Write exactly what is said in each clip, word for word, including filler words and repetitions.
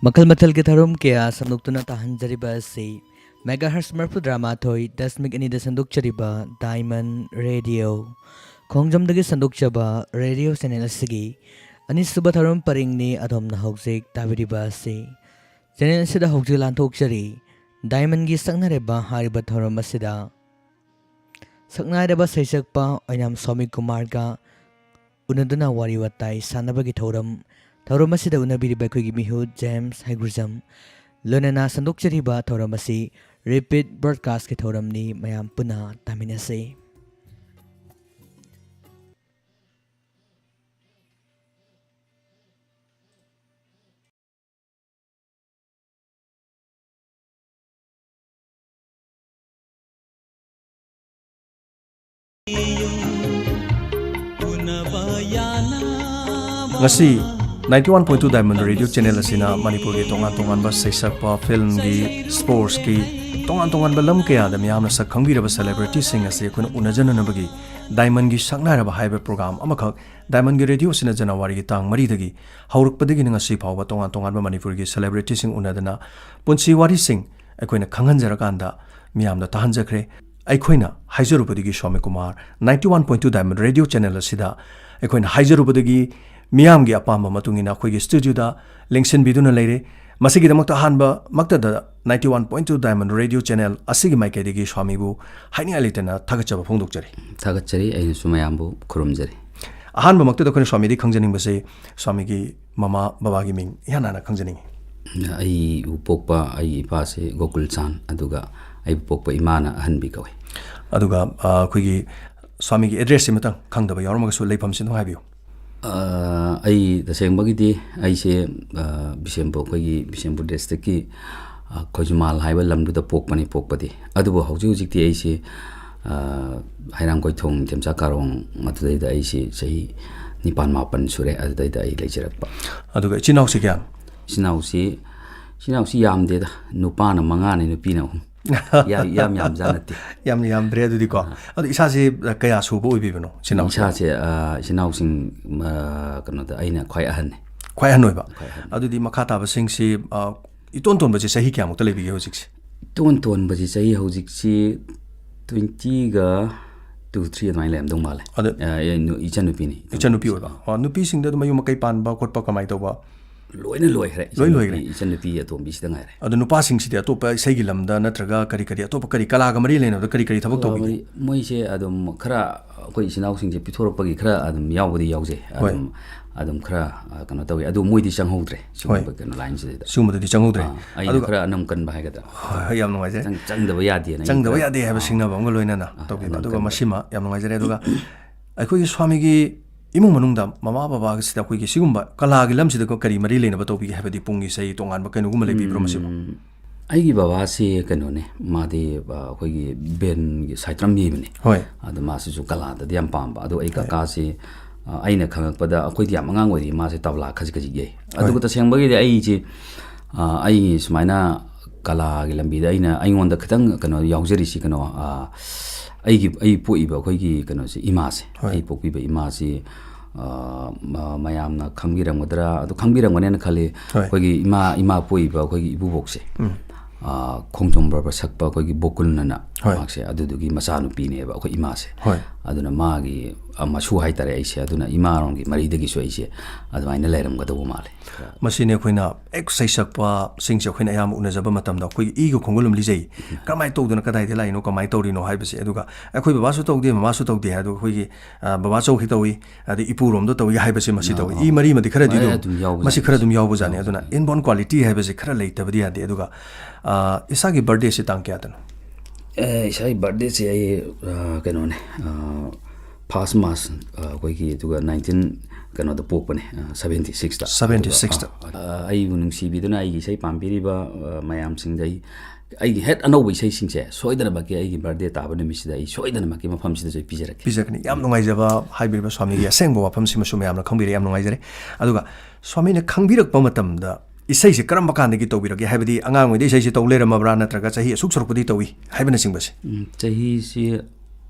ꯃꯈꯜ ꯃꯊꯦꯜꯒꯤ ꯊꯧꯔꯝ ꯀꯌꯥ ꯁꯟꯗꯣꯛꯇꯨꯅ ꯇꯥꯍꯟꯖꯔꯤꯕ ꯑꯁꯤ ꯃꯦꯒꯥꯍꯔꯁ ꯃꯔꯤꯐꯨꯇꯔꯥꯃꯥꯊꯣꯏ ꯗꯁꯃꯤꯛ ꯑꯅꯤꯗ ꯁꯟꯗꯣꯛꯆꯔꯤꯕ ꯗꯥꯏꯃꯟ ꯔꯦꯗꯤꯑꯣ ꯈꯣꯡꯖꯣꯝꯗꯒꯤ ꯁꯟꯗꯣꯛꯆꯕ ꯔꯦꯗꯤꯑꯣ ꯆꯦꯅꯦꯜ ꯑꯁꯤꯒꯤ ꯑꯅꯤꯁꯨꯕ ꯊꯧꯔꯝ ꯄꯔꯤꯡꯅꯤ ꯑꯗꯣꯝꯅ ꯍꯧꯖꯤꯛ ꯇꯥꯕꯤꯔꯤꯕ ꯑꯁꯤ꯫ ꯆꯦꯅꯦꯜ ꯑꯁꯤꯗ ꯍꯧꯖꯤꯛ ꯂꯥꯟꯊꯣꯛꯆꯔꯤ ꯗꯥꯏꯃꯟꯒꯤ ꯁꯛꯅꯥꯏꯔꯕ ꯍꯥꯏꯔꯤꯕ ꯊꯧꯔꯝ ꯑꯁꯤꯗ ꯁꯛꯅꯥꯏꯔꯕ ꯁꯩꯁꯛꯄ ꯑꯣꯏꯅꯥꯝ ꯁ꯭ꯋꯥꯃꯤ ꯀꯨꯃꯥꯔꯒ ꯎꯅꯗꯨꯅ ꯋꯥꯔꯤ ꯋꯥꯇꯥꯏ ꯁꯥꯟꯅꯕꯒꯤ ꯊꯧꯔꯝ꯫ ꯊꯧꯔꯝ ꯑꯁꯤꯗ ꯎꯅꯕꯤꯔꯤꯕ ꯑꯩꯈꯣꯏꯒꯤ ꯃꯤꯍꯨꯠ ꯖꯦꯝꯁ ꯍꯩꯒ꯭ꯔꯨꯖꯝ꯫ ꯂꯣꯏꯅꯅ ꯁꯟꯗꯣꯛꯆꯔꯤꯕ ꯊꯧꯔꯝ ꯑꯁꯤ ꯔꯤꯄꯤꯠ ꯕ꯭ꯔꯣꯗꯀꯥꯁꯀꯤ ꯊꯧꯔꯝꯅꯤ꯫ ꯃꯌꯥꯝ ꯄꯨꯟꯅ ꯇꯥꯃꯤꯟꯅꯁꯤ꯫ ꯉꯁꯤ ninety one point two Diamond Radio Channel ꯑꯁꯤꯅ ꯃꯅꯤꯄꯨꯔꯒꯤ ꯇꯣꯉꯥꯟ ꯇꯣꯉꯥꯟꯕ ꯁꯩꯁꯛꯄ, ꯐꯤꯜꯝꯒꯤ, ꯁ꯭ꯄꯣꯔꯠꯁꯀꯤ, ꯇꯣꯉꯥꯟ ꯇꯣꯉꯥꯟꯕ ꯂꯝ ꯀꯌꯥꯗ ꯃꯤꯌꯥꯝꯅ ꯁꯛ ꯈꯪꯕꯤꯔꯕ ꯁꯦꯂꯦꯕ꯭ꯔꯤꯇꯤꯁꯤꯡ ꯑꯁꯤ ꯑꯩꯈꯣꯏꯅ ꯎꯅꯖꯅꯅꯕꯒꯤ ꯗꯥꯏꯃꯟꯒꯤ ꯁꯛꯅꯥꯏꯔꯕ ꯍꯥꯏꯕ ꯄ꯭ꯔꯣꯒ꯭ꯔꯥꯝ ꯑꯃꯈꯛ ꯗꯥꯏꯃꯟꯒꯤ ꯔꯦꯗꯤꯑꯣ ꯑꯁꯤꯅ ꯖꯅꯋꯥꯔꯤꯒꯤ ꯇꯥꯡ ꯃꯔꯤꯗꯒꯤ ꯍꯧꯔꯛꯄꯗꯒꯤꯅ ꯉꯁꯤ ꯐꯥꯎꯕ ꯇꯣꯉꯥꯟ ꯇꯣꯉꯥꯟꯕ ꯃꯅꯤꯄꯨꯔꯒꯤ ꯁꯦꯂꯦꯕ꯭ꯔꯤꯇꯤꯁꯤꯡ ꯎꯅꯗꯅ ꯄꯨꯟꯁꯤ ꯋꯥꯔꯤꯁꯤꯡ ꯑꯩꯈꯣꯏꯅ ꯈꯪꯍꯟꯖꯔꯀꯥꯟꯗ ꯃꯤꯌꯥꯝꯗ ꯇꯥꯍꯟꯖꯈ꯭ꯔꯦ꯫ ꯑꯩꯈꯣꯏꯅ ꯍꯥꯏꯖꯔꯨꯕꯗꯒꯤ swami Kumar ninety one point two Diamond Radio Channel ꯑꯁꯤꯗ ꯑꯩꯈꯣꯏꯅ ꯍꯥꯏꯖꯔꯨꯕꯗꯒꯤ ꯃꯤꯌꯥꯝꯒꯤ ꯑꯄꯥꯝꯕ ꯃꯇꯨꯡ ꯏꯟꯅ ꯑꯩꯈꯣꯏꯒꯤ ꯁ꯭ꯇꯨꯗꯤꯑꯣꯗ ꯂꯦꯡꯁꯤꯟꯕꯤꯗꯨꯅ ꯂꯩꯔꯦ꯫ ꯃꯁꯤꯒꯤꯗꯃꯛꯇ ꯑꯍꯥꯟꯕꯃꯛꯇꯗ ninety one point two Diamond Radio Channel ꯑꯁꯤꯒꯤ ꯃꯥꯏꯀꯩꯗꯒꯤ ꯁ꯭ꯋꯥꯃꯤꯕꯨ ꯍꯥꯏꯅꯤꯡꯉꯥꯏ ꯂꯩꯇꯅ ꯊꯥꯒꯠꯆꯕ ꯐꯣꯡꯗꯣꯛꯆꯔꯤ꯫ ꯊꯥꯒꯠꯆꯔꯤ꯫ ꯑꯩꯅꯁꯨ ꯃꯌꯥꯝꯕꯨ ꯈꯨꯔꯨꯝꯖꯔꯤ꯫ ꯑꯍꯥꯟꯕꯃꯛꯇꯗ ꯑꯩꯈꯣꯏꯅ ꯁ꯭ꯋꯥꯃꯤꯗꯤ ꯈꯪꯖꯅꯤꯡꯕꯁꯦ ꯁ꯭ꯋꯥꯃꯤꯒꯤ ꯃꯃꯥ ꯕꯕꯥꯒꯤ ꯃꯤꯡ ꯏꯍꯥꯟ ꯍꯥꯟꯅ ꯈꯪꯖꯅꯤꯡꯉꯤ꯫ ꯑꯩꯕꯨ ꯄꯣꯛꯄ ꯑꯩꯒꯤ ꯏꯄꯥꯁꯦ ꯒꯣꯀꯨꯜ ꯆꯥꯟ, ꯑꯗꯨꯒ ꯑꯩꯕꯨ ꯄꯣꯛꯄ ꯏꯃꯥꯅ ꯑꯍꯟꯕꯤ ꯀꯧꯏ꯫ ꯑꯗꯨꯒ, ꯑ, ꯑꯩꯈꯣꯏꯒꯤ ꯁ꯭ꯋꯥꯃꯤꯒꯤ ꯑꯦꯗ꯭ꯔꯦꯁꯁꯤꯃꯇꯪ ꯈꯪꯗꯕ ꯌꯥꯎꯔꯝꯃꯒꯁꯨ ꯂꯩꯐꯝꯁꯤ ꯑꯗꯨꯝ ꯍꯥꯏꯕꯤꯌꯨ꯫ ꯑ, ꯑꯩ ꯇꯁꯦꯡꯕꯒꯤꯗꯤ ꯑꯩꯁꯦ, ꯑ, ꯕꯤꯁꯦꯝꯄꯨꯔ, ꯑꯩꯈꯣꯏꯒꯤ ꯕꯤꯁꯦꯝꯄꯨꯔ ꯗꯤꯁꯇ꯭ꯔꯤꯛꯀꯤ, ꯑ, ꯈꯣꯏꯖꯨꯃꯥꯜ ꯍꯥꯏꯕ ꯂꯝꯗꯨꯗ ꯄꯣꯛꯄꯅꯤ ꯄꯣꯛꯄꯗꯤ꯫ ꯑꯗꯨꯕꯨ ꯍꯧꯖꯤꯛ ꯍꯧꯖꯤꯛꯇꯤ ꯑꯩꯁꯦ, ꯑ, ꯍꯩꯔꯥꯡꯒꯣꯏꯊꯣꯡ ꯏꯊꯦꯝꯆꯥ ꯀꯥꯔꯣꯡ ꯑꯗꯨꯗꯩꯗ ꯑꯩꯁꯦ ꯆꯍꯤ ꯅꯤꯄꯥꯟ ꯃꯥꯄꯟ ꯁꯨꯔꯦ ꯑꯗꯨꯗꯩꯗ ꯑꯩ ꯂꯩꯖꯔꯛꯄ꯫ ꯑꯗꯨꯒ ꯏꯆꯤꯟ ꯏꯅꯥꯎꯁꯤ ꯀꯌꯥꯅꯣ? ꯏꯆꯤꯟ ꯏꯅꯥꯎꯁꯤ, ꯏꯆꯤꯟ ꯏꯅꯥꯎꯁꯤ ꯌꯥꯝꯗꯦꯗ, ꯅꯨꯄꯥꯅ ꯃꯉꯥꯅꯤ, ꯅꯨꯄꯤꯅ ꯑꯍꯨꯝ꯫ ꯌꯥ-, ꯌꯥꯝ ꯌꯥꯝꯖꯥꯠ ꯅꯠꯇꯦ꯫ ꯌꯥꯝ ꯌꯥꯝꯗ꯭ꯔꯦ ꯑꯗꯨꯗꯤꯀꯣ꯫ ꯑꯥ꯫ ꯑꯗꯣ ꯏꯁꯥꯁꯦ, ꯑ, ꯀꯌꯥ ꯁꯨꯕ ꯑꯣꯏꯕꯤꯕꯅꯣ ꯏꯆꯤꯟ ꯏꯅꯥꯎꯁꯦ? ꯏꯁꯥꯁꯦ, ꯑ, ꯏꯆꯤꯟ ꯏꯅꯥꯎꯁꯤꯡ, ꯑ, ꯀꯩꯅꯣꯗ ꯑꯩꯅ ꯈ꯭ꯋꯥꯏ ꯑꯍꯟꯅꯤ꯫ ꯈ꯭ꯋꯥꯏ ꯑꯍꯟ ꯑꯣꯏꯕ꯫ ꯈ꯭ꯋꯥꯏ ꯑꯍꯟ꯫ ꯑꯗꯨꯗꯤ ꯃꯈꯥ ꯇꯥꯕꯁꯤꯡꯁꯤ, ꯑ, ꯏꯇꯣꯟ ꯇꯣꯟꯕꯁꯤ ꯆꯍꯤ ꯀꯌꯥꯃꯨꯛꯇ ꯂꯩꯕꯤꯒꯦ ꯍꯧꯖꯤꯛꯁꯦ? ꯏꯇꯣꯟ ꯇꯣꯟꯕꯁꯤ ꯆꯍꯤ ꯍꯧꯖꯤꯛꯁꯤ twenty-two, three ꯑꯗꯨꯃꯥꯏꯅ ꯂꯩꯔꯝꯗꯧ ꯃꯥꯜꯂꯦ꯫ ꯑꯗ ꯑ, ꯑꯩ ꯅꯨ-, ꯏꯆꯟꯅꯨꯄꯤꯅꯤ꯫ ꯏꯆꯟꯅꯨꯄꯤ ꯑꯣꯏꯕ꯫ ꯑ, ꯅꯨꯄꯤꯁꯤꯡꯗ ꯑꯗꯨꯝ ꯃꯌꯨꯝ ꯃꯀꯩ ꯄꯥꯟꯕ ꯈꯣꯠꯄ ꯀꯃꯥꯏꯅ ꯇꯧꯕ? ꯂꯣꯏꯅ ꯂꯣꯏꯈ꯭ꯔꯦ꯫ ꯂꯣꯏ ꯂꯣꯏꯈ꯭ꯔꯦ꯫ ꯏꯆꯟꯅꯨꯄꯤ, ꯏꯆꯟꯅꯨꯄꯤ ꯑꯇꯣꯝꯕꯤꯁꯤꯗ ꯉꯥꯏꯔꯦ꯫ ꯑꯗꯣ ꯅꯨꯄꯥꯁꯤꯡꯁꯤꯗꯤ ꯑꯇꯣꯞꯄ ꯏꯁꯩꯒꯤ ꯂꯝꯗ ꯅꯠꯇ꯭ꯔꯒ ꯀꯔꯤ ꯀꯔꯤ ꯑꯇꯣꯞꯄ ꯀꯔꯤ ꯀꯂꯥꯒ ꯃꯔꯤ ꯂꯩꯅꯕꯗ ꯀꯔꯤ ꯀꯔꯤ ꯊꯕꯛ ꯀꯂꯥ ꯇꯧꯕꯤꯒꯦ? ꯃꯔꯤ-, ꯃꯣꯏꯁꯦ ꯑꯗꯨꯝ ꯈꯔ ꯑꯩꯈꯣꯏ ꯏꯆꯤꯟ ꯏꯅꯥꯎꯁꯤꯡꯁꯦ ꯄꯤꯊꯣꯔꯛꯄꯒꯤ ꯈꯔ ꯑꯗꯨꯝ ꯌꯥꯎꯕꯗꯤ ꯌꯥꯎꯖꯩ꯫ ꯍꯣꯏ꯫ ꯑꯗꯨꯝ, ꯑꯗꯨꯝ ꯈꯔ, ꯑ, ꯀꯩꯅꯣ ꯇꯧꯋꯤ꯫ ꯑꯗꯨ ꯃꯣꯏꯗꯤ ꯆꯪꯍꯧꯗ꯭ꯔꯦ ꯁꯤꯒꯨꯝꯕ ꯍꯣꯏ꯫ ꯀꯩꯅꯣ ꯂꯥꯏꯟꯁꯤꯗꯩꯗ꯫ ꯁꯤꯒꯨꯝꯕꯗꯗꯤ ꯆꯪꯍꯧꯗ꯭ꯔꯦ꯫ ꯑꯥ, ꯑꯩꯅ ꯑꯗꯨꯒ ꯈꯔ ꯑꯅꯝ ꯀꯟꯕ ꯍꯥꯏꯒꯗ꯭ꯔꯥ? ꯍꯣꯏ, ꯍꯣꯏ, ꯌꯥꯝ ꯅꯨꯡꯉꯥꯏꯖꯩ꯫ ꯆꯪ-, ꯆꯪꯗꯕ ꯌꯥꯗꯦꯅ ꯑꯩꯅ ꯆꯪꯗꯕ ꯈꯔ ꯌꯥꯗꯦ ꯍꯥꯏꯕ ꯑꯥ꯫ ꯁꯤꯡꯅꯕ ꯑꯃꯒ ꯂꯣꯏꯅꯅ ꯑꯥ, ꯇꯧꯕꯤꯕ꯫ ꯑꯅꯝ ꯑꯗꯨꯒ ꯀꯟꯕ꯫ ꯃꯁꯤꯃ ꯌꯥꯝ ꯅꯨꯡꯉꯥꯏꯖꯔꯦ꯫ ꯑꯗꯨꯒ ꯑꯩꯈꯣꯏꯒꯤ ꯁ꯭ꯋꯥꯃꯤꯒꯤ ꯏꯃꯨꯡ ꯃꯅꯨꯡꯗ ꯃꯃꯥ ꯕꯕꯥꯒꯁꯤꯗ ꯑꯩꯈꯣꯏꯒꯤ ꯁꯤꯒꯨꯝꯕ ꯀꯂꯥꯒꯤ ꯂꯝꯁꯤꯗ ꯀꯔꯤ ꯃꯔꯤ ꯂꯩꯅꯕ ꯇꯧꯕꯤꯒꯦ ꯍꯥꯏꯕꯗꯤ ꯄꯨꯡ ꯏꯁꯩ ꯇꯣꯉꯥꯟꯕ ꯀꯩꯅꯣꯒꯨꯝꯕ ꯂꯩꯕꯤꯕ꯭ꯔꯣ ꯃꯁꯤꯕꯨ? ꯎꯝ, ꯑꯩꯒꯤ ꯕꯕꯥꯁꯤ ꯀꯩꯅꯣꯅꯦ, ꯃꯥꯗꯤ, ꯑ, ꯑꯩꯈꯣꯏꯒꯤ ꯕꯦꯟꯒꯤ ꯁꯥꯏꯠ ꯗ꯭ꯔꯝ ꯌꯩꯕꯅꯦ꯫ ꯍꯣꯏ꯫ ꯑꯗꯣ ꯃꯥꯁꯤꯁꯨ ꯀꯂꯥꯗꯗꯤ ꯌꯥꯝ ꯄꯥꯝꯕ꯫ ꯑꯗꯣ ꯑꯩ ꯍꯣꯏ꯫ ꯀꯀꯥꯁꯤ, ꯑ, ꯑꯩꯅ ꯈꯪꯉꯛꯄꯗ ꯑꯩꯈꯣꯏꯗꯤ ꯌꯥꯝ ꯑꯉꯥꯡ ꯑꯣꯏꯔꯤ, ꯃꯥꯁꯦ ꯇꯕ꯭ꯂꯥ ꯈꯖꯤꯛ ꯈꯖꯤꯛ ꯌꯩ꯫ ꯍꯣꯏ꯫ ꯑꯗꯨꯒ ꯇꯁꯦꯡꯕꯒꯤꯗꯤ ꯑꯩꯁꯤ, ꯑ, ꯑꯩ ꯁꯨꯃꯥꯏꯅ ꯀꯂꯥꯒꯤ ꯂꯝꯕꯤꯗ ꯑꯩꯅ, ꯑꯩꯉꯣꯟꯗ ꯈꯤꯇꯪ ꯀꯩꯅꯣ ꯌꯥꯎꯖꯔꯤꯁꯤ ꯀꯩꯅꯣ, ꯑ, ꯑꯩꯒꯤ, ꯑꯩ ꯄꯣꯛꯏꯕ ꯑꯩꯈꯣꯏꯒꯤ ꯀꯩꯅꯣꯁꯦ, ꯏꯃꯥꯁꯦ, ꯍꯣꯏ꯫ ꯑꯩ ꯄꯣꯛꯄꯤꯕ ꯏꯃꯥꯁꯤ, ꯑ, ꯃ-, ꯃꯌꯥꯝꯅ ꯈꯪꯕꯤꯔꯝꯒꯗ꯭ꯔꯥ, ꯑꯗꯨ ꯈꯪꯕꯤꯔꯝꯒꯅꯦꯅ ꯈꯜꯂꯤ꯫ ꯍꯣꯏ꯫ ꯑꯩꯈꯣꯏꯒꯤ ꯏꯃꯥ, ꯏꯃꯥ ꯄꯣꯛꯏꯕ ꯑꯩꯈꯣꯏꯒꯤ ꯏꯄꯨꯕꯣꯛꯁꯦ, ꯎꯝ꯫ ꯑ, ꯈꯣꯡꯖꯣꯝ ꯄꯔꯕ ꯁꯛꯄ ꯑꯩꯈꯣꯏꯒꯤ ꯕꯣꯀꯨꯜꯅꯅ ꯍꯣꯏ꯫ ꯃꯍꯥꯛꯁꯦ ꯑꯗꯨꯗꯨꯒꯤ ꯃꯆꯥꯅꯨꯄꯤꯅꯦꯕ ꯑꯩꯈꯣꯏ ꯏꯃꯥꯁꯦ꯫ ꯍꯣꯏ꯫ ꯑꯗꯨꯅ ꯃꯥꯒꯤ, ꯑ, ꯃꯁꯨ ꯍꯥꯏꯇꯥꯔꯦ ꯑꯩꯁꯦ꯫ ꯑꯗꯨꯅ ꯏꯃꯥꯔꯣꯝꯒꯤ ꯃꯔꯤꯗꯒꯤꯁꯨ ꯑꯩꯁꯦ ꯑꯗꯨꯃꯥꯏꯅ ꯂꯩꯔꯝꯒꯗꯧꯕ ꯃꯥꯜꯂꯦ꯫ ꯃꯁꯤꯅꯤ ꯑꯩꯈꯣꯏꯅ ꯍꯦꯛ ꯁꯩꯁꯛꯄꯁꯤꯡꯁꯦ ꯑꯩꯈꯣꯏꯅ ꯑꯌꯥꯝꯕ ꯎꯅꯖꯕ ꯃꯇꯝꯗ ꯑꯩꯈꯣꯏꯒꯤ ꯏꯒ ꯈꯣꯡꯒꯨꯜ ꯑꯃ ꯂꯤꯖꯩ꯫ ꯎꯝ꯫ ꯀꯔꯝꯍꯥꯏꯅ ꯇꯧꯗꯅ ꯀꯗꯥꯏꯗ ꯂꯥꯛꯏꯅꯣ, ꯀꯃꯥꯏꯅ ꯇꯧꯔꯤꯅꯣ ꯍꯥꯏꯕꯁꯦ꯫ ꯑꯗꯨꯒ ꯑꯩꯈꯣꯏ ꯕꯕꯥꯁꯨ ꯇꯧꯗꯦ, ꯃꯃꯥꯁꯨ ꯇꯧꯗꯦ ꯍꯥꯏ꯫ ꯑꯗꯨꯒ ꯑꯩꯈꯣꯏꯒꯤ, ꯑ, ꯕꯕꯥ ꯆꯧꯈꯤ ꯇꯧꯏ, ꯑꯗꯩ ꯏꯄꯨꯔꯣꯝꯗ ꯇꯧꯏ ꯍꯥꯏꯕꯁꯦ ꯃꯁꯤ ꯑꯥ, ꯇꯧꯏ꯫ ꯑꯥ꯫ ꯏ ꯃꯔꯤꯃꯗꯤ ꯈꯔꯗꯤ ꯃꯥꯅꯦ, ꯑꯗꯨꯝ, ꯑꯗꯨꯝ ꯌꯥꯎꯕꯖꯥꯠꯅꯤ, ꯃꯁꯤ ꯈꯔ ꯑꯗꯨꯝ ꯌꯥꯎꯕꯖꯥꯠꯅꯤ꯫ ꯑꯗꯨꯅ ꯌꯥꯎꯕꯖꯥꯠꯅꯤ꯫ Inborn quality ꯍꯥꯏꯕꯁꯦ ꯈꯔ ꯂꯩꯇꯕꯗꯤ ꯌꯥꯗꯦ꯫ ꯑꯗꯨꯒ, ꯑ, ꯏꯁꯥꯒꯤ birthdayꯁꯤ ꯇꯥꯡ ꯀꯌꯥꯗꯅꯣ? ꯑꯦ, ꯏꯁꯥꯒꯤ birthdayꯁꯦ ꯑꯩ, ꯑ, ꯀꯩꯅꯣꯅꯦ, ꯑ, first March, ꯑ, ꯑꯩꯈꯣꯏꯒꯤ, ꯑꯗꯨꯒ nineteen ꯀꯩꯅꯣꯗ ꯄꯣꯛꯄꯅꯦ, ꯑ, seventy sixꯇ꯫ Seventy sixꯇ꯫ ꯑꯗꯨꯒ, ꯑ, ꯑ, ꯑꯩꯕꯨ ꯅꯨꯡꯁꯤꯕꯤꯗꯨꯅ ꯑꯩꯒꯤ ꯏꯁꯩ ꯄꯥꯝꯕꯤꯔꯤꯕ, ꯑ, ꯃꯌꯥꯝꯁꯤꯡꯗ ꯑꯩ, ꯑꯩꯒꯤ ꯍꯦꯛ ꯑꯅꯧꯕ ꯏꯁꯩꯁꯤꯡꯁꯦ ꯁꯣꯏꯗꯅꯃꯛꯀꯤ ꯑꯩꯒꯤ birthday ꯇꯥꯕ ꯅꯨꯃꯤꯠꯁꯤꯗ ꯑꯩ ꯁꯣꯏꯗꯅꯃꯛꯀꯤ ꯃꯐꯝꯁꯤꯗꯁꯨ ꯑꯩ ꯄꯤꯖꯔꯛꯀꯦ꯫ ꯄꯤꯖꯔꯛꯀꯅꯤ꯫ ꯌꯥꯝ ꯅꯨꯡꯉꯥꯏꯖꯕ ꯍꯥꯏꯕꯤꯔꯤꯕ ꯁ꯭ꯋꯥꯃꯤꯒꯤ ꯑꯁꯦꯡꯕ ꯋꯥꯐꯝꯁꯤꯃꯁꯨ ꯃꯌꯥꯝꯅ ꯈꯪꯕꯤꯔꯦ꯫ ꯌꯥꯝ ꯅꯨꯡꯉꯥꯏꯖꯔꯦ꯫ ꯑꯗꯨꯒ ꯁ꯭ꯋꯥꯃꯤꯅ ꯈꯪꯕꯤꯔꯛꯄ ꯃꯇꯝꯗ ꯏꯁꯩꯁꯦ ꯀꯔꯝꯕ ꯀꯥꯟꯗꯒꯤ ꯇꯧꯕꯤꯔꯛꯀꯦ? ꯍꯥꯏꯕꯗꯤ ꯑꯉꯥꯡ ꯑꯣꯏꯔꯤꯉꯩꯗ ꯏꯁꯩꯁꯦ ꯇꯧ ꯂꯩꯔꯝꯃꯕ꯭ꯔꯥ, ꯅꯠꯇ꯭ꯔꯒ ꯆꯍꯤ ꯑꯁꯨꯛ ꯁꯨꯔꯛꯄꯗꯒꯤ ꯇꯧꯏ ꯍꯥꯏꯕꯅꯆꯤꯡꯕꯁꯦ? ꯎꯝ, ꯆꯍꯤꯁꯤ,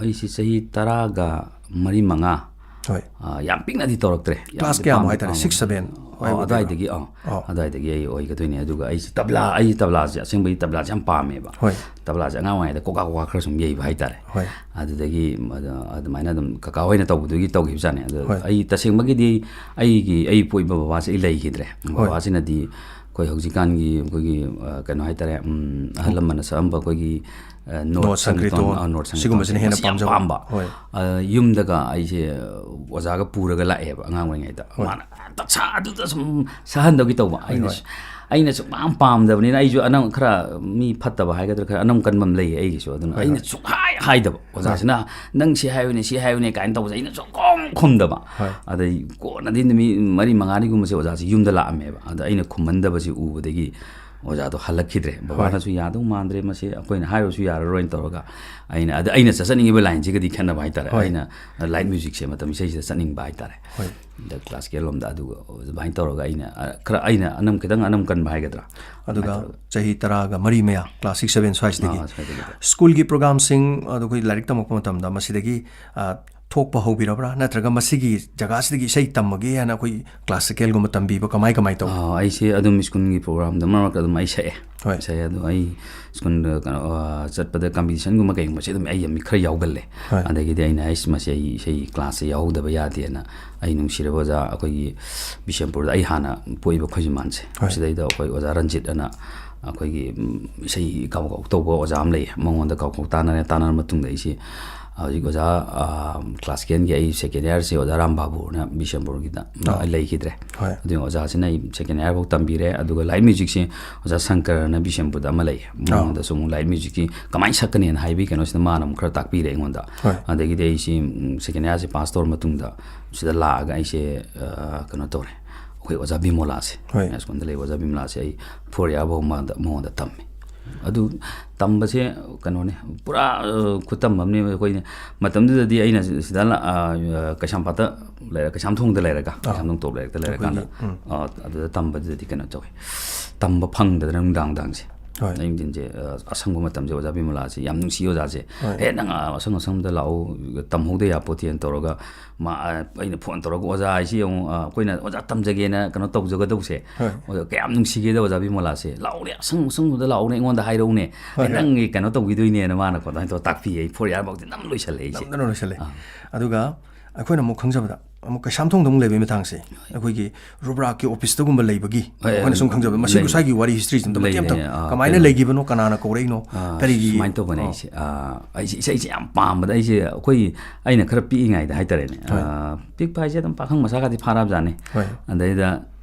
ꯑꯩꯁꯤ ꯆꯍꯤ ꯇꯔꯥꯒ ꯃꯔꯤ ꯃꯉꯥ, ꯍꯣꯏ꯫ ꯑ, ꯌꯥꯝ ꯄꯤꯛꯅꯗꯤ ꯇꯧꯔꯛꯇ꯭ꯔꯦ꯫ ꯌꯥꯝꯗꯤ ꯀ꯭ꯂꯥꯁ ꯀꯌꯥꯃꯨꯛ ꯄꯥꯝꯗꯤ ꯍꯥꯏꯇꯥꯔꯦ? ꯄꯥꯝꯃꯦ꯫ ꯁꯤꯛꯁ, ꯁꯚꯦꯟ ꯑꯣ, ꯑꯗꯨꯋꯥꯏ ꯑꯣꯏꯗꯣꯏꯔꯥ? ꯑꯗꯨꯋꯥꯏꯗꯒꯤ, ꯑ, ꯑꯣ꯫ ꯑꯗꯨꯋꯥꯏꯗꯒꯤ ꯑꯩ ꯑꯣꯏꯒꯗꯣꯏꯅꯦ꯫ ꯑꯗꯨꯒ ꯑꯩꯁꯦ ꯇꯕ꯭ꯂꯥ, ꯑꯩ ꯇꯕ꯭ꯂꯥꯁꯦ, ꯑꯁꯦꯡꯕꯒꯤ ꯇꯕ꯭ꯂꯥꯁꯦ ꯌꯥꯝ ꯄꯥꯝꯃꯦꯕ꯫ ꯍꯣꯏ꯫ ꯇꯕ꯭ꯂꯥꯁꯦ ꯑꯉꯥꯡ ꯑꯣꯏꯔꯤꯉꯩꯗ ꯀꯣꯀꯥ ꯀꯣꯀꯥ ꯈꯔ ꯁꯨꯝ ꯌꯩꯕ ꯍꯥꯏꯇꯥꯔꯦ꯫ ꯍꯣꯏ꯫ ꯑꯗꯨꯗꯒꯤ, ꯑꯗ-, ꯑꯗꯨꯃꯥꯏꯅ ꯑꯗꯨꯝ ꯀꯀꯥ ꯍꯣꯏꯅ ꯇꯧꯕꯗꯨꯒꯤ ꯇꯧꯈꯤꯕꯖꯥꯠꯅꯦ꯫ ꯑꯗꯣ ꯍꯣꯏ꯫ ꯑꯩ ꯇꯁꯦꯡꯕꯒꯤꯗꯤ ꯑꯩꯒꯤ, ꯑꯩ ꯄꯣꯛꯏꯕ ꯕꯕꯥꯁꯦ ꯑꯩ ꯂꯩꯈꯤꯗ꯭ꯔꯦ꯫ ꯍꯣꯏ꯫ ꯕꯕꯥꯁꯤꯅꯗꯤ ꯑꯩꯈꯣꯏ ꯍꯧꯖꯤꯛꯀꯥꯟꯒꯤ ꯑꯩꯈꯣꯏꯒꯤ, ꯑ, ꯀꯩꯅꯣ ꯍꯥꯏꯇꯥꯔꯦ, ꯎꯝ, ꯑꯍꯜ ꯂꯃꯟꯅ ꯁꯛꯑꯝꯕ ꯑꯩꯈꯣꯏꯒꯤ, ꯑ, ꯅꯣꯠ ꯅꯣꯠ ꯁꯪꯀ꯭ꯔꯤꯇꯣꯟ, ꯁꯪꯀ꯭ꯔꯤꯇꯣꯟ, ꯑ, ꯅꯣꯠ ꯁꯪꯀ꯭ꯔꯤꯇꯣꯟ ꯁꯤꯒꯨꯝꯕꯁꯤꯅ ꯍꯦꯟꯅ ꯃꯁꯤ ꯌꯥꯝ ꯄꯥꯝꯖꯕ꯫ ꯄꯥꯝꯕ꯫ ꯍꯣꯏ꯫ ꯑ, ꯌꯨꯝꯗꯒ ꯑꯩꯁꯦ ꯑꯣꯖꯥꯒ ꯄꯨꯔꯒ ꯂꯥꯛꯑꯦꯕ ꯑꯉꯥꯡ ꯑꯣꯏꯔꯤꯉꯩꯗ꯫ ꯍꯣꯏ꯫ ꯃꯥꯅ ꯇꯛꯁꯥ ꯑꯗꯨꯗ ꯁꯨꯝ ꯁꯛꯍꯟꯗꯧꯒꯤ ꯇꯧꯕ꯫ ꯍꯣꯏ, ꯑꯩꯅ ꯍꯣꯏ꯫ ꯁ-, ꯑꯩꯅ ꯁꯨꯛꯄꯥꯝ ꯄꯥꯝꯗꯕꯅꯤꯅ ꯑꯩꯁꯨ ꯑꯅꯝ-, ꯈꯔ ꯃꯤ ꯐꯠꯇꯕ ꯍꯥꯏꯒꯗ꯭ꯔꯥ, ꯈꯔ ꯑꯅꯝ ꯀꯟꯕ ꯑꯃ ꯂꯩꯌꯦ ꯑꯩꯒꯤꯁꯨ꯫ ꯑꯗꯨꯅ ꯍꯣꯏ, ꯑꯩꯅ ꯍꯣꯏ꯫ ꯁꯨꯛꯍꯥꯏ ꯍꯥꯏꯗꯕ꯫ ꯍꯣꯏ꯫ ꯑꯣꯖꯥꯁꯤꯅ "ꯅꯪ ꯁꯤ ꯍꯥꯏꯌꯨꯅꯦ, ꯁꯤ ꯍꯥꯏꯌꯨꯅꯦ" ꯀꯥꯏꯅ ꯇꯧꯕꯁꯦ ꯑꯩꯅ ꯁꯨꯛꯈꯨꯝ ꯈꯨꯝꯗꯕ꯫ ꯍꯣꯏ꯫ ꯑꯗꯩ ꯀꯣꯟꯅꯗꯤ ꯅꯨꯃꯤꯠ ꯃꯔꯤ ꯃꯉꯥꯅꯤꯒꯨꯝꯕꯁꯦ ꯑꯣꯖꯥꯁꯦ ꯌꯨꯝꯗ ꯂꯥꯛꯑꯝꯃꯦꯕ꯫ ꯑꯗ ꯑꯩꯅ ꯈꯨꯝꯃꯟꯗꯕꯁꯦ ꯎꯕꯗꯒꯤ ꯑꯣꯖꯥꯗꯣ ꯍꯜꯂꯛꯈꯤꯗ꯭ꯔꯦ꯫ ꯍꯣꯏ꯫ ꯕꯕꯥꯅꯁꯨ "ꯌꯥꯗꯧ ꯃꯥꯟꯗ꯭ꯔꯦ ꯃꯁꯤ, ꯑꯩꯈꯣꯏꯅ ꯍꯥꯏꯔꯨꯔꯁꯨ ꯌꯥꯔꯔꯣꯏꯅ" ꯇꯧꯔꯒ ꯑꯩꯅ, ꯑꯗ ꯑꯩꯅ ꯆꯠꯆꯅꯤꯡꯉꯤꯕ ꯂꯥꯏꯟꯁꯤꯒꯗꯤ ꯈꯦꯠꯅꯕ ꯍꯥꯏꯇꯥꯔꯦ꯫ ꯍꯣꯏ꯫ ꯑꯩꯅ ꯂꯥꯏꯠ ꯃ꯭ꯌꯨꯖꯤꯛꯁꯦ ꯃꯇꯝ ꯏꯁꯩꯁꯤꯗ ꯆꯠꯅꯤꯡꯕ ꯍꯥꯏꯇꯥꯔꯦ꯫ ꯍꯣꯏ꯫ ꯑꯗ ꯀ꯭ꯂꯥꯁꯤꯀꯦꯜ ꯂꯣꯝꯗ ꯑꯗꯨꯒ ꯑꯗꯨꯃꯥꯏꯅ ꯇꯧꯔꯒ ꯑꯩꯅ, ꯑ, ꯈꯔ ꯑꯩꯅ ꯑꯅꯝ-, ꯈꯤꯇꯪ ꯑꯅꯝ ꯀꯟꯕ ꯍꯥꯏꯒꯗ꯭ꯔꯥ? ꯑꯗꯨꯒ ꯑꯗꯨꯃꯥꯏꯅ ꯇꯧꯔꯒ꯫ ꯆꯍꯤ ꯇꯔꯥꯒ ꯃꯔꯤ ꯃꯌꯥ, ꯀ꯭ꯂꯥꯁ ꯁꯤꯛꯁ, ꯁꯚꯦꯟ ꯁ꯭ꯋꯥꯏꯁꯤꯗꯒꯤ꯫ ꯑꯥ, ꯁ꯭ꯋꯥꯏꯗꯒꯤ꯫ ꯁ꯭ꯀꯨꯜꯒꯤ ꯄ꯭ꯔꯣꯒ꯭ꯔꯥꯝꯁꯤꯡ, ꯑꯗꯣ ꯑꯩꯈꯣꯏ ꯂꯥꯏꯔꯤꯛ ꯇꯝꯃꯛꯄ ꯃꯇꯝꯗ ꯃꯁꯤꯗꯒꯤ, ꯑ, ꯊꯣꯛꯄ ꯍꯧꯕꯤꯔꯕ꯭ꯔꯥ? ꯅꯠꯇ꯭ꯔꯒ ꯃꯁꯤꯒꯤ ꯖꯒꯥꯁꯤꯗꯒꯤ ꯏꯁꯩ ꯇꯝꯃꯒꯦ ꯍꯥꯏꯅ ꯑꯩꯈꯣꯏ ꯀ꯭ꯂꯥꯁꯤꯀꯦꯜꯒꯨꯝꯕ ꯇꯝꯕꯤꯕ ꯀꯃꯥꯏ, ꯀꯃꯥꯏ ꯇꯧꯕ? ꯑꯥ, ꯑꯩꯁꯦ ꯑꯗꯨꯝ ꯁ꯭ꯀꯨꯜꯒꯤ ꯄ꯭ꯔꯣꯒ꯭ꯔꯥꯝꯗ ꯃꯔꯛ ꯃꯔꯛꯇ ꯑꯗꯨꯝ ꯑꯩ ꯁꯛꯑꯦ꯫ ꯍꯣꯏ꯫ ꯁꯛꯑꯦ꯫ ꯑꯗꯣ ꯑꯩ ꯁ꯭ꯀꯨꯜꯗ ꯀꯩꯅꯣ, ꯑ, ꯆꯠꯄꯗ ꯀꯝꯄꯤꯇꯤꯁꯟꯒꯨꯝꯕ ꯀꯩꯒꯨꯝꯕꯁꯦ ꯑꯗꯨꯝ ꯑꯩ ꯌꯥꯝ ꯈꯔ ꯌꯥꯎꯒꯜꯂꯦ꯫ ꯍꯣꯏ꯫ ꯑꯗꯒꯤꯗꯤ ꯑꯩꯅ, "ꯑꯩꯁ, ꯃꯁꯤ ꯑꯩ ꯏꯁꯩ ꯀ꯭ꯂꯥꯁꯁꯦ ꯌꯥꯎꯍꯧꯗꯕ ꯌꯥꯗꯦꯅ" ꯑꯩ ꯅꯨꯡꯁꯤꯔꯕ ꯑꯣꯖꯥ ꯑꯩꯈꯣꯏꯒꯤ ꯕꯤꯁꯦꯝꯄꯨꯔꯗ ꯑꯩ ꯍꯥꯟꯅ ꯄꯣꯛꯏꯕ ꯈꯨꯖꯤꯃꯥꯟꯁꯦ꯫ ꯍꯣꯏ꯫ ꯁꯤꯗꯩꯗ ꯑꯩꯈꯣꯏ ꯑꯣꯖꯥ ꯔꯟꯖꯤꯠ ꯑꯅ ꯑꯩꯈꯣꯏꯒꯤ, ꯎꯝ, ꯏꯁꯩ ꯀꯥꯕ ꯀꯥꯎ ꯇꯧꯕ ꯑꯣꯖꯥ ꯑꯃ ꯂꯩꯌꯦ꯫ ꯃꯉꯣꯟꯗ ꯀꯥꯎ ꯀꯥꯎ ꯇꯥꯟꯅꯔꯦ꯫ ꯇꯥꯟꯅꯔ ꯃꯇꯨꯡꯗ ꯑꯩꯁꯤ ꯍꯧꯖꯤꯛ ꯑꯣꯖꯥ, ꯑ, ꯀ꯭ꯂꯥꯁ ꯇꯦꯟꯒꯤ ꯑꯩ ꯁꯦꯀꯦꯟ ꯏꯌꯥꯔꯁꯦ ꯑꯣꯖꯥ ꯔꯥꯝ ꯕꯥꯕꯨꯅ ꯕꯤꯁꯦꯝꯄꯨꯔꯒꯤꯗ ꯑꯥ꯫ ꯂꯩꯈꯤꯗ꯭ꯔꯦ꯫ ꯍꯣꯏ꯫ ꯑꯗꯨꯒꯤ ꯑꯣꯖꯥꯁꯤꯅ ꯑꯩ ꯁꯦꯀꯦꯟ ꯏꯌꯥꯔ ꯐꯥꯎ ꯇꯝꯕꯤꯔꯦ꯫ ꯑꯗꯨꯒ ꯂꯥꯏꯠ ꯃ꯭ꯌꯨꯖꯤꯛꯁꯤ ꯑꯣꯖꯥ ꯁꯪꯀꯔꯅ ꯕꯤꯁꯦꯝꯄꯨꯔꯗ ꯑꯃ ꯂꯩꯌꯦ꯫ ꯑꯥ꯫ ꯃꯉꯣꯟꯗꯁꯨ ꯑꯃꯨꯛ ꯂꯥꯏꯠ ꯃ꯭ꯌꯨꯖꯤꯛꯀꯤ ꯀꯃꯥꯏꯅ ꯁꯛꯀꯅꯤꯅ ꯍꯥꯏꯕꯒꯤ ꯀꯩꯅꯣꯁꯤꯅ ꯃꯥꯅ ꯑꯃꯨꯛ ꯈꯔ ꯇꯥꯛꯄꯤꯔꯦ ꯑꯩꯉꯣꯟꯗ꯫ ꯍꯣꯏ꯫ ꯑꯗꯒꯤꯗꯤ ꯑꯩꯁꯤ, ꯎꯝ, ꯁꯦꯀꯦꯟ ꯏꯌꯥꯔꯁꯤ ꯄꯥꯁ ꯇꯧꯔ ꯃꯇꯨꯡꯗ ꯁꯤꯗ ꯂꯥꯛꯑꯒ ꯑꯩꯁꯦ, ꯑ, ꯀꯩꯅꯣ ꯇꯧꯔꯦ꯫ ꯑꯩꯈꯣꯏ ꯑꯣꯖꯥ ꯕꯤꯃꯣꯂꯥꯁꯦ, ꯍꯣꯏ꯫ ꯍꯥꯏ ꯁ꯭ꯀꯨꯜꯗ ꯂꯩꯕ ꯑꯣꯖꯥ ꯕꯤꯃꯣꯂꯥꯁꯦ ꯑꯩ ꯐꯣꯔ ꯏꯌꯥꯔ ꯐꯥꯎ ꯃꯉꯣꯟꯗ, ꯃꯉꯣꯟꯗ ꯇꯝꯃꯦ꯫ ꯑꯗꯨ ꯇꯝꯕꯁꯦ ꯀꯩꯅꯣꯅꯦ, ꯄꯨꯔꯥ, ꯑ, ꯈꯨꯇꯝ ꯑꯃꯅꯦ꯫ ꯑꯩꯈꯣꯏꯅ ꯃꯇꯝꯗꯨꯗꯗꯤ ꯑꯩꯅ ꯁꯤꯗ ꯂꯥ-, ꯑ, ꯀꯩꯁꯥꯝꯄꯥꯠꯇ ꯂꯩꯔ-, ꯀꯩꯁꯥꯝꯊꯣꯡꯗ ꯂꯩꯔꯒ, ꯑꯥ꯫ ꯀꯩꯁꯥꯝꯊꯣꯡ ꯇꯣꯞ ꯂꯩꯔꯛꯇ ꯂꯩꯔꯀꯥꯟꯗ, ꯑꯩꯈꯣꯏꯒꯤ, ꯎꯝ꯫ ꯑ, ꯑꯗꯨꯗ ꯇꯝꯕꯗꯨꯗꯗꯤ ꯀꯩꯅꯣ ꯇꯧꯋꯦ, ꯇꯝꯕ ꯐꯪꯗꯗꯅ ꯅꯨꯡꯗꯥꯡ ꯅꯨꯡꯗꯥꯡꯁꯦ꯫ ꯍꯣꯏ꯫ ꯑꯌꯨꯛ ꯅꯨꯡꯊꯤꯟꯁꯦ, ꯑ, ꯑꯁꯪꯕ ꯃꯇꯝꯁꯦ ꯑꯣꯖꯥ ꯕꯤꯃꯣꯂꯥꯁꯦ ꯌꯥꯝ ꯅꯨꯡꯁꯤ ꯑꯣꯖꯥꯁꯦ꯫ ꯍꯣꯏ꯫ "ꯑꯦ, ꯅꯪ, ꯑ, ꯑꯁꯪ ꯑꯁꯪꯕꯗ ꯂꯥꯛꯑꯣ, ꯇꯝꯍꯧꯗ ꯌꯥꯄꯣꯠꯇꯦꯅ" ꯇꯧꯔꯒ ꯃꯥ, ꯑ, ꯑꯩꯅ ꯐꯣꯟ ꯇꯧꯔꯒ ꯑꯣꯖꯥ ꯍꯥꯏꯁꯤ ꯌꯦꯡꯉꯨ, ꯑ, ꯑꯩꯈꯣꯏꯅ ꯑꯣꯖꯥ ꯇꯝꯖꯒꯦꯅ ꯀꯩꯅꯣ ꯇꯧꯖꯒꯗꯧꯁꯦ꯫ ꯍꯣꯏ꯫ ꯑꯣꯖꯥ ꯀꯌꯥꯝ ꯅꯨꯡꯁꯤꯒꯦꯗ ꯑꯣꯖꯥ ꯕꯤꯃꯣꯂꯥꯁꯦ꯫ "ꯂꯥꯛꯑꯣꯅꯦ, ꯑꯁꯪ ꯑꯁꯪꯕꯗ ꯂꯥꯛꯑꯣꯅꯦ, ꯑꯩꯉꯣꯟꯗ ꯍꯥꯏꯔꯛꯎꯅꯦ꯫ ꯍꯣꯏ, ꯑꯩ ꯍꯣꯏ꯫ ꯅꯪꯒꯤ ꯀꯩꯅꯣ ꯇꯧꯕꯤꯗꯣꯏꯅꯦꯅ" ꯃꯥꯅꯀꯣ ꯑꯗꯨꯃꯥꯏꯅ ꯇꯧꯔ ꯇꯥꯛꯄꯤꯌꯦ꯫ ꯑꯩ four year ꯐꯥꯎꯗꯤ ꯑꯗꯨꯝ ꯂꯣꯏꯁꯜꯂꯦ ꯑꯩꯁꯦ꯫ ꯅꯝꯗꯅ ꯂꯣꯏꯁꯜꯂꯦ꯫ ꯑꯥ꯫ ꯑꯗꯨꯒ ꯑꯩꯈꯣꯏꯅ ꯑꯃꯨꯛ ꯈꯪꯖꯕꯗ, ꯑꯃꯨꯛ ꯀꯩꯁꯥꯝꯊꯣꯡꯗ ꯑꯃꯨꯛ ꯂꯩꯕꯒꯤ ꯃꯇꯥꯡꯁꯦ, ꯑꯩꯈꯣꯏꯒꯤ ꯔꯨꯕ꯭ꯔꯥꯛꯀꯤ ꯑꯣꯐꯤꯁꯇꯒꯨꯝꯕ ꯂꯩꯕꯒꯤ ꯍꯣꯏ, ꯑꯩꯈꯣꯏꯅ ꯁꯨꯝ ꯈꯪꯖꯕꯗ, ꯃꯁꯤ ꯂꯩ꯫ ꯉꯁꯥꯏꯒꯤ ꯋꯥꯔꯤ historyꯁꯦ ꯑꯝꯇ ꯂꯩ, ꯃꯇꯦꯛ ꯑꯝꯇ ꯂꯩ, ꯑꯥ, ꯀꯃꯥꯏꯅ ꯀꯩꯅꯣ꯫ ꯂꯩꯈꯤꯕꯅꯣ, ꯀꯅꯥꯅ ꯀꯧꯔꯛꯏꯅꯣ, ꯑꯥ, ꯀꯔꯤꯒꯤ? ꯁꯨꯃꯥꯏꯅ ꯇꯧꯕꯅꯦ ꯑꯥ꯫ ꯑꯩꯁꯦ꯫ ꯑꯥ, ꯑꯩꯁꯦ ꯏꯁꯩꯁꯦ ꯌꯥꯝ ꯄꯥꯝꯕꯗ ꯑꯩꯁꯦ, ꯑꯩꯈꯣꯏ, ꯑꯩꯅ ꯈꯔ ꯄꯤꯛꯏꯉꯩꯗ ꯍꯥꯏꯇꯥꯔꯦꯅꯦ꯫ ꯍꯣꯏ꯫ ꯑꯥ, ꯄꯤꯛꯄ ꯍꯥꯏꯁꯦ ꯑꯗꯨꯝ ꯄꯥꯈꯪ ꯃꯆꯥꯒꯗꯤ ꯐꯥꯔꯕꯖꯥꯠꯅꯤ꯫ ꯍꯣꯏ꯫ ꯑꯗꯩꯗ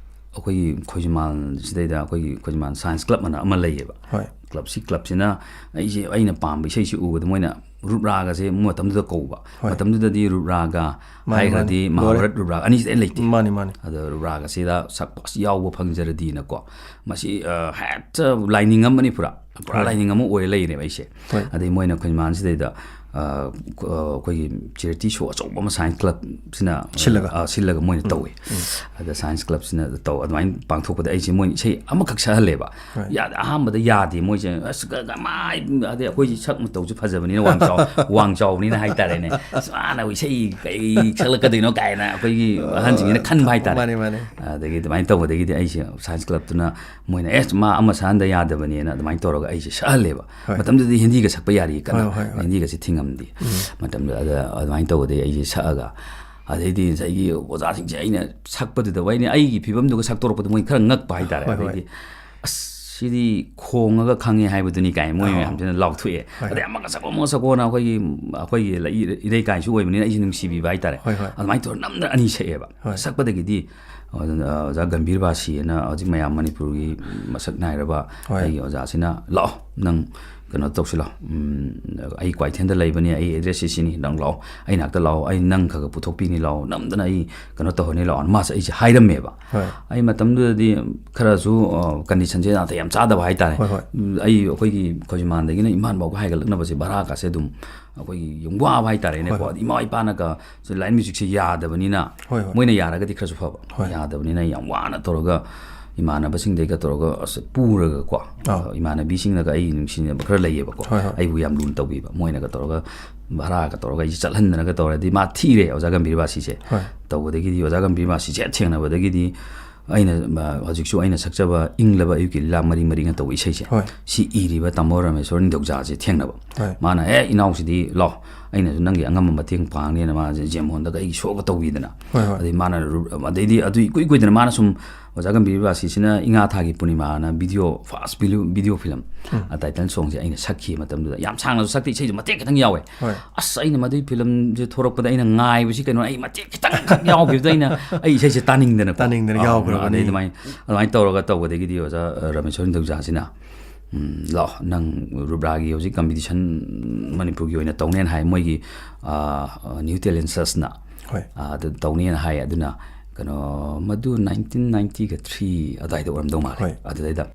ꯑꯩꯈꯣꯏꯒꯤ ꯈꯣꯏꯖꯤꯃꯥꯟ ꯁꯤꯗꯩꯗ ꯑꯩꯈꯣꯏꯒꯤ ꯈꯣꯏꯖꯤꯃꯥꯟ science club ꯑꯅ ꯑꯃ ꯂꯩꯌꯦꯕ꯫ ꯍꯣꯏ꯫ Clubꯁꯤ, clubꯁꯤꯅ ꯑꯩꯁꯦ, ꯑꯩꯅ ꯄꯥꯝꯕ ꯏꯁꯩꯁꯤ ꯎꯕꯗ ꯃꯣꯏꯅ ꯔꯨꯕ꯭ꯔꯥꯒꯁꯦ ꯃꯇꯝꯗꯨꯗ ꯀꯧꯕ꯫ ꯍꯣꯏ꯫ ꯃꯇꯝꯗꯨꯗꯗꯤ ꯔꯨꯕ꯭ꯔꯥꯒ ꯃꯥꯅꯤ, ꯍꯥꯏꯈ꯭ꯔꯗꯤ ꯃꯥꯅꯤ꯫ ꯂꯣꯏꯔꯦ꯫ ꯃꯍꯥꯚꯥꯔꯠ ꯔꯨꯕ꯭ꯔꯥꯒ ꯑꯅꯤꯁꯤꯗ ꯂꯩꯇꯦ꯫ ꯃꯥꯅꯤ, ꯃꯥꯅꯤ꯫ ꯑꯗ ꯔꯨꯕ꯭ꯔꯥꯒꯁꯤꯗ ꯁꯛꯄ ꯑꯁ ꯌꯥꯎꯕ ꯐꯪꯖꯔꯗꯤꯅꯀꯣ꯫ ꯃꯁꯤ, ꯑ, ꯍꯦꯛꯇ ꯂꯥꯏꯅꯤꯡ ꯑꯃꯅꯤ ꯄꯨꯔꯥ꯫ ꯄꯨꯔꯥ ꯍꯣꯏ꯫ ꯂꯥꯏꯅꯤꯡ ꯑꯃ ꯑꯣꯏꯔ ꯂꯩꯔꯦꯕ ꯑꯩꯁꯦ꯫ ꯍꯣꯏ꯫ ꯑꯗꯩ ꯃꯣꯏꯅ ꯈꯣꯏꯖꯤꯃꯥꯟꯁꯤꯗꯩꯗ, ꯑ, ꯀ-, ꯑ, ꯑꯩꯈꯣꯏꯒꯤ charity show ꯑꯆꯧꯕ ꯑꯃ science clubꯁꯤꯅ, ꯁꯤꯜꯂꯒ? ꯑ, ꯁꯤꯜꯂꯒ ꯃꯣꯏꯅ ꯎꯝ, ꯇꯧꯋꯤ꯫ ꯎꯝ꯫ ꯑꯗ science clubꯁꯤꯅ ꯇꯧ, ꯑꯗꯨꯃꯥꯏꯅ ꯄꯥꯡꯊꯣꯛꯄꯗ ꯑꯩꯁꯦ ꯃꯣꯏ ꯏꯁꯩ ꯑꯃꯈꯛ ꯁꯛꯍꯜꯂꯦꯕ꯫ ꯍꯣꯏ꯫ ꯌꯥꯗ-, ꯑꯍꯥꯟꯕꯗ ꯌꯥꯗꯦ ꯃꯣꯏꯁꯦ꯫ ꯑꯁ, ꯀ-, ꯀꯃꯥꯏ-, ꯑꯗꯩ ꯑꯩꯈꯣꯏꯁꯦ ꯁꯛ ꯃꯇꯧꯁꯨ ꯐꯖꯕꯅꯤꯅ, ꯋꯥꯡ ꯆꯥꯎ-, ꯋꯥꯡ ꯆꯥꯎꯕꯅꯤꯅ ꯍꯥꯏꯇꯥꯔꯦꯅꯦ꯫ ꯑꯁ, ꯃꯥꯅ ꯏꯁꯩ ꯀꯩ ꯁꯛꯂꯛꯀꯗꯣꯏꯅꯣ ꯀꯥꯏꯅ ꯑꯩꯈꯣꯏꯒꯤ ꯑꯍꯟꯁꯤꯡꯁꯤꯅ ꯈꯟꯕ ꯍꯥꯏꯇꯥꯔꯦ꯫ ꯃꯥꯅꯦ, ꯃꯥꯅꯦ꯫ ꯑꯗꯒꯤ ꯑꯗꯨꯃꯥꯏꯅ ꯇꯧꯕꯗꯒꯤꯗꯤ ꯑꯩꯁꯦ science clubꯇꯨꯅ ꯃꯣꯏꯅ, "ꯑꯦ, ꯃꯥ ꯑꯃ ꯁꯛꯍꯟꯗ ꯌꯥꯗꯕꯅꯦꯅ" ꯑꯗꯨꯃꯥꯏꯅ ꯇꯧꯔꯒ ꯑꯩꯁꯦ ꯁꯛꯍꯜꯂꯦꯕ꯫ ꯍꯣꯏ꯫ ꯃꯇꯝꯗꯨꯗꯗꯤ ꯍꯤꯟꯗꯤꯒ ꯁꯛꯄ ꯌꯥꯔꯤ ꯀꯟꯅ꯫ ꯍꯣꯏ, ꯍꯣꯏ, ꯍꯣꯏ꯫ ꯍꯤꯟꯗꯤꯒꯁꯦ ꯊꯤꯡꯉꯝꯗꯦ꯫ ꯎꯝ꯫ ꯃꯇꯝꯗꯨꯗ ꯑꯗ-, ꯑꯗꯨꯃꯥꯏꯅ ꯇꯧꯕꯗꯒꯤ ꯑꯩꯁꯦ ꯁꯛꯑꯒ, ꯑꯗꯩꯗꯤ ꯉꯁꯥꯏꯒꯤ ꯑꯣꯖꯥꯁꯤꯡꯁꯦ ꯑꯩꯅ ꯁꯛꯄꯗꯨꯗ, ꯑꯩꯅ ꯑꯩꯒꯤ ꯐꯤꯕꯝꯗꯨꯒ ꯁꯛꯇꯣꯔꯛꯄꯗ ꯃꯣꯏ ꯈꯔ ꯉꯛꯄ ꯍꯥꯏꯇꯥꯔꯦ꯫ ꯍꯣꯏ, ꯍꯣꯏ꯫ ꯑꯗꯩꯗꯤ, "ꯑꯁ, ꯁꯤꯗꯤ ꯈꯣꯡꯉꯒ ꯈꯪꯉꯦ" ꯍꯥꯏꯕꯗꯨꯅꯤ ꯀꯥꯏ ꯃꯣꯏ ꯑꯣ꯫ ꯃꯌꯥꯝꯁꯤꯅ ꯂꯥꯎꯊꯣꯛꯑꯦ꯫ ꯍꯣꯏ꯫ ꯑꯗꯩ, "ꯑꯃꯒ ꯁꯛꯑꯣ, ꯑꯃꯒ ꯁꯛꯑꯣꯅ" ꯑꯩꯈꯣꯏꯒꯤ, ꯑꯩꯈꯣꯏꯒꯤ ꯂꯩ-, ꯏꯔꯩꯀꯥꯏꯁꯨ ꯑꯣꯏꯕꯅꯤꯅ ꯑꯩꯁꯦ ꯅꯨꯡꯁꯤꯕꯤꯕ ꯍꯥꯏꯇꯥꯔꯦ꯫ ꯍꯣꯏ, ꯍꯣꯏ꯫ ꯑꯗꯨꯃꯥꯏꯅ ꯇꯧꯔ ꯅꯝꯗꯅ ꯑꯅꯤ ꯁꯛꯑꯦꯕ꯫ ꯍꯣꯏ꯫ ꯁꯛꯄꯗꯒꯤꯗꯤ ꯑꯣꯖꯥ, ꯑꯣꯖꯥ ꯒꯝꯚꯤꯔ ꯕꯥꯁꯤꯑꯅ ꯍꯧꯖꯤꯛ ꯃꯌꯥꯝ ꯃꯅꯤꯄꯨꯔꯒꯤ ꯃꯁꯛ ꯅꯥꯏꯔꯕ ꯍꯣꯏ꯫ ꯑꯩꯒꯤ ꯑꯣꯖꯥꯁꯤꯅ, "ꯂꯥꯛꯑꯣ, ꯅꯪ ꯀꯩꯅꯣ ꯇꯧꯁꯤ ꯂꯥꯛꯑꯣ, ꯎꯝ, ꯑꯩ ꯀ꯭ꯋꯥꯏꯊꯦꯜꯗ ꯂꯩꯕꯅꯤ, ꯑꯩ addressꯁꯤ ꯁꯤꯅꯤ, ꯅꯪ ꯂꯥꯛꯑꯣ, ꯑꯩ ꯅꯥꯛꯇ ꯂꯥꯛꯑꯣ, ꯑꯩ ꯅꯪ ꯈꯔ ꯈꯔ ꯄꯨꯊꯣꯛꯄꯤꯅꯤ ꯂꯥꯛꯑꯣ, ꯅꯝꯗꯅ ꯑꯩ ꯀꯩꯅꯣ ꯇꯧꯍꯟꯅꯤ ꯂꯥꯛꯑꯣ"꯫ ꯃꯥꯁꯦ ꯑꯩꯁꯦ ꯍꯥꯏꯔꯝꯃꯦꯕ꯫ ꯍꯣꯏ꯫ ꯑꯩ ꯃꯇꯝꯗꯨꯗꯗꯤ ꯈꯔꯁꯨ, ꯑ, conditionꯁꯦ ꯅꯥꯇꯩ ꯌꯥꯝ ꯆꯥꯗꯕ ꯍꯥꯏꯇꯥꯔꯦ꯫ ꯍꯣꯏ, ꯍꯣꯏ꯫ ꯎꯝ, ꯑꯩ ꯑꯩꯈꯣꯏꯒꯤ ꯈꯣꯏꯖꯤꯃꯥꯟꯗꯒꯤꯅ ꯏꯝꯐꯥꯜ ꯐꯥꯎꯕ ꯍꯥꯏꯒꯠꯂꯛꯅꯕꯁꯦ ꯚꯔꯥꯒꯁꯦ ꯑꯗꯨꯝ ꯑꯩꯈꯣꯏꯒꯤ ꯌꯥꯝ ꯋꯥꯕ ꯍꯥꯏꯇꯥꯔꯦꯅꯦꯀꯣ꯫ ꯍꯣꯏ, ꯍꯣꯏ꯫ ꯑꯗ ꯏꯃꯥ ꯏꯄꯥꯅꯒ ꯁꯤ line musicꯁꯦ ꯌꯥꯗꯕꯅꯤꯅ, ꯍꯣꯏ, ꯍꯣꯏ꯫ ꯃꯣꯏꯅ ꯌꯥꯔꯒꯗꯤ ꯈꯔꯁꯨ ꯐꯕ, ꯍꯣꯏ꯫ ꯌꯥꯗꯕꯅꯤꯅ ꯌꯥꯝ ꯋꯥꯅ ꯇꯧꯔꯒ ꯏꯃꯥꯟꯅꯕꯁꯤꯡꯗꯩꯒ ꯇꯧꯔꯒ ꯑꯁ ꯄꯨꯔꯒꯀꯣ, ꯑꯥ꯫ ꯏꯃꯥꯟꯅꯕꯤꯁꯤꯡꯅꯒ ꯑꯩ ꯅꯨꯡꯁꯤꯅꯕ ꯈꯔ ꯂꯩꯌꯦꯕꯀꯣ, ꯍꯣꯏ, ꯍꯣꯏ꯫ ꯑꯩꯕꯨ ꯌꯥꯝ ꯂꯨꯅ ꯇꯧꯕꯤꯕ, ꯃꯣꯏꯅꯒ ꯇꯧꯔꯒ ꯚꯔꯥꯒ ꯇꯧꯔꯒ ꯑꯩꯁꯦ ꯆꯠꯍꯟꯗꯅꯒ ꯇꯧꯔꯗꯤ ꯃꯥ ꯊꯤꯔꯦ ꯑꯣꯖꯥ ꯒꯝꯚꯤꯔ ꯕꯥꯁꯤꯁꯦ꯫ ꯍꯣꯏ꯫ ꯇꯧꯕꯗꯒꯤꯗꯤ ꯑꯣꯖꯥ ꯒꯝꯚꯤꯔ ꯕꯥꯁꯤꯁꯦ ꯍꯦꯛ ꯊꯦꯡꯅꯕꯗꯒꯤꯗꯤ ꯑꯩꯅ, ꯑ, ꯍꯧꯖꯤꯛꯁꯨ ꯑꯩꯅ ꯁꯛꯆꯕ ꯏꯪꯂꯕ ꯑꯌꯨꯛꯀꯤ ꯂꯤꯂꯥ ꯃꯔꯤ ꯃꯔꯤꯅ ꯇꯧꯕ ꯏꯁꯩꯁꯦ, ꯍꯣꯏ꯫ ꯁꯤ ꯏꯔꯤꯕ ꯇꯥꯃꯣ ꯔꯥꯃꯦꯁꯣꯔ ꯅꯤꯡꯊꯧꯖꯥꯁꯦ ꯊꯦꯡꯅꯕ꯫ ꯍꯣꯏ꯫ ꯃꯥꯅ, "ꯑꯦ, ꯏꯅꯥꯎꯁꯤꯗꯤ ꯂꯥꯎ, ꯑꯩꯅꯁꯨ ꯅꯪꯒꯤ ꯑꯉꯝꯕ ꯃꯇꯦꯡ ꯄꯥꯡꯅꯦꯅ" ꯃꯥꯁꯦ ꯖꯦꯝ ꯍꯣꯟꯗꯒ ꯑꯩꯒꯤ ꯁꯣꯒ ꯇꯧꯕꯤꯗꯅ꯫ ꯍꯣꯏ, ꯍꯣꯏ꯫ ꯑꯗꯩ ꯃꯥꯅ ꯔꯨ-, ꯑꯗꯩꯗꯤ ꯑꯗꯨ ꯏꯀꯨꯏ ꯀꯨꯏꯗꯅ ꯃꯥꯅ ꯁꯨꯝ ꯑꯣꯖꯥ ꯒꯝꯚꯤꯔ ꯕꯥꯁꯤꯁꯤꯅ ꯏꯉꯥ ꯊꯥꯒꯤ ꯄꯨꯔꯅꯤꯃꯥꯅ video, first video, video film, ꯎꯝ꯫ ꯑ, title songꯁꯦ ꯑꯩꯅ ꯁꯛꯈꯤꯕ ꯃꯇꯝꯗꯨꯗ, ꯌꯥꯝ ꯁꯥꯡꯅꯁꯨ ꯁꯛꯇꯦ, ꯏꯁꯩꯁꯨ ꯃꯇꯦꯛ ꯈꯤꯇꯪ ꯌꯥꯎꯋꯦ꯫ ꯍꯣꯏ꯫ ꯑꯁ, ꯑꯩꯅ ꯃꯗꯨꯏ filmꯁꯦ ꯊꯣꯔꯛꯄꯗ ꯑꯩꯅ ꯉꯥꯏꯕꯁꯤ ꯀꯩꯅꯣ, ꯑꯩ ꯃꯇꯦꯛ ꯈꯤꯇꯪ ꯈꯛ ꯌꯥꯎꯈꯤꯕꯗ ꯑꯩꯅ ꯑꯩ ꯏꯁꯩꯁꯦ ꯇꯥꯅꯤꯡꯗꯅꯀꯣ꯫ ꯇꯥꯅꯤꯡꯗꯅ ꯑꯥ, ꯌꯥꯎꯈ꯭ꯔꯕꯅꯤ꯫ ꯑꯗꯩ ꯑꯗꯨꯃꯥꯏꯅ, ꯑꯗꯨꯃꯥꯏꯅ ꯇꯧꯔꯒ ꯇꯧꯕꯗꯒꯤꯗꯤ ꯑꯣꯖꯥ, ꯑ, ꯔꯥꯃꯦꯁꯣꯔ ꯅꯤꯡꯊꯧꯖꯥꯁꯤꯅ, "ꯎꯝ, ꯂꯥꯛꯑꯣ, ꯅꯪ ꯔꯨꯕ꯭ꯔꯥꯒꯤ ꯍꯧꯖꯤꯛ competition ꯃꯅꯤꯄꯨꯔꯒꯤ ꯑꯣꯏꯅ ꯇꯧꯅꯦꯅ ꯍꯥꯏ, ꯃꯣꯏꯒꯤ, ꯑ, ꯑ, New Talent Searchꯅ, ꯍꯣꯏ꯫ ꯑ, ꯑꯗꯨ ꯇꯧꯅꯦꯅ ꯍꯥꯏ꯫ ꯑꯗꯨꯅ ꯀꯩꯅꯣ, ꯃꯗꯨ nineteen ninety-three ꯑꯗꯨꯋꯥꯏꯗ ꯑꯣꯏꯔꯝꯗꯧ ꯃꯥꯜꯂꯦ꯫ ꯍꯣꯏ꯫ ꯑꯗꯨꯗꯩꯗ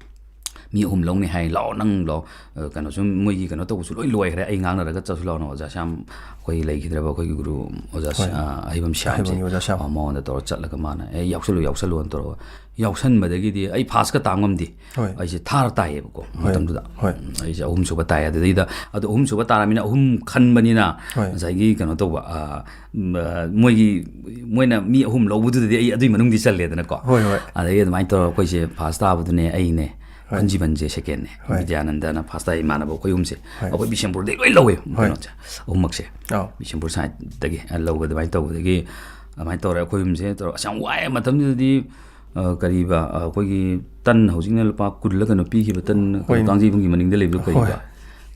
ꯃꯤ ꯑꯍꯨꯝ ꯂꯧꯅꯤ ꯍꯥꯏ, ꯂꯥꯛꯑꯣ ꯅꯪ ꯂꯥꯛꯑꯣ, ꯑ, ꯀꯩꯅꯣꯁꯨ ꯃꯣꯏꯒꯤ ꯀꯩꯅꯣ ꯇꯧꯕꯁꯨ ꯂꯣꯏ ꯂꯣꯏꯈ꯭ꯔꯦ, ꯑꯩ ꯉꯥꯡꯅꯔꯒ ꯆꯠꯁꯨ ꯂꯥꯛꯑꯣꯅ ꯑꯣꯖꯥ ꯁ꯭ꯌꯥꯝ, ꯑꯩꯈꯣꯏ ꯂꯩꯈꯤꯗ꯭ꯔꯕ ꯑꯩꯈꯣꯏꯒꯤ ꯒꯨꯔꯨ ꯑꯣꯖꯥ ꯁ꯭ꯌꯥ-, ꯍꯣꯏ꯫ ꯑ, ꯑꯍꯩꯕꯝ ꯁ꯭ꯌꯥꯝꯁꯦ꯫ ꯑꯍꯩꯕꯝꯒꯤ ꯑꯣꯖꯥ ꯁ꯭ꯌꯥꯝ꯫ ꯑ, ꯃꯉꯣꯟꯗ ꯇꯧꯔ ꯆꯠꯂꯒ ꯃꯥꯅ, "ꯑꯦ, ꯌꯥꯎꯁꯜꯂꯨ, ꯌꯥꯎꯁꯜꯂꯨꯅ" ꯇꯧꯔꯒ ꯌꯥꯎꯁꯟꯕꯗꯒꯤꯗꯤ ꯑꯩ first ꯀ ꯇꯥ ꯉꯝꯗꯦ꯫ ꯍꯣꯏ꯫ ꯑꯩꯁꯦ third ꯇꯥꯏꯌꯦꯕꯀꯣ ꯍꯣꯏ꯫ ꯃꯇꯝꯗꯨꯗ꯫ ꯍꯣꯏ꯫ ꯑꯩꯁꯦ ꯑꯍꯨꯝꯁꯨꯕ ꯇꯥꯏ꯫ ꯑꯗꯨꯗꯩꯗ, ꯑꯗꯣ ꯑꯍꯨꯝꯁꯨꯕ ꯇꯥꯔꯃꯤꯅ ꯑꯍꯨꯝ ꯈꯟꯕꯅꯤꯅ ꯍꯣꯏ꯫ ꯉꯁꯥꯏꯒꯤ ꯀꯩꯅꯣ ꯇꯧꯕ, ꯑ, ꯎꯝ, ꯑ, ꯃꯣꯏꯒꯤ, ꯃꯣꯏꯅ ꯃꯤ ꯑꯍꯨꯝ ꯂꯧꯕꯗꯨꯗꯗꯤ ꯑꯩ ꯑꯗꯨꯏ ꯃꯅꯨꯡꯗꯤ ꯆꯜꯂꯦꯗꯅꯀꯣ꯫ ꯍꯣꯏ, ꯍꯣꯏ꯫ ꯑꯗꯒꯤ ꯑꯗꯨꯃꯥꯏꯅ ꯇꯧꯔꯒ ꯑꯩꯈꯣꯏꯁꯦ first ꯇꯥꯕꯗꯨꯅꯦ ꯑꯩꯅꯦ, ꯍꯣꯏ꯫ ꯈꯨꯟꯖꯤꯕꯟꯁꯦ secondꯅꯦ, ꯍꯣꯏ꯫ ꯕꯤꯗ꯭ꯌꯥꯅꯟꯗꯅ first ꯇꯥꯏ, ꯏꯃꯥꯟꯅꯕ ꯑꯩꯈꯣꯏ ꯑꯍꯨꯝꯁꯦ꯫ ꯍꯣꯏ꯫ ꯑꯩꯈꯣꯏ ꯕꯤꯁꯦꯝꯄꯨꯔꯗꯩ ꯂꯣꯏ ꯂꯧꯋꯦ ꯍꯣꯏ꯫ ꯀꯩꯅꯣꯁꯦ, ꯑꯍꯨꯝꯃꯛꯁꯦ꯫ ꯑꯥꯎ꯫ ꯕꯤꯁꯦꯝꯄꯨꯔ sideꯇꯒꯤ ꯂꯧꯕ ꯑꯗꯨꯃꯥꯏꯅ ꯇꯧꯕꯗꯒꯤ ꯑꯗꯨꯃꯥꯏꯅ ꯇꯧꯔꯦ ꯑꯩꯈꯣꯏ ꯑꯍꯨꯝꯁꯦ ꯇꯧꯔꯒ꯫ ꯑꯁ, ꯌꯥꯝ ꯋꯥꯏꯑꯦ ꯃꯇꯝꯗꯨꯗꯗꯤ꯫ ꯑ, ꯀꯔꯤꯕ, ꯑ, ꯑꯩꯈꯣꯏꯒꯤ ꯇꯟ ꯍꯧꯖꯤꯛꯅ ꯂꯨꯄꯥ ꯀꯨꯟꯂ ꯀꯩꯅꯣ ꯄꯤꯈꯤꯕ ꯇꯟ, ꯍꯣꯏꯅꯦ꯫ ꯀꯥꯡꯖꯩꯕꯨꯡꯒꯤ ꯃꯅꯤꯡꯗ ꯂꯩꯕꯗꯣ ꯀꯔꯤꯕ? ꯍꯣꯏ꯫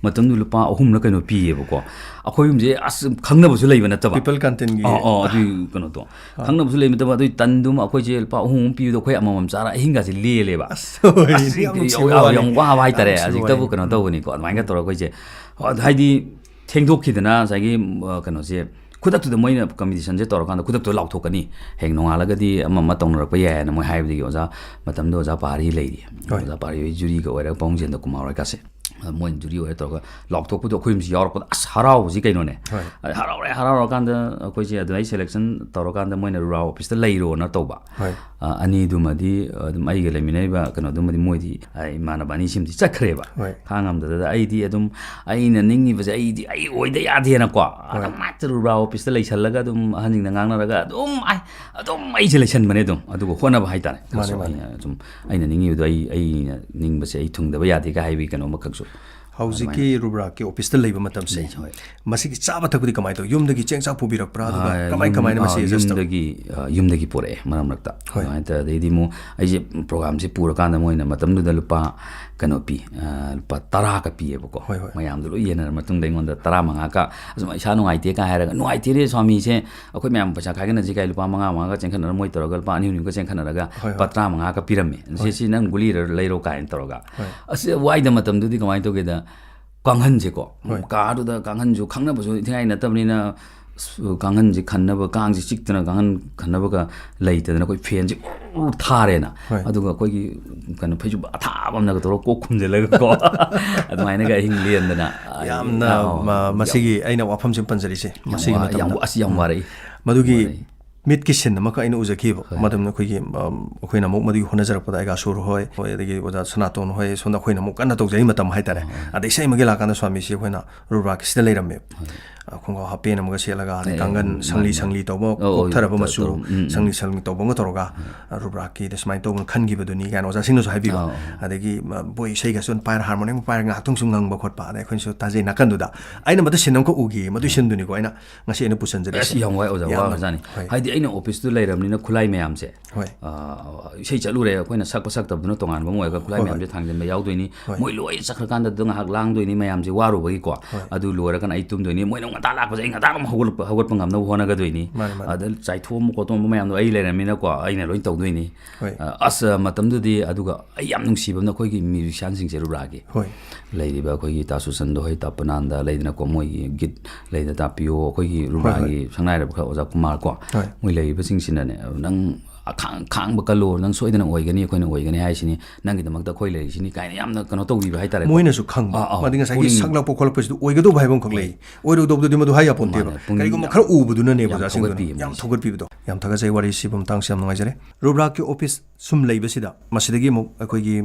ꯃꯇꯝꯗꯨ ꯂꯨꯄꯥ ꯑꯍꯨꯝꯂ ꯀꯩꯅꯣ ꯄꯤꯌꯦꯕꯀꯣ꯫ ꯑꯩꯈꯣꯏ ꯑꯍꯨꯝꯁꯦ ꯑꯁ ꯈꯪꯅꯕꯁꯨ ꯂꯩꯕ ꯅꯠꯇꯕ꯫ People Canteenꯒꯤ꯫ ꯑꯣ, ꯑꯣ, ꯑꯗꯨꯒꯤ ꯀꯩꯅꯣꯗꯣ꯫ ꯈꯪꯅꯕꯁꯨ ꯂꯩꯕ ꯅꯠꯇꯕ, ꯑꯗꯨꯒꯤ ꯇꯟꯗꯨꯃ ꯑꯩꯈꯣꯏꯁꯦ ꯂꯨꯄꯥ ꯑꯍꯨꯝ ꯑꯍꯨꯝ ꯄꯤꯕꯗꯣ ꯑꯩꯈꯣꯏ ꯑꯃꯃꯝ ꯆꯥꯔ ꯑꯍꯤꯡꯒꯁꯦ ꯂꯦꯜꯂꯦꯕ꯫ ꯑꯁ, ꯍꯣꯏ, ꯑꯁ, ꯌꯥꯝ ꯅꯨꯡꯁꯤꯕ ꯌꯥꯝ, ꯋꯥꯔꯤ꯫ ꯌꯥꯝ ꯋꯥꯕ ꯍꯥꯏꯇꯥꯔꯦ꯫ ꯌꯥꯝ ꯅꯨꯡꯁꯤꯕ ꯍꯧꯖꯤꯛꯇꯕꯨ ꯋꯥꯔꯤ꯫ ꯀꯩꯅꯣ ꯇꯧꯕꯅꯤꯀꯣ꯫ ꯑꯗꯨꯃꯥꯏꯅ ꯇꯧꯔꯒ ꯑꯩꯈꯣꯏꯁꯦ, ꯍꯣ, ꯍꯥꯏꯗꯤ ꯊꯦꯡꯗꯣꯛꯈꯤꯗꯅ ꯉꯁꯥꯏꯒꯤ, ꯑ, ꯀꯩꯅꯣꯁꯦ ꯈꯨꯗꯛꯇꯨꯗ ꯃꯣꯏꯅ competitionꯁꯦ ꯇꯧꯔꯀꯥꯟꯗ ꯈꯨꯗꯛꯇ ꯂꯥꯎꯊꯣꯛꯀꯅꯤ, ꯍꯌꯦꯡ ꯅꯣꯡꯉꯥꯜꯂꯒꯗꯤ ꯑꯃ ꯑꯃ ꯇꯧꯅꯔꯛꯄ ꯌꯥꯏ ꯍꯥꯏꯅ ꯃꯣꯏ ꯍꯥꯏꯕꯗꯒꯤ ꯑꯣꯖꯥ, ꯃꯇꯝꯗꯨꯗ ꯑꯣꯖꯥ ꯄꯥꯔꯤ ꯂꯩꯔꯤ꯫ ꯍꯣꯏ꯫ ꯑꯣꯖꯥ ꯄꯥꯔꯤ ꯍꯣꯏ juryꯒ ꯑꯣꯏꯔꯒ ꯄꯥꯕꯨꯡ ꯖꯦꯟꯗ ꯀꯨꯃꯥꯔ ꯍꯣꯏ ꯀꯥꯁꯦ꯫ ꯑ, ꯃꯣꯏꯅ ꯖꯨꯔꯤ ꯑꯣꯏꯔ ꯇꯧꯔꯒ ꯂꯥꯎꯊꯣꯛꯄꯗꯣ ꯑꯩꯈꯣꯏ ꯃꯤꯁꯤ ꯌꯥꯎꯔꯛꯄꯗ ꯑꯁ ꯍꯔꯥꯎꯕꯁꯤ ꯀꯩꯅꯣꯅꯦ꯫ ꯍꯣꯏ꯫ ꯑ, ꯍꯔꯥꯎꯔꯦ, ꯍꯔꯥꯎꯔꯀꯥꯟꯗ ꯑꯩꯈꯣꯏꯁꯦ ꯑꯗꯨꯃꯥꯏꯅ ꯁꯦꯂꯦꯛꯁꯟ ꯇꯧꯔꯀꯥꯟꯗ ꯃꯣꯏꯅ ꯔꯨꯔꯥ ꯑꯣꯐꯤꯁꯇ ꯂꯩꯔꯣꯅ ꯇꯧꯕ꯫ ꯍꯣꯏ꯫ ꯑ, ꯑꯅꯤꯗꯨꯃꯗꯤ ꯑꯗꯨꯝ ꯑꯩꯒ ꯂꯩꯃꯤꯟꯅꯔꯤꯕ ꯀꯩꯅꯣꯗꯨꯃꯗꯤ ꯃꯣꯏꯗꯤ, ꯑ, ꯏꯃꯥꯟꯅꯕ ꯑꯅꯤꯁꯤꯃꯗꯤ ꯆꯠꯈ꯭ꯔꯦꯕ꯫ ꯍꯣꯏ꯫ ꯈꯥꯡꯉꯝꯗꯗꯅ ꯑꯩꯗꯤ ꯑꯗꯨꯝ ꯑꯩꯅ ꯅꯤꯡꯉꯤꯕꯁꯦ ꯑꯩꯗꯤ ꯑꯩ ꯑꯣꯏꯗ ꯌꯥꯗꯦꯅꯀꯣ꯫ ꯑꯗꯨꯝ ꯍꯦꯛꯇ ꯔꯨꯔꯥ ꯑꯣꯐꯤꯁꯇ ꯂꯩꯁꯜꯂꯒ ꯑꯗꯨꯝ ꯑꯍꯟꯁꯤꯡꯗ ꯉꯥꯡꯅꯔꯒ ꯑꯗꯨꯝ ꯑꯩ, ꯑꯗꯨꯝ ꯑꯩꯁꯦ ꯂꯩꯁꯟꯕꯅꯦ ꯑꯗꯨꯝ꯫ ꯑꯗꯨꯒ ꯍꯣꯠꯅꯕ ꯍꯥꯏꯇꯥꯔꯦ꯫ ꯃꯥꯅꯦ, ꯃꯥꯅꯦ꯫ ꯑꯩꯅ ꯁꯨꯝ ꯑꯩꯅ ꯅꯤꯡꯉꯤꯕꯗꯣ ꯑꯩ, ꯑꯩꯅ ꯅꯤꯡꯕꯁꯦ ꯑꯩ ꯊꯨꯡꯗꯕ ꯌꯥꯗꯦ ꯀꯥꯏ ꯍꯥꯏꯕꯒꯤ ꯀꯩꯅꯣ ꯑꯃꯈꯛꯁꯨ꯫ ꯍꯧꯖꯤꯛꯀꯤ ꯔꯨꯕ꯭ꯔꯥꯛꯀꯤ ꯑꯣꯐꯤꯁꯇ ꯂꯩꯕ ꯃꯇꯝꯁꯦ, ꯂꯩ, ꯍꯣꯏ꯫ ꯃꯁꯤꯒꯤ ꯆꯥꯕ ꯊꯛꯄꯗꯤ ꯀꯃꯥꯏꯅ ꯇꯧꯏ? ꯌꯨꯝꯗꯒꯤ ꯆꯦꯡ ꯆꯥꯛ ꯄꯨꯕꯤꯔꯛꯄ꯭ꯔꯥ? ꯑꯗꯨꯒ ꯑꯥ, ꯀꯃꯥꯏ ꯌꯨꯝ-, ꯀꯃꯥꯏꯅ ꯃꯁꯤ ꯑꯥ, adjust ꯇꯧꯏ? ꯌꯨꯝꯗꯒꯤ, ꯑꯥ, ꯌꯨꯝꯗꯒꯤ ꯄꯨꯔꯛꯑꯦ ꯃꯔꯛ ꯃꯔꯛꯇ꯫ ꯍꯣꯏ꯫ ꯑꯗꯨꯃꯥꯏꯅ ꯇꯧꯔꯦ꯫ ꯑꯗꯩꯗꯤ ꯑꯃꯨꯛ ꯑꯩꯁꯦ ꯄ꯭ꯔꯣꯒꯥꯝꯁꯦ ꯄꯨꯔꯀꯥꯟꯗ ꯃꯣꯏꯅ ꯃꯇꯝꯗꯨꯗ ꯂꯨꯄꯥ, ꯀꯩꯅꯣ ꯄꯤ, ꯑꯥ, ꯂꯨꯄꯥ ꯇꯔꯥꯒ ꯄꯤꯌꯦꯕꯀꯣ꯫ ꯍꯣꯏ, ꯍꯣꯏ꯫ ꯃꯌꯥꯝꯗꯣ ꯂꯣꯏ ꯌꯦꯟꯅꯔ ꯃꯇꯨꯡꯗ ꯑꯩꯉꯣꯟꯗ ꯇꯔꯥꯃꯉꯥꯒ, "ꯑꯁꯨꯝ ꯏꯁꯥ ꯅꯨꯡꯉꯥꯏꯇꯦ" ꯀꯥꯏ ꯍꯥꯏꯔꯒ, "ꯅꯨꯡꯉꯥꯏꯇꯦꯅꯦ ꯁ꯭ꯋꯥꯃꯤꯁꯦ, ꯑꯩꯈꯣꯏ ꯃꯌꯥꯝ ꯄꯩꯁꯥ ꯈꯥꯏꯒꯠꯅꯁꯤ" ꯀꯥꯏ ꯂꯨꯄꯥ ꯃꯉꯥ ꯃꯉꯥꯒ ꯆꯦꯟꯈꯠꯅꯔꯒ ꯃꯣꯏ ꯇꯧꯔꯒ ꯂꯨꯄꯥ ꯑꯅꯤ ꯑꯅꯤꯒ ꯆꯦꯟꯈꯠꯅꯔꯒ ꯍꯣꯏ, ꯂꯨꯄꯥ ꯍꯣꯏ꯫ ꯇꯔꯥꯃꯉꯥꯒ ꯄꯤꯔꯝꯃꯦ꯫ "ꯁꯤ, ꯍꯣꯏ꯫ ꯁꯤ ꯅꯪ ꯒꯨꯂꯤꯔ ꯂꯩꯔꯣ" ꯀꯥꯏꯅ ꯇꯧꯔꯒ꯫ ꯍꯣꯏ꯫ ꯑꯁ, ꯋꯥꯏꯗ ꯃꯇꯝꯗꯨꯗꯤ ꯀꯃꯥꯏꯅ ꯇꯧꯒꯦꯗ, ꯀꯥꯡꯍꯟꯁꯦꯀꯣ, ꯍꯣꯏ꯫ ꯀꯥꯗꯨꯗ ꯀꯥꯡꯍꯟꯁꯨ ꯈꯪꯅꯕꯁꯨ ꯏꯊꯤꯉꯥꯏ ꯅꯠꯇꯕꯅꯤꯅ, ꯑꯁ, ꯀꯥꯡꯍꯟꯁꯦ ꯈꯟꯅꯕ, ꯀꯥꯡꯁꯦ ꯆꯤꯛꯇꯅ ꯀꯥꯡꯍꯟ ꯈꯟꯅꯕꯒ ꯂꯩꯇꯗꯅ ꯑꯩꯈꯣꯏ ꯐꯦꯟꯁꯦ ꯎꯔ ꯊꯥꯔꯦꯅ꯫ ꯍꯣꯏ꯫ ꯑꯗꯨꯒ ꯑꯩꯈꯣꯏꯒꯤ ꯀꯩꯅꯣ ꯐꯩꯖꯨꯞ ꯑꯊꯥꯕ ꯑꯃꯅꯒ ꯇꯧꯔꯒ ꯀꯣꯛ ꯈꯨꯝꯖꯤꯜꯂꯒꯀꯣ꯫ ꯑꯗꯨꯃꯥꯏꯅꯒ ꯑꯍꯤꯡ ꯂꯦꯟꯗꯅ꯫ ꯌꯥꯝꯅ, ꯑꯥꯎ, ꯃ-, ꯌꯥꯝ, ꯃꯁꯤꯒꯤ ꯑꯩꯅ ꯋꯥꯐꯝꯁꯤ ꯑꯃ ꯄꯟꯖꯔꯤꯁꯦ, ꯌꯥꯝ ꯃꯁꯤꯒꯤ ꯋꯥ-, ꯌꯥꯝ, ꯃꯇꯝꯗ꯫ ꯑꯁ, ꯌꯥꯝ ꯎꯝ꯫ ꯋꯥꯔꯛꯏ꯫ ꯃꯗꯨꯒꯤ ꯋꯥꯔꯛꯏ꯫ ꯃꯤꯠꯀꯤ ꯁꯤꯟ ꯑꯃꯈꯛ ꯑꯩꯅ ꯎꯖꯈꯤꯕ꯫ ꯍꯣꯏ꯫ ꯃꯇꯝꯗ ꯑꯩꯈꯣꯏꯒꯤ, ꯑꯝ, ꯑꯩꯈꯣꯏꯅ ꯑꯃꯨꯛ ꯃꯗꯨꯒꯤ ꯍꯣꯠꯅꯖꯔꯛꯄꯗ ꯑꯩꯒꯥ ꯁꯨꯔ ꯍꯣꯏ, ꯍꯣꯏ, ꯑꯗꯒꯤ ꯑꯣꯖꯥ ꯁꯅꯥꯇꯣꯟ ꯍꯣꯏ, ꯁꯣꯝꯗ ꯑꯩꯈꯣꯏꯅ ꯑꯃꯨꯛ ꯀꯟꯅ ꯇꯧꯖꯔꯤ ꯃꯇꯝ ꯍꯥꯏꯇꯥꯔꯦ꯫ ꯍꯣꯏ꯫ ꯑꯗ ꯏꯁꯩ ꯑꯃꯒꯤ ꯂꯥꯛꯀꯥꯟꯗ ꯁ꯭ꯋꯥꯃꯤꯁꯤ ꯑꯩꯈꯣꯏꯅ ꯔꯨꯕ꯭ꯔꯥꯛꯀꯤꯁꯤꯗ ꯂꯩꯔꯝꯃꯦ꯫ ꯍꯣꯏ꯫ ꯑ, ꯈꯣꯡꯒ꯭ꯔꯥꯎ ꯍꯥꯞꯄꯦꯟ ꯑꯃꯒ ꯁꯦꯠꯂꯒ, ꯑꯗꯩ ꯑꯦ, ꯀꯥꯡꯒꯟ ꯃꯥꯅꯤ, ꯁꯪꯂꯤ, ꯃꯥꯅꯤ꯫ ꯁꯪꯂꯤ ꯇꯧꯕ, ꯑꯣ, ꯑꯣ, ꯀꯣꯛꯊꯔꯕ ꯇꯧ-, ꯃꯆꯨ, ꯇꯧꯔꯝ-, ꯎꯝ, ꯎꯝ꯫ ꯁꯪꯂꯤ, ꯁꯪꯂꯤ ꯇꯧꯕ ꯑꯃ ꯇꯧꯔꯒ, ꯑ, ꯔꯨꯕ꯭ꯔꯥꯛꯀꯤꯗ ꯁꯨꯃꯥꯏꯅ ꯇꯧꯕꯅ ꯈꯟꯈꯤꯕꯗꯨꯅꯤ ꯀꯥꯏꯅ ꯑꯣꯖꯥꯁꯤꯡꯅꯁꯨ ꯍꯥꯏꯕꯤꯕ꯫ ꯑꯥ, ꯑꯥ꯫ ꯑꯗꯒꯤ, ꯑ, ꯕꯣꯏ ꯏꯁꯩꯒꯁꯨ ꯑꯗꯨꯝ ꯄꯥꯏꯔꯒ, ꯍꯥꯔꯃꯣꯅꯤꯌꯝ ꯄꯥꯏꯔꯒ ꯉꯥꯏꯍꯥꯛꯇꯪꯁꯨ ꯉꯪꯕ ꯈꯣꯠꯄ, ꯑꯗꯩ ꯑꯩꯈꯣꯏꯅꯁꯨ ꯇꯥꯖꯩ ꯅꯥꯀꯟꯗꯨꯗ꯫ ꯑꯩꯅ ꯃꯗꯨ ꯁꯤꯟ ꯑꯃꯈꯛ ꯎꯈꯤ, ꯃꯗꯨꯒꯤ ꯁꯤꯟꯗꯨꯅꯤꯀꯣ ꯑꯩꯅ ꯉꯁꯤ ꯑꯩꯅ ꯄꯨꯁꯤꯟꯖꯔꯤꯁꯦ꯫ ꯑꯁ, ꯌꯥꯝ ꯋꯥꯏ ꯑꯣꯖꯥ, ꯌꯥꯝꯅ, ꯋꯥꯈ꯭ꯔꯖꯥꯠꯅꯤ꯫ ꯍꯣꯏ꯫ ꯍꯥꯏꯗꯤ ꯑꯩꯅ ꯑꯣꯐꯤꯁꯇꯨ ꯂꯩꯔꯕꯅꯤꯅ ꯈꯨꯠꯂꯥꯏ ꯃꯌꯥꯝꯁꯦ, ꯍꯣꯏ꯫ ꯑ, ꯏꯁꯩ ꯆꯠꯂꯨꯔꯦ, ꯑꯩꯈꯣꯏꯅ ꯁꯛꯄ ꯁꯛꯇꯕꯗꯨꯅ ꯇꯣꯉꯥꯟꯕ ꯑꯃ ꯑꯣꯏꯔꯒ ꯈꯨꯠꯂꯥꯏ ꯍꯣꯏ, ꯃꯌꯥꯝꯁꯦ ꯍꯣꯏ꯫ ꯊꯥꯡꯖꯤꯟꯕ ꯌꯥꯎꯗꯣꯏꯅꯤ꯫ ꯍꯣꯏ꯫ ꯃꯣꯏ ꯂꯣꯏ ꯆꯠꯈ꯭ꯔꯀꯥꯟꯗ ꯑꯗꯨ ꯉꯥꯏꯍꯥꯛ ꯂꯥꯡꯗꯣꯏꯅꯤ ꯃꯌꯥꯝꯁꯦ ꯋꯥꯔꯨꯕꯒꯤ꯫ ꯍꯣꯏ꯫ ꯑꯗꯨ ꯂꯣꯏꯔꯀꯥꯟꯗ ꯑꯩ ꯇꯨꯝꯗꯣꯏꯅꯤ꯫ ꯃꯣꯏꯅ ꯉꯟꯇꯥ ꯂꯥꯛꯄꯁꯦ ꯑꯩ ꯉꯟꯇꯥ ꯑꯗꯨꯝ ꯍꯧꯒꯠꯂꯛꯄ, ꯍꯧꯒꯠꯄ ꯉꯝꯅꯕ ꯍꯣꯠꯅꯒꯗꯣꯏꯅꯤ꯫ ꯃꯥꯅꯤ, ꯃꯥꯅꯤ꯫ ꯑꯗ ꯆꯥꯏꯊꯣꯛꯑꯝꯕ ꯈꯣꯠꯇꯣꯛꯑꯝꯕ ꯃꯌꯥꯝꯗꯣ ꯑꯩ ꯂꯩꯔꯝꯃꯤꯅꯀꯣ, ꯑꯩꯅ ꯂꯣꯏ ꯇꯧꯗꯣꯏꯅꯤ꯫ ꯍꯣꯏ꯫ ꯑ, ꯑꯁ, ꯃꯇꯝꯗꯨꯗꯤ, ꯑꯗꯨꯒ ꯑꯩ ꯌꯥꯝ ꯅꯨꯡꯁꯤꯕ ꯑꯃꯅ ꯑꯩꯈꯣꯏꯒꯤ ꯃ꯭ꯌꯨꯖꯤꯁꯤꯌꯥꯟꯁꯤꯡꯁꯦ ꯔꯨꯔꯥꯒꯤ꯫ ꯍꯣꯏ꯫ ꯂꯩꯔꯤꯕ ꯑꯩꯈꯣꯏꯒꯤ ꯇꯥ ꯁꯨꯁꯟꯗ ꯍꯣꯏ, ꯇꯥ ꯄꯨꯅꯥꯟꯗ ꯂꯩꯗꯅꯀꯣ, ꯃꯣꯏꯒꯤ ꯒꯤꯠ ꯂꯩꯗꯅ, ꯇꯥ ꯄꯤꯌꯣ, ꯑꯩꯈꯣꯏꯒꯤ ꯔꯨꯔꯥꯒꯤ ꯁꯛꯅꯥꯏꯔꯕ ꯈꯔ ꯑꯣꯖꯥ ꯀꯨꯃꯥꯔ ꯀꯣ, ꯍꯣꯏ꯫ ꯃꯣꯏ ꯂꯩꯔꯤꯕꯁꯤꯡꯁꯤꯅꯅꯦ, "ꯅꯪ ꯑꯈꯥꯡ-, "ꯈꯥꯡꯕ ꯀꯜꯂꯨ, ꯅꯪ ꯁꯣꯏꯗꯅ ꯑꯣꯏꯒꯅꯤ, ꯑꯩꯈꯣꯏꯅ ꯑꯣꯏꯒꯅꯤ ꯍꯥꯏꯁꯤꯅꯤ, ꯅꯪꯒꯤꯗꯃꯛꯇ ꯑꯩꯈꯣꯏ ꯂꯩꯔꯤꯁꯤꯅꯤ" ꯀꯥꯏꯅ ꯌꯥꯝꯅ ꯀꯩꯅꯣ ꯇꯧꯕꯤꯕ ꯍꯥꯏꯇꯥꯔꯦꯀꯣ꯫ ꯃꯣꯏꯅꯁꯨ ꯈꯪꯕ꯫ ꯑꯥ, ꯑꯥ, ꯑꯃꯗꯤ ꯉꯁꯥꯏꯒꯤ ꯄꯨꯛꯅꯤꯡ ꯁꯛꯂꯛꯄ ꯈꯣꯠꯂꯛꯄꯁꯤꯗ ꯑꯣꯏꯒꯗꯧꯕ ꯍꯥꯏꯕ ꯑꯃꯈꯛ ꯂꯩ꯫ ꯍꯣꯏ꯫ ꯑꯣꯏꯔꯣꯏꯗꯧꯕꯗꯨꯗꯤ ꯃꯗꯨ ꯍꯥꯏ ꯌꯥꯄꯣꯟꯇꯦꯕ꯫ ꯃꯥꯅꯦ, ꯄꯨꯛꯅꯤꯡ ꯀꯔꯤꯒꯨꯝꯕ ꯌꯥꯝ, ꯈꯔ ꯎꯕꯗꯨꯅꯅꯦꯕ ꯌꯥꯝ ꯑꯣꯖꯥꯁꯤꯡꯗꯨꯅ ꯊꯧꯒꯠꯄꯤꯌꯦ ꯌꯥꯝ ꯃꯣꯏꯁꯦ꯫ ꯊꯧꯒꯠꯄꯤꯕꯗꯣ꯫ ꯌꯥꯝ ꯊꯥꯒꯠꯆꯩ, ꯋꯥꯔꯤꯁꯤꯕꯨ ꯃꯇꯥꯡꯁꯨ ꯌꯥꯝ ꯅꯨꯡꯉꯥꯏꯖꯔꯦ꯫ ꯔꯨꯕ꯭ꯔꯥꯛꯀꯤ ꯑꯣꯐꯤꯁ ꯁꯨꯝ ꯂꯩꯕꯁꯤꯗ, ꯃꯁꯤꯗꯒꯤ ꯑꯃꯨꯛ ꯑꯩꯈꯣꯏꯒꯤ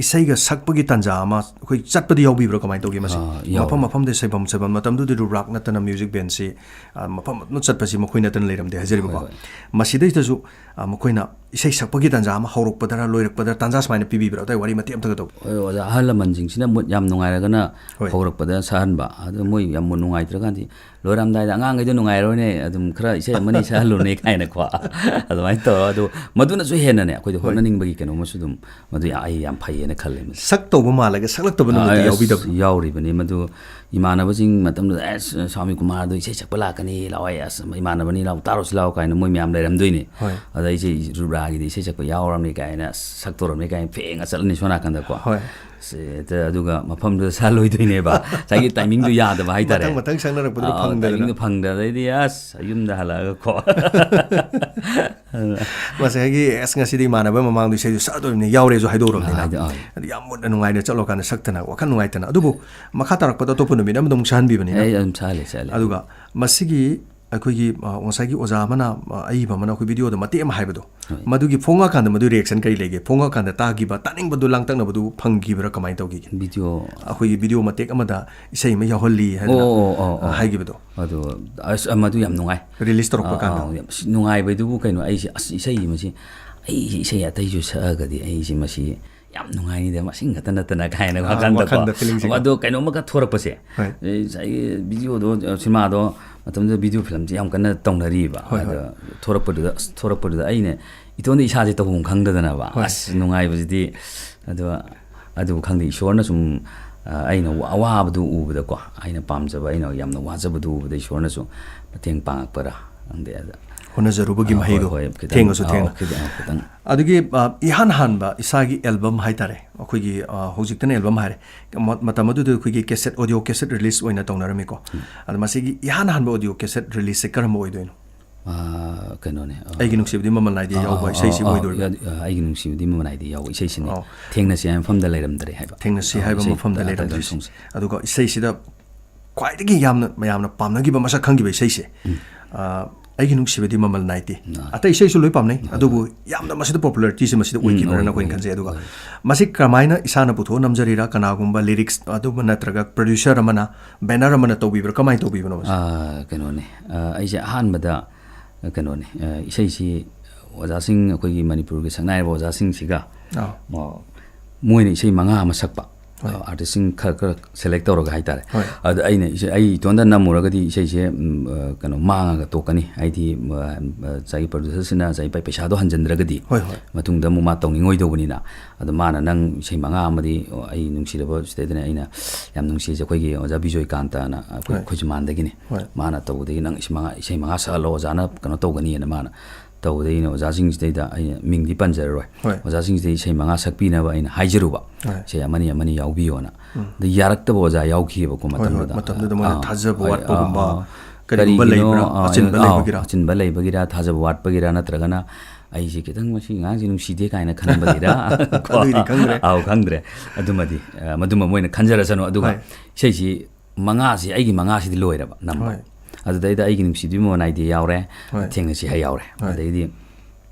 ꯏꯁꯩꯒ ꯁꯛꯄꯒꯤ ꯇꯥꯟꯖꯥ ꯑꯃ ꯑꯩꯈꯣꯏ ꯆꯠꯄꯗꯤ ꯌꯥꯎꯕꯤꯕ꯭ꯔꯥ? ꯀꯃꯥꯏꯅ ꯇꯧꯒꯦ ꯃꯁꯤ? ꯑꯥ, ꯌꯥꯎꯋꯦ꯫ ꯃꯐꯝ ꯃꯐꯝꯗ ꯁꯩꯐꯝ ꯁꯩꯐꯝ, ꯃꯇꯝꯗꯨꯗꯤ ꯔꯨꯕ꯭ꯔꯥꯛ ꯅꯠꯇꯅ ꯃ꯭ꯌꯨꯖꯤꯛ ꯕꯦꯟꯁꯤ, ꯑꯥ, ꯃꯐꯝ ꯃꯐꯝꯗ ꯆꯠꯄꯁꯤ ꯃꯈꯣꯏ ꯅꯠꯇꯅ ꯂꯩꯔꯝꯗꯦ ꯍꯥꯏꯖꯔꯤꯕꯀꯣ꯫ ꯍꯣꯏ, ꯍꯣꯏ꯫ ꯃꯁꯤꯗꯩꯁꯤꯗꯁꯨ, ꯑꯥ, ꯃꯈꯣꯏꯅ ꯏꯁꯩ ꯁꯛꯄꯒꯤ ꯇꯥꯟꯖꯥ ꯑꯃ ꯍꯧꯔꯛꯄꯗꯔ ꯂꯣꯏꯔꯛꯄꯗꯔ ꯇꯥꯟꯖꯥ ꯁꯨꯃꯥꯏꯅ ꯄꯤꯕꯤꯕ꯭ꯔꯥ? ꯑꯗꯨꯋꯥꯏ ꯋꯥꯔꯤ ꯃꯇꯦꯛ ꯑꯝꯇꯒ ꯇꯧ꯫ ꯍꯣꯏ, ꯑꯣꯖꯥ, ꯑꯍꯜ ꯂꯃꯟꯁꯤꯡꯁꯤꯅ ꯃꯨꯠ ꯌꯥꯝ ꯅꯨꯡꯉꯥꯏꯔꯒꯅ ꯍꯣꯏ꯫ ꯍꯧꯔꯛꯄꯗ ꯁꯛꯍꯟꯕ, ꯑꯗꯨ ꯃꯣꯏ ꯌꯥꯝ ꯃꯨꯠ ꯅꯨꯡꯉꯥꯏꯇ꯭ꯔꯀꯥꯟꯗꯤ ꯂꯣꯏꯔꯝꯗꯥꯏꯗ, "ꯑꯉꯥꯡꯈꯩꯗꯣ ꯅꯨꯡꯉꯥꯏꯔꯣꯏꯅꯦ, ꯑꯗꯨꯝ ꯈꯔ ꯏꯁꯩ ꯑꯃꯅꯤ ꯁꯛꯍꯜꯂꯨꯅꯦ" ꯀꯥꯏꯅꯀꯣ꯫ ꯑꯗꯨꯃꯥꯏꯅ ꯇꯧꯔꯒ, ꯑꯗꯨ ꯃꯗꯨꯅꯁꯨ ꯍꯦꯟꯅꯅꯦ, ꯑꯩꯈꯣꯏꯗ ꯍꯣꯏ꯫ ꯍꯣꯠꯅꯅꯤꯡꯕꯒꯤ ꯀꯩꯅꯣꯝꯃꯁꯨ ꯑꯗꯨꯝ, ꯃꯗꯨ ꯌꯥ-, ꯑꯩ ꯌꯥꯝ ꯐꯩꯌꯦꯅ ꯈꯜꯂꯦ ꯃꯁꯤ꯫ ꯁꯛꯇꯧꯕ ꯃꯥꯜꯂꯒ ꯁꯛꯂꯛꯇꯕ ꯑꯥ, ꯅꯨꯃꯤꯠꯇꯤ ꯑꯁ, ꯌꯥꯎꯕꯤꯗꯕ꯭ꯔꯥ? ꯌꯥꯎꯔꯤꯕꯅꯤ꯫ ꯃꯗꯨ ꯏꯃꯥꯟꯅꯕꯁꯤꯡ ꯃꯇꯝꯗꯨꯗ, "ꯑꯁ, ꯁ꯭ꯋꯥꯃꯤ ꯀꯨꯃꯥꯔꯗꯣ ꯏꯁꯩ ꯁꯛꯄ ꯂꯥꯛꯀꯅꯤ, ꯂꯥꯛꯑꯣ, ꯑꯁ, ꯏꯃꯥꯟꯅꯕꯅꯤ, ꯂꯥꯛꯑꯣ, ꯇꯥꯔꯨꯁꯤ ꯂꯥꯛꯑꯣ" ꯀꯥꯏꯅ ꯃꯣꯏ ꯃꯌꯥꯝ ꯂꯩꯔꯝꯗꯣꯏꯅꯦ꯫ ꯍꯣꯏ꯫ ꯑꯗ ꯑꯩꯁꯦ ꯔꯨꯕ꯭ꯔꯥꯒꯤꯗꯤ ꯏꯁꯩ ꯁꯛꯄ ꯌꯥꯎꯔꯕꯅꯤ ꯀꯥꯏꯅ, ꯑꯁ, ꯁꯛꯇꯧꯔꯕꯅꯤ ꯀꯥꯏꯅ ꯐꯦꯡꯉ ꯆꯠꯂꯅꯤ ꯁꯣꯝ ꯅꯥꯀꯟꯗꯀꯣ꯫ ꯍꯣꯏ꯫ ꯁꯦ, ꯍꯦꯛꯇ ꯑꯗꯨꯒ ꯃꯐꯝꯗꯨꯗ ꯁꯥꯍꯜꯂꯣꯏꯗꯣꯏꯅꯦꯕ꯫ ꯉꯁꯥꯏꯒꯤ ꯇꯥꯏꯃꯤꯡꯗꯨ ꯌꯥꯗꯕ ꯍꯥꯏꯇꯥꯔꯦ꯫ ꯃꯊꯪ ꯃꯊꯪ ꯁꯛꯅꯔꯛꯄꯗꯨꯗ ꯑꯥ, ꯐꯪꯗꯗꯅ꯫ ꯇꯥꯏꯃꯤꯡꯗꯣ ꯐꯪꯗꯕꯗꯩꯗꯤ ꯑꯁ, ꯌꯨꯝꯗ ꯍꯜꯂꯛꯑꯒꯀꯣ꯫ ꯉꯁꯥꯏꯒꯤ, "ꯑꯁ, ꯉꯁꯤꯗꯤ ꯏꯃꯥꯟꯅꯕ ꯃꯃꯥꯡꯗꯣ ꯏꯁꯩꯗꯨ ꯁꯛꯑꯗꯣꯏꯅꯤ, ꯌꯥꯎꯔꯦꯁꯨ" ꯍꯥꯏꯗꯣꯛꯎꯔꯕꯅꯤꯅ꯫ ꯑꯥ, ꯍꯥꯏꯗꯤ, ꯑꯥ꯫ ꯑꯗꯨ ꯌꯥꯝ ꯃꯨꯟꯅ ꯅꯨꯡꯉꯥꯏꯅ ꯆꯠꯂꯀꯥꯟꯗ ꯁꯛꯇꯅ, ꯋꯥꯈꯜ ꯅꯨꯡꯉꯥꯏꯇꯅ꯫ ꯑꯗꯨꯕꯨ ꯃꯈꯥ ꯇꯥꯔꯛꯄꯗ ꯑꯇꯣꯞꯄ ꯅꯨꯃꯤꯠ ꯑꯃꯗ ꯑꯃꯨꯛ ꯁꯛꯍꯟꯕꯤꯕꯅꯤꯅ꯫ ꯑꯩ ꯑꯗꯨꯝ ꯁꯛꯍꯜꯂꯦ, ꯁꯛꯍꯜꯂꯦ꯫ ꯑꯗꯨꯒ ꯃꯁꯤꯒꯤ ꯑꯩꯈꯣꯏꯒꯤ, ꯑ, ꯉꯁꯥꯏꯒꯤ ꯑꯣꯖꯥ ꯑꯃꯅ, ꯑ, ꯑꯏꯕ ꯑꯃꯅ ꯑꯩꯈꯣꯏ ꯚꯤꯗꯤꯑꯣꯗ ꯃꯇꯦꯛ ꯑꯃ ꯍꯥꯏꯕꯗꯣ, ꯍꯣꯏ꯫ ꯃꯗꯨꯒꯤ ꯐꯣꯡꯉꯛꯑꯀꯥꯟꯗ ꯃꯗꯨꯒꯤ ꯔꯤꯑꯦꯛꯁꯟ ꯀꯔꯤ ꯂꯩꯒꯦ? ꯐꯣꯡꯉꯛꯑꯀꯥꯟꯗ ꯇꯥꯈꯤꯕ, ꯇꯥꯅꯤꯡꯕꯗꯨ, ꯂꯥꯡꯇꯛꯅꯕꯗꯨ ꯐꯪꯈꯤꯕ꯭ꯔꯥ? ꯀꯃꯥꯏꯅ ꯇꯧꯈꯤꯒꯦ? ꯚꯤꯗꯤꯑꯣ ꯑꯩꯈꯣꯏꯒꯤ ꯚꯤꯗꯤꯑꯣ ꯃꯇꯦꯛ ꯑꯃꯗ ꯏꯁꯩ ꯑꯃ ꯌꯥꯎꯍꯜꯂꯤ ꯍꯥꯏꯗꯅ, ꯑꯣ, ꯑꯣ, ꯑꯣ, ꯑ, ꯑꯣ꯫ ꯍꯥꯏꯈꯤꯕꯗꯣ꯫ ꯑꯗꯣ, ꯑꯁ, ꯃꯗꯨ ꯌꯥꯝ ꯅꯨꯡꯉꯥꯏ꯫ ꯔꯤꯂꯤꯁ ꯇꯧꯔꯛꯄ ꯑꯥ, ꯀꯥꯟꯗ꯫ ꯑꯥ, ꯌꯥꯝ ꯅꯨꯡꯉꯥꯏꯕꯗꯨꯕꯨ ꯀꯩꯅꯣ, ꯑꯩꯁꯦ, "ꯑꯁ, ꯏꯁꯩ ꯃꯁꯤ, ꯑꯩꯁꯦ ꯏꯁꯩ ꯑꯇꯩꯁꯨ ꯁꯛꯑꯒꯗꯤ ꯑꯩꯁꯦ ꯃꯁꯤ ꯌꯥꯝ ꯅꯨꯡꯉꯥꯏꯅꯤꯗ, ꯃꯁꯤꯡ ꯈꯛꯇ ꯅꯠꯇꯅ" ꯀꯥꯏꯅ ꯑꯥ, ꯋꯥꯈꯟꯗꯀꯣ꯫ ꯋꯥꯈꯟꯗ feelingꯁꯦꯀꯣ꯫ ꯑꯗꯣ ꯀꯩꯅꯣꯝꯃꯒ ꯊꯣꯔꯛꯄꯁꯦ, ꯍꯣꯏ꯫ ꯑꯦ, ꯉꯁꯥꯏꯒꯤ ꯚꯤꯗꯤꯑꯣꯗꯣ, ꯁꯤꯃꯥꯗꯣ, ꯃꯇꯝꯗꯨꯗ ꯚꯤꯗꯤꯑꯣ ꯐꯤꯂꯝꯁꯦ ꯌꯥꯝ ꯀꯟꯅ ꯇꯧꯅꯔꯤꯕ꯫ ꯍꯣꯏ, ꯍꯣꯏ꯫ ꯑꯗꯣ ꯊꯣꯔꯛꯄꯗꯨꯗ, ꯑꯁ, ꯊꯣꯔꯛꯄꯗꯨꯗ ꯑꯩꯅ ꯏꯇꯣꯝꯗ ꯏꯁꯥꯁꯦ ꯇꯧꯐꯝ ꯈꯪꯗꯗꯅꯕ꯫ ꯍꯣꯏ꯫ ꯑꯁ, ꯅꯨꯡꯉꯥꯏꯕꯁꯤꯗꯤ꯫ ꯑꯗꯣ, ꯑꯗꯨ ꯈꯪꯗꯦ, ꯏꯁꯣꯔꯅ ꯁꯨꯝ, ꯑ, ꯑꯩꯅ ꯋꯥ-, ꯑꯋꯥꯕꯗꯨ ꯎꯕꯗꯀꯣ, ꯑꯩꯅ ꯄꯥꯝꯖꯕ, ꯑꯩꯅ ꯌꯥꯝꯅ ꯋꯥꯖꯕꯗꯨ ꯎꯕꯗ ꯏꯁꯣꯔꯅꯁꯨ ꯃꯇꯦꯡ ꯄꯥꯡꯉꯛꯄꯔꯥ ꯈꯪꯗꯦ꯫ ꯑꯗ ꯍꯣꯠꯅꯖꯔꯨꯕꯒꯤ ꯑꯥ, ꯍꯣꯏ, ꯃꯍꯩꯗꯣ ꯍꯣꯏ, ꯈꯤꯇꯪ, ꯊꯦꯡꯉꯁꯨ ꯑꯥ, ꯊꯦꯡꯅ꯫ ꯈꯤꯇꯪ, ꯈꯤꯇꯪ꯫ ꯑꯗꯨꯒꯤ, ꯑ, ꯏꯍꯥꯟ ꯍꯥꯟꯕ ꯏꯁꯥꯒꯤ ꯑꯦꯜꯕꯝ ꯍꯥꯏꯇꯥꯔꯦ, ꯑꯩꯈꯣꯏꯒꯤ, ꯑ, ꯍꯧꯖꯤꯛꯇꯅ ꯑꯦꯜꯕꯝ ꯍꯥꯏꯔꯦ, ꯃ-, ꯃꯇꯝ ꯑꯗꯨꯗ ꯑꯩꯈꯣꯏꯒꯤ ꯀꯦꯁꯦꯠ, ꯑꯣꯗꯤꯑꯣ ꯀꯦꯁꯦꯠ ꯔꯤꯂꯤꯁ ꯑꯣꯏꯅ ꯇꯧꯅꯔꯝꯃꯤꯀꯣ꯫ ꯎꯝ꯫ ꯑꯗꯣ ꯃꯁꯤꯒꯤ ꯏꯍꯥꯟ ꯍꯥꯟꯕ ꯑꯣꯗꯤꯑꯣ ꯀꯦꯁꯦꯠ ꯔꯤꯂꯤꯁꯁꯦ ꯀꯔꯝꯕ ꯑꯣꯏꯗꯣꯏꯅꯣ? ꯑꯥ, ꯀꯩꯅꯣꯅꯦ, ꯑ, ꯑꯩꯒꯤ ꯅꯨꯡꯁꯤꯕꯗꯤ ꯃꯃꯜ ꯅꯥꯏꯗꯦ ꯑ, ꯌꯥꯎꯕ ꯑ, ꯏꯁꯩꯁꯤ ꯑ, ꯑ, ꯑꯣꯏꯗꯣꯔꯤꯕ꯫ ꯑ, ꯑ, ꯑꯩꯒꯤ ꯅꯨꯡꯁꯤꯕꯗꯤ ꯃꯃꯜ ꯅꯥꯏꯗꯦ ꯌꯥꯎꯕ ꯏꯁꯩꯁꯤꯅꯤ꯫ ꯑꯣ꯫ ꯊꯦꯡꯅꯁꯤ ꯍꯥꯏꯕ ꯃꯐꯝꯗ ꯂꯩꯔꯝꯗꯔꯦ ꯍꯥꯏꯕ꯫ ꯊꯦꯡꯅꯁꯤ ꯑ, ꯍꯥꯏꯕ ꯏꯁꯩ, ꯃꯐꯝꯗ ꯑ, ꯂꯩꯔꯝꯗꯔꯦ꯫ ꯑꯇꯩ ꯁꯣꯡꯁꯦ꯫ ꯑꯗꯨꯒ ꯏꯁꯩꯁꯤꯗ ꯈ꯭ꯋꯥꯏꯗꯒꯤ ꯌꯥꯝꯅ ꯃꯌꯥꯝꯅ ꯄꯥꯝꯅꯈꯤꯕ, ꯃꯁꯛ ꯈꯪꯈꯤꯕ ꯏꯁꯩꯁꯦ, ꯑ, ꯑꯩꯒꯤ ꯅꯨꯡꯁꯤꯕꯗꯤ ꯃꯃꯜ ꯅꯥꯏꯗꯦ꯫ ꯅꯥꯏꯗꯦ꯫ ꯑꯇꯩ ꯏꯁꯩꯁꯨ ꯂꯣꯏ ꯄꯥꯝꯅꯩ, ꯑꯗꯨꯕꯨ ꯌꯥꯝꯅ ꯃꯁꯤꯗ popularity ꯁꯦ ꯃꯁꯤꯗ ꯎꯝ, ꯑꯣꯏꯈꯤꯕ꯭ꯔꯥꯅ ꯑꯣꯏ, ꯑꯩꯈꯣꯏꯅ ꯑꯣꯏ, ꯈꯟꯖꯩ꯫ ꯑꯗꯨꯒ ꯑꯣꯏ꯫ ꯃꯁꯤ ꯀꯔꯝꯍꯥꯏꯅ ꯏꯁꯥꯅ ꯄꯨꯊꯣꯛꯑ ꯅꯝꯖꯔꯤꯔꯥ, ꯀꯅꯥꯒꯨꯝꯕ lyrics ꯑꯗꯨꯝꯕ ꯅꯠꯇ꯭ꯔꯒ producer ꯑꯃꯅ, banner ꯑꯃꯅ ꯇꯧꯕꯤꯕ꯭ꯔꯥ, ꯀꯃꯥꯏꯅ ꯇꯧꯕꯤꯕꯅꯣ ꯃꯁꯤ? ꯑ, ꯀꯩꯅꯣꯅꯦ, ꯑ, ꯑꯩꯁꯦ ꯑꯍꯥꯟꯕꯗ, ꯑ, ꯀꯩꯅꯣꯅꯦ, ꯑ, ꯏꯁꯩꯁꯤ ꯑꯣꯖꯥꯁꯤꯡ, ꯑꯩꯈꯣꯏꯒꯤ ꯃꯅꯤꯄꯨꯔꯒꯤ ꯁꯛꯅꯥꯏꯔꯕ ꯑꯣꯖꯥꯁꯤꯡꯁꯤꯒ, ꯑꯥ꯫ ꯃꯣ-, ꯃꯣꯏꯅ ꯏꯁꯩ ꯃꯉꯥ ꯑꯃ ꯁꯛꯄ, ꯍꯣꯏ꯫ ꯑ, artist ꯁꯤꯡ ꯈꯔ, ꯈꯔ select ꯇꯧꯔꯒ ꯍꯥꯏꯇꯥꯔꯦ꯫ ꯍꯣꯏ꯫ ꯑꯗ ꯑꯩꯅ ꯏꯁꯩ, ꯑꯩ ꯏꯇꯣꯟꯗ ꯅꯝꯃꯨꯔꯒꯗꯤ ꯏꯁꯩꯁꯦ, ꯎꯝ, ꯑ, ꯀꯩꯅꯣ, ꯃꯥꯡꯉꯒ ꯇꯣꯛꯀꯅꯤ꯫ ꯍꯥꯏꯗꯤ, ꯎꯝ, ꯑ, ꯉꯁꯥꯏꯒꯤ producer ꯁꯤꯅ ꯉꯁꯥꯏ ꯄꯩ-, ꯄꯩꯁꯥꯗꯣ ꯍꯟꯖꯤꯟꯗ꯭ꯔꯒꯗꯤ ꯍꯣꯏ, ꯍꯣꯏ꯫ ꯃꯇꯨꯡꯗ ꯑꯃꯨꯛ ꯃꯥ ꯇꯧꯅꯤꯡꯉꯣꯏꯗꯧꯕꯅꯤꯅ꯫ ꯑꯗꯣ ꯃꯥꯅ, "ꯅꯪ ꯏꯁꯩ ꯃꯉꯥ ꯑꯃꯗꯤ, ꯑꯣ, ꯑꯩ ꯅꯨꯡꯁꯤꯔꯕ ꯁꯤꯗꯩꯗꯅꯦ ꯑꯩꯅ ꯌꯥꯝ ꯅꯨꯡꯁꯤꯁꯦ, ꯑꯩꯈꯣꯏꯒꯤ ꯑꯣꯖꯥ ꯕꯤꯖꯣꯏꯀꯥꯟꯇꯅ, ꯑꯩꯈꯣꯏ ꯍꯣꯏ꯫ ꯈꯣꯏꯖꯨꯃꯥꯟꯗꯒꯤꯅꯤ꯫ ꯍꯣꯏ꯫ ꯃꯥꯅ ꯇꯧꯕꯗꯒꯤ ꯅꯪ ꯏꯁꯩ ꯃꯉꯥ, ꯏꯁꯩ ꯃꯉꯥ ꯁꯛꯍꯜꯂꯣ, ꯑꯣꯖꯥꯅ ꯀꯩꯅꯣ ꯇꯧꯒꯅꯤꯅ" ꯃꯥꯅ ꯇꯧꯕꯗꯒꯤ ꯑꯩꯅ ꯑꯣꯖꯥꯁꯤꯡꯁꯤꯗꯩꯗ, ꯑꯩꯅ ꯃꯤꯡꯗꯤ ꯄꯟꯖꯔꯔꯣꯏ, ꯍꯣꯏ꯫ ꯑꯣꯖꯥꯁꯤꯡꯁꯤꯗꯩ ꯏꯁꯩ ꯃꯉꯥ ꯁꯛꯄꯤꯅꯕ ꯑꯩꯅ ꯍꯥꯏꯖꯔꯨꯕ, ꯍꯣꯏ꯫ "ꯏꯁꯩ ꯑꯃꯅꯤ, ꯑꯃꯅꯤ ꯌꯥꯎꯕꯤꯌꯣꯅ"꯫ ꯎꯝ꯫ ꯑꯗ ꯌꯥꯔꯛꯇꯕ ꯑꯣꯖꯥ ꯌꯥꯎꯈꯤꯑꯕꯀꯣ ꯍꯣꯏ, ꯍꯣꯏ, ꯃꯇꯝꯗꯨꯗ꯫ ꯃꯇꯝꯗꯨꯗ ꯃꯣꯏꯅ ꯑꯥ, ꯊꯥꯖꯕ ꯍꯣꯏ, ꯋꯥꯠꯄꯒꯨꯝꯕ ꯑꯥ, ꯑꯥ꯫ ꯀꯔꯤꯒꯨꯝꯕ ꯀꯔꯤꯒꯤꯅꯣ, ꯂꯩꯕ꯭ꯔꯥ? ꯑꯥ, ꯑꯆꯤꯟꯕ ꯑꯥ, ꯂꯩꯕꯒꯤꯔ? ꯑꯆꯤꯟꯕ ꯂꯩꯕꯒꯤꯔ, ꯊꯥꯖꯕ ꯋꯥꯠꯄꯒꯤꯔ, ꯅꯠꯇ꯭ꯔꯒꯅ ꯑꯩꯁꯦ ꯈꯤꯇꯪ ꯃꯁꯤ ꯑꯉꯥꯡꯁꯦ ꯅꯨꯡꯁꯤꯗꯦ ꯀꯥꯏꯅ ꯈꯟꯕꯒꯤꯔ? ꯀꯣ? ꯑꯗꯨꯒꯤꯗꯤ ꯈꯪꯗ꯭ꯔꯦ꯫ ꯑꯥꯎ, ꯈꯪꯗ꯭ꯔꯦ꯫ ꯑꯗꯨꯃꯗꯤ, ꯑ, ꯃꯗꯨꯃ ꯃꯣꯏꯅ ꯈꯟꯖꯔꯁꯅꯨ꯫ ꯑꯗꯨꯒ ꯍꯣꯏ꯫ ꯏꯁꯩꯁꯤ ꯃꯉꯥꯁꯤ, ꯑꯩꯒꯤ ꯃꯉꯥꯁꯤꯗꯤ ꯂꯣꯏꯔꯕ ꯅꯝꯕ꯫ ꯍꯣꯏ꯫ ꯑꯗꯨꯗꯩꯗ "ꯑꯩꯒꯤ ꯅꯨꯡꯁꯤꯕꯤ ꯃꯃꯜ ꯅꯥꯏꯗꯦ" ꯌꯥꯎꯔꯦ, ꯍꯣꯏ꯫ "ꯊꯦꯡꯅꯁꯤ" ꯍꯥꯏ ꯌꯥꯎꯔꯦ꯫ ꯍꯣꯏ꯫ ꯑꯗꯩꯗꯤ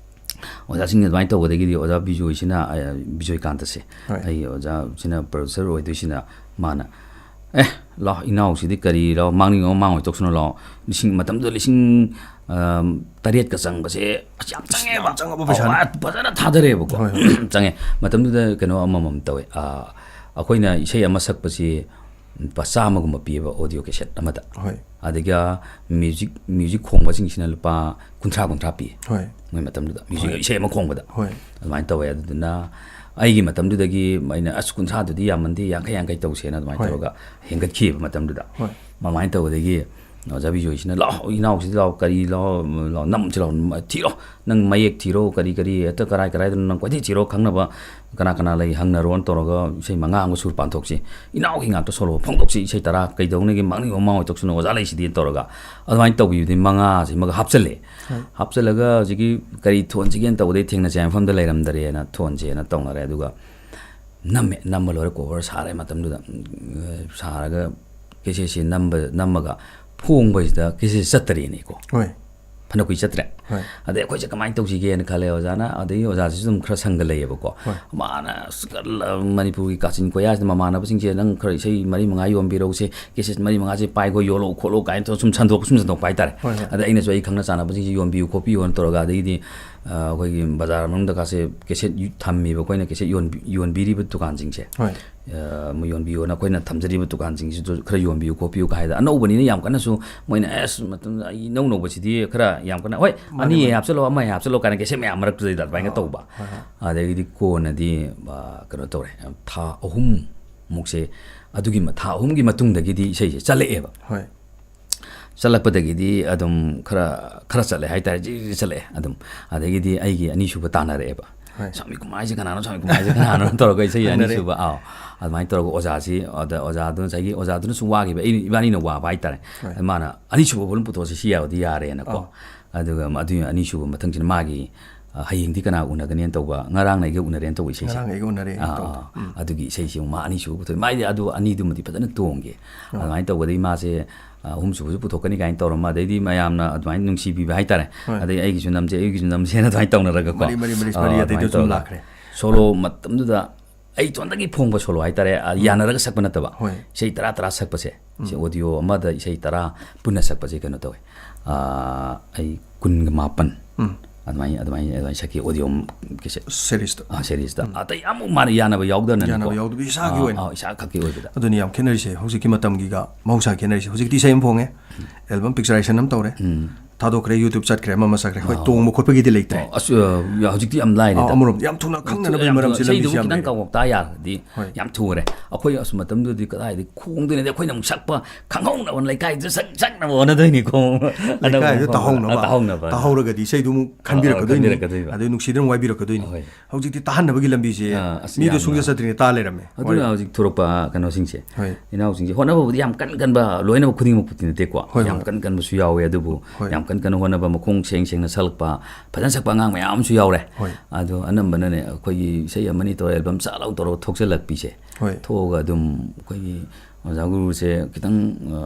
ꯑꯣꯖꯥꯁꯤꯡꯅ ꯑꯗꯨꯃꯥꯏꯅ ꯇꯧꯕꯗꯒꯤꯗꯤ ꯑꯣꯖꯥ ꯕꯤꯖꯣꯏꯁꯤꯅ, ꯑ, ꯕꯤꯖꯣꯏꯀꯥꯟꯇꯁꯦ, ꯍꯣꯏ꯫ ꯑꯩꯒꯤ ꯑꯣꯖꯥꯁꯤꯅ, producer ꯑꯣꯏꯗꯣꯏꯁꯤꯅ, ꯃꯥꯅ, "ꯑꯦ, ꯂꯥꯎ, ꯏꯅꯥꯎꯁꯤꯗꯤ ꯀꯔꯤ ꯂꯥꯎ, ꯃꯥꯡꯅꯤꯡꯉꯣ ꯃꯥꯡꯉꯣꯏ ꯇꯣꯛꯁꯅꯨ ꯂꯥꯎ, ꯂꯤꯁꯤꯡ", ꯃꯇꯝꯗꯨꯗ ꯂꯤꯁꯤꯡ, ꯑ, ꯇꯔꯦꯠꯀ ꯆꯪꯕꯁꯦ ꯑꯁ ꯌꯥꯝ ꯆꯪꯉꯦꯕ꯫ ꯌꯥꯝ ꯆꯪꯉꯕ ꯄꯩꯁꯥꯅꯤ꯫ ꯑꯧ, ꯐꯖꯅ ꯊꯥꯗꯔꯛꯑꯦꯕꯀꯣ꯫ ꯍꯣꯏ, ꯍꯣꯏ꯫ ꯆꯪꯉꯦ꯫ ꯃꯇꯝꯗꯨꯗ ꯀꯩꯅꯣ ꯑꯃꯃꯝ ꯇꯧꯋꯦ꯫ ꯑ, ꯑꯩꯈꯣꯏꯅ ꯏꯁꯩ ꯑꯃ ꯁꯛꯄꯁꯤ ꯂꯨꯄꯥ ꯆꯥꯝꯃꯒꯨꯝꯕ ꯄꯤꯌꯦꯕ audio cassette ꯑꯃꯗ꯫ ꯍꯣꯏ꯫ ꯑꯗꯨꯒ music, music ꯈꯣꯡꯕꯁꯤꯡꯁꯤꯅ ꯂꯨꯄꯥ ꯀꯨꯟꯊ꯭ꯔꯥ, ꯀꯨꯟꯊ꯭ꯔꯥ ꯄꯤ꯫ ꯍꯣꯏ꯫ ꯃꯣꯏ ꯃꯇꯝꯗꯨꯗ music, ꯍꯣꯏ꯫ ꯏꯁꯩ ꯑꯃ ꯈꯣꯡꯕꯗ꯫ ꯍꯣꯏ꯫ ꯑꯗꯨꯃꯥꯏꯅ ꯇꯧꯋꯦ꯫ ꯑꯗꯨꯗꯨꯅ ꯑꯩꯒꯤ ꯃꯇꯝꯗꯨꯗꯒꯤ ꯑꯩꯅ, "ꯑꯁ, ꯀꯨꯟꯊ꯭ꯔꯥꯗꯨꯗꯤ ꯌꯥꯝꯃꯟꯗꯦ, ꯌꯥꯡꯈꯩ, ꯌꯥꯡꯈꯩ ꯇꯧꯁꯦꯅ" ꯑꯗꯨꯃꯥꯏꯅ ꯍꯣꯏ꯫ ꯇꯧꯔꯒ ꯍꯦꯟꯒꯠꯈꯤꯕ ꯃꯇꯝꯗꯨꯗ꯫ ꯍꯣꯏ꯫ ꯑꯗꯨꯃꯥꯏꯅ ꯇꯧꯕꯗꯒꯤ ꯑꯣꯖꯥ ꯕꯤꯖꯣꯏꯁꯤꯅ, "ꯂꯥꯛꯑꯣ, ꯏꯅꯥꯎꯁꯤꯗ ꯂꯥꯛꯑꯣ, ꯀꯔꯤ ꯂꯥꯛꯑꯣ, ꯂꯥꯛꯑꯣ, ꯅꯝꯁꯤ ꯂꯥꯛꯑꯣ, ꯊꯤꯔꯣ, ꯅꯪ ꯃꯌꯦꯛ ꯊꯤꯔꯣ, ꯀꯔꯤ ꯀꯔꯤ, ꯍꯦꯛꯇ ꯀꯔꯥꯏ ꯀꯔꯥꯏꯗꯅꯣ ꯅꯪ ꯀꯣꯏꯊꯤ ꯊꯤꯔꯣ, ꯈꯪꯅꯕ ꯀꯅꯥ ꯀꯅꯥ ꯂꯩ ꯍꯪꯅꯔꯣꯅ" ꯇꯧꯔꯒ ꯏꯁꯩ ꯃꯉꯥ ꯑꯃꯒ ꯁꯨꯔ ꯄꯥꯟꯊꯣꯛꯁꯤ, ꯏꯅꯥꯎꯒꯤ ꯉꯥꯛꯇ ꯁꯣꯂꯣ ꯐꯣꯡꯗꯣꯛꯁꯤ, ꯏꯁꯩ ꯇꯔꯥ ꯀꯩꯗꯧꯅꯤꯒꯦ, ꯃꯥꯡꯅꯤꯡꯕ ꯃꯃꯥꯡ ꯑꯣꯏꯊꯣꯛꯁꯅꯨ, ꯑꯣꯖꯥ ꯂꯩꯁꯤꯗꯤ ꯇꯧꯔꯒ ꯑꯗꯨꯃꯥꯏꯅ ꯇꯧꯕꯤꯕꯗꯤ ꯃꯉꯥꯁꯤꯃꯒ ꯍꯥꯞꯆꯜꯂꯦ꯫ ꯍꯣꯏ꯫ ꯍꯥꯞꯆꯜꯂꯒ ꯍꯧꯖꯤꯛꯀꯤ ꯀꯔꯤ ꯊꯣꯟꯁꯤꯒꯦꯅ ꯇꯧꯕꯗꯩ ꯊꯦꯡꯅꯁꯦ ꯃꯐꯝꯗ ꯂꯩꯔꯝꯗꯔꯦꯅ ꯊꯣꯟꯁꯦꯅ ꯇꯧꯅꯔꯦ꯫ ꯑꯗꯨꯒ ꯅꯝꯃꯦ, ꯅꯝꯕ ꯂꯣꯏꯔꯦ, ꯀꯣꯚꯔ ꯁꯥꯔꯦ ꯃꯇꯝꯗꯨꯗ꯫ ꯎꯝ, ꯁꯥꯔꯒ ꯀꯦꯁꯦꯠꯁꯤ ꯅꯝꯕ, ꯅꯝꯃꯒ ꯐꯣꯡꯕꯁꯤꯗ ꯀꯦꯁꯦꯠ ꯆꯠꯇꯔꯦꯅꯦꯀꯣ꯫ ꯍꯣꯏ꯫ ꯐꯅ ꯀꯨꯏ ꯆꯠꯇ꯭ꯔꯦ꯫ ꯍꯣꯏ꯫ ꯑꯗꯩ ꯑꯩꯈꯣꯏꯁꯦ ꯀꯃꯥꯏꯅ ꯇꯧꯁꯤꯒꯦꯅ ꯈꯜꯂꯦ ꯑꯣꯖꯥꯅ, ꯑꯗꯩ ꯑꯣꯖꯥꯁꯤꯁꯨ ꯑꯗꯨꯝ ꯈꯔ ꯁꯪꯒ ꯂꯩꯌꯦꯕꯀꯣ꯫ ꯍꯣꯏ꯫ ꯃꯥꯅ ꯑꯁ ꯀꯜꯂ-, ꯃꯅꯤꯄꯨꯔꯒꯤ ꯀꯥꯆꯤꯟ ꯀꯣꯌꯥꯁꯤꯗ ꯃꯃꯥꯟꯅꯕꯁꯤꯡꯁꯦ, "ꯅꯪ ꯈꯔ ꯏꯁꯩ ꯃꯔꯤ ꯃꯉꯥ ꯌꯣꯟꯕꯤꯔꯧꯁꯦ, ꯀꯦꯁꯦꯠ ꯃꯔꯤ ꯃꯉꯥꯁꯦ ꯄꯥꯏꯈꯣ, ꯌꯣꯜꯂꯛꯑꯣ ꯈꯣꯠꯂꯣ" ꯀꯥꯏꯅ ꯇꯧꯔ ꯁꯨꯝ ꯁꯟꯗꯣꯛ-, ꯁꯨꯝ ꯁꯟꯗꯣꯛꯄ ꯍꯥꯏꯇꯥꯔꯦ꯫ ꯍꯣꯏ, ꯍꯣꯏ꯫ ꯑꯗ ꯑꯩꯅꯁꯨ ꯑꯩ ꯈꯪꯅ ꯆꯥꯟꯅꯕꯁꯤꯡꯁꯦ ꯌꯣꯟꯕꯤꯌꯨ ꯈꯣꯠꯄꯤꯌꯨꯅ ꯇꯧꯔꯒ, ꯑꯗꯒꯤꯗꯤ, ꯑ, ꯑꯩꯈꯣꯏꯒꯤ ꯕꯖꯥꯔ ꯃꯅꯨꯡꯗ ꯀꯥꯁꯦ ꯀꯦꯁꯦꯠ ꯌꯨ-, ꯊꯝꯃꯤꯕ ꯑꯩꯈꯣꯏꯅ ꯀꯦꯁꯦꯠ ꯌꯣꯟꯕꯤ-, ꯌꯣꯟꯕꯤꯔꯤꯕ ꯗꯨꯀꯥꯟꯁꯤꯡꯁꯦ꯫ ꯍꯣꯏ꯫ ꯑ, ꯃꯣꯏ ꯌꯣꯟꯕꯤꯌꯣꯅ ꯑꯩꯈꯣꯏꯅ ꯊꯝꯖꯔꯤꯕ ꯗꯨꯀꯥꯟꯁꯤꯡꯁꯤꯗ ꯈꯔ ꯌꯣꯟꯕꯤꯌꯨ ꯈꯣꯠꯄꯤꯌꯨ ꯀꯥꯏꯗ, ꯑꯅꯧꯕꯅꯤꯅ ꯌꯥꯝ ꯀꯟꯅꯁꯨ ꯃꯣꯏꯅ, "ꯑꯁ, ꯃꯇꯝꯗ ꯑꯩ ꯏꯅꯧ ꯅꯧꯕꯁꯤꯗꯤ ꯈꯔ ꯌꯥꯝ ꯀꯟꯅ, ꯍꯣꯏ, ꯃꯥꯅꯦ, ꯑꯅꯤ ꯃꯥꯅꯦ꯫ ꯍꯥꯞꯆꯜꯂꯣ, ꯑꯃ ꯍꯥꯞꯆꯜꯂꯣ" ꯀꯥꯏꯅ ꯀꯦꯁꯦꯠ ꯃꯌꯥꯝ ꯃꯔꯛꯇꯨꯗꯩꯗ ꯑꯗꯨꯃꯥꯏꯅ ꯑꯥ, ꯇꯧꯕ꯫ ꯍꯣꯏ, ꯍꯣꯏ꯫ ꯑꯗꯒꯤꯗꯤ ꯀꯣꯟꯅꯗꯤ, ꯑ, ꯀꯩꯅꯣ ꯇꯧꯔꯦ, ꯊꯥ ꯑꯍꯨꯝ ꯃꯨꯛꯁꯦ, ꯑꯗꯨꯒꯤ ꯃ-, ꯊꯥ ꯑꯍꯨꯝꯒꯤ ꯃꯇꯨꯡꯗꯒꯤꯗꯤ ꯏꯁꯩꯁꯦ ꯆꯠꯂꯛꯑꯦꯕ꯫ ꯍꯣꯏ꯫ ꯆꯠꯂꯛꯄꯗꯒꯤꯗꯤ ꯑꯗꯨꯝ ꯈꯔ, ꯈꯔ ꯆꯠꯂꯦ ꯍꯥꯏꯇꯥꯔꯦ, ꯖꯤꯔꯤ ꯆꯠꯂꯛꯑꯦ ꯑꯗꯨꯝ꯫ ꯑꯗꯒꯤꯗꯤ ꯑꯩꯒꯤ ꯑꯅꯤꯁꯨꯕ ꯇꯥꯟꯅꯔꯛꯑꯦꯕ꯫ ꯍꯣꯏ꯫ "ꯁ꯭ꯋꯥꯃꯤ ꯀꯨꯃꯥꯔꯁꯦ ꯀꯅꯥꯅꯣ, ꯁ꯭ꯋꯥꯃꯤ ꯀꯨꯃꯥꯔꯁꯦ ꯀꯅꯥꯅꯣ?" ꯇꯧꯔꯒ ꯏꯁꯩ ꯍꯪꯅꯔꯦ꯫ ꯑꯅꯤꯁꯨꯕ, ꯑꯥꯎ, ꯑꯗꯨꯃꯥꯏꯅ ꯇꯧꯔꯒ ꯑꯣꯖꯥꯁꯤ, ꯑꯗ ꯑꯣꯖꯥꯗꯨ ꯉꯁꯥꯏꯒꯤ ꯑꯣꯖꯥꯗꯨꯅꯁꯨ ꯋꯥꯈꯤꯕ, ꯑꯩ, ꯏꯕꯥꯅꯤꯅ ꯋꯥꯕ ꯍꯥꯏꯇꯥꯔꯦ꯫ ꯍꯣꯏ꯫ ꯃꯥꯅ, "ꯑꯅꯤꯁꯨꯕ volume ꯄꯨꯊꯣꯛꯑꯁꯤ, ꯁꯤ ꯌꯥꯎꯔꯗꯤ ꯌꯥꯔꯦꯅꯀꯣ"꯫ ꯑꯥꯎ꯫ ꯑꯗꯨꯒ ꯑꯗꯨꯒꯤ ꯑꯅꯤꯁꯨꯕ ꯃꯊꯪꯁꯤꯅ ꯃꯥꯒꯤ, ꯑ, "ꯍꯌꯦꯡꯗꯤ ꯀꯅꯥ ꯎꯅꯒꯅꯤꯅ" ꯇꯧꯕ, "ꯉꯔꯥꯡꯅ ꯑꯩꯒ ꯎꯅꯔꯦꯅ" ꯇꯧꯕ ꯏꯁꯩꯁꯦ꯫ "ꯉꯔꯥꯡꯅ ꯑꯩꯒ ꯎꯅꯔꯦꯅ" ꯑꯥ, ꯇꯧꯕꯗꯣ꯫ ꯑꯥ꯫ ꯎꯝ꯫ ꯑꯗꯨꯒꯤ ꯏꯁꯩꯁꯦ ꯑꯃꯨꯛ ꯃꯥ ꯑꯅꯤꯁꯨꯕ ꯄꯨꯊꯣꯛꯑꯦ꯫ ꯃꯥꯏꯗꯤ ꯑꯗꯨ ꯑꯅꯤꯗꯨꯃꯗꯤ ꯐꯖꯅ ꯇꯣꯡꯒꯦ꯫ ꯑꯥ꯫ ꯑꯗꯨꯃꯥꯏꯅ ꯇꯧꯕꯗꯒꯤ ꯃꯥꯁꯦ, ꯑ, ꯑꯍꯨꯝꯁꯨꯕꯁꯨ ꯄꯨꯊꯣꯛꯀꯅꯤ ꯀꯥꯏꯅ ꯇꯧꯔꯝꯃ, ꯑꯗꯩꯗꯤ ꯃꯌꯥꯝꯅ ꯑꯗꯨꯃꯥꯏꯅ ꯅꯨꯡꯁꯤꯕꯤꯕ ꯍꯥꯏꯇꯥꯔꯦ꯫ ꯍꯣꯏ꯫ ꯑꯗꯩ "ꯑꯩꯒꯤꯁꯨ ꯅꯝꯁꯦ, ꯑꯩꯒꯤꯁꯨ ꯅꯝꯁꯦꯅ" ꯑꯗꯨꯃꯥꯏꯅ ꯇꯧꯅꯔꯒꯀꯣ꯫ ꯃꯔꯤ, ꯃꯔꯤ, ꯃꯔꯤ, ꯑꯥ, ꯃꯔꯤ ꯑꯗꯩ ꯑꯗꯨꯃꯥꯏꯅ ꯑꯗꯨꯝ ꯁꯨꯝ ꯇꯧꯔꯒ꯫ ꯂꯥꯛꯈ꯭ꯔꯦ꯫ ꯁꯣꯂꯣ ꯃꯇꯝꯗꯨꯗ ꯑꯩ ꯏꯇꯣꯟꯗꯒꯤ ꯐꯣꯡꯕ ꯁꯣꯂꯣ ꯍꯥꯏꯇꯥꯔꯦ, ꯑ, ꯎꯝ꯫ ꯌꯥꯅꯔꯒ ꯁꯛꯄ ꯅꯠꯇꯕ꯫ ꯍꯣꯏ꯫ ꯏꯁꯩ ꯇꯔꯥ ꯇꯔꯥ ꯁꯛꯄꯁꯦ꯫ ꯁꯤ ꯎꯝ꯫ ꯑꯣꯗꯤꯑꯣ ꯑꯃꯗ ꯏꯁꯩ ꯇꯔꯥ ꯄꯨꯟꯅ ꯁꯛꯄꯁꯦ ꯀꯩꯅꯣ ꯇꯧꯋꯦ꯫ ꯑ, ꯑꯩ ꯀꯨꯟꯒ ꯃꯥꯄꯟ ꯎꯝ꯫ ꯑꯗꯨꯃꯥꯏꯅ, ꯑꯗꯨꯃꯥꯏꯅ, ꯑꯗꯨꯃꯥꯏꯅ ꯁꯛꯈꯤ ꯑꯣꯗꯤꯑꯣ ꯀꯦꯁꯦꯠ꯫ ꯁꯦꯔꯤꯁꯇ꯫ ꯑ, ꯁꯦꯔꯤꯁꯇ꯫ ꯎꯝ꯫ ꯑꯇꯩ ꯑꯃꯨꯛ ꯃꯥꯅ ꯌꯥꯅꯕ ꯌꯥꯎꯗꯅꯅꯤꯀꯣ꯫ ꯌꯥꯅꯕ ꯌꯥꯎꯗꯕꯤ ꯏꯁꯥꯒꯤ ꯑꯥ, ꯑꯣꯏꯅ꯫ ꯑꯥ, ꯏꯁꯥ ꯈꯛꯀꯤ ꯑꯣꯏꯕꯗ꯫ ꯑꯗꯨꯅꯤ ꯌꯥꯝ ꯈꯦꯠꯅꯔꯤꯁꯦ, ꯍꯧꯖꯤꯛꯀꯤ ꯃꯇꯝꯒꯤꯒ ꯃꯍꯧꯁꯥ ꯈꯦꯠꯅꯔꯤꯁꯦ꯫ ꯍꯧꯖꯤꯛꯇꯤ ꯏꯁꯩ ꯑꯃ ꯐꯣꯡꯉꯦ, ꯎꯝ꯫ ꯑꯦꯜꯕꯝ ꯄꯤꯛꯆꯔꯥꯏꯖꯦꯁꯟ ꯑꯃ ꯇꯧꯔꯦ꯫ ꯎꯝ꯫ ꯊꯥꯗꯣꯛꯈ꯭ꯔꯦ, YouTube ꯆꯠꯈ꯭ꯔꯦ, ꯑꯃ ꯑꯃ ꯆꯠꯈ꯭ꯔꯦ, ꯑꯩꯈꯣꯏ ꯑꯥ꯫ ꯇꯣꯡꯕ ꯈꯣꯠꯄꯒꯤꯗꯤ ꯂꯩꯇ꯭ꯔꯦ꯫ ꯑꯣ, ꯑꯁ, ꯑ, ꯍꯧꯖꯤꯛꯇꯤ ꯌꯥꯝ ꯂꯥꯏꯔꯦꯗ꯫ ꯑꯥ, ꯑꯃꯔꯣꯝꯗ ꯌꯥꯝ ꯊꯨꯅ ꯈꯪꯅꯅꯕꯒꯤ ꯌꯥꯝ ꯃꯔꯝꯁꯦ ꯊꯨꯅ, ꯏꯁꯩꯗꯨꯕꯨ ꯂꯝꯕꯤꯁꯦ ꯌꯥꯝ ꯈꯤꯇꯪ ꯂꯩꯔꯦ꯫ ꯀꯥꯎꯊꯣꯛ ꯇꯥ ꯌꯥꯔꯒꯗꯤ ꯍꯣꯏ꯫ ꯌꯥꯝ ꯊꯨꯔꯦ꯫ ꯑꯩꯈꯣꯏ ꯑꯁ ꯃꯇꯝꯗꯨꯗꯤ ꯀꯗꯥꯏꯗꯒꯤ ꯈꯣꯡꯗꯣꯏꯅꯣꯗꯤ, ꯑꯩꯈꯣꯏꯅ ꯑꯃꯨꯛ ꯁꯛꯄ ꯈꯪꯍꯧꯅꯕ, ꯂꯩꯀꯥꯏꯗ ꯁꯛ-, ꯁꯛꯅꯕ ꯍꯣꯠꯅꯗꯣꯏꯅꯤꯀꯣ꯫ ꯑꯅꯧꯕ ꯂꯩꯀꯥꯏꯗ ꯃꯐꯝꯗ꯫ ꯇꯥꯍꯧꯅꯕ꯫ ꯑ, ꯇꯥꯍꯧꯅꯕ꯫ ꯇꯥꯍꯧꯔꯒꯗꯤ ꯏꯁꯩꯗꯨ ꯑꯃꯨꯛ ꯈꯟꯕꯤꯔꯛꯀꯗꯣꯏꯅꯤ꯫ ꯈꯟꯕꯤꯔꯛꯀꯗꯣꯏꯕ꯫ ꯑꯗꯩ ꯅꯨꯡꯁꯤꯗꯅ ꯋꯥꯏꯕꯤꯔꯛꯀꯗꯣꯏꯅꯤ꯫ ꯍꯣꯏ꯫ ꯍꯧꯖꯤꯛꯇꯤ ꯇꯥꯍꯟꯅꯕꯒꯤ ꯂꯝꯕꯤꯁꯦ ꯑꯥ, ꯑꯁ, ꯃꯤꯗꯣ ꯌꯥꯝꯅ꯫ ꯁꯨꯡꯆꯠ ꯆꯠꯇ꯭ꯔꯤꯉꯩ ꯇꯥ ꯂꯩꯔꯝꯃꯦ꯫ ꯑꯗꯨꯅ ꯍꯣꯏ꯫ ꯍꯧꯖꯤꯛ ꯊꯣꯔꯛꯄ ꯀꯩꯅꯣꯁꯤꯡꯁꯦ, ꯍꯣꯏ꯫ ꯏꯅꯥꯎꯁꯤꯡꯁꯦ ꯍꯣꯠꯅꯕꯕꯨꯗꯤ ꯌꯥꯝ ꯀꯟ ꯀꯟꯕ, ꯂꯣꯏꯅꯃꯛ ꯈꯨꯗꯤꯡꯃꯛꯄꯨꯗꯤ ꯅꯠꯇꯦꯀꯣ꯫ ꯍꯣꯏ, ꯌꯥꯝ ꯍꯣꯏ꯫ ꯀꯟ ꯀꯟꯕꯁꯨ ꯌꯥꯎꯋꯦ, ꯑꯗꯨꯕꯨ ꯍꯣꯏ꯫ ꯌꯥꯝ ꯀꯟ ꯀꯟꯅ ꯍꯣꯠꯅꯕ, ꯃꯈꯣꯡ ꯁꯦꯡ ꯁꯦꯡꯅ ꯁꯛꯂꯛꯄ, ꯐꯖꯅ ꯁꯛꯄ ꯑꯉꯥꯡ ꯃꯌꯥꯝ ꯑꯃꯁꯨ ꯌꯥꯎꯔꯦ꯫ ꯍꯣꯏ꯫ ꯑꯗꯣ ꯑꯅꯝꯕꯅꯅꯦ, ꯑꯩꯈꯣꯏꯒꯤ ꯏꯁꯩ ꯑꯃꯅꯤ ꯇꯧꯔ ꯑꯦꯜꯕꯝ ꯆꯥꯛ ꯂꯥꯎ ꯇꯧꯔꯒ ꯊꯣꯛꯆꯜꯂꯛꯄꯤꯁꯦ, ꯍꯣꯏ꯫ ꯊꯣꯛꯑꯒ ꯑꯗꯨꯝ ꯑꯩꯈꯣꯏꯒꯤ ꯑꯣꯖꯥ ꯒꯨꯔꯨꯁꯦ ꯈꯤꯇꯪ, ꯑ,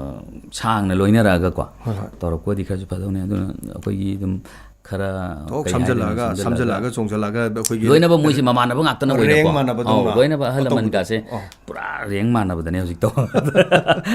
ꯁꯥꯡꯅ ꯂꯣꯏꯅꯔꯛꯑꯒꯀꯣ, ꯍꯣꯏ, ꯍꯣꯏ꯫ ꯇꯧꯔꯛꯄꯗꯤ ꯈꯔꯁꯨ ꯐꯗꯧꯅꯦ꯫ ꯑꯗꯨꯅ ꯑꯩꯈꯣꯏꯒꯤ ꯑꯗꯨꯝ ꯈꯔ, ꯊꯣꯛ ꯀꯩ ꯍꯥꯏꯗꯣꯏꯅꯣ, ꯁꯝꯖꯜꯂꯛꯑꯒ, ꯁꯝꯖꯜꯂꯛꯑꯒ, ꯁꯝꯖꯜꯂꯛꯑꯒ, ꯆꯣꯡꯁꯤꯜꯂꯛꯑꯒ ꯑꯩꯈꯣꯏꯒꯤ ꯂꯣꯏꯅꯃꯛ ꯃꯣꯏꯁꯦ ꯃꯃꯥꯟꯅꯕ ꯉꯥꯛꯇꯅ rank ꯑꯣꯏꯅꯀꯣ꯫ ꯃꯥꯟꯅꯕꯗꯧꯅ ꯑꯧ, ꯂꯣꯏꯅꯃꯛ ꯑꯍꯜ ꯇꯧꯕꯗꯣ꯫ ꯑꯧ꯫ ꯄꯨꯔꯥ rank ꯃꯥꯟꯅꯕꯗꯅꯦ ꯍꯧꯖꯤꯛ ꯇꯧ-,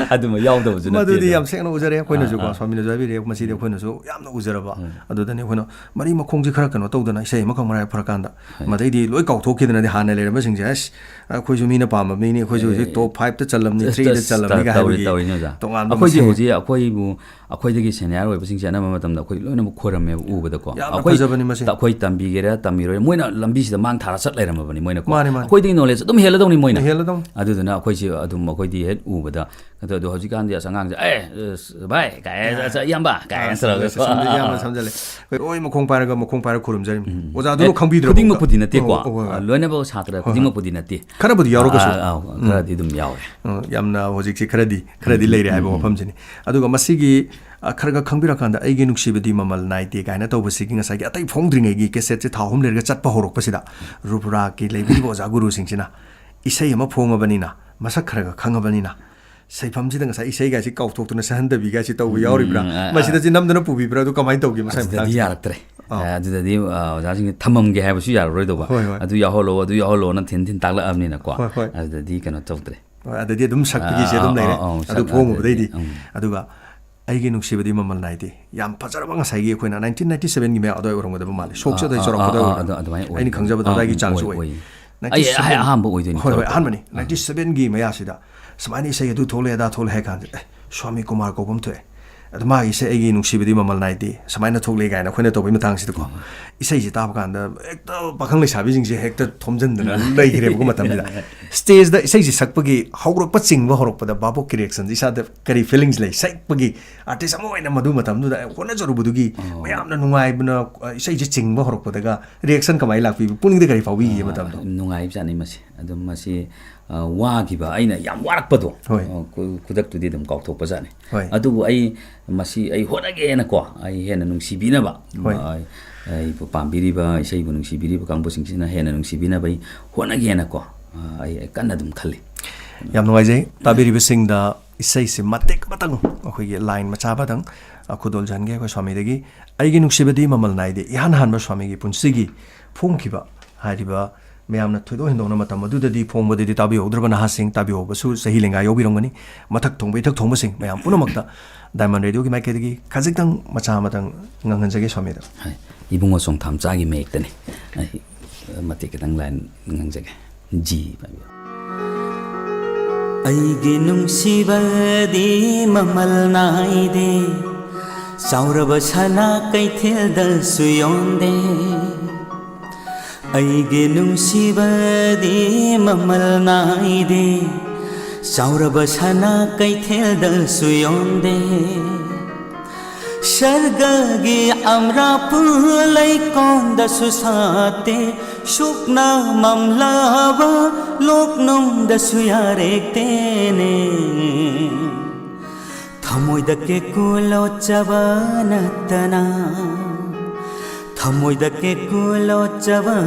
ꯑꯗꯨꯃ ꯌꯥꯎꯗꯕꯁꯨ ꯅꯠꯇꯦ ꯃꯗꯨꯗꯤ ꯑꯗꯣ꯫ ꯌꯥꯝ ꯁꯦꯡꯅ ꯎꯖꯔꯦ ꯑꯩꯈꯣꯏꯅꯁꯨꯀꯣ, ꯑꯥ, ꯑꯥ꯫ ꯁ꯭ꯋꯥꯃꯤꯅꯁꯨ ꯍꯥꯏꯕꯤꯔꯦ, ꯃꯁꯤꯗꯤ ꯑꯩꯈꯣꯏꯅꯁꯨ ꯌꯥꯝꯅ ꯎꯖꯔꯕ꯫ ꯑꯗꯨꯗꯅꯤ ꯑꯩꯈꯣꯏꯅ ꯃꯔꯤ ꯃꯈꯣꯡꯁꯦ ꯈꯔ ꯀꯩꯅꯣ ꯇꯧꯗꯅ ꯏꯁꯩ ꯑꯃꯈꯛ ꯃꯔꯥꯏ ꯐꯔꯀꯥꯟꯗ, ꯍꯣꯏ꯫ ꯃꯗꯩꯗꯤ ꯂꯣꯏ ꯀꯥꯎꯊꯣꯛꯈꯤꯗꯅꯗꯤ ꯍꯥꯟꯅ ꯂꯩꯔꯝꯕꯁꯤꯡꯁꯦ, ꯑꯁ, ꯑꯩꯈꯣꯏꯁꯨ ꯃꯤꯅ ꯄꯥꯝꯕ ꯃꯤꯅꯤ, ꯑꯩꯈꯣꯏꯁꯨ ꯍꯧꯖꯤꯛ ꯑꯦ, top five ꯇ ꯆꯜꯂꯝꯅꯤ, three ꯗ ꯇꯧꯔꯤ, ꯍꯥꯏꯕꯒꯤ ꯇꯧꯔꯤꯅꯤ ꯑꯣꯖꯥ꯫ ꯇꯣꯉꯥꯟꯕ ꯑꯩꯈꯣꯏꯗꯤ ꯃꯁꯦꯟ꯫ ꯍꯧꯖꯤꯛ ꯑꯩꯈꯣꯏꯕꯨ, ꯑꯩꯈꯣꯏꯗꯒꯤ senior ꯑꯣꯏꯕꯁꯤꯡꯁꯦ ꯑꯅꯝꯕ ꯃꯇꯝꯗ ꯑꯩꯈꯣꯏ ꯂꯣꯏꯅꯃꯛ ꯈꯣꯏꯔꯝꯃꯦꯕ ꯎꯕꯗꯀꯣ꯫ ꯌꯥꯝꯅ ꯑꯩꯈꯣꯏ ꯐꯖꯕꯅꯤ ꯃꯁꯤ꯫ ꯑꯩꯈꯣꯏ ꯇꯝꯕꯤꯒꯦꯔꯥ ꯇꯝꯕꯤꯔꯣꯏ, ꯃꯣꯏꯅ ꯂꯝꯕꯤꯁꯤꯗ ꯃꯥꯡ ꯊꯥꯔ ꯆꯠ ꯂꯩꯔꯝꯃꯕꯅꯤ ꯃꯣꯏꯅꯀꯣ꯫ ꯃꯥꯅꯤ, ꯃꯥꯅꯤ꯫ ꯑꯩꯈꯣꯏꯗꯒꯤ knowledge ꯑꯗꯨꯝ ꯍꯦꯜꯂꯗꯧꯅꯤ ꯃꯣꯏꯅ꯫ ꯍꯦꯜꯂꯗꯧꯅꯤ꯫ ꯑꯗꯨꯗꯨꯅ ꯑꯩꯈꯣꯏꯁꯦ ꯑꯗꯨꯝ, ꯑꯩꯈꯣꯏꯗꯤ ꯍꯦꯛ ꯎꯕꯗ, ꯑꯗꯣ, ꯑꯗꯣ ꯍꯧꯖꯤꯛꯀꯥꯟꯗꯤ ꯑꯁ ꯑꯉꯥꯡꯁꯦ, "ꯑꯦ, ꯑꯁ, ꯚꯥꯏ" ꯀꯥꯏ, "ꯑꯁ, ꯏꯌꯥꯝꯕ" ꯀꯥꯏ, ꯑꯁ ꯇꯧꯔꯒꯀꯣ꯫ ꯁꯝꯖꯜꯂꯦ, ꯏꯌꯥꯝꯕ ꯁꯝꯖꯜꯂꯦ꯫ ꯑꯩꯈꯣꯏ ꯂꯣꯏ ꯃꯈꯣꯡ ꯄꯥꯏꯔꯒ, ꯃꯈꯣꯡ ꯄꯥꯏꯔꯒ ꯈꯨꯔꯨꯝꯖꯔꯤꯕꯅꯤ꯫ ꯎꯝ꯫ ꯑꯣꯖꯥꯗꯨꯅ ꯑꯦ, ꯈꯪꯕꯤꯗ꯭ꯔꯕ? ꯈꯨꯗꯤꯡꯃꯛꯄꯨꯗꯤ ꯅꯠꯇꯦꯀꯣ꯫ ꯑꯣ, ꯑꯣ, ꯑꯣ, ꯑꯣ꯫ ꯂꯣꯏꯅꯃꯛ ꯁꯥꯇ꯭ꯔ ꯍꯣꯏ, ꯈꯨꯗꯤꯡꯃꯛꯄꯨꯗꯤ ꯅꯠꯇꯦ꯫ ꯈꯔꯕꯨꯗꯤ ꯌꯥꯎꯔꯒꯁꯨ꯫ ꯑꯥ, ꯑꯥ, ꯎꯝ꯫ ꯈꯔꯗꯤ ꯑꯗꯨꯝ ꯌꯥꯎꯔꯦ꯫ ꯎꯝ, ꯌꯥꯝꯅ ꯍꯧꯖꯤꯛꯁꯤ ꯈꯔꯗꯤ, ꯈꯔꯗꯤ ꯎꯝ, ꯂꯩꯔꯦ ꯎꯝ, ꯍꯥꯏꯕ ꯎꯝ, ꯋꯥꯐꯝꯁꯤꯅꯤ꯫ ꯑꯗꯨꯒ ꯃꯁꯤꯒꯤ, ꯑ, ꯈꯔ ꯈꯔ ꯈꯪꯕꯤꯔꯀꯥꯟꯗ "ꯑꯩꯒꯤ ꯅꯨꯡꯁꯤꯕꯗꯤ ꯃꯃꯜ ꯅꯥꯏꯗꯦ" ꯀꯥꯏꯅ ꯇꯧꯕꯁꯤꯒꯤ ꯉꯁꯥꯏꯒꯤ ꯑꯇꯩ ꯐꯣꯡꯗ꯭ꯔꯤꯉꯩꯒꯤ cassette ꯁꯦ ꯊꯥ ꯑꯍꯨꯝ ꯂꯩꯔꯒ ꯆꯠꯄ ꯍꯧꯔꯛꯄꯁꯤꯗ, ꯔꯨꯄꯨꯔꯥꯒꯤ ꯂꯩꯕꯤꯔꯤꯕ ꯑꯣꯖꯥ ꯒꯨꯔꯨꯁꯤꯡꯁꯤꯅ ꯏꯁꯩ ꯑꯃ ꯐꯣꯡꯉꯕꯅꯤꯅ, ꯃꯁꯛ ꯈꯔ ꯈꯔ ꯈꯪꯉꯕꯅꯤꯅ, ꯁꯩꯐꯝꯁꯤꯗ ꯉꯁꯥꯏ ꯏꯁꯩꯒꯥꯏꯁꯤ ꯀꯥꯎꯊꯣꯛꯇꯨꯅ ꯁꯛꯍꯟꯗꯕꯤꯒꯥꯏꯁꯤ ꯇꯧꯕ ꯎꯝ, ꯌꯥꯎꯔꯤꯕ꯭ꯔꯥ? ꯎꯝ, ꯑ, ꯑ꯫ ꯃꯁꯤꯗ ꯁꯤ ꯅꯝꯗꯨꯅ ꯄꯨꯕꯤꯕ꯭ꯔꯥ? ꯑꯗꯨ ꯀꯃꯥꯏꯅ ꯇꯧꯒꯦ ꯃꯁꯥꯏ ꯑꯗꯨꯗꯗꯤ ꯃꯇꯥꯡꯁꯤꯗ? ꯌꯥꯔꯛꯇ꯭ꯔꯦ꯫ ꯑꯥ꯫ ꯑ, ꯑꯗꯨꯗꯗꯤ, ꯑ, ꯑꯣꯖꯥꯁꯤꯡꯅ ꯊꯝꯃꯝꯒꯦ ꯍꯥꯏꯕꯁꯨ ꯌꯥꯔꯔꯣꯏꯗꯧꯕ꯫ ꯍꯣꯏ, ꯍꯣꯏ꯫ "ꯑꯗꯨ ꯌꯥꯎꯍꯜꯂꯣ, ꯑꯗꯨ ꯌꯥꯎꯍꯜꯂꯣꯅ ꯊꯤꯟ ꯊꯤꯟ ꯇꯥꯛꯂꯛꯑꯕꯅꯤꯅꯀꯣ꯫ ꯍꯣꯏ, ꯍꯣꯏ꯫ ꯑꯗꯨꯗꯗꯤ ꯀꯩꯅꯣ ꯇꯧꯗ꯭ꯔꯦ꯫ ꯍꯣꯏ, ꯑꯗꯨꯗꯤ ꯑꯗꯨꯝ ꯁꯛꯄꯒꯤꯁꯦ ꯑꯗꯨꯝ ꯑꯥ, ꯂꯩꯔꯦ꯫ ꯑꯥ, ꯑꯥ, ꯑꯗꯨ ꯁꯛ-, ꯐꯣꯡꯉꯨꯕꯗꯩꯗꯤ꯫ ꯑꯗꯨꯗꯤ, ꯎꯝ꯫ ꯑꯗꯨꯒ "ꯑꯩꯒꯤ ꯅꯨꯡꯁꯤꯕꯗꯤ ꯃꯃꯜ ꯅꯥꯏꯗꯦ", ꯌꯥꯝ ꯐꯖꯔꯕ ꯉꯁꯥꯏꯒꯤ ꯑꯩꯈꯣꯏꯅ nineteen ninety seven ꯒꯤ ꯃꯌꯥ ꯑꯗꯨꯋꯥꯏ ꯑꯣꯏꯔꯝꯒꯗꯕ ꯃꯥꯜꯂꯦ꯫ ꯁꯣꯛꯁꯦ ꯑꯥ, ꯑꯗꯨꯋꯥꯏ ꯑꯥ, ꯆꯥꯎꯔꯛꯄ ꯑꯥ, ꯑꯗꯨꯋꯥꯏ ꯑꯥ, ꯑꯣꯏꯔꯝꯒꯅꯤ꯫ ꯑꯗꯨ-, ꯑꯗꯨꯃꯥꯏꯅ ꯑꯣꯏ꯫ ꯑꯩꯅ ꯈꯪꯖꯕꯗ ꯑꯥ, ꯑꯗꯨꯋꯥꯏꯒꯤ ꯎꯝ, ꯆꯥꯡꯁꯨ ꯑꯣꯏ, ꯑꯣꯏ꯫ ꯑꯣꯏ꯫ Ninety seven ꯑꯩ ꯑꯍꯥꯟꯕ ꯑꯣꯏꯗꯣꯏꯅꯤ ꯍꯣꯏ, ꯍꯣꯏ, ꯊꯣꯛꯂꯛꯄ꯫ ꯑꯍꯥꯟꯕꯅꯤ꯫ ꯑꯥ꯫ Ninety seven ꯒꯤ ꯃꯌꯥꯁꯤꯗ ꯁꯨꯃꯥꯏꯅ ꯏꯁꯩ ꯑꯗꯨ ꯊꯣꯛꯂꯛꯑꯦ, ꯑꯗꯥ ꯊꯣꯛꯂꯛꯑꯦ ꯍꯥꯏ ꯀꯥꯟꯁꯤꯗ, ꯑꯦ, ꯁ꯭ꯋꯥꯃꯤ ꯀꯨꯃꯥꯔ ꯀꯧꯕ ꯑꯃ ꯊꯣꯛꯑꯦ꯫ ꯑꯗꯣ ꯃꯥꯒꯤꯁꯦ "ꯑꯩꯒꯤ ꯅꯨꯡꯁꯤꯕꯗꯤ ꯃꯃꯜ ꯅꯥꯏꯗꯦ" ꯁꯨꯃꯥꯏꯅ ꯊꯣꯛꯂꯛꯑꯦ ꯀꯥꯏꯅ ꯑꯩꯈꯣꯏꯅ ꯇꯧꯕꯒꯤ ꯃꯇꯥꯡꯁꯤꯗꯀꯣ, ꯏꯁꯩꯁꯦ ꯇꯥꯕ ꯀꯥꯟꯗ ꯍꯦꯛꯇ ꯄꯥꯈꯪ ꯂꯩꯁꯥꯕꯤꯁꯤꯡꯁꯦ ꯍꯦꯛꯇ ꯊꯣꯝꯖꯤꯟꯗꯅ ꯂꯩꯈ꯭ꯔꯦꯕꯀꯣ꯫ ꯃꯇꯝꯁꯤꯗ ꯁ꯭ꯇꯦꯖꯇ ꯏꯁꯩꯁꯦ ꯁꯛꯄꯒꯤ ꯍꯧꯔꯛꯄ, ꯆꯤꯡꯕ ꯍꯧꯔꯛꯄꯗ ꯚꯥꯕꯣꯛꯀꯤ ꯔꯤꯌꯦꯛꯁꯟꯁꯦ ꯏꯁꯥꯗ ꯀꯔꯤ ꯐꯤꯂꯤꯡꯁ ꯂꯩ? ꯁꯛꯄꯒꯤ ꯑꯥꯔꯇꯤꯁ ꯑꯃ ꯑꯣꯏꯅ ꯃꯗꯨ ꯃꯇꯝꯗꯨꯗ ꯍꯣꯠꯅꯖꯔꯨꯕꯗꯨꯒꯤ ꯑꯣ꯫ ꯃꯌꯥꯝꯅ ꯅꯨꯡꯉꯥꯏꯕꯅ, ꯑ, ꯏꯁꯩꯁꯦ ꯆꯤꯡꯕ ꯍꯧꯔꯛꯄꯗꯒ ꯔꯤꯌꯦꯛꯁꯟ ꯀꯃꯥꯏꯅ ꯂꯥꯛꯄꯤꯕ? ꯄꯨꯛꯅꯤꯡꯗ ꯀꯔꯤ ꯐꯥꯎꯕꯤꯈꯤꯒꯦ ꯑ, ꯃꯇꯝꯗꯣ? ꯅꯨꯡꯉꯥꯏꯕꯖꯥꯠꯅꯤ ꯃꯁꯤ꯫ ꯑꯗꯨꯝ ꯃꯁꯤ, ꯑ, ꯋꯥꯈꯤꯕ, ꯑꯩꯅ ꯌꯥꯝ ꯋꯥꯔꯛꯄꯗꯣ, ꯍꯣꯏ꯫ ꯑ, ꯈꯨ-, ꯈꯨꯗꯛꯇꯨꯗꯤ ꯑꯗꯨꯝ ꯀꯥꯎꯊꯣꯛꯄꯖꯥꯠꯅꯤ꯫ ꯍꯣꯏ꯫ ꯑꯗꯨꯕꯨ ꯑꯩ ꯃꯁꯤ ꯑꯩ ꯍꯣꯠꯅꯒꯦꯅꯀꯣ, ꯑꯩ ꯍꯦꯟꯅ ꯅꯨꯡꯁꯤꯕꯤꯅꯕ, ꯍꯣꯏ꯫ ꯑ, ꯑꯩꯕꯨ ꯄꯥꯝꯕꯤꯔꯤꯕ, ꯏꯁꯩꯕꯨ ꯅꯨꯡꯁꯤꯕꯤꯔꯤꯕ ꯀꯥꯡꯕꯨꯁꯤꯡꯁꯤꯅ ꯍꯦꯟꯅ ꯅꯨꯡꯁꯤꯕꯤꯅꯕ ꯑꯩ ꯍꯣꯠꯅꯒꯦꯅꯀꯣ, ꯑ, ꯑꯩ, ꯑꯩ ꯀꯟꯅ ꯑꯗꯨꯝ ꯈꯜꯂꯤ꯫ ꯌꯥꯝ ꯅꯨꯡꯉꯥꯏꯖꯩ꯫ ꯇꯥꯕꯤꯔꯤꯕꯁꯤꯡꯗ ꯏꯁꯩꯁꯤ ꯃꯇꯦꯛ ꯑꯃꯇꯪ, ꯑꯩꯈꯣꯏꯒꯤ ꯂꯥꯏꯟ ꯃꯆꯥ ꯑꯃꯇꯪ, ꯑ, ꯈꯨꯗꯣꯜ ꯆꯍꯟꯒꯦ ꯑꯩꯈꯣꯏ ꯁ꯭ꯋꯥꯃꯤꯗꯒꯤ꯫ "ꯑꯩꯒꯤ ꯅꯨꯡꯁꯤꯕꯗꯤ ꯃꯃꯜ ꯅꯥꯏꯗꯦ", ꯏꯍꯥꯟ ꯍꯥꯟꯕ ꯁ꯭ꯋꯥꯃꯤꯒꯤ ꯄꯨꯟꯁꯤꯒꯤ ꯐꯣꯡꯈꯤꯕ ꯍꯥꯏꯔꯤꯕ ꯃꯌꯥꯝꯅ ꯊꯣꯏꯗꯣꯛ ꯍꯦꯟꯗꯣꯛꯅ ꯃꯇꯝ ꯑꯗꯨꯗꯗꯤ ꯐꯣꯡꯕꯗꯗꯤ ꯇꯥꯕꯤꯍꯧꯗ꯭ꯔꯕ ꯅꯍꯥꯁꯤꯡ, ꯇꯥꯕꯤꯍꯧꯕꯁꯨ ꯆꯍꯤ ꯂꯦꯡꯒꯥ ꯌꯥꯎꯕꯤꯔꯝꯒꯅꯤ꯫ ꯃꯊꯛ ꯊꯣꯡꯕ, ꯏꯊꯛ ꯊꯣꯡꯕꯁꯤꯡ ꯃꯌꯥꯝ ꯄꯨꯝꯅꯃꯛꯇ ꯗꯥꯏꯃꯟ ꯔꯦꯗꯤꯑꯣꯒꯤ ꯃꯥꯏꯀꯩꯗꯒꯤ ꯈꯖꯤꯛꯇꯪ ꯃꯆꯥ ꯑꯃꯇꯪ ꯉꯪꯍꯟꯖꯒꯦ ꯁ꯭ꯋꯥꯃꯤꯗ꯫ ꯍꯣꯏ, ꯏꯕꯨꯡꯉꯣ ꯆꯣꯡꯊꯥꯝꯆꯥꯒꯤ ꯃꯌꯦꯛꯇꯅꯤ꯫ ꯑꯩ ꯃꯇꯦꯛ ꯈꯤꯇꯪ ꯂꯥꯏꯟ ꯉꯪꯖꯒꯦ꯫ ꯖꯤ ꯄꯥꯏꯕꯤꯌꯨ꯫ ꯑꯩꯒꯤ ꯅꯨꯡꯁꯤꯕꯗꯤ ꯃꯃꯜ ꯅꯥꯏꯗꯦ, ꯆꯥꯎꯔꯕ ꯁꯅꯥ ꯀꯩꯊꯦꯜꯗꯁꯨ ꯌꯣꯟꯗꯦ꯫ ꯑꯩꯒꯤ ꯅꯨꯡꯁꯤꯕꯗꯤ ꯃꯃꯜ ꯅꯥꯏꯗꯦ, ꯆꯥꯎꯔꯕ ꯁꯅꯥ ꯀꯩꯊꯦꯜꯗꯁꯨ ꯌꯣꯟꯗꯦ꯫ ꯁꯔꯒꯒꯤ ꯑꯝꯔꯥꯄꯨ ꯂꯩꯀꯣꯟꯗꯁꯨ ꯁꯥꯠꯇꯦ, ꯁꯨꯛꯅ ꯃꯝꯂꯕ ꯂꯣꯛꯅꯨꯡꯗꯁꯨ ꯌꯥꯔꯦꯛꯇꯦꯅꯦ꯫ ꯊꯃꯣꯏꯗ ꯀꯦꯀꯨ ꯂꯣꯠꯆꯕ ꯅꯠꯇꯅ, ꯊꯃꯣꯏꯗ ꯀꯦꯀꯨ ꯂꯣꯠꯆꯕ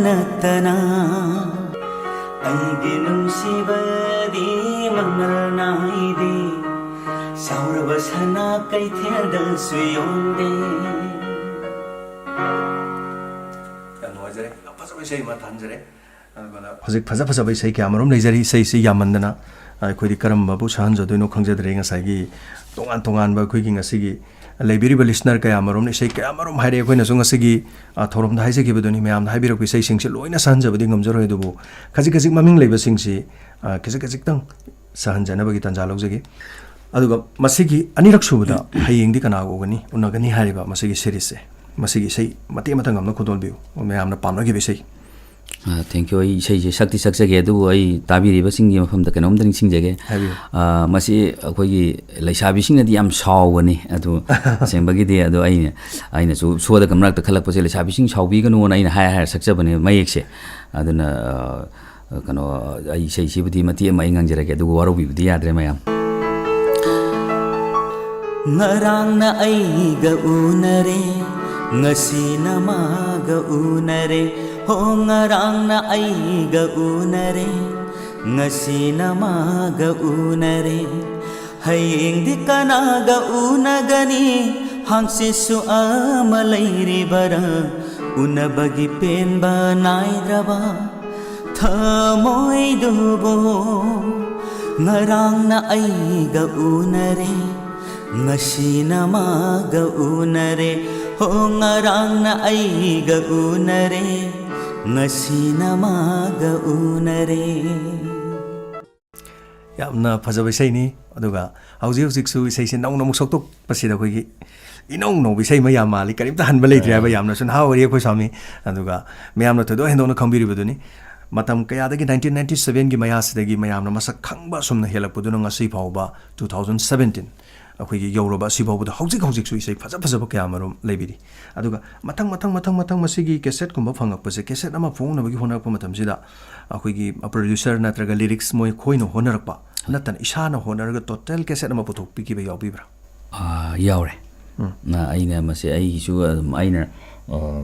ꯅꯠꯇꯅ꯫ ꯑꯩꯒꯤ ꯅꯨꯡꯁꯤꯕꯗꯤ ꯃꯃꯜ ꯅꯥꯏꯗꯦ, ꯆꯥꯎꯔꯕ ꯁꯅꯥ ꯀꯩꯊꯦꯜꯗꯁꯨ ꯌꯣꯟꯗꯦ꯫ ꯌꯥꯝ ꯅꯨꯡꯉꯥꯏꯖꯔꯦ꯫ ꯌꯥꯝ ꯐꯖꯕ ꯏꯁꯩ ꯑꯃ ꯊꯥꯟꯖꯔꯦ꯫ ꯑꯗꯨꯒ ꯍꯧꯖꯤꯛ ꯐꯖ ꯐꯖꯕ ꯏꯁꯩ ꯀꯌꯥ ꯑꯃꯔꯣꯝ ꯂꯩꯖꯔꯤ꯫ ꯏꯁꯩꯁꯤ ꯌꯥꯝꯃꯟꯗꯅ ꯑꯩꯈꯣꯏꯗꯤ ꯀꯔꯝꯕꯕꯨ ꯁꯛꯍꯟꯖꯗꯣꯏꯅꯣ ꯈꯪꯖꯗ꯭ꯔꯦ꯫ ꯉꯁꯥꯏꯒꯤ ꯇꯣꯉꯥꯟ ꯇꯣꯉꯥꯟꯕ ꯑꯩꯈꯣꯏꯒꯤ ꯉꯁꯤꯒꯤ ꯂꯩꯕꯤꯔꯤꯕ ꯂꯤꯁꯅꯔ ꯀꯌꯥ ꯑꯃꯔꯣꯝꯅ ꯏꯁꯩ ꯀꯌꯥ ꯑꯃꯔꯣꯝ ꯍꯥꯏꯔꯛꯑꯦ꯫ ꯑꯩꯈꯣꯏꯅꯁꯨ ꯉꯁꯤꯒꯤ, ꯑ, ꯊꯧꯔꯝꯗ ꯍꯥꯏꯖꯈꯤꯕꯗꯨꯅꯤ, ꯃꯌꯥꯝꯅ ꯍꯥꯏꯕꯤꯔꯛꯄ ꯏꯁꯩꯁꯤꯡꯁꯦ ꯂꯣꯏꯅ ꯁꯛꯍꯟꯖꯕꯗꯤ ꯉꯝꯖꯔꯣꯏ, ꯑꯗꯨꯕꯨ ꯈꯖꯤꯛ ꯈꯖꯤꯛ ꯃꯃꯤꯡ ꯂꯩꯕꯁꯤꯡꯁꯤ, ꯑ, ꯈꯖꯤꯛ ꯈꯖꯤꯛꯇꯪ ꯁꯛꯍꯟꯖꯅꯕꯒꯤ ꯇꯥꯟꯖꯥ ꯂꯧꯖꯒꯦ꯫ ꯑꯗꯨꯒ ꯃꯁꯤꯒꯤ ꯑꯅꯤꯔꯛ ꯁꯨꯕꯗ ꯍꯌꯦꯡꯗꯤ ꯀꯅꯥꯒ ꯎꯒꯅꯤ, ꯎꯅꯒꯅꯤ ꯍꯥꯏꯔꯤꯕ ꯃꯁꯤꯒꯤ ꯁꯤꯔꯤꯁꯁꯦ, ꯃꯁꯤꯒꯤ ꯏꯁꯩ ꯃꯇꯦꯛ ꯑꯃꯇꯪ ꯑꯃꯅ ꯈꯨꯗꯣꯜꯕꯤꯌꯨ, ꯃꯌꯥꯝꯅ ꯄꯥꯝꯅꯈꯤꯕ ꯏꯁꯩ꯫ ꯑ, thank you꯫ ꯑꯩ ꯏꯁꯩꯁꯦ ꯁꯛꯇꯤ ꯁꯛꯆꯒꯦ, ꯑꯗꯨꯕꯨ ꯑꯩ ꯇꯥꯕꯤꯔꯤꯕꯁꯤꯡꯒꯤ ꯃꯐꯝꯗ ꯀꯩꯅꯣꯝꯇ ꯅꯤꯡꯁꯤꯡꯖꯒꯦ꯫ ꯍꯥꯏꯕꯤꯌꯨ꯫ ꯑ, ꯃꯁꯤ ꯑꯩꯈꯣꯏꯒꯤ ꯂꯩꯁꯥꯕꯤꯁꯤꯡꯅꯗꯤ ꯌꯥꯝ ꯁꯥꯎꯕꯅꯤ, ꯑꯗꯨ ꯑꯁꯦꯡꯕꯒꯤꯗꯤ, ꯑꯗꯨ ꯑꯩꯅ, ꯑꯩꯅꯁꯨ ꯁꯣꯗꯒ ꯃꯔꯛꯇ ꯈꯜꯂꯛꯄꯁꯦ, ꯂꯩꯁꯥꯕꯤꯁꯤꯡ ꯁꯥꯎꯕꯤꯒꯅꯨꯅ ꯑꯩꯅ ꯍꯥꯏ ꯍꯥꯏꯔ ꯁꯛꯆꯕꯅꯦ ꯃꯌꯦꯛꯁꯦ꯫ ꯑꯗꯨꯅ, ꯑ, ꯀꯩꯅꯣ, ꯑꯩ ꯏꯁꯩꯁꯤꯕꯨꯗꯤ ꯃꯇꯦꯛ ꯑꯃ ꯑꯩ ꯉꯪꯖꯔꯒꯦ, ꯑꯗꯨꯒ ꯋꯥꯔꯧꯕꯤꯕꯗꯤ ꯌꯥꯗ꯭ꯔꯦ ꯃꯌꯥꯝ꯫ ꯉꯔꯥꯡꯅ ꯑꯩꯒ ꯎꯅꯔꯦ, ꯉꯁꯤꯅ ꯃꯥꯒ ꯎꯅꯔꯦ꯫ ꯍꯣ, ꯉꯔꯥꯡꯅ ꯑꯩꯒ ꯎꯅꯔꯦ, ꯉꯁꯤꯅ ꯃꯥꯒ ꯎꯅꯔꯦ꯫ ꯍꯌꯦꯡꯗꯤ ꯀꯅꯥꯒ ꯎꯅꯒꯅꯤ? ꯍꯪꯆꯤꯠꯁꯨ ꯑꯃ ꯂꯩꯔꯤꯕꯔꯥ? ꯎꯅꯕꯒꯤ ꯄꯦꯟꯕ ꯅꯥꯏꯗ꯭ꯔꯕ ꯊꯃꯣꯏꯗꯨꯕꯨ꯫ ꯉꯔꯥꯡꯅ ꯑꯩꯒ ꯎꯅꯔꯦ, ꯉꯁꯤꯅ ꯃꯥꯒ ꯎꯅꯔꯦ꯫ ꯍꯣ, ꯉꯔꯥꯡꯅ ꯑꯩꯒ ꯎꯅꯔꯦ, ꯉꯁꯤꯅ ꯃꯥꯒ ꯎꯅꯔꯦ꯫ ꯌꯥꯝꯅ ꯐꯖꯕ ꯏꯁꯩꯅꯤ꯫ ꯑꯗꯨꯒ ꯍꯧꯖꯤꯛ ꯍꯧꯖꯤꯛꯁꯨ ꯏꯁꯩꯁꯦ ꯅꯧꯅ ꯑꯃꯨꯛ ꯁꯛꯇꯣꯛꯄꯁꯤꯗ ꯑꯩꯈꯣꯏꯒꯤ ꯏꯅꯧ ꯅꯧꯕ ꯏꯁꯩ ꯃꯌꯥꯝ ꯃꯥꯜꯂꯤ, ꯀꯔꯤꯝꯇ ꯍꯟꯕ ꯂꯩꯇ꯭ꯔꯦ ꯍꯥꯏꯕ, ꯌꯥꯝꯅꯁꯨ ꯅꯍꯥ ꯑꯣꯏꯔꯤ ꯑꯩꯈꯣꯏ ꯁ꯭ꯋꯥꯃꯤ꯫ ꯑꯗꯨꯒ ꯃꯌꯥꯝꯅ ꯊꯣꯏꯗꯣꯛ ꯍꯦꯟꯗꯣꯛꯅ ꯈꯪꯕꯤꯔꯤꯕꯗꯨꯅꯤ꯫ ꯃꯇꯝ ꯀꯌꯥꯗꯒꯤ, nineteen ninety sevenꯒꯤ ꯃꯌꯥꯁꯤꯗꯒꯤ ꯃꯌꯥꯝꯅ ꯃꯁꯛ ꯈꯪꯕ ꯑꯁꯨꯝꯅ ꯍꯦꯜꯂꯛꯄꯗꯨꯅ ꯉꯁꯤ ꯐꯥꯎꯕ two thousand seventeen ꯑꯩꯈꯣꯏꯒꯤ ꯌꯧꯔꯕ ꯑꯁꯤ ꯐꯥꯎꯕꯗ ꯍꯧꯖꯤꯛ ꯍꯧꯖꯤꯛꯁꯨ ꯏꯁꯩ ꯐꯖ ꯐꯖꯕ ꯀꯌꯥ ꯃꯔꯨꯝ ꯂꯩꯕꯤꯔꯤ꯫ ꯑꯗꯨꯒ ꯃꯊꯪ, ꯃꯊꯪ, ꯃꯊꯪ, ꯃꯊꯪ ꯃꯁꯤꯒꯤ cassette ꯀꯨꯝꯕ ꯐꯪꯉꯛꯄꯁꯦ, cassette ꯑꯃ ꯐꯣꯡꯅꯕꯒꯤ ꯍꯣꯠꯅꯔꯛꯄ ꯃꯇꯝꯁꯤꯗ ꯑꯩꯈꯣꯏꯒꯤ producer ꯅꯠꯇ꯭ꯔꯒ lyrics ꯃꯣꯏ ꯈꯣꯏꯅ ꯍꯣꯠꯅꯔꯛꯄ ꯅꯠꯇꯅ ꯏꯁꯥꯅ ꯍꯣꯠꯅꯔꯒ total cassette ꯑꯃ ꯄꯨꯊꯣꯛꯄꯤꯈꯤꯕ ꯌꯥꯎꯕꯤꯕ꯭ꯔꯥ? ꯑꯥ, ꯌꯥꯎꯔꯦ꯫ ꯎꯝ꯫ ꯅ ꯑꯩꯅ ꯃꯁꯤ ꯑꯩꯒꯤꯁꯨ ꯑꯗꯨꯝ ꯑꯩꯅ, ꯑ,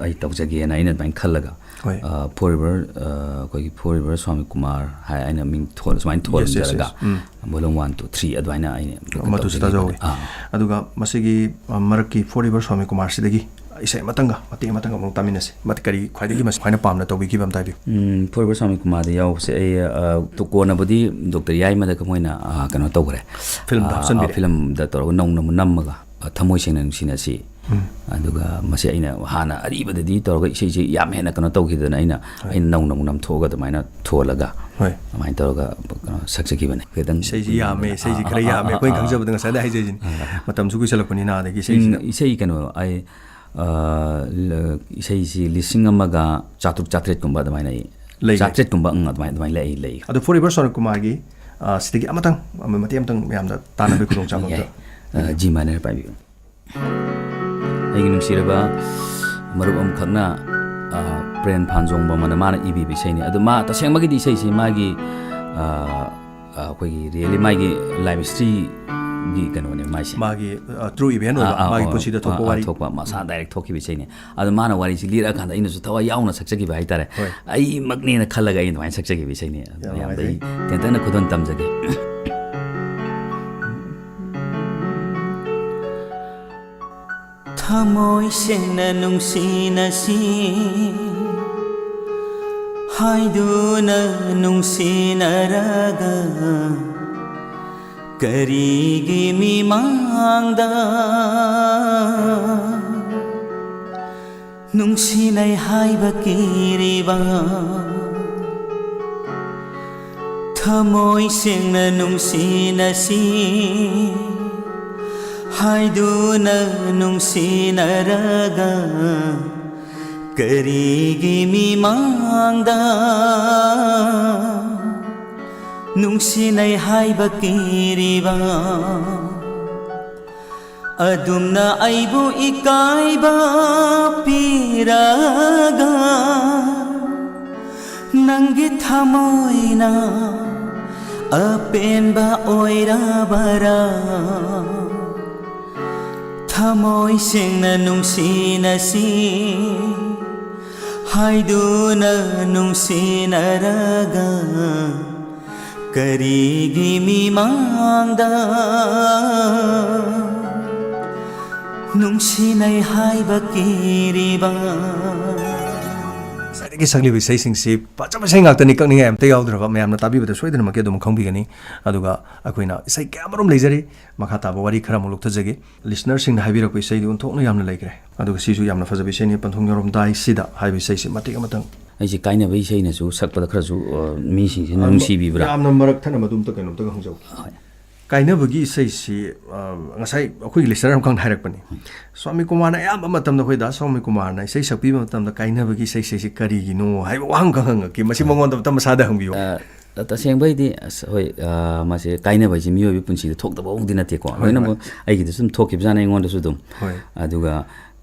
ꯑꯩ ꯇꯧꯖꯒꯦꯅ ꯑꯩꯅ ꯑꯗꯨꯃꯥꯏꯅ ꯈꯜꯂꯒ, ꯍꯣꯏ꯫ ꯑ, Forever, ꯑ, ꯑꯩꯈꯣꯏꯒꯤ Forever ꯁ꯭ꯋꯥꯃꯤ ꯀꯨꯃꯥꯔ ꯍꯥꯏ, ꯑꯩꯅ ꯃꯤꯡ ꯊꯣꯜ-, ꯁꯨꯃꯥꯏꯅ Yes, yes, ꯊꯣꯜꯂꯝꯖꯔꯒ, yes. ꯎꯝ꯫ Volume one, two, three ꯑꯗꯨꯃꯥꯏꯅ ꯑꯩꯅ ꯃꯗꯨꯁꯨ ꯇꯧꯖꯒꯦ ꯇꯥꯖꯍꯧꯋꯤ꯫ ꯈꯜꯂꯦ꯫ ꯑꯥ꯫ ꯑꯗꯨꯒ ꯃꯁꯤꯒꯤ, ꯑ, ꯃꯔꯛꯀꯤ Forever ꯁ꯭ꯋꯥꯃꯤ ꯀꯨꯃꯥꯔꯁꯤꯗꯒꯤ ꯏꯁꯩ ꯑꯃꯇꯪꯒ, ꯃꯇꯦꯛ ꯑꯃꯇꯪꯒ ꯑꯃꯨꯛ ꯇꯥꯃꯤꯟꯅꯁꯤ꯫ ꯃꯠ-, ꯀꯔꯤ ꯈ꯭ꯋꯥꯏꯗꯒꯤ ꯃꯁ-, ꯈ꯭ꯋꯥꯏꯅ ꯄꯥꯝꯅ ꯇꯧꯕꯤꯈꯤꯕ ꯑꯃ ꯇꯥꯕꯤꯌꯨ꯫ ꯎꯝ, Forever ꯁ꯭ꯋꯥꯃꯤ ꯀꯨꯃꯥꯔꯗ ꯌꯥꯎꯕꯁꯦ ꯑꯩ, ꯑ, ꯇꯨ-, ꯀꯣꯟꯅꯕꯨꯗꯤ Doctor ꯌꯥꯏꯃꯗ ꯃꯣꯏꯅ, ꯑ, ꯀꯩꯅꯣ ꯇꯧꯈ꯭ꯔꯦ꯫ Filmꯗ ꯑ, ꯍꯥꯞꯆꯤꯟꯕꯤꯔꯦ꯫ ꯑ, filmꯗ ꯇꯧꯔꯒ ꯅꯧꯅ ꯑꯃꯨꯛ ꯅꯝꯃꯒ, ꯑ, ꯊꯃꯣꯏ ꯁꯦꯡꯅ ꯅꯨꯡꯁꯤꯅꯁꯤ꯫ ꯎꯝ꯫ ꯑꯗꯨꯒ ꯃꯁꯤ ꯑꯩꯅ ꯍꯥꯟꯅ ꯑꯔꯤꯕꯗꯗꯤ ꯇꯧꯔꯒ ꯏꯁꯩꯁꯤ ꯌꯥꯝ ꯍꯦꯟꯅ ꯀꯩꯅꯣ ꯇꯧꯈꯤꯗꯅ ꯑꯩꯅ, ꯍꯣꯏ꯫ ꯑꯩꯅ ꯅꯧꯅ ꯑꯃꯨꯛ ꯅꯝꯊꯣꯛꯑꯒ ꯑꯗꯨꯃꯥꯏꯅ ꯊꯣꯜꯂꯒ, ꯍꯣꯏ꯫ ꯑꯗꯨꯃꯥꯏꯅ ꯇꯧꯔꯒ ꯀꯩꯅꯣ ꯁꯛꯆꯈꯤꯕꯅꯦ꯫ ꯈꯤꯇꯪ ꯏꯁꯩꯁꯤ ꯌꯥꯝꯃꯦ, ꯏꯁꯩꯁꯤ ꯈꯔ ꯑꯥ, ꯌꯥꯝꯃꯦ꯫ ꯑꯥ, ꯑꯩꯈꯣꯏꯅ ꯑꯥ, ꯈꯪꯖꯕꯗ ꯉꯁꯥꯏꯗ ꯍꯥꯏꯖꯩꯁꯤꯅꯤ꯫ ꯑꯥ꯫ ꯃꯇꯝꯁꯨ ꯀꯨꯏꯁꯜꯂꯛꯄꯅꯤꯅ ꯑꯗꯒꯤ ꯏꯁꯩꯁꯤꯅ꯫ ꯎꯝ, ꯏꯁꯩ ꯀꯩꯅꯣ, ꯑꯩ, ꯑ, ꯂ-, ꯏꯁꯩꯁꯤ ꯂꯤꯁꯤꯡ ꯑꯃꯒ ꯆꯥꯇ꯭ꯔꯨꯛ ꯆꯥꯇ꯭ꯔꯦꯠꯀꯨꯝꯕ ꯑꯗꯨꯃꯥꯏꯅ ꯑꯩ, ꯂꯩ, ꯂꯩ꯫ ꯆꯥꯇ꯭ꯔꯦꯠꯀꯨꯝꯕ, ꯎꯝ, ꯑꯗꯨꯃꯥꯏꯅ, ꯑꯗꯨꯃꯥꯏꯅ ꯂꯩ, ꯑꯩ ꯂꯩ꯫ ꯑꯗꯣ ꯐꯣꯔ ꯔꯤꯚꯔ ꯁꯣꯅꯤꯛ ꯀꯨꯃꯥꯔꯒꯤ, ꯑ, ꯁꯤꯗꯒꯤ ꯑꯃꯇꯪ, ꯑꯃ, ꯃꯇꯦꯛ ꯑꯃꯇꯪ ꯃꯌꯥꯝꯗ ꯇꯥꯟꯅꯕꯒꯤ ꯈꯨꯗꯣꯡꯆꯥꯕ ꯑꯝꯇ꯫ ꯌꯥꯏ꯫ ꯑ, ꯖꯤ ꯃꯥꯏꯅꯔ ꯄꯥꯏꯕꯤꯌꯨ꯫ ꯑꯩꯒꯤ ꯅꯨꯡꯁꯤꯔꯕ ꯃꯔꯨꯞ ꯑꯃꯈꯛꯅ, ꯑ, ꯄ꯭ꯔꯦꯝ ꯐꯥꯟꯖꯣꯡꯕꯝ ꯑꯅ ꯃꯥꯅ ꯏꯕꯤꯕ ꯏꯁꯩꯅꯤ꯫ ꯑꯗꯨ ꯃꯥ ꯇꯁꯦꯡꯕꯒꯤꯗꯤ ꯏꯁꯩꯁꯤ ꯃꯥꯒꯤ, ꯑ, ꯑ, ꯑꯩꯈꯣꯏꯒꯤ ꯔꯤꯌꯦꯂꯤ ꯃꯥꯒꯤ ꯂꯥꯏꯐ ꯍꯤꯁꯇ꯭ꯔꯤꯒꯤ ꯀꯩꯅꯣꯅꯦ ꯃꯥꯏꯁꯦ꯫ ꯃꯥꯒꯤ, ꯑ, ꯇ꯭ꯔꯨ ꯏꯚꯦꯟ ꯑꯣꯏꯕ, ꯑꯥ, ꯑꯥ, ꯃꯥꯒꯤ ꯑꯣ, ꯄꯨꯟꯁꯤꯗ ꯑꯥ, ꯊꯣꯛꯄ ꯑꯥ, ꯋꯥꯔꯤ꯫ ꯊꯣꯛꯄ, ꯃꯁꯥ ꯗꯥꯏꯔꯦꯛ ꯊꯣꯛꯈꯤꯕ ꯏꯁꯩꯅꯦ꯫ ꯑꯗꯣ ꯃꯥꯅ ꯋꯥꯔꯤꯁꯤ ꯂꯤꯔꯛꯑꯀꯥꯟꯗ ꯑꯩꯅꯁꯨ ꯊꯋꯥꯏ ꯌꯥꯎꯅ ꯁꯛꯆꯈꯤꯕ ꯍꯥꯏꯇꯥꯔꯦ꯫ ꯍꯣꯏ꯫ ꯑꯩꯃꯛꯅꯦꯅ ꯈꯜꯂꯒ ꯑꯩꯅ ꯑꯗꯨꯃꯥꯏꯅ ꯁꯛꯆꯈꯤꯕ ꯏꯁꯩꯅꯦ꯫ ꯌꯥꯝ ꯃꯌꯥꯝꯗ ꯑꯩ ꯅꯨꯡꯉꯥꯏꯖꯩ꯫ ꯇꯦꯟꯇꯛꯅ ꯈꯨꯗꯣꯜ ꯇꯝꯖꯒꯦ꯫ ꯊꯃꯣꯏ ꯁꯦꯡꯅ ꯅꯨꯡꯁꯤꯅꯁꯤ ꯍꯥꯏꯗꯨꯅ ꯅꯨꯡꯁꯤꯅꯔꯒ ꯀꯔꯤꯒꯤ ꯃꯤꯃꯥꯡꯗ ꯅꯨꯡꯁꯤꯅꯩ ꯍꯥꯏꯕ ꯀꯤꯔꯤꯕ? ꯊꯃꯣꯏ ꯁꯦꯡꯅ ꯅꯨꯡꯁꯤꯅꯁꯤ ꯍꯥꯏꯗꯨꯅ ꯅꯨꯡꯁꯤꯅꯔꯒ ꯀꯔꯤꯒꯤ ꯃꯤꯃꯥꯡꯗ ꯅꯨꯡꯁꯤꯅꯩ ꯍꯥꯏꯕ ꯀꯤꯔꯤꯕ? ꯑꯗꯨꯝꯅ ꯑꯩꯕꯨ ꯏꯀꯥꯏꯕ ꯄꯤꯔꯒ ꯅꯪꯒꯤ ꯊꯃꯣꯏꯅ ꯑꯄꯦꯟꯕ ꯑꯣꯏꯔꯕꯔꯥ? ꯊꯃꯣꯏ ꯁꯦꯡꯅ ꯅꯨꯡꯁꯤꯅꯁꯤ ꯍꯥꯏꯗꯨꯅ ꯅꯨꯡꯁꯤꯅꯔꯒ ꯀꯔꯤꯒꯤ ꯃꯤꯃꯥꯡꯗ ꯅꯨꯡꯁꯤꯅꯩ ꯍꯥꯏꯕ ꯀꯤꯔꯤꯕ? ꯉꯁꯥꯏꯗꯒꯤ ꯁꯛꯂꯤꯕ ꯏꯁꯩꯁꯤꯡꯁꯤ ꯐꯖꯕ ꯏꯁꯩ ꯉꯥꯛꯇꯅꯤ, ꯀꯛꯅꯤꯡꯉꯥꯏ ꯑꯝꯇ ꯌꯥꯎꯗ꯭ꯔꯕ꯫ ꯃꯌꯥꯝꯅ ꯇꯥꯕꯤꯕꯗ ꯁꯣꯏꯗꯅꯃꯛꯀꯤ ꯑꯗꯨꯝ ꯈꯪꯕꯤꯒꯅꯤ꯫ ꯑꯗꯨꯒ ꯑꯩꯈꯣꯏꯅ ꯏꯁꯩ ꯀꯌꯥ ꯑꯃꯔꯣꯝ ꯂꯩꯖꯔꯤ꯫ ꯃꯈꯥ ꯇꯥꯕ ꯋꯥꯔꯤ ꯈꯔ ꯑꯃꯨꯛ ꯂꯧꯊꯖꯒꯦ꯫ ꯂꯤꯁꯅꯔꯁꯤꯡꯅ ꯍꯥꯏꯕꯤꯔꯛꯄ ꯏꯁꯩꯗꯤ ꯑꯣꯟꯊꯣꯛꯅ ꯌꯥꯝꯅ ꯂꯩꯈ꯭ꯔꯦ꯫ ꯑꯗꯨꯒ ꯁꯤꯁꯨ ꯌꯥꯝꯅ ꯐꯖꯕ ꯏꯁꯩꯅꯤ, "ꯄꯟꯊꯨꯡ ꯌꯧꯔꯝꯗꯥꯏꯁꯤꯗ" ꯍꯥꯏꯕ ꯏꯁꯩꯁꯤ ꯃꯇꯦꯛ ꯑꯃꯇꯪ꯫ ꯑꯩꯁꯦ ꯀꯥꯏꯅꯕ ꯏꯁꯩꯅꯁꯨ ꯁꯛꯄꯗ ꯈꯔꯁꯨ, ꯑ, ꯃꯤꯁꯤꯡꯁꯤꯅ ꯑ, ꯅꯨꯡꯁꯤꯕꯤꯕ꯭ꯔꯥ? ꯌꯥꯝꯅ ꯃꯔꯛ ꯊꯠꯅ ꯃꯗꯨ ꯑꯝꯇ ꯀꯩꯅꯣꯝꯇꯒ ꯍꯪꯖꯧ꯫ ꯍꯣꯏ꯫ ꯀꯥꯏꯅꯕꯒꯤ ꯏꯁꯩꯁꯤ, ꯑ, ꯉꯁꯥꯏ ꯑꯩꯈꯣꯏꯒꯤ ꯂꯤꯁꯅꯔ ꯑꯃꯈꯛꯅ ꯍꯥꯏꯔꯛꯄꯅꯤ꯫ ꯍꯣꯏ꯫ ꯁ꯭ꯋꯥꯃꯤ ꯀꯨꯃꯥꯔꯅ ꯑꯌꯥꯝꯕ ꯃꯇꯝꯗ, ꯑꯩꯈꯣꯏ ꯗꯥ ꯁ꯭ꯋꯥꯃꯤ ꯀꯨꯃꯥꯔꯅ ꯏꯁꯩ ꯁꯛꯄꯤꯕ ꯃꯇꯝꯗ ꯀꯥꯏꯅꯕꯒꯤ ꯏꯁꯩꯁꯦ ꯀꯔꯤꯒꯤꯅꯣ ꯍꯥꯏꯕ ꯋꯥꯍꯪ ꯈꯛ ꯍꯪꯉꯛꯀꯦ꯫ ꯃꯁꯤ ꯍꯣꯏ꯫ ꯃꯉꯣꯟꯗ ꯑꯝꯇ ꯃꯁꯥꯗ ꯍꯪꯕꯤꯌꯨ꯫ ꯑ, ꯇ-, ꯇꯁꯦꯡꯕꯩꯗꯤ, ꯑꯁ, ꯍꯣꯏ, ꯑ, ꯃꯁꯦ ꯀꯥꯏꯅꯕ ꯍꯥꯏꯁꯦ ꯃꯤꯑꯣꯏꯕꯒꯤ ꯄꯨꯟꯁꯤꯗ ꯊꯣꯛꯇꯕ ꯑꯃꯗꯤ ꯅꯠꯇꯦꯀꯣ꯫ ꯍꯣꯏ, ꯂꯣꯏꯅꯃꯛ ꯍꯣꯏ꯫ ꯑꯩꯒꯤꯗꯁꯨ ꯑꯗꯨꯝ ꯊꯣꯛꯈꯤꯕꯖꯥꯠꯅꯤ, ꯑꯩꯉꯣꯟꯗꯁꯨ ꯑꯗꯨꯝ꯫ ꯍꯣꯏ꯫ ꯑꯗꯨꯒ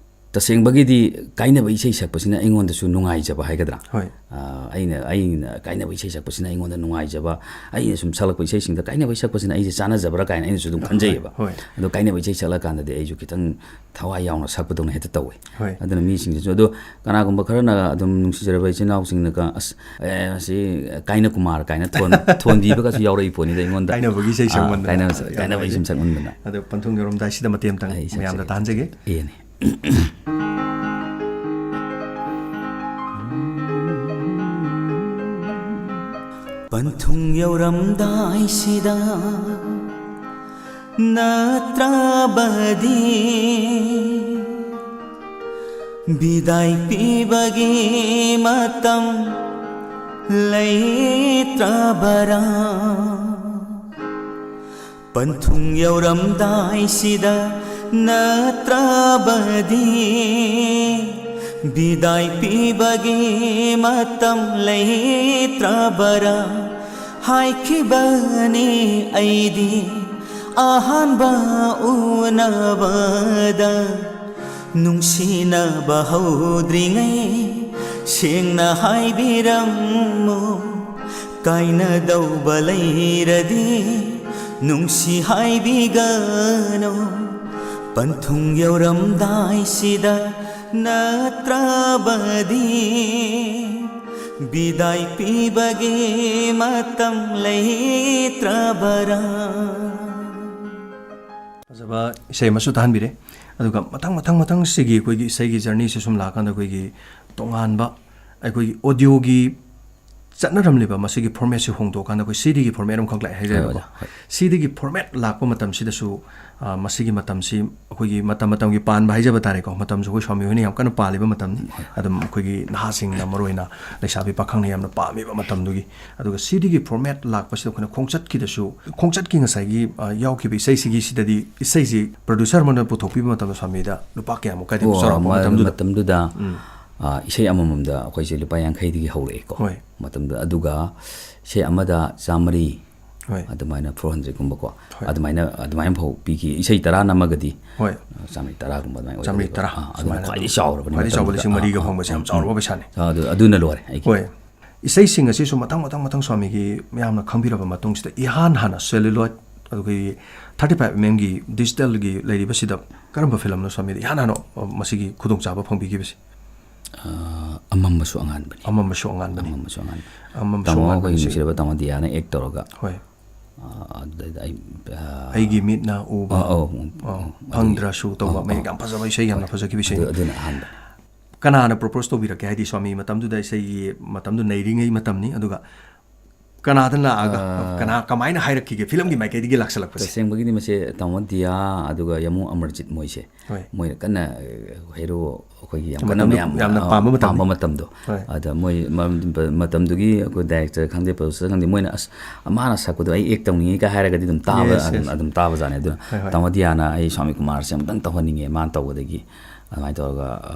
ꯇꯁꯦꯡꯕꯒꯤꯗꯤ ꯀꯥꯏꯅꯕ ꯏꯁꯩ ꯁꯛꯄꯁꯤꯅ ꯑꯩꯉꯣꯟꯗꯁꯨ ꯅꯨꯡꯉꯥꯏꯖꯕ ꯍꯥꯏꯒꯗ꯭ꯔꯥ? ꯍꯣꯏ꯫ ꯑ, ꯑꯩꯅ, ꯑꯩꯅ ꯀꯥꯏꯅꯕ ꯏꯁꯩ ꯁꯛꯄꯁꯤꯅ ꯑꯩꯉꯣꯟꯗ ꯅꯨꯡꯉꯥꯏꯖꯕ, ꯑꯩꯅ ꯁꯨꯝ ꯁꯛꯂꯛꯄ ꯏꯁꯩꯁꯤꯡꯗ ꯀꯥꯏꯅꯕ ꯏꯁꯩ ꯁꯛꯄꯁꯤꯅ ꯑꯩꯁꯦ ꯆꯥꯟꯅꯖꯕ꯭ꯔꯥ ꯀꯥꯏꯅ ꯑꯩꯅꯁꯨ ꯑꯗꯨꯝ ꯍꯣꯏ, ꯈꯟꯖꯩꯌꯦꯕ꯫ ꯍꯣꯏ꯫ ꯑꯗꯣ ꯀꯥꯏꯅꯕ ꯏꯁꯩ ꯁꯛꯂꯀꯥꯟꯗꯗꯤ ꯑꯩꯁꯨ ꯈꯤꯇꯪ ꯊꯋꯥꯏ ꯌꯥꯎꯅ ꯁꯛꯄꯗꯧꯅ ꯍꯦꯛꯇ ꯇꯧꯋꯦ꯫ ꯍꯣꯏ꯫ ꯑꯗꯨꯅ ꯃꯤꯁꯤꯡꯁꯤꯁꯨ, ꯑꯗꯣ ꯀꯅꯥꯒꯨꯝꯕ ꯈꯔꯅ ꯑꯗꯨꯝ ꯅꯨꯡꯁꯤꯖꯔꯕ ꯏꯆꯤꯟ ꯏꯅꯥꯎꯁꯤꯡꯅꯒ, "ꯑꯁ, ꯑꯦ, ꯑꯁꯤ ꯀꯥꯏꯅ ꯀꯨꯃꯥꯔ" ꯀꯥꯏꯅ ꯊꯣꯟ-, ꯊꯣꯟꯕꯤꯕꯒꯁꯨ ꯌꯥꯎꯔꯛꯏ ꯄꯣꯠꯅꯤꯗ ꯑꯩꯉꯣꯟꯗ꯫ ꯀꯥꯏꯅꯕꯒꯤ ꯏꯁꯩ ꯑꯥ, ꯁꯛꯃꯟꯗꯅ꯫ ꯀꯥꯏꯅꯕ, ꯀꯥꯏꯅꯕ ꯏꯁꯩ ꯁꯛꯃꯟꯗꯅ꯫ ꯑꯗꯣ ꯄꯟꯊꯨꯡ ꯌꯧꯔꯝꯗꯥꯏꯁꯤꯗ ꯃꯇꯦꯛ ꯑꯃꯇꯪ ꯑꯩ ꯃꯌꯥꯝꯗ ꯁꯛꯆꯒꯦ꯫ ꯇꯥꯍꯟꯖꯒꯦ꯫ ꯏꯌꯦꯅꯦ꯫ ꯄꯟꯊꯨꯡ ꯌꯧꯔꯝꯗꯥꯏꯁꯤꯗ ꯅꯠꯇ꯭ꯔꯕꯗꯤ ꯕꯤꯗꯥꯏ ꯄꯤꯕꯒꯤ ꯃꯇꯝ ꯂꯩꯇ꯭ꯔꯕꯔꯥ? ꯄꯟꯊꯨꯡ ꯌꯧꯔꯝꯗꯥꯏꯁꯤꯗ ꯅꯠꯇ꯭ꯔꯕꯗꯤ ꯕꯤꯗꯥꯏ ꯄꯤꯕꯒꯤ ꯃꯇꯝ ꯂꯩꯇ꯭ꯔꯕꯔꯥ? ꯍꯥꯏꯈꯤꯕꯅꯤ ꯑꯩꯗꯤ ꯑꯍꯥꯟꯕ ꯎꯅꯕꯗ, ꯅꯨꯡꯁꯤꯅꯕ ꯍꯧꯗ꯭ꯔꯤꯉꯩ ꯁꯦꯡꯅ ꯍꯥꯏꯕꯤꯔꯝꯃꯨ꯫ ꯀꯥꯏꯅꯗꯧꯕ ꯂꯩꯔꯗꯤ ꯅꯨꯡꯁꯤ ꯍꯥꯏꯕꯤꯒꯅꯨ꯫ ꯄꯟꯊꯨꯡ ꯌꯧꯔꯝꯗꯥꯏꯁꯤꯗ ꯅꯠꯇ꯭ꯔꯕꯗꯤ ꯕꯤꯗꯥꯏ ꯄꯤꯕꯒꯤ ꯃꯇꯝ ꯂꯩꯇ꯭ꯔꯕꯔꯥ? ꯐꯖꯕ ꯏꯁꯩ ꯑꯃꯁꯨ ꯇꯥꯍꯟꯕꯤꯔꯦ꯫ ꯑꯗꯨꯒ ꯃꯊꯪ, ꯃꯊꯪ, ꯃꯊꯪ ꯁꯤꯒꯤ ꯑꯩꯈꯣꯏꯒꯤ ꯏꯁꯩꯒꯤ journey ꯁꯦ ꯁꯨꯝ ꯂꯥꯛꯑꯀꯥꯟꯗ ꯑꯩꯈꯣꯏꯒꯤ ꯇꯣꯉꯥꯟꯕ ꯑꯩꯈꯣꯏꯒꯤ ꯑꯣꯗꯤꯑꯣꯒꯤ ꯆꯠꯅꯔꯝꯂꯤꯕ ꯃꯁꯤꯒꯤ ꯐꯣꯔꯃꯦꯠꯁꯤ ꯍꯣꯡꯗꯣꯛꯑꯀꯥꯟꯗ ꯑꯩꯈꯣꯏ ꯁꯤꯗꯤꯒꯤ ꯐꯣꯔꯃꯦꯠ ꯑꯃꯈꯛ ꯂꯥꯛꯑꯦ ꯍꯥꯏꯖꯔꯦꯕꯀꯣ꯫ ꯍꯣꯏ, ꯍꯣꯏ꯫ ꯁꯤꯗꯤꯒꯤ ꯐꯣꯔꯃꯦꯠ ꯂꯥꯛꯄ ꯃꯇꯝꯁꯤꯗꯁꯨ, ꯑ, ꯃꯁꯤꯒꯤ ꯃꯇꯝꯁꯤ ꯑꯩꯈꯣꯏꯒꯤ ꯃꯇꯝ ꯃꯇꯝꯒꯤ ꯄꯥꯟꯕ ꯍꯥꯏꯖꯕ ꯇꯥꯔꯦꯀꯣ꯫ ꯃꯇꯝꯁꯨ ꯑꯩꯈꯣꯏ ꯁ꯭ꯋꯥꯃꯤ ꯍꯣꯏꯅ ꯌꯥꯝ ꯀꯟꯅ ꯄꯥꯜꯂꯤꯕ ꯃꯇꯝꯅꯤ꯫ ꯑꯗꯨꯝ ꯑꯩꯈꯣꯏꯒꯤ ꯅꯍꯥꯁꯤꯡꯅ, ꯃꯔꯨꯑꯣꯏꯅ ꯂꯩꯁꯥꯕꯤ ꯄꯥꯈꯪꯅ ꯌꯥꯝꯅ ꯄꯥꯝꯃꯤꯕ ꯃꯇꯝꯗꯨꯒꯤ꯫ ꯑꯗꯨꯒ ꯁꯤꯗꯤꯒꯤ ꯐꯣꯔꯃꯦꯠ ꯂꯥꯛꯄꯁꯤꯗ ꯑꯩꯈꯣꯏꯅ ꯈꯣꯡꯆꯠꯀꯤꯗꯁꯨ, ꯈꯣꯡꯆꯠꯀꯤ ꯉꯁꯥꯏꯒꯤ, ꯑ, ꯌꯥꯎꯈꯤꯕ ꯏꯁꯩꯁꯤꯒꯤ ꯁꯤꯗꯗꯤ ꯏꯁꯩꯁꯤ ꯄ꯭ꯔꯣꯗ꯭ꯌꯨꯁꯔ ꯑꯃꯅ ꯄꯨꯊꯣꯛꯄꯤꯕ ꯃꯇꯝꯗ ꯁ꯭ꯋꯥꯃꯤꯗ ꯂꯨꯄꯥ ꯀꯌꯥꯃꯨꯛꯀꯗꯤ ꯑꯣ, ꯆꯥꯎꯔꯥꯛꯄ ꯃ-, ꯃꯇꯝꯗꯨꯗ? ꯃꯇꯝꯗꯨꯗ, ꯎꯝ꯫ ꯑ, ꯏꯁꯩ ꯑꯃꯃꯝꯗ ꯑꯩꯈꯣꯏꯁꯦ ꯂꯨꯄꯥ ꯌꯥꯡꯈꯩꯗꯒꯤ ꯍꯧꯔꯛꯑꯦꯀꯣ꯫ ꯍꯣꯏ꯫ ꯃꯇꯝꯗꯨꯗ, ꯑꯗꯨꯒ ꯏꯁꯩ ꯑꯃꯗ ꯆꯥꯃꯔꯤ, ꯍꯣꯏ꯫ ꯑꯗꯨꯃꯥꯏꯅ four hundred ꯀꯨꯝꯕꯀꯣ꯫ ꯍꯣꯏ꯫ ꯑꯗꯨꯃꯥꯏꯅ, ꯑꯗꯨꯃꯥꯏꯅ ꯐꯥꯎ ꯄꯤꯈꯤ꯫ ꯏꯁꯩ ꯇꯔꯥ ꯅꯝꯃꯒꯗꯤ, ꯍꯣꯏ꯫ ꯑ, ꯆꯥꯃꯔꯤ ꯇꯔꯥ ꯀꯨꯝꯕ ꯑꯗꯨꯃꯥꯏꯅ ꯆꯥꯃꯔꯤ ꯑꯣꯏꯒꯗꯕ꯫ ꯇꯔꯥ, ꯑ, ꯑꯗꯨꯅ ꯁꯨꯃꯥꯏꯅ ꯈ꯭ꯋꯥꯏꯗꯒꯤ ꯑꯗꯨꯝ ꯆꯥꯎꯔꯕꯅꯤ ꯈ꯭ꯋꯥꯏꯗꯒꯤ ꯆꯥꯎꯕ ꯃꯇꯝꯗꯨꯗ꯫ ꯂꯤꯁꯤꯡ ꯃꯔꯤꯒ ꯑ, ꯐꯪꯕꯁꯦ ꯌꯥꯝ ꯑ, ꯆꯥꯎꯔꯕ ꯄꯩꯁꯥꯅꯤ꯫ ꯑ, ꯑꯗꯨ, ꯑꯗꯨꯅ ꯂꯣꯏꯔꯦ ꯑꯩꯒꯤ꯫ ꯍꯣꯏ꯫ ꯏꯁꯩꯁꯤꯡ ꯑꯁꯤꯁꯨ ꯃꯊꯪ, ꯃꯊꯪ, ꯃꯊꯪ ꯁ꯭ꯋꯥꯃꯤꯒꯤ ꯃꯌꯥꯝꯅ ꯈꯪꯕꯤꯔꯕ ꯃꯇꯨꯡꯁꯤꯗ ꯏꯍꯥꯟ ꯍꯥꯟꯅ celluloid, ꯑꯩꯈꯣꯏꯒꯤ thirty five mm ꯒꯤ digital ꯒꯤ ꯂꯩꯔꯤꯕꯁꯤꯗ ꯀꯔꯝꯕ ꯐꯤꯂꯝꯅꯣ ꯁ꯭ꯋꯥꯃꯤꯗ ꯏꯍꯥꯟ ꯍꯥꯟꯅ, ꯑ, ꯃꯁꯤꯒꯤ ꯈꯨꯗꯣꯡꯆꯥꯕ ꯐꯪꯕꯤꯈꯤꯕꯁꯤ? ꯑ, ꯑꯃꯝꯕꯁꯨ ꯑꯉꯥꯟꯕꯅꯤ꯫ ꯑꯃꯝꯕꯁꯨ ꯑꯉꯥꯟꯕꯅꯤ꯫ ꯑꯃꯝꯕꯁꯨ ꯑꯉꯥꯟꯕꯅꯤ꯫ ꯑꯃꯝꯕꯁꯨ ꯇꯥꯃꯣ ꯑꯉꯥꯟꯕꯅꯤ ꯑꯩꯈꯣꯏꯒꯤ ꯁꯤ꯫ ꯅꯨꯡꯁꯤꯔꯕ ꯇꯥꯃꯣ ꯗꯤꯌꯥꯅ act ꯇꯧꯔꯒ꯫ ꯍꯣꯏ꯫ ꯑ, ꯑꯗꯨꯗꯩꯗ ꯑꯩ, ꯑ, ꯑꯩꯒꯤ ꯃꯤꯠꯅ ꯎꯕ, ꯑ, ꯑꯧ, ꯑ, ꯑꯗꯨꯒꯤ, ꯐꯪꯗ꯭ꯔꯁꯨ ꯇꯧꯕ ꯑ, ꯃꯌꯦꯛ ꯑ꯫ ꯌꯥꯝ ꯐꯖꯕ ꯏꯁꯩ, ꯌꯥꯝꯅ ꯍꯣꯏ꯫ ꯐꯖꯈꯤꯕ ꯏꯁꯩꯅꯤ꯫ ꯑꯗꯨ, ꯑꯗꯨꯅ ꯑꯍꯥꯟꯕ꯫ ꯀꯅꯥꯅ propose ꯇꯧꯕꯤꯔꯛꯀꯦ? ꯍꯥꯏꯗꯤ ꯁ꯭ꯋꯥꯃꯤ ꯃꯇꯝꯗꯨꯗ ꯏꯁꯩꯒꯤ ꯃꯇꯝꯗꯨ ꯅꯩꯔꯤꯉꯩ ꯃꯇꯝꯅꯤ꯫ ꯑꯗꯨꯒ ꯀꯅꯥꯗ ꯂꯥꯛꯑꯒ, ꯑ, ꯀꯅꯥ ꯀꯃꯥꯏꯅ ꯍꯥꯏꯔꯛꯈꯤꯒꯦ ꯐꯤꯂꯝꯒꯤ ꯃꯥꯏꯀꯩꯗꯒꯤ ꯂꯥꯛꯁꯜꯂꯛꯄꯁꯦ? ꯇꯁꯦꯡꯕꯒꯤꯗꯤ ꯃꯁꯦ ꯇꯥꯃꯣ ꯗꯤꯌꯥ ꯑꯗꯨꯒ ꯌꯥꯃꯨ ꯑꯃꯔꯖꯤꯠ ꯃꯣꯏꯁꯦ꯫ ꯍꯣꯏ꯫ ꯃꯣꯏꯅ ꯀꯟꯅ, ꯑ, hero ꯑꯩꯈꯣꯏꯒꯤ ꯌꯥꯝ ꯀꯟꯅ ꯃꯇꯝꯗꯨ ꯃꯌꯥꯝꯅ, ꯌꯥꯝꯅ ꯑ, ꯄꯥꯝꯕ ꯃꯇꯝꯅꯤ꯫ ꯄꯥꯝꯕ ꯃꯇꯝꯗꯣ꯫ ꯍꯣꯏ꯫ ꯑꯗ ꯃꯣꯏ ꯃ-, ꯃꯇꯝꯗꯨꯒꯤ ꯑꯩꯈꯣꯏ director ꯈꯪꯗꯦ, producer ꯈꯪꯗꯦ, ꯃꯣꯏꯅ "ꯑꯁ, ꯃꯥꯅ ꯁꯛꯄꯗꯣ ꯑꯩ act ꯇꯧꯅꯤꯡꯉꯤ" ꯀꯥꯏ ꯍꯥꯏꯔꯒꯗꯤ ꯑꯗꯨꯝ ꯇꯥꯕ, Yes, ꯑꯗꯨꯝ, yes꯫ ꯑꯗꯨꯝ ꯇꯥꯕꯖꯥꯠꯅꯤ꯫ ꯑꯗꯨꯅ ꯍꯣꯏ, ꯍꯣꯏ꯫ ꯇꯥꯃꯣ ꯗꯤꯌꯥꯅ "ꯑꯩ ꯁ꯭ꯋꯥꯃꯤ ꯀꯨꯃꯥꯔꯁꯦ ꯑꯃꯨꯛꯇꯪ ꯇꯧꯍꯟꯅꯤꯡꯉꯦ ꯃꯥꯅ ꯇꯧꯕꯗꯒꯤ", ꯑꯗꯨꯃꯥꯏꯅ ꯇꯧꯔꯒ, ꯑ,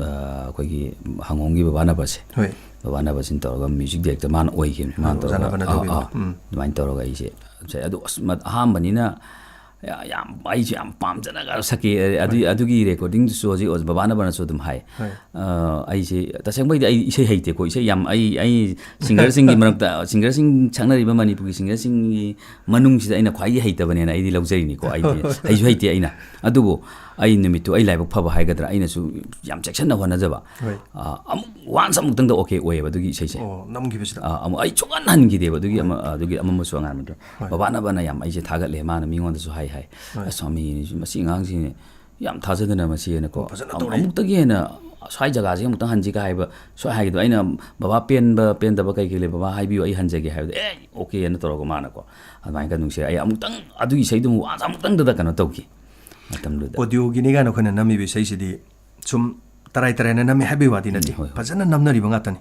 ꯑ, ꯑꯩꯈꯣꯏꯒꯤ ꯍꯪꯍꯣꯡꯒꯤ ꯕꯕꯥ ꯅꯕꯁꯦ, ꯍꯣꯏ꯫ ꯕꯕꯥ ꯅꯕꯁꯤꯅ ꯇꯧꯔꯒ music director ꯃꯥꯅ ꯑꯣꯏꯈꯤꯕꯅꯤ꯫ ꯃꯥꯅ ꯑꯣꯖꯥ ꯇꯧꯔꯒ, ꯅꯕꯅ ꯑꯥ, ꯇꯧꯕꯤꯕ꯫ ꯑꯥ, ꯎꯝ꯫ ꯑꯗꯨꯃꯥꯏꯅ ꯇꯧꯔꯒ ꯑꯩꯁꯦ ꯁꯛꯑꯦ꯫ ꯑꯗꯨ ꯑꯁ, ꯃ-, ꯑꯍꯥꯟꯕꯅꯤꯅ ꯌꯥ-, ꯌꯥꯝ, ꯑꯩꯁꯦ ꯌꯥꯝ ꯄꯥꯝꯖꯅꯒ ꯁꯛꯈꯤ꯫ ꯑꯗꯨ-, ꯍꯣꯏ꯫ ꯑꯗꯨꯒꯤ recording ꯗꯨꯁꯨ ꯍꯧꯖꯤꯛ ꯑꯣꯖꯥ ꯕꯕꯥ ꯅꯕꯅꯁꯨ ꯑꯗꯨꯝ ꯍꯥꯏ꯫ ꯍꯣꯏ꯫ ꯑ, ꯑꯩꯁꯦ ꯇꯁꯦꯡꯕꯩꯗꯤ ꯑꯩ ꯏꯁꯩ ꯍꯩꯇꯦꯀꯣ꯫ ꯏꯁꯩ ꯌꯥꯝ, ꯑꯩ, ꯑꯩ singer ꯁꯤꯡꯒꯤ ꯃꯔꯛꯇ, singer ꯁꯤꯡ ꯁꯛꯅꯔꯤꯕ ꯃꯅꯤꯄꯨꯔꯒꯤ singer ꯁꯤꯡꯒꯤ ꯃꯅꯨꯡꯁꯤꯗ ꯑꯩꯅ ꯈ꯭ꯋꯥꯏꯗꯒꯤ ꯍꯩꯇꯕꯅꯦꯅ ꯑꯩꯗꯤ ꯂꯧꯖꯔꯤꯅꯤꯀꯣ꯫ ꯑꯩꯗꯤ ꯍꯩꯁꯨ ꯍꯩꯇꯦ ꯑꯩꯅ꯫ ꯑꯗꯨꯕꯨ ꯑꯩ ꯅꯨꯃꯤꯠꯇꯨ ꯑꯩ ꯂꯥꯏꯕꯛ ꯐꯕ ꯍꯥꯏꯒꯗ꯭ꯔꯥ, ꯑꯩꯅꯁꯨ ꯌꯥꯝ ꯆꯦꯛꯁꯤꯟꯅ ꯍꯣꯠꯅꯖꯕ꯫ ꯍꯣꯏ꯫ ꯑ, ꯑꯃꯨꯛ once ꯑꯃꯨꯛꯇꯪꯗ okay ꯑꯣꯏꯌꯦꯕ ꯑꯗꯨꯒꯤ ꯏꯁꯩꯁꯦ꯫ ꯑꯣ, ꯅꯝꯈꯤꯕꯁꯤꯗ? ꯑ, ꯑꯃꯨꯛ ꯑꯩ ꯁꯨꯡꯍꯟ ꯍꯟꯈꯤꯗꯦꯕ ꯑꯗꯨꯒꯤ ꯍꯣꯏ꯫ ꯑꯃ, ꯑꯗꯨꯒꯤ ꯑꯃꯝꯕꯁꯨ ꯑꯉꯥꯟꯕꯗꯣ꯫ ꯍꯣꯏ꯫ ꯕꯕꯥ ꯅꯕꯅ ꯌꯥꯝ ꯑꯩꯁꯦ ꯊꯥꯒꯠꯂꯦ, ꯃꯥꯅ ꯃꯤꯉꯣꯟꯗꯁꯨ ꯍꯥꯏ ꯍꯥꯏ꯫ ꯍꯣꯏ꯫ "ꯑꯁ, ꯁ꯭ꯋꯥꯃꯤ, ꯃꯁꯤ ꯑꯉꯥꯡꯁꯤꯅ ꯌꯥꯝ ꯊꯥꯖꯗꯅ ꯃꯁꯤ" ꯍꯥꯏꯅꯀꯣ꯫ ꯐꯖꯅ ꯑꯃꯨꯛ-, ꯇꯧꯔꯛꯑꯦ꯫ ꯑꯃꯨꯛꯇꯒꯤ ꯍꯦꯟꯅ ꯁ꯭ꯋꯥꯏ ꯖꯒꯥꯁꯦ ꯑꯃꯨꯛꯇꯪ ꯍꯟꯁꯤꯒ ꯍꯥꯏꯕ, ꯁ꯭ꯋꯥꯏ ꯍꯥꯏꯒꯗꯕ, ꯑꯩꯅ "ꯕꯕꯥ, ꯄꯦꯟꯕ ꯄꯦꯟꯗꯕ ꯀꯩ ꯀꯩ ꯂꯩ ꯕꯕꯥ, ꯍꯥꯏꯕꯤꯌꯨ, ꯑꯩ ꯍꯟꯖꯒꯦ" ꯍꯥꯏꯕꯗ, "ꯑꯦ, ꯑꯣꯀꯦ" ꯑꯅ ꯇꯧꯔꯒ ꯃꯥꯅꯀꯣ ꯑꯗꯨꯃꯥꯏꯅ ꯅꯨꯡꯁꯤꯔꯦ꯫ ꯑꯩ ꯑꯃꯨꯛꯇꯪ ꯑꯗꯨꯒꯤ ꯏꯁꯩꯗꯨ ꯑꯃꯨꯛ ꯋꯥꯟꯁ ꯑꯃꯨꯛꯇꯪꯗꯨꯗ ꯀꯩꯅꯣ ꯇꯧꯈꯤ ꯃꯇꯝꯗꯨꯗ꯫ ꯑꯣꯗꯤꯑꯣꯒꯤꯅꯤ ꯀꯥꯏꯅ ꯑꯩꯈꯣꯏꯅ ꯅꯝꯃꯤꯕ ꯏꯁꯩꯁꯤꯗꯤ ꯁꯨꯝ ꯇꯔꯥꯏ ꯇꯔꯥꯏꯅ ꯅꯝꯃꯤ ꯍꯥꯏꯕꯒꯤ ꯋꯥꯗꯤ ꯅꯠꯇꯦ, ꯎꯝ, ꯍꯣꯏ, ꯍꯣꯏ꯫ ꯐꯖꯅ ꯅꯝꯅꯔꯤꯕ ꯉꯥꯛꯇꯅꯤ꯫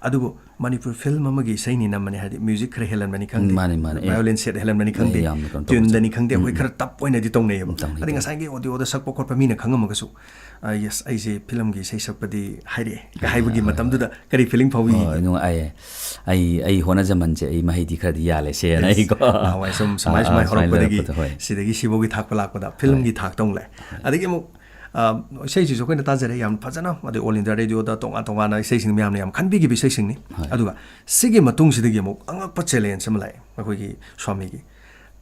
ꯑꯗꯨꯕꯨ ꯃꯅꯤꯄꯨꯔ ꯐꯤꯂꯝ ꯑꯃꯒꯤ ꯏꯁꯩꯅꯤ ꯅꯝꯕꯅꯤ ꯍꯥꯏꯗꯤ ꯃ꯭ꯌꯨꯖꯤꯛ ꯈꯔ ꯍꯦꯜꯍꯟꯕꯅꯤ ꯈꯪꯗꯦ, ꯎꯝ, ꯃꯥꯅꯤ, ꯃꯥꯅꯤ꯫ ꯑꯦ, ꯚꯥꯏꯑꯣꯂꯤꯟ ꯁꯦꯠ ꯍꯦꯜꯍꯟꯕꯅꯤ ꯈꯪꯗꯦ, ꯑꯦ, ꯌꯥꯝꯅ ꯀꯩꯅꯣ ꯇꯧꯕ ꯇ꯭ꯌꯨꯟꯗꯅꯤ ꯈꯪꯗꯦ, ꯎꯝ, ꯑꯩꯈꯣꯏ ꯎꯝ꯫ ꯈꯔ ꯇꯞ ꯑꯣꯏꯅꯗꯤ ꯇꯧꯅꯩꯌꯦꯕ꯫ ꯇꯧꯅꯩ, ꯑꯗꯩ ꯇꯧꯅꯩ꯫ ꯉꯁꯥꯏꯒꯤ ꯑꯣꯗꯤꯑꯣꯗ ꯁꯛꯄ ꯈꯣꯠꯄ ꯃꯤꯅ ꯈꯪꯉꯝꯃꯒꯁꯨ, "ꯑ, ꯌꯦꯁ, ꯑꯩꯁꯦ ꯐꯤꯂꯝꯒꯤ ꯏꯁꯩ ꯁꯛꯄꯗꯤ ꯍꯥꯏꯔꯛꯑꯦ" ꯀ ꯍꯥꯏꯕꯒꯤ ꯍꯣꯏ, ꯃꯇꯝꯗꯨꯗ ꯀꯔꯤ ꯐꯤꯂꯤꯡ ꯐꯥꯎꯕꯤꯈꯤꯒꯦ? ꯍꯣꯏ, ꯅꯨꯡꯉꯥꯏꯌꯦ꯫ ꯑꯩ, ꯑꯩ ꯍꯣꯠꯅꯖꯃꯟꯁꯦ ꯑꯩ ꯃꯍꯩꯗꯤ ꯈꯔꯗꯤ ꯌꯥꯜꯂꯦ ꯁꯦꯅ ꯌꯦꯁ꯫ ꯑꯩꯀꯣ꯫ ꯅꯍꯥꯟꯋꯥꯏ ꯁꯨꯝ ꯁꯨꯃꯥꯏ ꯑꯥ, ꯁꯨꯃꯥꯏ ꯑꯥ, ꯁꯨꯃꯥꯏꯅ ꯍꯧꯔꯛꯄꯗꯒꯤ ꯂꯩꯔꯛꯄꯗꯣ, ꯍꯣꯏ꯫ ꯁꯤꯗꯒꯤ ꯁꯤꯐꯥꯎꯒꯤ ꯊꯥꯛꯄ ꯂꯥꯛꯄꯗ ꯐꯤꯂꯝꯒꯤ ꯍꯣꯏ꯫ ꯊꯥꯛꯇ ꯑꯃꯨꯛ ꯂꯥꯛꯑꯦ꯫ ꯍꯣꯏ꯫ ꯑꯗꯒꯤ ꯑꯃꯨꯛ, ꯑ, ꯏꯁꯩꯁꯤꯁꯨ ꯑꯩꯈꯣꯏꯅ ꯇꯥꯖꯔꯦ ꯌꯥꯝ ꯐꯖꯅ, ꯑꯗꯩ ꯑꯣꯜ ꯏꯟꯗꯤꯌꯥ ꯔꯦꯗꯤꯑꯣꯗ ꯇꯣꯉꯥꯟ ꯇꯣꯉꯥꯟꯅ ꯏꯁꯩꯁꯤꯡ ꯃꯌꯥꯝꯅ ꯌꯥꯝ ꯈꯟꯕꯤꯈꯤꯕ ꯏꯁꯩꯁꯤꯡꯅꯤ꯫ ꯍꯣꯏ꯫ ꯑꯗꯨꯒ ꯁꯤꯒꯤ ꯃꯇꯨꯡꯁꯤꯗꯒꯤ ꯑꯃꯨꯛ ꯑꯉꯛꯄ ꯆꯦꯂꯦꯟꯖ ꯑꯃ ꯂꯥꯛꯑꯦ ꯑꯩꯈꯣꯏꯒꯤ ꯁ꯭ꯋꯥꯃꯤꯒꯤ꯫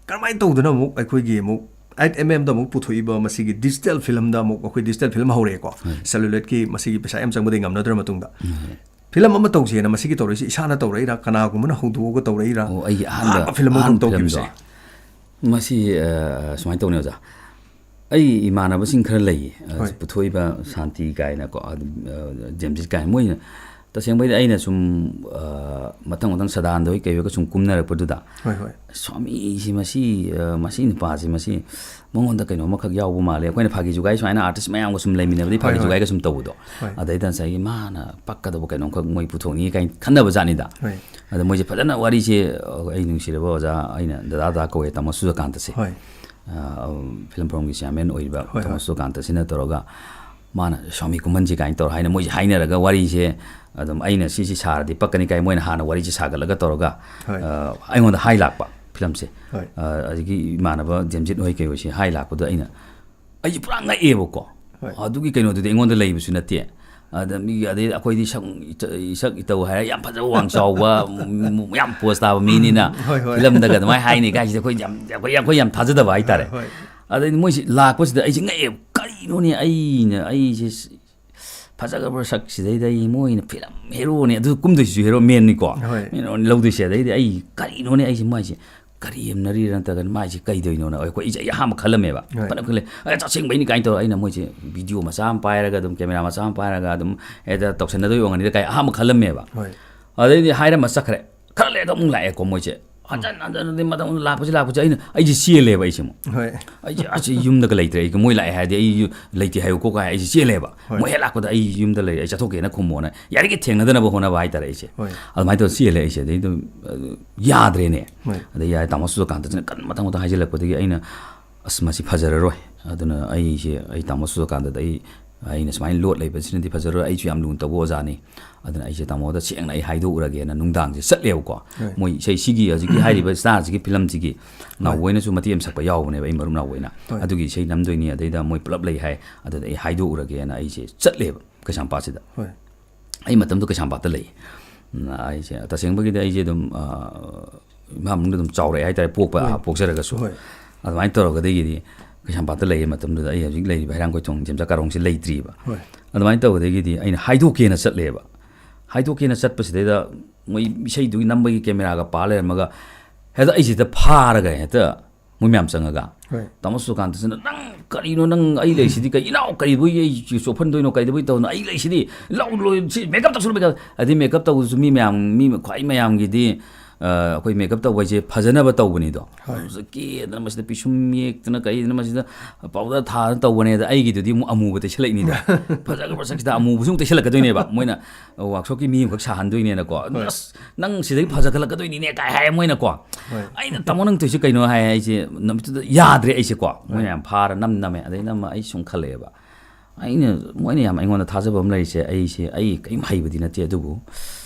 ꯀꯔꯝꯍꯥꯏꯅ ꯇꯧꯗꯅ ꯑꯃꯨꯛ ꯑꯩꯈꯣꯏꯒꯤ ꯑꯃꯨꯛ ꯑꯩꯠ ꯑꯦꯝ ꯑꯦꯝꯗ ꯑꯃꯨꯛ ꯄꯨꯊꯣꯛꯏꯕ ꯃꯁꯤꯒꯤ ꯗꯤꯖꯤꯇꯦꯜ ꯐꯤꯂꯝꯗ ꯑꯃꯨꯛ ꯑꯩꯈꯣꯏ ꯗꯤꯖꯤꯇꯦꯜ ꯐꯤꯂꯝ ꯍꯧꯔꯛꯑꯦꯀꯣ꯫ ꯍꯣꯏ꯫ ꯁꯦꯂꯨꯂꯣꯏꯗꯀꯤ ꯃꯁꯤꯒꯤ ꯄꯩꯁꯥ ꯌꯥꯝ ꯆꯪꯕꯗꯒꯤ ꯉꯝꯅꯗ꯭ꯔ ꯃꯇꯨꯡꯗ꯫ ꯍꯣꯏ꯫ ꯐꯤꯂꯝ ꯑꯃ ꯇꯧꯁꯦꯅ ꯃꯁꯤꯒꯤ ꯇꯧꯔꯛꯏꯁꯦ ꯏꯁꯥꯅ ꯇꯧꯔꯛꯏꯔꯥ, ꯀꯅꯥꯒꯨꯝꯕꯅ ꯍꯧꯗꯣꯛꯑꯒ ꯇꯧꯔꯛꯏꯔꯥ? ꯑꯣ, ꯑꯩꯒꯤ ꯑꯍꯥꯟꯕ, ꯑꯍꯥꯟꯕ ꯐꯤꯂꯝ ꯑꯃꯈꯛ ꯑꯍꯥꯟꯕ ꯇꯧꯈꯤꯕꯁꯦ꯫ ꯐꯤꯂꯝꯗꯣ꯫ ꯃꯁꯤ, ꯑ, ꯁꯨꯃꯥꯏꯅ ꯇꯧꯅꯤ ꯑꯣꯖꯥ꯫ ꯑꯩ ꯏꯃꯥꯟꯅꯕꯁꯤꯡ ꯈꯔ ꯂꯩꯌꯦ, ꯑ, ꯍꯣꯏ꯫ ꯄꯨꯊꯣꯛꯏꯕ ꯁꯥꯟꯇꯤ ꯀꯥꯏꯅꯀꯣ, ꯑꯗꯨꯝ, ꯑ, ꯖꯦꯝꯖꯤꯠ ꯀꯥꯏꯅ꯫ ꯃꯣꯏꯅ ꯇꯁꯦꯡꯕꯩꯗꯤ ꯑꯩꯅ ꯁꯨꯝ, ꯑ, ꯃꯊꯪ ꯃꯊꯪ ꯁꯗꯥꯅꯟꯗ ꯍꯣꯏ ꯀꯩ ꯍꯣꯏꯒ ꯁꯨꯝ ꯀꯨꯝꯅꯔꯛꯄꯗꯨꯗ, ꯍꯣꯏ, ꯍꯣꯏ꯫ "ꯁ꯭ꯋꯥꯃꯤꯁꯤ ꯃꯁꯤ, ꯑ, ꯃꯁꯤ ꯅꯨꯄꯥꯁꯤ ꯃꯁꯤ ꯃꯉꯣꯟꯗ ꯀꯩꯅꯣꯝꯃꯈꯛ ꯌꯥꯎꯕ ꯃꯥꯜꯂꯦ"꯫ ꯑꯩꯈꯣꯏꯅ ꯐꯥꯒꯤ ꯖꯨꯒꯥꯏ ꯁꯨꯃꯥꯏꯅ ꯑꯥꯔꯇꯤꯁ ꯃꯌꯥꯝꯒ ꯁꯨꯝ ꯂꯩꯃꯤꯟꯅꯕꯗꯤ ꯐꯥꯒꯤ ꯍꯣꯏ, ꯍꯣꯏ꯫ ꯖꯨꯒꯥꯏꯒ ꯁꯨꯝ ꯇꯧꯕꯗꯣ꯫ ꯍꯣꯏ꯫ ꯑꯗꯩꯗ ꯉꯁꯥꯏꯒꯤ ꯃꯥꯅ ꯄꯛꯀꯗꯧꯕ ꯀꯩꯅꯣꯝꯈꯛ ꯃꯣꯏ ꯄꯨꯊꯣꯛꯅꯤꯡꯉꯤ ꯀꯥꯏꯅ ꯈꯟꯅꯕ ꯖꯥꯠꯅꯤꯗ꯫ ꯍꯣꯏ꯫ ꯑꯗ ꯃꯣꯏꯁꯦ ꯐꯖꯅ ꯋꯥꯔꯤꯁꯦ, ꯑ, ꯑꯩ ꯅꯨꯡꯁꯤꯔꯕ ꯑꯣꯖꯥ, ꯑꯩꯅ ꯗꯗꯥ ꯗꯗꯥ ꯀꯧꯋꯦ, ꯇꯥꯃꯣ ꯁꯨꯔꯖꯀꯥꯟꯇꯁꯦ꯫ ꯍꯣꯏ꯫ ꯑ, ꯐꯤꯂꯝ ꯐꯣꯔꯝꯒꯤ ꯆꯤꯌꯥꯔꯃꯦꯟ ꯑꯣꯏꯔꯤꯕ ꯍꯣꯏ, ꯇꯥꯃꯣ ꯍꯣꯏ꯫ ꯁꯨꯔꯖꯀꯥꯟꯇꯁꯤꯅ ꯇꯧꯔꯒ ꯃꯥꯅ "ꯁ꯭ꯋꯥꯃꯤ ꯀꯨꯝꯍꯟꯁꯤ" ꯀꯥꯏꯅ ꯇꯧꯔ ꯍꯥꯏꯅ ꯃꯣꯏꯁꯦ ꯍꯥꯏꯅꯔꯒ ꯋꯥꯔꯤꯁꯦ ꯑꯗꯨꯝ ꯑꯩꯅ ꯁꯤꯁꯤ ꯁꯥꯔꯗꯤ ꯄꯛꯀꯅꯤ ꯀꯥꯏ ꯃꯣꯏꯅ ꯍꯥꯟꯅ ꯋꯥꯔꯤꯁꯦ ꯁꯥꯒꯠꯂꯒ ꯇꯧꯔꯒ, ꯍꯣꯏ꯫ ꯑ, ꯑꯩꯉꯣꯟꯗ ꯍꯥꯏ ꯂꯥꯛꯄ ꯐꯤꯂꯝꯁꯦ꯫ ꯍꯣꯏ꯫ ꯑ, ꯑꯗꯒꯤ ꯏꯃꯥꯟꯅꯕ ꯖꯦꯝꯖꯤꯠ ꯍꯣꯏ ꯀꯩ ꯍꯣꯏꯁꯦ ꯍꯥꯏ ꯂꯥꯛꯄꯗꯣ ꯑꯩꯅ, ꯑꯩꯁꯦ ꯄꯨꯔꯥ ꯉꯛꯑꯦꯕꯀꯣ꯫ ꯍꯣꯏ꯫ ꯑꯗꯨꯒꯤ ꯀꯩꯅꯣꯗꯨꯗꯤ ꯑꯩꯉꯣꯟꯗ ꯂꯩꯕꯁꯨ ꯅꯠꯇꯦ꯫ ꯑꯗ ꯃꯤꯒꯤ, ꯑꯗꯩ ꯑꯩꯈꯣꯏꯗꯤ ꯁꯛ, ꯏꯁꯛ ꯏꯇꯧ ꯍꯥꯏꯔ ꯌꯥꯝ ꯐꯖꯕ, ꯋꯥꯡ ꯆꯥꯎꯕ, ꯌꯥꯝ ꯄꯣꯁ ꯇꯥꯕ ꯃꯤꯅꯤꯅ ꯍꯣꯏ, ꯍꯣꯏ꯫ ꯐꯤꯂꯝꯗꯒ ꯑꯗꯨꯃꯥꯏꯅ ꯍꯥꯏꯅꯤ ꯀꯥꯏꯁꯤꯗꯤ ꯑꯩꯈꯣꯏ ꯌꯥꯝ, ꯑꯩꯈꯣꯏ, ꯑꯩꯈꯣꯏ ꯌꯥꯝ ꯊꯥꯖꯗꯕ ꯍꯥꯏꯇꯥꯔꯦ꯫ ꯍꯣꯏ꯫ ꯑꯗꯩꯗꯤ ꯃꯣꯏꯁꯤ ꯂꯥꯛꯄꯁꯤꯗ ꯑꯩꯁꯦ ꯉꯛꯑꯦ, "ꯀꯔꯤꯅꯣꯅꯦ, ꯑꯩꯅ, ꯑꯩꯁꯦ ꯐꯖꯈ꯭ꯔꯕ ꯁꯛꯁꯤꯗꯩꯗ ꯑꯩ ꯃꯣꯏꯅ ꯐꯤꯂꯝ ꯍꯦꯔꯣꯅꯦ, ꯑꯗꯨ ꯀꯨꯝꯗꯣꯏꯁꯤꯁꯨ ꯍꯦꯔꯣ ꯃꯦꯟꯅꯤꯀꯣ꯫ ꯍꯣꯏ꯫ ꯃꯦꯟ ꯂꯧꯗꯣꯏꯁꯦ꯫ ꯑꯗꯩꯗꯤ ꯑꯩ ꯀꯔꯤꯅꯣꯅꯦ ꯑꯩꯁꯦ ꯃꯥꯏꯁꯦ ꯀꯔꯤ ꯌꯦꯡꯅꯔꯤꯔ ꯅꯠꯇ꯭ꯔꯒꯅ ꯃꯥꯏꯁꯦ ꯀꯩꯗꯣꯏꯅꯣꯅ ꯑꯩꯈꯣꯏ, ꯑꯩꯁꯦ ꯑꯩ ꯑꯍꯥꯟꯕ ꯈꯜꯂꯝꯃꯦꯕ꯫ ꯍꯣꯏ꯫ ꯐꯅ ꯈꯜꯂꯦ, "ꯑꯦ, ꯑꯁꯦꯡꯕꯩꯅꯤ" ꯀꯥꯏꯅ ꯇꯧꯔꯒ ꯑꯩꯅ ꯃꯣꯏꯁꯦ ꯚꯤꯗꯤꯑꯣ ꯃꯆꯥ ꯑꯃ ꯄꯥꯏꯔꯒ ꯑꯗꯨꯝ, ꯀꯦꯃꯦꯔꯥ ꯃꯆꯥ ꯑꯃ ꯄꯥꯏꯔꯒ ꯑꯗꯨꯝ ꯍꯦꯛꯇ ꯇꯧꯁꯟꯅꯗꯣꯏ ꯑꯣꯏꯔꯝꯒꯅꯤꯗ ꯀꯥꯏ ꯑꯍꯥꯟꯕ ꯈꯜꯂꯝꯃꯦꯕ꯫ ꯍꯣꯏ꯫ ꯑꯗꯩꯗꯤ ꯍꯥꯏꯔꯝꯃ ꯆꯠꯈ꯭ꯔꯦ꯫ ꯈꯔ ꯂꯩꯔꯒ ꯑꯃꯨꯛ ꯂꯥꯛꯑꯦꯀꯣ ꯃꯣꯏꯁꯦ꯫ ꯍꯟꯖꯟ ꯍꯟꯖꯟ ꯑꯗꯩ ꯃꯊꯪ ꯂꯥꯛꯄꯁꯤ ꯂꯥꯛꯄꯁꯤ ꯑꯩꯅ, ꯑꯩꯁꯦ ꯆꯦꯜꯂꯦꯕ ꯑꯩꯁꯦ ꯑꯃꯨꯛ꯫ ꯍꯣꯏ꯫ ꯑꯩꯁꯦ, ꯑꯁ, ꯌꯨꯝꯗꯒ ꯂꯩꯇ꯭ꯔꯦ꯫ ꯑꯩ ꯃꯣꯏ ꯂꯥꯛꯑꯦ ꯍꯥꯏꯔꯗꯤ ꯑꯩ ꯌꯨ-, ꯂꯩꯇꯦ ꯍꯥꯏꯌꯨꯀꯣ ꯀꯥꯏ ꯑꯩꯁꯦ ꯆꯦꯜꯂꯦꯕ꯫ ꯍꯣꯏ꯫ ꯃꯣꯏ ꯍꯦꯛ ꯂꯥꯛꯄꯗ "ꯑꯩ ꯌꯨꯝꯗ ꯂꯩꯔꯦ, ꯑꯩ ꯆꯠꯊꯣꯛꯀꯦꯅ ꯈꯨꯝꯃꯣꯅ", ꯌꯥꯔꯤꯈꯩ ꯊꯦꯡꯅꯗꯅꯕ ꯍꯣꯠꯅꯕ ꯍꯥꯏꯇꯥꯔꯦ ꯑꯩꯁꯦ꯫ ꯍꯣꯏ꯫ ꯑꯗꯨꯃꯥꯏꯅ ꯇꯧꯔ ꯆꯦꯜꯂꯦ ꯑꯩꯁꯦ꯫ ꯑꯗꯩ ꯑꯗꯨꯝ, ꯑ, ꯌꯥꯗ꯭ꯔꯦꯅꯦ꯫ ꯍꯣꯏ꯫ ꯑꯗꯩ ꯌꯥꯔꯦ, ꯇꯥꯃꯣ ꯁꯨꯔꯖꯀꯥꯟꯇꯁꯤꯅ ꯀꯟꯅ ꯃꯊꯪ ꯃꯊꯪ ꯍꯥꯏꯖꯤꯜꯂꯛꯄꯗꯒꯤ ꯑꯩꯅ, "ꯑꯁ, ꯃꯁꯤ ꯐꯖꯔꯔꯣꯏ"꯫ ꯑꯗꯨꯅ ꯑꯩꯁꯦ, ꯑꯩ ꯇꯥꯃꯣ ꯁꯨꯔꯖꯀꯥꯟꯇꯗ ꯑꯩ, "ꯑꯩꯅ ꯁꯨꯃꯥꯏꯅ ꯂꯣꯠ ꯂꯩꯕꯁꯤꯅꯗꯤ ꯐꯖꯔꯔꯣꯏ, ꯑꯩꯁꯨ ꯌꯥꯝ ꯂꯨꯅ ꯇꯧꯕ ꯑꯣꯖꯥꯅꯤ, ꯑꯗꯨꯅ ꯑꯩꯁꯦ ꯇꯥꯃꯣꯗ ꯁꯦꯡꯅ ꯑꯩ ꯍꯥꯏꯗꯣꯛꯎꯔꯒꯦꯅ" ꯅꯨꯡꯗꯥꯡꯁꯦ ꯆꯠꯂꯦꯕꯀꯣ꯫ ꯍꯣꯏ꯫ ꯃꯣꯏ ꯏꯁꯩ ꯁꯤꯒꯤ ꯍꯧꯖꯤꯛꯀꯤ ꯍꯥꯏꯔꯤꯕ ꯁ꯭ꯇꯥꯔꯁꯤꯒꯤ ꯐꯤꯂꯝꯁꯤꯒꯤ ꯍꯣꯏ꯫ ꯅꯥꯎꯕꯣꯏꯅꯁꯨ ꯃꯇꯦꯛ ꯑꯃ ꯁꯛꯄ ꯌꯥꯎꯕꯅꯦꯕ, ꯑꯩ ꯃꯔꯨꯞ ꯅꯥꯎꯕꯣꯏꯅ꯫ ꯍꯣꯏ꯫ ꯑꯗꯨꯒꯤ ꯏꯁꯩ ꯅꯝꯗꯣꯏꯅꯤ, ꯑꯗꯩꯗ ꯃꯣꯏ ꯄꯨꯂꯞ ꯂꯩ ꯍꯥꯏ, ꯑꯗꯨꯗ ꯑꯩ ꯍꯥꯏꯗꯣꯛꯎꯔꯒꯦꯅ ꯑꯩꯁꯦ ꯆꯠꯂꯦꯕ ꯀꯩꯁꯥꯝꯄꯥꯠꯁꯤꯗ꯫ ꯍꯣꯏ꯫ ꯑꯩ ꯃꯇꯝꯗꯨ ꯀꯩꯁꯥꯝꯄꯥꯠꯇ ꯂꯩ꯫ ꯎꯝ, ꯑꯩꯁꯦ ꯇꯁꯦꯡꯕꯒꯤꯗꯤ ꯑꯩꯁꯦ ꯑꯗꯨꯝ, ꯑ, ꯏꯝꯐꯥꯜ ꯃꯅꯨꯡꯗ ꯑꯗꯨꯝ ꯆꯥꯎꯔꯛꯑꯦ ꯍꯥꯏꯇꯥꯔꯦ, ꯄꯣꯛꯄ, ꯍꯣꯏ꯫ ꯑꯥ, ꯄꯣꯛꯆꯔꯒꯁꯨ꯫ ꯍꯣꯏ꯫ ꯑꯗꯨꯃꯥꯏꯅ ꯇꯧꯔꯒꯗꯒꯤꯗꯤ ꯀꯩꯁꯥꯝꯄꯥꯠꯇ ꯂꯩꯌꯦ ꯃꯇꯝꯗꯨꯗ꯫ ꯑꯩ ꯍꯧꯖꯤꯛ ꯂꯩꯔꯤꯕ ꯍꯩꯔꯥꯡꯒꯣꯏꯊꯣꯡ ꯖꯦꯝꯆꯥ ꯀꯥꯔꯣꯡꯁꯦ ꯂꯩꯇ꯭ꯔꯤꯕ꯫ ꯍꯣꯏ꯫ ꯑꯗꯨꯃꯥꯏꯅ ꯇꯧꯕꯗꯒꯤꯗꯤ ꯑꯩꯅ ꯍꯥꯏꯗꯣꯛꯀꯦꯅ ꯆꯠꯂꯦꯕ꯫ ꯍꯥꯏꯗꯣꯛꯀꯦꯅ ꯆꯠꯄꯁꯤꯗꯩꯗ ꯃꯣꯏ ꯏꯁꯩꯗꯨꯒꯤ ꯅꯝꯕꯒꯤ ꯀꯦꯃꯦꯔꯥꯒ ꯄꯥ ꯂꯩꯔꯝꯃꯒ ꯍꯦꯛꯇ ꯑꯩꯁꯤꯗ ꯐꯥꯔꯒ ꯍꯦꯛꯇ ꯃꯣꯏ ꯃꯌꯥꯝ ꯆꯪꯉꯒ, ꯍꯣꯏ꯫ ꯇꯥꯃꯣ ꯁꯨꯔꯖꯀꯥꯟꯇꯁꯤꯅ, "ꯅꯪ ꯀꯔꯤꯅꯣ, ꯅꯪ ꯑꯩ ꯂꯩꯁꯤꯗꯤ ꯀꯩ, ꯏꯅꯥꯎ ꯀꯔꯤꯕꯨ ꯑꯩ ꯆꯣꯞꯍꯟꯗꯣꯏꯅꯣ, ꯀꯩꯗꯧꯕꯩ ꯇꯧꯅꯣ, ꯑꯩ ꯂꯩꯁꯤꯗꯤ, ꯂꯧ ꯂꯣꯏ ꯁꯤ ꯃꯦꯀꯞ ꯇꯧꯁꯜꯂꯨ, ꯃꯦꯀꯞ"꯫ ꯑꯗꯩ ꯃꯦꯀꯞ ꯇꯧꯕꯁꯨ ꯃꯤ ꯃꯌꯥꯝ, ꯃꯤ ꯈ꯭ꯋꯥꯏ ꯃꯌꯥꯝꯒꯤꯗꯤ, ꯑ, ꯑꯩꯈꯣꯏ ꯃꯦꯀꯞ ꯇꯧꯕ ꯍꯥꯏꯁꯦ ꯐꯖꯅꯕ ꯇꯧꯕꯅꯤꯗꯣ꯫ ꯍꯣꯏ꯫ ꯑꯗꯨꯁꯨ ꯀꯦꯗꯅ ꯃꯁꯤꯗ ꯄꯤꯁꯨꯝ ꯌꯦꯛꯇꯅ ꯀꯩꯗꯅ ꯃꯁꯤꯗ ꯄꯥꯎꯗꯔ ꯊꯥꯗꯅ ꯇꯧꯕꯅꯦ꯫ ꯑꯗ ꯑꯩꯒꯤꯗꯨꯗꯤ ꯑꯃꯨꯛ ꯑꯃꯨꯕ ꯇꯩꯁꯜꯂꯛꯏꯅꯤꯗꯣ꯫ ꯐꯖꯈ꯭ꯔꯕ ꯁꯛꯁꯤꯗ ꯑꯃꯨꯕꯁꯨ ꯑꯃꯨꯛ ꯇꯩꯁꯜꯂꯛꯀꯗꯣꯏꯅꯦꯕ꯫ ꯃꯣꯏꯅ ꯋꯥꯛꯁꯣꯞꯀꯤ ꯃꯤ ꯑꯃꯈꯛ ꯁꯥꯍꯟꯗꯣꯏꯅꯦꯅꯀꯣ꯫ ꯍꯣꯏ꯫ "ꯑꯁ, ꯅꯪ ꯁꯤꯗꯒꯤ ꯐꯖꯈꯠꯂꯛꯀꯗꯣꯏꯅꯤꯅꯦ" ꯀꯥꯏ ꯍꯥꯏ ꯃꯣꯏꯅꯀꯣ꯫ ꯍꯣꯏ꯫ ꯑꯩꯅ, "ꯇꯥꯃꯣ, ꯅꯪ ꯇꯧꯔꯤꯁꯤ ꯀꯩꯅꯣ?" ꯍꯥꯏ꯫ ꯑꯩꯁꯦ ꯅꯨꯃꯤꯠꯇꯨꯗ ꯌꯥꯗ꯭ꯔꯦ ꯑꯩꯁꯦꯀꯣ꯫ ꯃꯣꯏ ꯍꯣꯏ꯫ ꯃꯌꯥꯝ ꯐꯥꯔ ꯅꯝ ꯅꯝꯃꯦ꯫ ꯑꯗꯩ ꯅꯝꯃ ꯑꯩ ꯁꯨꯝ ꯈꯜꯂꯛꯑꯦꯕ꯫ ꯑꯩꯅ, ꯃꯣꯏꯅ ꯌꯥꯝ ꯑꯩꯉꯣꯟꯗ ꯊꯥꯖꯕ ꯑꯃ ꯂꯩꯔꯤꯁꯦ, ꯑꯩꯁꯦ, ꯑꯩ ꯀꯔꯤꯝ ꯍꯩꯕꯗꯤ ꯅꯠꯇꯦ, ꯑꯗꯨꯕꯨ,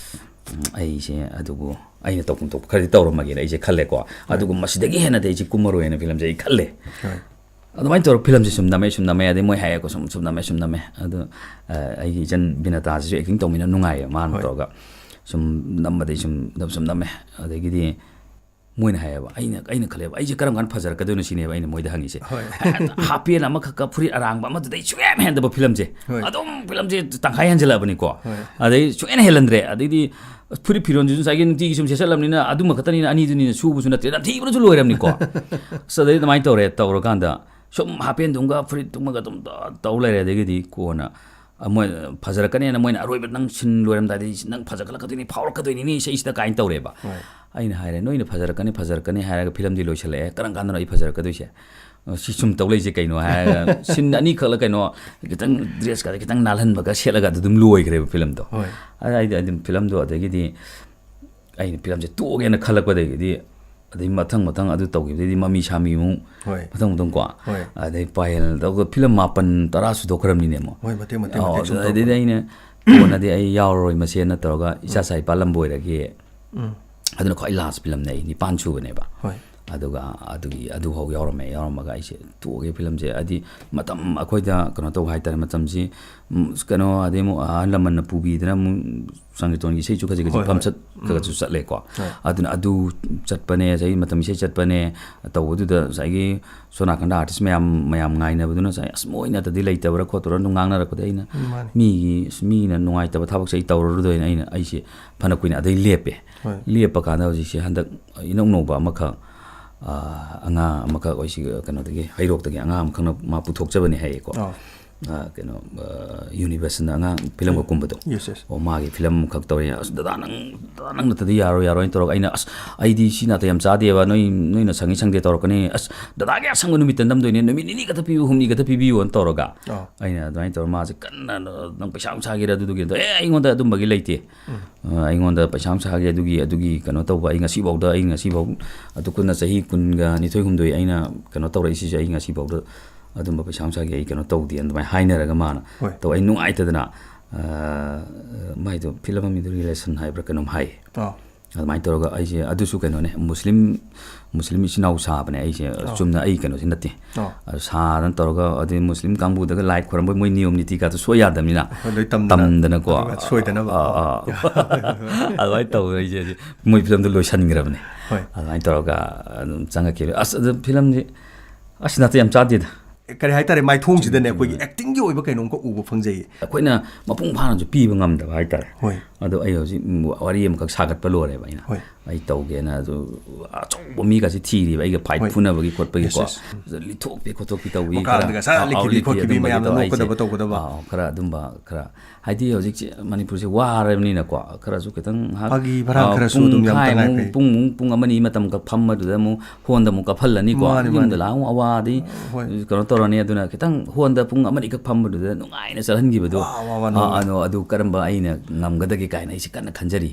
ꯎꯝ, ꯑꯩꯁꯦ, ꯑꯗꯨꯕꯨ ꯑꯩꯅ ꯇꯧꯐꯝ ꯊꯣꯛꯄ ꯈꯔꯗꯤ ꯇꯧꯔꯝꯃꯒꯦꯅ ꯑꯩꯁꯦ ꯈꯜꯂꯦꯀꯣ꯫ ꯑꯗꯨꯒ ꯃꯁꯤꯗꯒꯤ ꯍꯦꯟꯅꯗꯤ ꯑꯩꯁꯦ ꯀꯨꯝꯃꯔꯣꯏꯅ ꯐꯤꯂꯝꯁꯦ ꯑꯩ ꯈꯜꯂꯦ꯫ ꯍꯣꯏ꯫ ꯑꯗꯨꯃꯥꯏꯅ ꯇꯧꯔꯒ ꯐꯤꯂꯝꯁꯦ ꯁꯨꯝ ꯅꯝꯃꯦ, ꯁꯨꯝ ꯅꯝꯃꯦ, ꯑꯗꯩ ꯃꯣꯏ ꯍꯥꯏꯌꯦꯀꯣ, ꯁꯨꯝ, ꯁꯨꯝ ꯅꯝꯃꯦ, ꯁꯨꯝ ꯅꯝꯃꯦ꯫ ꯑꯗꯨ, ꯑ, ꯑꯩꯒꯤ ꯏꯆꯟ ꯕꯤꯅꯇꯥꯁꯤꯁꯨ acting ꯇꯧꯃꯤꯟꯅ ꯅꯨꯡꯉꯥꯏꯌꯦ, ꯃꯥꯅ ꯍꯣꯏ꯫ ꯇꯧꯔꯒ ꯁꯨꯝ ꯅꯝꯕꯗꯩ ꯁꯨꯝ, ꯁꯨꯝ ꯅꯝꯃꯦ꯫ ꯑꯗꯒꯤꯗꯤ ꯃꯣꯏꯅ ꯍꯥꯏꯌꯦꯕ, ꯑꯩꯅ ꯑꯩꯅ ꯈꯜꯂꯦꯕ, ꯑꯩꯁꯦ ꯀꯔꯝ ꯀꯥꯟꯗ ꯐꯖꯔꯛꯀꯗꯣꯏꯅꯣ ꯁꯤꯅꯦꯕ ꯑꯩꯅ ꯃꯣꯏꯗ ꯍꯪꯉꯤꯁꯦ꯫ ꯍꯣꯏ꯫ ꯍꯥꯞ ꯄꯦꯟ ꯑꯃꯈꯛꯀ ꯐꯨꯔꯤꯠ ꯑꯔꯥꯡꯕ ꯑꯃꯗꯨꯗꯩ ꯁꯨꯡꯍꯦꯟ ꯍꯦꯟꯗꯕ ꯐꯤꯂꯝꯁꯦ꯫ ꯍꯣꯏ꯫ ꯑꯗꯨꯝ ꯐꯤꯂꯝꯁꯦ ꯇꯪꯈꯥꯏ ꯍꯦꯟꯖꯜꯂꯛꯑꯕꯅꯤꯀꯣ꯫ ꯍꯣꯏ꯫ ꯑꯗꯩ ꯁꯨꯡꯍꯦꯟ ꯍꯦꯜꯍꯟꯗ꯭ꯔꯦ꯫ ꯑꯗꯩꯗꯤ ꯐꯨꯔꯤꯠ ꯐꯤꯔꯣꯟꯁꯤꯁꯨ ꯉꯁꯥꯏꯒꯤ ꯅꯨꯡꯇꯤꯒꯤ ꯁꯨꯝ ꯁꯦꯠꯆꯜꯂꯕꯅꯤꯅ ꯑꯗꯨꯃ ꯈꯛꯇꯅꯤꯅ, ꯑꯅꯤꯗꯨꯅꯤꯅ ꯁꯨꯕꯁꯨ ꯅꯠꯇꯦ, ꯅꯝꯊꯤꯕꯅꯁꯨ ꯂꯣꯏꯔꯕꯅꯤꯀꯣ꯫ ꯑꯁ, ꯑꯗꯩ ꯑꯗꯨꯃꯥꯏꯅ ꯇꯧꯔꯦ꯫ ꯇꯧꯔꯀꯥꯟꯗ ꯁꯨꯝ ꯍꯥꯞ ꯄꯦꯟꯗꯨꯝꯒ ꯐꯨꯔꯤꯠꯇꯨꯃꯒ ꯑꯗꯨꯝ ꯇ-, ꯇꯧ ꯂꯩꯔꯦ꯫ ꯑꯗꯒꯤꯗꯤ ꯀꯣꯟꯅ ꯃꯣꯏ ꯐꯖꯔꯛꯀꯅꯦꯅ ꯃꯣꯏꯅ ꯑꯔꯣꯏꯕ ꯅꯪ ꯁꯤꯟ ꯂꯣꯏꯔꯝꯗꯥꯏꯗ "ꯅꯪ ꯐꯖꯈꯠꯂꯛꯀꯗꯣꯏꯅꯤ, ꯐꯥꯎꯔꯛꯀꯗꯣꯏꯅꯤꯅꯦ ꯏꯁꯩꯁꯤꯗ" ꯀꯥꯏꯅ ꯇꯧꯔꯦꯕ꯫ ꯍꯣꯏ꯫ ꯑꯩꯅ ꯍꯥꯏꯔꯦ, "ꯅꯣꯏꯅ ꯐꯖꯔꯛꯀꯅꯤ, ꯐꯖꯔꯛꯀꯅꯤ ꯍꯥꯏꯔꯒ ꯐꯤꯂꯝꯗꯤ ꯂꯣꯏꯁꯤꯜꯂꯛꯑꯦ, ꯀꯔꯝ ꯀꯥꯟꯗꯅꯣ ꯑꯩ ꯐꯖꯔꯛꯀꯗꯣꯏꯁꯦ?" ꯁꯤ ꯁꯨꯝ ꯇꯧ ꯂꯩꯁꯦ ꯀꯩꯅꯣ ꯍꯥꯏꯔꯒ ꯁꯤꯟ ꯑꯅꯤꯈꯛꯂ ꯀꯩꯅꯣ, ꯈꯤꯇꯪ ꯗ꯭ꯔꯦꯁꯀꯗꯤ ꯈꯤꯇꯪ ꯅꯥꯜꯍꯟꯕꯒ ꯁꯦꯠꯂꯒ ꯑꯗꯨ ꯑꯗꯨꯝ ꯂꯣꯏꯈ꯭ꯔꯦꯕ ꯐꯤꯂꯝꯗꯣ꯫ ꯍꯣꯏ꯫ ꯑꯗ ꯑꯩꯗꯤ ꯑꯗꯨꯝ ꯐꯤꯂꯝꯗꯣ, ꯑꯗꯒꯤꯗꯤ ꯑꯩꯅ ꯐꯤꯂꯝꯁꯦ ꯇꯣꯛꯑꯒꯦꯅ ꯈꯜꯂꯛꯄꯗꯒꯤꯗꯤ, ꯑꯗꯩ ꯃꯊꯪ ꯃꯊꯪ ꯑꯗꯨ ꯇꯧꯈꯤꯕꯗꯩꯗꯤ ꯃꯃꯤ ꯁꯥꯃꯤ ꯑꯃꯨꯛ ꯍꯣꯏ꯫ ꯃꯊꯪ ꯃꯊꯪ ꯀꯣ, ꯍꯣꯏ꯫ ꯑꯗꯩ ꯄꯥꯌꯦꯜ ꯇꯧꯔꯒ ꯐꯤꯂꯝ ꯃꯥꯄꯟ ꯇꯔꯥ ꯁꯨꯗꯣꯛꯈ꯭ꯔꯕꯅꯤꯅꯦ ꯑꯃꯨꯛ꯫ ꯍꯣꯏ, ꯃꯇꯦꯛ ꯃꯇꯦꯛ ꯑꯣ, ꯃꯇꯦꯛ ꯁꯨꯝ ꯑꯗꯩꯗꯤ ꯇꯧꯕꯅꯦ꯫ ꯑꯩꯅ ꯀꯣꯟꯅꯗꯤ ꯑꯩ ꯌꯥꯎꯔꯔꯣꯏ ꯃꯁꯦꯅ ꯇꯧꯔꯒ ꯏꯆꯥ ꯁꯥꯏ ꯄꯥꯜꯂꯝꯕ ꯑꯣꯏꯔꯒꯦ꯫ ꯎꯝ꯫ ꯑꯗꯨꯅ ꯈ꯭ꯋꯥꯏ ꯂꯥꯁ ꯐꯤꯂꯝꯅꯦ ꯑꯩ ꯅꯤꯄꯥꯟ ꯁꯨꯕꯅꯦꯕ꯫ ꯍꯣꯏ꯫ ꯑꯗꯨꯒ ꯑꯗꯨꯒꯤ ꯑꯗꯨꯐꯥꯎ ꯌꯥꯎꯔꯝꯃꯦ꯫ ꯌꯥꯎꯔꯝꯃꯒ ꯑꯩꯁꯦ ꯇꯣꯛꯑꯒꯦ ꯐꯤꯂꯝꯁꯦ꯫ ꯍꯥꯏꯗꯤ ꯃꯇꯝ ꯑꯩꯈꯣꯏꯗ ꯀꯩꯅꯣ ꯇꯧꯕ ꯍꯥꯏꯇꯥꯔꯦ, ꯃꯇꯝꯁꯤ, ꯎꯝ, ꯀꯩꯅꯣ, ꯑꯗꯩ ꯑꯃꯨꯛ ꯑꯍꯜ ꯂꯃꯟꯅ ꯄꯨꯕꯤꯗꯅ ꯑꯃꯨꯛ ꯁꯪꯀꯤꯔꯇꯣꯟꯒꯤ ꯏꯁꯩꯁꯨ ꯈꯖꯤꯛ ꯈꯖꯤꯛ ꯍꯣꯏ, ꯍꯣꯏ꯫ ꯐꯝꯆꯠ ꯈꯔ ꯈꯔꯁꯨ ꯆꯠꯂꯦꯀꯣ꯫ ꯍꯣꯏ꯫ ꯑꯗꯨꯅ ꯑꯗꯨ ꯆꯠꯄꯅꯦ, ꯆꯍꯤ ꯃꯇꯝ ꯏꯁꯩ ꯆꯠꯄꯅꯦ꯫ ꯇꯧꯕꯗꯨꯗ ꯉꯁꯥꯏꯒꯤ ꯁꯣꯝ ꯅꯥꯀꯟꯗ ꯑꯥꯔꯇꯤꯁ ꯃꯌꯥꯝ, ꯃꯌꯥꯝ ꯉꯥꯏꯅꯕꯗꯨꯅ ꯉꯁꯥꯏ, "ꯑꯁ, ꯃꯣꯏ ꯅꯠꯇꯗꯤ ꯂꯩꯇꯕ꯭ꯔꯥ ꯈꯣꯠꯇꯕ꯭ꯔꯥ?" ꯑꯗꯨꯝ ꯉꯥꯡꯅꯔꯛꯄꯗ ꯑꯩꯅ ꯃꯥꯅꯤ꯫ ꯃꯤꯒꯤ, ꯑꯁ, ꯃꯤꯅ ꯅꯨꯡꯉꯥꯏꯇꯕ ꯊꯕꯛꯁꯦ ꯑꯩ ꯇꯧꯔꯔꯣꯏꯗꯣꯏꯅ ꯑꯩꯅ, ꯑꯩꯁꯦ ꯐꯅ ꯀꯨꯏꯅ ꯑꯗꯩ ꯂꯦꯞꯄꯦ꯫ ꯍꯣꯏ꯫ ꯂꯦꯞꯄ ꯀꯥꯟꯗ ꯍꯧꯖꯤꯛꯁꯦ ꯍꯟꯗꯛ ꯏꯅꯧ ꯅꯧꯕ ꯑꯃꯈꯛ, ꯑꯥ, ꯑꯉꯥꯡ ꯑꯃꯈꯛ ꯑꯩꯈꯣꯏ ꯁꯤ ꯀꯩꯅꯣꯗꯒꯤ, ꯍꯩꯔꯣꯛꯇꯒꯤ ꯑꯉꯥꯡ ꯑꯃꯈꯛꯅ ꯃꯥ ꯄꯨꯊꯣꯛꯆꯕꯅꯦ ꯍꯥꯏꯌꯦꯀꯣ꯫ ꯑꯥ꯫ ꯑꯥ, ꯀꯩꯅꯣ, ꯑꯥ, ꯌꯨꯅꯤꯚꯔꯁꯅ ꯑꯉꯥꯡ ꯐꯤꯂꯝꯒ ꯀꯨꯝꯕꯗꯣ꯫ Yes, yes꯫ ꯑꯣ, ꯃꯥꯒꯤ ꯐꯤꯂꯝ ꯑꯃꯈꯛ ꯇꯧꯔꯦ꯫ "ꯑꯁ, ꯗꯗꯥ, ꯅꯪ, ꯗꯗꯥ, ꯅꯪ ꯅꯠꯇꯗꯤ ꯌꯥꯔꯣꯏ, ꯌꯥꯔꯣꯏꯅ" ꯇꯧꯔꯒ ꯑꯩꯅ, "ꯑꯁ, ꯑꯩꯗꯤ ꯁꯤ ꯅꯥꯇꯩ ꯌꯥꯝ ꯆꯥꯗꯦꯕ, ꯅꯣꯏ, ꯅꯣꯏꯅ ꯁꯪꯉꯤ ꯁꯪꯗꯦ ꯇꯧꯔꯛꯀꯅꯤ꯫ ꯑꯁ, ꯗꯗꯥꯒꯤ ꯑꯁꯪꯕ ꯅꯨꯃꯤꯠꯇ ꯅꯝꯗꯣꯏꯅꯦ, ꯅꯨꯃꯤꯠ ꯅꯤꯅꯤ ꯈꯛꯇ ꯄꯤꯌꯨ, ꯍꯨꯝꯅꯤ ꯈꯛꯇ ꯄꯤꯕꯤꯌꯨꯅ" ꯇꯧꯔꯒ꯫ ꯑꯥ꯫ ꯑꯩꯅ ꯑꯗꯨꯃꯥꯏꯅ ꯇꯧꯔꯒ ꯃꯥꯁꯦ ꯀꯟꯅ, "ꯅꯪ ꯄꯩꯁꯥ ꯅꯨꯡꯁꯥꯒꯤꯔ ꯑꯗꯨꯗꯨꯒꯤꯔ?" "ꯑꯦ, ꯑꯩꯉꯣꯟꯗ ꯑꯗꯨꯝꯕꯒꯤ ꯂꯩꯇꯦ꯫ ꯑ, ꯑꯩꯉꯣꯟꯗ ꯄꯩꯁꯥ ꯅꯨꯡꯁꯥꯒꯤ ꯑꯗꯨꯒꯤ, ꯑꯗꯨꯒꯤ ꯀꯩꯅꯣ ꯇꯧꯕ, ꯑꯩ ꯉꯁꯤꯐꯥꯎꯗ, ꯑꯩ ꯉꯁꯤꯐꯥꯎ ꯑꯗꯨ ꯀꯨꯟꯅ ꯆꯍꯤ ꯀꯨꯟꯒ ꯅꯤꯊꯣꯏ ꯍꯨꯝꯗꯣꯏ ꯑꯩꯅ ꯀꯩꯅꯣ ꯇꯧꯔꯛꯏꯁꯤꯁꯨ ꯑꯩ ꯉꯁꯤꯐꯥꯎꯗ ꯑꯗꯨꯝꯕ ꯄꯩꯁꯥ ꯅꯨꯡꯁꯥꯒꯤ ꯑꯩ ꯀꯩꯅꯣ ꯇꯧꯗꯦ" ꯑꯗꯨꯃꯥꯏꯅ ꯍꯥꯏꯅꯔꯒ ꯃꯥꯅ ꯍꯣꯏ꯫ ꯇꯧ-, ꯑꯩ ꯅꯨꯡꯉꯥꯏꯇꯗꯅ, ꯑ, ꯃꯥꯏꯗꯣ ꯐꯤꯂꯝ ꯑꯃꯒꯤꯗꯣ ꯔꯤꯂꯦꯁꯟ ꯍꯥꯏꯕ꯭ꯔꯥ ꯀꯩꯅꯣꯝ ꯍꯥꯏ꯫ ꯑꯥ꯫ ꯑꯗꯨꯃꯥꯏꯅ ꯇꯧꯔꯒ ꯑꯩꯁꯦ, ꯑꯗꯨꯁꯨ ꯀꯩꯅꯣꯅꯦ, ꯃꯨꯁꯂꯤꯝ, ꯃꯨꯁꯂꯤꯝ ꯏꯆꯤꯟ ꯏꯅꯥꯎ ꯁꯥꯕꯅꯦ ꯑꯩꯁꯦ꯫ ꯑꯣ꯫ ꯆꯨꯝꯅ ꯑꯩ ꯀꯩꯅꯣꯁꯤ ꯅꯠꯇꯦ꯫ ꯑꯣ꯫ ꯑꯗꯨ ꯁꯥꯗꯅ ꯇꯧꯔꯒ, ꯑꯗꯩ ꯃꯨꯁꯂꯤꯝ ꯀꯥꯡꯕꯨꯗꯒ ꯂꯥꯏ ꯈꯣꯏꯔꯝꯕ, ꯃꯣꯏ ꯅꯤꯌꯣꯝ ꯅꯤꯇꯤꯒꯗꯣ ꯁꯣꯏ ꯌꯥꯗꯕꯅꯤꯅ꯫ ꯍꯣꯏ, ꯂꯣꯏ ꯇꯝꯗꯅ꯫ ꯇꯝꯗꯅꯀꯣ꯫ ꯑꯗꯨꯒ ꯁꯣꯏꯗꯅꯕ꯫ ꯑꯥ, ꯑꯥ꯫ ꯑꯗꯨꯃꯥꯏꯅ ꯇꯧꯗꯅ ꯑꯩꯁꯦ, ꯑꯩꯁꯦ ꯃꯣꯏ ꯐꯤꯂꯝꯗꯣ ꯂꯣꯏꯁꯤꯟꯈ꯭ꯔꯕꯅꯦ꯫ ꯍꯣꯏ꯫ ꯑꯗꯨꯃꯥꯏꯅ ꯇꯧꯔꯒ ꯑꯗꯨꯝ ꯆꯪꯉꯛꯈꯤꯕ꯫ ꯑꯁ, ꯑꯗꯨ ꯐꯤꯂꯝꯁꯤ, ꯑꯁ, ꯅꯥꯇꯩ ꯌꯥꯝ ꯆꯥꯗꯦꯗ꯫ ꯀꯔꯤ ꯍꯥꯏꯇꯥꯔꯦ, ꯃꯥꯏꯊꯣꯡꯁꯤꯗꯅꯦ, ꯎꯝ, ꯑꯩꯈꯣꯏꯒꯤ ꯎꯝ꯫ Actingꯒꯤ ꯑꯣꯏꯕ ꯀꯩꯅꯣꯝꯈꯛ ꯎꯕ ꯐꯪꯖꯩꯌꯦ꯫ ꯑꯩꯈꯣꯏꯅ ꯃꯄꯨꯡ ꯐꯥꯅꯁꯨ ꯄꯤꯕ ꯉꯝꯗꯕ ꯍꯥꯏꯇꯥꯔꯦ꯫ ꯍꯣꯏ꯫ ꯑꯗꯣ ꯑꯩ ꯍꯧꯖꯤꯛ ꯋꯥꯔꯤ ꯑꯃꯈꯛ ꯁꯥꯒꯠꯄ ꯂꯣꯏꯔꯦꯕ ꯑꯩꯅ꯫ ꯍꯣꯏ꯫ ꯑꯩ ꯇꯧꯒꯦꯅ ꯑꯗꯨ ꯑꯆꯧꯕ ꯃꯤꯒꯁꯦ ꯊꯤꯔꯤꯕ, ꯑꯩꯒ fight ꯍꯣꯏ꯫ ꯐꯨꯅꯕꯒꯤ ꯈꯣꯠꯄꯒꯤ ꯌꯦꯁ, ꯀꯣ꯫ ꯌꯦꯁ꯫ ꯎꯝ꯫ ꯑꯗ ꯂꯤꯊꯣꯛꯄꯤ ꯈꯣꯠꯇꯣꯛꯄꯤ ꯇꯧꯕꯤ ꯃꯀꯥꯡꯗꯒ ꯈꯔ, ꯁꯠ ꯑꯥ, ꯑꯥ, ꯂꯤꯈꯤꯕꯤ ꯂꯤꯈꯤ ꯈꯣꯠꯈꯤꯕꯤ ꯑꯗꯨꯝꯕꯒꯤ ꯃꯌꯥꯝꯅ ꯇꯧ-, ꯑꯩꯁꯦ, ꯅꯣꯛꯀꯗꯕ ꯇꯧꯒꯗꯕ꯫ ꯑꯥ, ꯈꯔ ꯑꯗꯨꯝꯕ ꯈꯔ, ꯍꯥꯏꯗꯤ ꯍꯧꯖꯤꯛꯁꯦ ꯃꯅꯤꯄꯨꯔꯁꯦ ꯋꯥꯔꯕꯅꯤꯅꯀꯣ, ꯈꯔꯁꯨ ꯈꯤꯇꯪ ꯉꯥꯏꯍꯥꯛ, ꯐꯥꯒꯤ ꯐꯔꯥꯡ ꯑꯥ, ꯈꯔꯁꯨ ꯑꯗꯨꯝ ꯌꯥꯝ ꯄꯨꯡꯈꯥꯏꯃꯨꯛ, ꯇꯉꯥꯏ ꯐꯩ꯫ ꯄꯨꯡꯃꯨꯛ, ꯄꯨꯡ ꯑꯃꯅꯤ ꯃꯇꯝ ꯈꯛ ꯐꯝꯕꯗꯨꯗ ꯑꯃꯨꯛ ꯍꯣꯟꯗ ꯑꯃꯨꯛ ꯀꯥꯞꯍꯜꯂꯅꯤꯀꯣ꯫ ꯃꯥꯅꯤ, ꯃꯥꯅꯤ꯫ ꯌꯨꯝꯗ ꯂꯥꯛꯑꯒ ꯑꯃꯨꯛ ꯑꯋꯥꯗꯤ ꯍꯣꯏ꯫ ꯀꯩꯅꯣ ꯇꯧꯔꯅꯤ꯫ ꯑꯗꯨꯅ ꯈꯤꯇꯪ ꯍꯣꯟꯗ ꯄꯨꯡ ꯑꯃꯅꯤꯈꯛ ꯐꯝꯕꯗꯨꯗ ꯅꯨꯡꯉꯥꯏꯅ ꯆꯠꯍꯟꯈꯤꯕꯗꯣ꯫ ꯋꯥ, ꯋꯥ, ꯋꯥ, ꯑꯥ, ꯅꯣꯛꯅ꯫ ꯑꯗꯣ ꯑꯗꯨ ꯀꯔꯝꯕ ꯑꯩꯅ ꯉꯝꯒꯗꯒꯦ ꯀꯥꯏꯅ ꯑꯩꯁꯦ ꯀꯟꯅ ꯈꯟꯖꯔꯤ꯫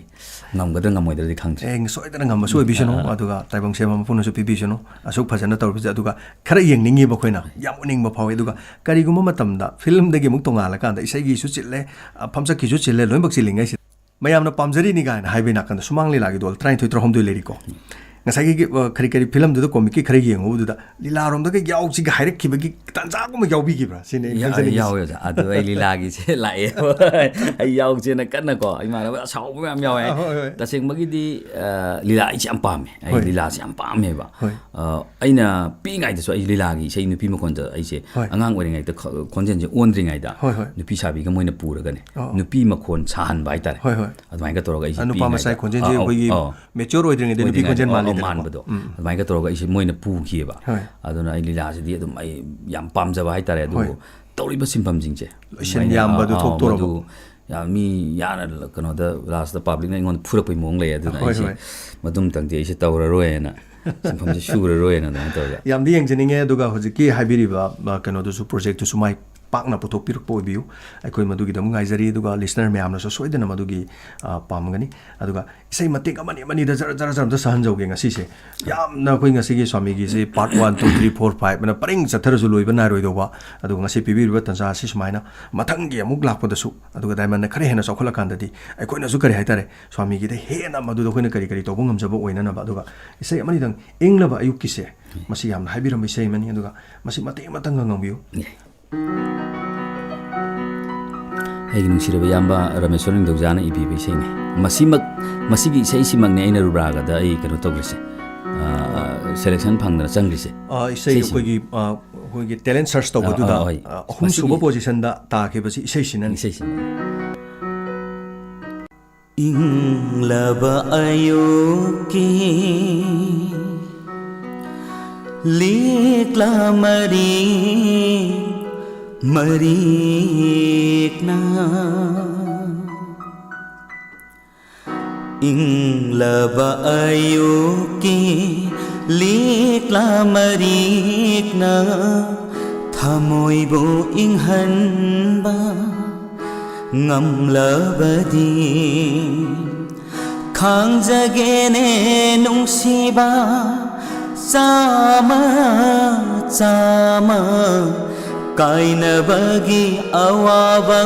ꯉꯝꯒꯗ꯭ꯔꯥ ꯉꯝꯃꯣꯏꯗ꯭ꯔꯗꯤ ꯈꯪꯗ꯭ꯔꯦ꯫ ꯑꯦ, ꯁꯣꯏꯗꯅ ꯉꯝꯕꯁꯨ ꯑꯣꯏꯕꯤꯁꯅꯨ, ꯑꯥ, ꯑꯥ꯫ ꯑꯗꯨꯒ ꯇꯥꯏꯕꯪ ꯁꯦꯝꯕ ꯃꯄꯨꯅꯁꯨ ꯄꯤꯕꯤꯁꯅꯨ꯫ ꯑꯁꯨꯛ ꯐꯖꯅ ꯇꯧꯔꯤꯕꯁꯦ, ꯑꯗꯨꯒ ꯈꯔ ꯌꯦꯡꯅꯤꯡꯉꯤꯕ ꯑꯩꯈꯣꯏꯅ, ꯌꯥꯝ ꯎꯅꯤꯡꯕ ꯐꯥꯎꯏ꯫ ꯑꯗꯨꯒ ꯀꯔꯤꯒꯨꯝꯕ ꯃꯇꯝꯗ ꯐꯤꯂꯝꯗꯒꯤ ꯑꯃꯨꯛ ꯇꯣꯉꯥꯜꯂꯀꯥꯟꯗ ꯏꯁꯩꯒꯤꯁꯨ ꯆꯤꯜꯂꯦ, ꯑ, ꯐꯝꯁꯛꯀꯤꯁꯨ ꯆꯤꯜꯂꯦ, ꯂꯣꯏꯅꯃꯛ ꯆꯤꯜꯂꯤꯉꯩꯁꯤꯗ ꯃꯌꯥꯝꯅ ꯄꯥꯝꯖꯔꯤꯅꯤ ꯀꯥꯏꯅ ꯍꯥꯏꯕꯒꯤ ꯅꯥꯀꯟꯗ ꯁꯨꯃꯥꯡ ꯂꯤꯂꯥꯒꯤ ꯗꯣꯜ ꯇꯔꯥꯅꯤꯊꯣꯏ ꯇꯔꯥꯍꯨꯝꯗꯣꯏ ꯂꯩꯔꯤꯀꯣ꯫ ꯉꯁꯥꯏꯒꯤ, ꯑ, ꯀꯔꯤ ꯀꯔꯤ ꯐꯤꯂꯝꯗꯨꯗ ꯀꯣꯃꯤꯛꯀꯤ ꯈꯔ ꯌꯦꯡꯉꯨꯕꯗꯨꯗ ꯂꯤꯂꯥꯔꯣꯝꯗꯒ ꯌꯥꯎꯁꯤꯒ ꯍꯥꯏꯔꯛꯈꯤꯕꯒꯤ ꯇꯥꯟꯖꯥꯒꯨꯝꯕ ꯌꯥꯎꯕꯤꯈꯤꯕ꯭ꯔꯥ? ꯁꯤꯅꯤ ꯑꯩꯅ ꯌꯥ-, ꯈꯟꯖꯅꯤꯡꯉꯤꯁꯦ꯫ ꯌꯥꯎꯋꯦ ꯑꯣꯖꯥ꯫ ꯑꯗꯨ ꯑꯩ ꯂꯤꯂꯥꯒꯤꯁꯦ ꯂꯥꯛꯑꯦ꯫ ꯑꯩ ꯌꯥꯎꯁꯦꯅ ꯀꯟꯅꯀꯣ, ꯏꯃꯥꯟꯅꯕ ꯑꯁꯥꯎꯕ ꯃꯌꯥꯝ ꯌꯥꯎꯋꯦ꯫ ꯑ, ꯍꯣꯏ, ꯍꯣꯏ꯫ ꯇꯁꯦꯡꯕꯒꯤꯗꯤ, ꯑ, ꯂꯤꯂꯥ ꯑꯩꯁꯦ ꯌꯥꯝ ꯄꯥꯝꯃꯦ꯫ ꯑꯩ ꯍꯣꯏ꯫ ꯂꯤꯂꯥꯁꯦ ꯌꯥꯝ ꯄꯥꯝꯃꯦꯕ꯫ ꯍꯣꯏ꯫ ꯑ, ꯑꯩꯅ ꯄꯤꯛꯏꯉꯩꯗꯁꯨ ꯑꯩ ꯂꯤꯂꯥꯒꯤ ꯏꯁꯩ ꯅꯨꯄꯤ ꯃꯈꯣꯟꯗ ꯑꯩꯁꯦ ꯍꯣꯏ꯫ ꯑꯉꯥꯡ ꯑꯣꯏꯔꯤꯉꯩꯗ ꯈ-, ꯈꯣꯟꯖꯦꯜꯁꯦ ꯑꯣꯟꯗ꯭ꯔꯤꯉꯩꯗ ꯍꯣꯏ, ꯍꯣꯏ꯫ ꯅꯨꯄꯤ ꯁꯥꯕꯤꯒ ꯃꯣꯏꯅ ꯄꯨꯔꯒꯅꯦ, ꯑꯣ꯫ ꯅꯨꯄꯤ ꯃꯈꯣꯟ ꯁꯥꯍꯟꯕ ꯍꯥꯏꯇꯥꯔꯦ꯫ ꯍꯣꯏ, ꯍꯣꯏ꯫ ꯑꯗꯨꯃꯥꯏꯅ ꯇꯧꯔꯒ ꯑꯩꯁꯦ ꯑ, ꯅꯨꯄꯥ ꯄꯤꯛꯏꯉꯩꯗ ꯃꯆꯥꯒꯤ ꯈꯣꯟꯖꯦꯜꯁꯦ ꯑꯥ, ꯑꯥ, ꯑꯩꯈꯣꯏꯒꯤ ꯑꯥ꯫ mature ꯑꯣꯏꯗ꯭ꯔꯤꯉꯩꯗ ꯅꯨꯄꯤ ꯑꯣꯏꯗ꯭ꯔꯤꯉꯩꯗ, ꯈꯣꯟꯖꯦꯜ ꯑꯥ, ꯑꯥ, ꯃꯥꯜꯂꯤꯗꯅꯀꯣ꯫ ꯃꯥꯟꯕꯗꯣ꯫ ꯎꯝ꯫ ꯑꯗꯨꯃꯥꯏꯅ ꯇꯧꯔꯒ ꯑꯩꯁꯦ ꯃꯣꯏꯅ ꯄꯨꯈꯤꯑꯕ꯫ ꯍꯣꯏ꯫ ꯑꯗꯨꯅ ꯑꯩ ꯂꯤꯂꯥꯁꯤꯗꯤ ꯑꯗꯨꯝ ꯑꯩ ꯌꯥꯝ ꯄꯥꯝꯖꯕ ꯍꯥꯏꯇꯥꯔꯦ꯫ ꯑꯗꯨꯕꯨ ꯍꯣꯏ꯫ ꯇꯧꯔꯤꯕ ꯁꯤꯟꯐꯝꯁꯤꯡꯁꯦ ꯂꯣꯏꯁꯤꯟ ꯑꯗꯨꯃꯥꯏꯅ, ꯌꯥꯝꯕꯗꯨ ꯑꯥ, ꯑꯥ, ꯊꯣꯛꯇꯣꯔꯕ꯫ ꯃꯗꯨ ꯌꯥꯝ ꯃꯤ ꯌꯥꯅ ꯀꯩꯅꯣꯗ last ꯇ public ꯅ ꯑꯩꯉꯣꯟꯗ ꯐꯨꯔꯛꯄꯩ ꯃꯑꯣꯡ ꯂꯩ꯫ ꯑꯗꯨꯅ ꯍꯣꯏ, ꯑꯩꯁꯦ ꯍꯣꯏ꯫ ꯃꯇꯨꯡ ꯃꯊꯪꯗꯤ ꯑꯩꯁꯦ ꯇꯧꯔꯔꯣꯏꯅ, ꯁꯤꯟꯐꯝꯁꯦ ꯁꯨꯔꯔꯣꯏꯅ ꯑꯗꯨꯃꯥꯏꯅ ꯇꯧꯔꯒ꯫ ꯌꯥꯝꯗꯤ ꯌꯦꯡꯖꯅꯤꯡꯉꯦ꯫ ꯑꯗꯨꯒ ꯍꯧꯖꯤꯛꯀꯤ ꯍꯥꯏꯕꯤꯔꯤꯕ, ꯑ, ꯀꯩꯅꯣꯗꯨꯁꯨ, project ꯇꯨꯁꯨ ꯃꯥꯏ ꯄꯥꯛꯅ ꯄꯨꯊꯣꯛꯄꯤꯔꯛꯄ ꯑꯣꯏꯕꯤꯌꯨ꯫ ꯑꯩꯈꯣꯏ ꯃꯗꯨꯒꯤꯗꯃꯛ ꯉꯥꯏꯖꯔꯤ, ꯑꯗꯨꯒ listener ꯃꯌꯥꯝꯅꯁꯨ ꯁꯣꯏꯗꯅ ꯃꯗꯨꯒꯤ, ꯑ, ꯄꯥꯝꯒꯅꯤ꯫ ꯑꯗꯨꯒ ꯏꯁꯩ ꯃꯇꯦꯛ ꯑꯃꯅꯤ, ꯑꯃꯅꯤꯗ ꯖꯔ ꯖꯔ ꯖꯔ ꯑꯝꯇ ꯁꯛꯍꯟꯖꯧꯒꯦ ꯉꯁꯤꯁꯦ꯫ ꯌꯥꯝꯅ ꯑꯩꯈꯣꯏ ꯉꯁꯤꯒꯤ ꯁ꯭ꯋꯥꯃꯤꯒꯤꯁꯦ part one, two, three, four, five ꯑꯅ ꯄꯔꯤꯡ ꯆꯠꯊꯔꯁꯨ ꯂꯣꯏꯕ ꯅꯥꯏꯔꯣꯏꯗꯧꯕ꯫ ꯑꯗꯨꯒ ꯉꯁꯤ ꯄꯤꯕꯤꯔꯤꯕ ꯇꯥꯟꯖꯥ ꯑꯁꯤ ꯁꯨꯃꯥꯏꯅ ꯃꯊꯪꯒꯤ ꯑꯃꯨꯛ ꯂꯥꯛꯄꯗꯁꯨ, ꯑꯗꯨꯒ Diamondꯅ ꯈꯔ ꯍꯦꯟꯅ ꯆꯥꯎꯈꯠꯂꯀꯥꯟꯗꯗꯤ ꯑꯩꯈꯣꯏꯅꯁꯨ, ꯀꯔꯤ ꯍꯥꯏꯇꯥꯔꯦ, ꯁ꯭ꯋꯥꯃꯤꯒꯤꯗ ꯍꯦꯟꯅ ꯃꯗꯨꯗ ꯑꯩꯈꯣꯏꯅ ꯀꯔꯤ ꯀꯔꯤ ꯇꯧꯕ ꯉꯝꯖꯕ ꯑꯣꯏꯅꯅꯕ꯫ ꯑꯗꯨꯒ ꯏꯁꯩ ꯑꯃꯅꯤꯗꯪ, ꯏꯪꯂꯕ ꯑꯌꯨꯛꯀꯤꯁꯦ, ꯃꯁꯤ ꯌꯥꯝꯅ ꯍꯥꯏꯕꯤꯔꯝꯕ ꯏꯁꯩ ꯑꯃꯅꯤ꯫ ꯑꯗꯨꯒ ꯃꯁꯤ ꯃꯇꯦꯛ ꯑꯃꯇꯪꯒ ꯉꯪꯕꯤꯌꯨ꯫ ꯑꯩꯒꯤ ꯅꯨꯡꯁꯤꯔꯕ ꯏꯌꯥꯝꯕ ꯔꯥꯃꯦꯁꯣꯔ ꯅꯤꯡꯊꯧꯖꯥꯅ ꯏꯕꯤꯕ ꯏꯁꯩꯅꯤ꯫ ꯃꯁꯤꯃꯛ, ꯃꯁꯤꯒꯤ ꯏꯁꯩꯁꯤꯃꯛꯅꯤ ꯑꯩꯅ ꯔꯨꯕ꯭ꯔꯥꯒꯗ ꯑꯩ ꯀꯩꯅꯣ ꯇꯧꯈ꯭ꯔꯤꯁꯦ, ꯑ, selection ꯐꯪꯗꯅ ꯆꯪꯈ꯭ꯔꯤꯁꯦ꯫ ꯑ, ꯏꯁꯩ ꯏꯁꯩꯁꯤꯃ꯫ ꯑꯩꯈꯣꯏꯒꯤ, ꯑ, ꯑꯩꯈꯣꯏꯒꯤ talent search ꯇꯧꯕꯗꯨꯗ, ꯑ, ꯑ, ꯍꯣꯏ꯫ ꯑ, ꯑꯍꯨꯝꯁꯨꯕ ꯃꯁꯤꯒꯤ positionꯗ ꯇꯥꯈꯤꯕꯁꯤ ꯏꯁꯩꯁꯤꯅꯅꯤ꯫ ꯏꯁꯩꯁꯤꯅ꯫ ꯏꯪꯂꯕ ꯑꯌꯨꯛꯀꯤ ꯂꯤꯛꯂꯥ ꯃꯔꯤ ꯃꯔꯤꯛꯅ꯫ ꯏꯪꯂꯕ ꯑꯌꯨꯛꯀꯤ ꯂꯤꯛꯂꯥ ꯃꯔꯤꯛꯅ ꯊꯃꯣꯏꯕꯨ ꯏꯪꯍꯟꯕ ꯉꯝꯂꯕꯗꯤ, ꯈꯥꯡꯖꯒꯦꯅꯦ ꯅꯨꯡꯁꯤꯕ, ꯆꯥꯃ ꯆꯥꯃ ꯀꯥꯏꯅꯕꯒꯤ ꯑꯋꯥꯕ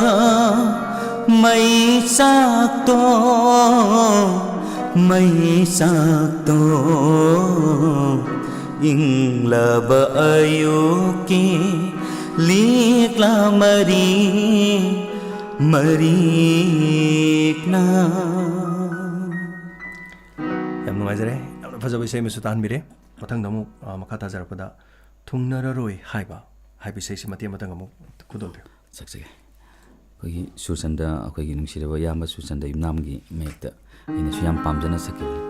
ꯃꯩꯆꯥꯛꯇꯣ, ꯃꯩꯆꯥꯛꯇꯣ꯫ ꯏꯪꯂꯕ ꯑꯌꯨꯛꯀꯤ ꯂꯤꯛꯂꯥ ꯃꯔꯤ ꯃꯔꯤꯛꯅ꯫ ꯌꯥꯝ ꯅꯨꯡꯉꯥꯏꯖꯔꯦ, ꯌꯥꯝꯅ ꯐꯖꯕ ꯏꯁꯩ ꯑꯃꯁꯨ ꯇꯥꯍꯟꯕꯤꯔꯦ꯫ ꯃꯊꯪꯗ ꯑꯃꯨꯛ, ꯑ, ꯃꯈꯥ ꯇꯥꯖꯔꯛꯄꯗ ꯊꯨꯡꯅꯔꯔꯣꯏ ꯍꯥꯏꯕ, ꯍꯥꯏꯕ ꯏꯁꯩꯁꯤ ꯃꯇꯦꯛ ꯑꯃꯇꯪ ꯑꯃꯨꯛ ꯈꯨꯗꯣꯜꯕꯤꯌꯨ꯫ ꯁꯛꯆꯒꯦ꯫ ꯑꯩꯈꯣꯏꯒꯤ ꯁꯨꯔꯆꯟꯗ, ꯑꯩꯈꯣꯏꯒꯤ ꯅꯨꯡꯁꯤꯔꯕ ꯏꯌꯥꯝꯕ ꯁꯨꯔꯆꯟꯗ ꯌꯨꯝꯅꯥꯝꯒꯤ ꯃꯌꯦꯛꯇ ꯑꯩꯅꯁꯨ ꯌꯥꯝ ꯄꯥꯝꯖꯅ ꯁꯛꯈꯤꯕꯅꯤ꯫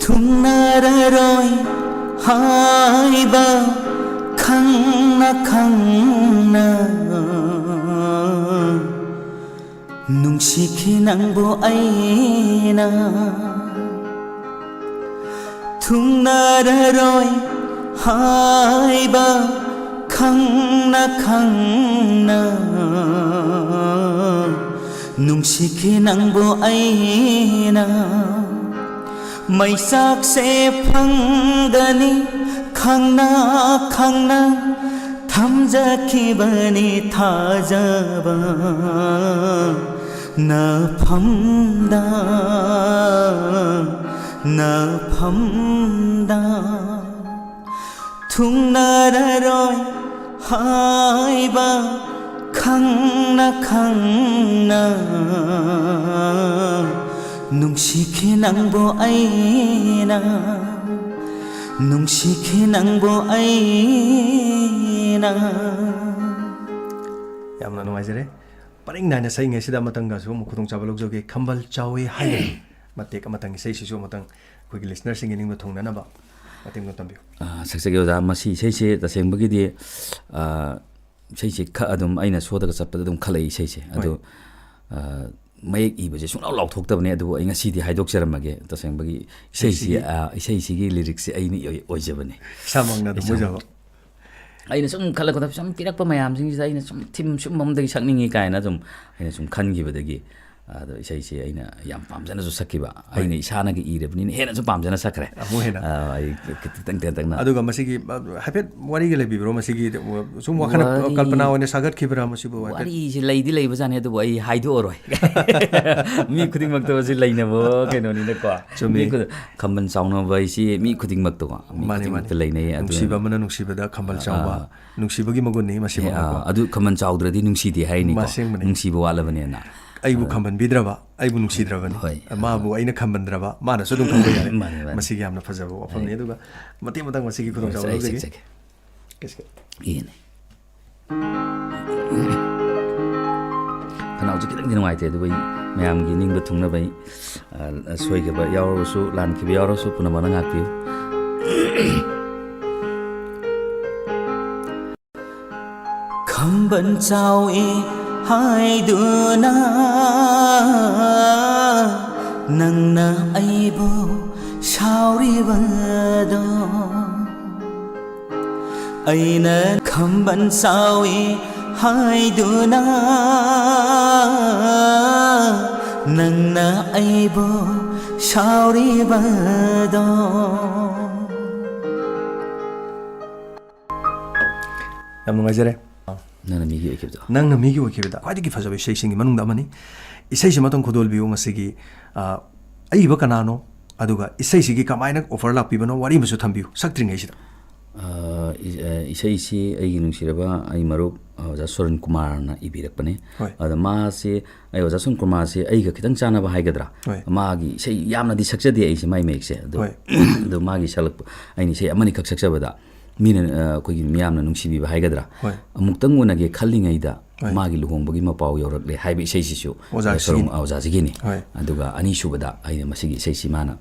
ꯊꯨꯡꯅꯔꯔꯣꯏ ꯍꯥꯏꯕ ꯈꯪꯅ ꯈꯪꯅ ꯅꯨꯡꯁꯤꯈꯤ ꯅꯪꯕꯨ ꯑꯩꯅ꯫ ꯊꯨꯡꯅꯔꯔꯣꯏ ꯍꯥꯏꯕ ꯈꯪꯅ ꯈꯪꯅ ꯅꯨꯡꯁꯤꯈꯤ ꯅꯪꯕꯨ ꯑꯩꯅ꯫ ꯃꯩꯆꯥꯛꯁꯦ ꯐꯪꯒꯅꯤ ꯈꯪꯅ ꯈꯪꯅ ꯊꯝꯖꯈꯤꯕꯅꯤ ꯊꯥꯖꯕ ꯅꯐꯝꯗ, ꯅꯐꯝꯗ꯫ ꯊꯨꯡꯅꯔꯔꯣꯏ ꯍꯥꯏꯕ ꯈꯪꯅ ꯈꯪꯅ ꯅꯨꯡꯁꯤꯈꯤ ꯅꯪꯕꯨ ꯑꯩꯅ, ꯅꯨꯡꯁꯤꯈꯤ ꯅꯪꯕꯨ ꯑꯩꯅ꯫ ꯌꯥꯝꯅ ꯅꯨꯡꯉꯥꯏꯖꯔꯦ꯫ ꯄꯔꯤꯡ ꯅꯥꯏꯅ ꯁꯛꯏꯉꯩꯁꯤꯗ ꯑꯃꯇꯪꯒꯁꯨ ꯑꯃꯨꯛ ꯈꯨꯗꯣꯡꯆꯥꯕ ꯂꯧꯖꯒꯦ꯫ ꯈꯝꯕꯜ ꯆꯥꯎꯏ ꯍꯥꯏꯔꯤꯕ ꯃꯇꯦꯛ ꯑꯃꯇꯪ, ꯏꯁꯩꯁꯤꯁꯨ ꯑꯃꯇꯪ ꯑꯩꯈꯣꯏꯒꯤ ꯂꯤꯁꯅꯔꯁꯤꯡꯒꯤ ꯅꯤꯡꯕ ꯊꯨꯡꯅꯅꯕ ꯃꯇꯦꯛ ꯑꯃ ꯇꯝꯕꯤꯌꯨ꯫ ꯑ, ꯁꯛꯆꯒꯦ ꯑꯣꯖꯥ꯫ ꯃꯁꯤ ꯏꯁꯩꯁꯦ ꯇꯁꯦꯡꯕꯒꯤꯗꯤ, ꯑ, ꯏꯁꯩꯁꯦ ꯈ-, ꯑꯗꯨꯝ ꯑꯩꯅ ꯁꯣꯗꯒ ꯆꯠꯄꯗ ꯑꯗꯨꯝ ꯈꯜꯂꯛꯏ ꯏꯁꯩꯁꯦ꯫ ꯑꯗꯨ, ꯍꯣꯏ꯫ ꯑ, ꯃꯌꯦꯛ ꯏꯕꯁꯦ ꯁꯨꯡꯂꯥꯎ ꯂꯥꯎꯊꯣꯛꯇꯕꯅꯦ, ꯑꯗꯨꯕꯨ ꯑꯩ ꯉꯁꯤꯗꯤ ꯍꯥꯏꯗꯣꯛꯆꯔꯝꯃꯒꯦ꯫ ꯇꯁꯦꯡꯕꯒꯤ ꯏꯁꯩꯁꯤ, ꯏꯁꯩꯁꯤꯒꯤ ꯑ, ꯏꯁꯩꯁꯤꯒꯤ ꯂꯤꯔꯤꯛꯁꯦ ꯑꯩꯅ ꯏꯑꯣꯏ-, ꯑꯣꯏꯖꯕꯅꯦ꯫ ꯏꯁꯥꯃꯛꯅ ꯑꯗꯨꯝ ꯏꯁꯥꯃꯛ꯫ ꯑꯣꯏꯖꯕ꯫ ꯑꯩꯅ ꯁꯨꯝ ꯈꯜꯂꯛꯄꯗ ꯁꯨꯝ ꯄꯤꯔꯛꯄ ꯃꯌꯥꯝꯁꯤꯡꯁꯤꯗ ꯑꯩꯅ ꯁꯨꯝ ꯊꯤꯝ ꯁꯨꯝꯕ ꯑꯃꯗꯒꯤ ꯁꯛꯅꯤꯡꯉꯤ ꯀꯥꯏꯅ ꯁꯨꯝ ꯑꯩꯅ ꯁꯨꯝ ꯈꯟꯈꯤꯕꯗꯒꯤ, ꯑꯗꯣ ꯏꯁꯩꯁꯤ ꯑꯩꯅ ꯌꯥꯝ ꯄꯥꯝꯖꯅꯁꯨ ꯁꯛꯈꯤꯕ꯫ ꯍꯣꯏ꯫ ꯑꯩꯅ ꯏꯁꯥꯅꯒ ꯏꯔꯕꯅꯤꯅ ꯍꯦꯟꯅꯁꯨ ꯄꯥꯝꯖꯅ ꯁꯛꯈ꯭ꯔꯦ꯫ ꯑꯃꯨꯛ ꯍꯦꯟꯅ꯫ ꯑ, ꯑꯩ ꯈꯤꯇꯪ ꯇꯦꯟꯇꯛꯅ꯫ ꯑꯗꯨꯒ ꯃꯁꯤꯒꯤ, ꯑ, ꯍꯥꯏꯐꯦꯠ ꯋꯥꯔꯤꯒ ꯂꯩꯕꯤꯕ꯭ꯔꯣ? ꯃꯁꯤꯒꯤ, ꯑ, ꯁꯨꯝ ꯋꯥꯈꯜꯅ ꯋꯥꯔꯤ-, ꯀꯜꯄꯅꯥ ꯑꯣꯏꯅ ꯁꯥꯒꯠꯈꯤꯕ꯭ꯔꯥ ꯃꯁꯤꯕꯨ ꯍꯥꯏꯐꯦꯠ? ꯋꯥꯔꯤꯁꯤ ꯂꯩꯗꯤ ꯂꯩꯕꯖꯥꯠꯅꯤ, ꯑꯗꯨꯕꯨ ꯑꯩ ꯍꯥꯏꯗꯣꯛꯑꯔꯣꯏ꯫ ꯃꯤ ꯈꯨꯗꯤꯡꯃꯛꯇ ꯃꯁꯤ ꯂꯩꯅꯕ ꯀꯩꯅꯣꯅꯤꯅꯀꯣ꯫ ꯆꯨꯝꯃꯤ꯫ ꯃꯤ ꯈꯨꯗꯤꯡ-, ꯈꯝꯕꯜ ꯆꯥꯎꯅꯕ ꯍꯥꯏꯁꯤ ꯃꯤ ꯈꯨꯗꯤꯡꯃꯛꯇꯀꯣ, ꯃꯤ ꯃꯥꯅꯤ, ꯈꯨꯗꯤꯡꯃꯛꯇ ꯃꯥꯅꯤ꯫ ꯂꯩꯅꯩ꯫ ꯑꯗꯨꯅ ꯅꯨꯡꯁꯤꯕ ꯑꯃꯅ ꯅꯨꯡꯁꯤꯕꯗ ꯈꯝꯕꯜ ꯑꯥ, ꯆꯥꯎꯕ, ꯑꯥ꯫ ꯅꯨꯡꯁꯤꯕꯒꯤ ꯃꯒꯨꯟꯅꯤ ꯃꯁꯤꯃꯛꯅꯀꯣ꯫ ꯑꯦ, ꯑꯥ, ꯑꯗꯨ ꯈꯝꯕꯜ ꯆꯥꯎꯗ꯭ꯔꯗꯤ ꯅꯨꯡꯁꯤꯗꯦ ꯍꯥꯏꯔꯤꯅꯤꯀꯣ꯫ ꯑꯁꯦꯡꯕꯅꯤ꯫ ꯅꯨꯡꯁꯤꯕ ꯋꯥꯠꯂꯕꯅꯦꯅ꯫ ꯑꯩꯕꯨ ꯑꯥ꯫ ꯈꯝꯕꯟꯕꯤꯗ꯭ꯔꯕ, ꯑꯩꯕꯨ ꯅꯨꯡꯁꯤꯗ꯭ꯔꯕꯅꯤ꯫ ꯍꯣꯏ꯫ ꯃꯥꯕꯨ ꯑꯩꯅ ꯈꯝꯕꯟꯗ꯭ꯔꯕ, ꯃꯥꯅꯁꯨ ꯑꯗꯨꯝ ꯈꯟꯕ ꯌꯥꯔꯦ꯫ ꯃꯥꯅꯤ, ꯃꯥꯅꯤ꯫ ꯃꯁꯤꯒꯤ ꯌꯥꯝꯅ ꯐꯖꯕ ꯋꯥꯐꯝꯅꯤ꯫ ꯍꯣꯏ꯫ ꯑꯗꯨꯒ ꯃꯇꯦꯛ ꯃꯇꯥꯡ ꯃꯁꯤꯒꯤ ꯈꯨꯗꯣꯡꯆꯥꯕ ꯍꯣꯏ, ꯂꯧꯖꯒꯦ꯫ ꯆꯠꯆꯒꯦ꯫ ꯀꯩꯁꯨ ꯀꯥꯏꯗꯦ꯫ ꯏꯅꯦ꯫ ꯈꯅꯥꯎꯁꯦ ꯈꯤꯇꯪꯗꯤ ꯅꯨꯡꯉꯥꯏꯇꯦ, ꯑꯗꯨꯕꯨ ꯑꯩ ꯃꯌꯥꯝꯒꯤ ꯅꯤꯡꯕ ꯊꯨꯡꯅꯕ ꯑꯩ, ꯑ, ꯁꯣꯏꯈꯤꯕ ꯌꯥꯎꯔꯁꯨ, ꯂꯥꯟꯈꯤꯕ ꯌꯥꯎꯔꯁꯨ, ꯄꯨꯝꯅꯃꯛꯅ ꯉꯥꯛꯄꯤꯌꯨ꯫ ꯈꯝꯕꯟ ꯆꯥꯎꯏ ꯍꯥꯏꯗꯨꯅ ꯅꯪꯅ ꯑꯩꯕꯨ ꯁꯥꯎꯔꯤꯕꯗꯣ ꯑꯩꯅ ꯈꯝꯕꯟ ꯆꯥꯎꯏ ꯍꯥꯏꯗꯨꯅ ꯅꯪꯅ ꯑꯩꯕꯨ ꯁꯥꯎꯔꯤꯕꯗꯣ꯫ ꯌꯥꯝ ꯅꯨꯡꯉꯥꯏꯖꯔꯦ꯫ ꯅꯪꯅ ꯃꯤꯒꯤ ꯑꯣꯏꯈꯤꯕꯗꯣ꯫ ꯅꯪꯅ ꯃꯤꯒꯤ ꯑꯣꯏꯈꯤꯕꯗ ꯈ꯭ꯋꯥꯏꯗꯒꯤ ꯐꯖꯕ ꯏꯁꯩꯁꯤꯡꯒꯤ ꯃꯅꯨꯡꯗ ꯑꯃꯅꯤ꯫ ꯏꯁꯩꯁꯤꯃꯇꯪ ꯈꯨꯗꯣꯜꯕꯤꯌꯨ ꯉꯁꯤꯒꯤ, ꯑ, ꯑꯏꯕ ꯀꯅꯥꯅꯣ? ꯑꯗꯨꯒ ꯏꯁꯩꯁꯤꯒꯤ ꯀꯃꯥꯏꯅ offer ꯂꯥꯛꯄꯤꯕꯅꯣ? ꯋꯥꯔꯤ ꯑꯃꯁꯨ ꯊꯝꯕꯤꯌꯨ, ꯁꯛꯇ꯭ꯔꯤꯉꯩꯁꯤꯗ꯫ ꯑ, ꯏ-, ꯑ, ꯏꯁꯩꯁꯤ ꯑꯩꯒꯤ ꯅꯨꯡꯁꯤꯔꯕ ꯑꯩ ꯃꯔꯨꯞ, ꯑ, ꯑꯣꯖꯥ ꯁꯣꯔꯟ ꯀꯨꯃꯥꯔꯅ ꯏꯕꯤꯔꯛꯄꯅꯦ꯫ ꯍꯣꯏ꯫ ꯑꯗ ꯃꯥꯁꯦ, ꯑꯩ ꯑꯣꯖꯥ ꯁꯣꯔꯟ ꯀꯨꯃꯥꯔꯁꯦ ꯑꯩꯒ ꯈꯤꯇꯪ ꯆꯥꯟꯅꯕ ꯍꯥꯏꯒꯗ꯭ꯔꯥ? ꯍꯣꯏ꯫ ꯃꯥꯒꯤ ꯏꯁꯩ ꯌꯥꯝꯅꯗꯤ ꯁꯛꯆꯗꯦ ꯑꯩꯁꯦ, ꯃꯥꯏ ꯃꯌꯦꯛꯁꯦ꯫ ꯑꯗꯣ, ꯍꯣꯏ꯫ ꯑꯗꯣ ꯃꯥꯒꯤ ꯁꯛꯂꯛꯄ, ꯑꯩꯅ ꯏꯁꯩ ꯑꯃꯅꯤꯈꯛ ꯁꯛꯆꯕꯗ, ꯃꯤꯅ, ꯑ, ꯑꯩꯈꯣꯏꯒꯤ ꯃꯤꯌꯥꯝꯅ ꯅꯨꯡꯁꯤꯕꯤꯕ ꯍꯥꯏꯒꯗ꯭ꯔꯥ? ꯍꯣꯏ꯫ ꯑꯃꯨꯛꯇꯪ ꯎꯅꯒꯦ ꯈꯜꯂꯤꯉꯩꯗ ꯍꯣꯏ꯫ ꯃꯥꯒꯤ ꯂꯨꯍꯣꯡꯕꯒꯤ ꯃꯄꯥꯎ ꯌꯧꯔꯛꯂꯦ ꯍꯥꯏꯕ ꯏꯁꯩꯁꯤꯁꯨ ꯑꯣꯖꯥꯁꯤꯒꯤꯅꯤ꯫ ꯁꯣꯔꯣꯡ-, ꯑꯣꯖꯥꯁꯤꯒꯤꯅꯤ꯫ ꯍꯣꯏ꯫ ꯑꯗꯨꯒ ꯑꯅꯤꯁꯨꯕꯗ ꯑꯩꯅ ꯃꯁꯤꯒꯤ ꯏꯁꯩꯁꯤ ꯃꯥꯅ,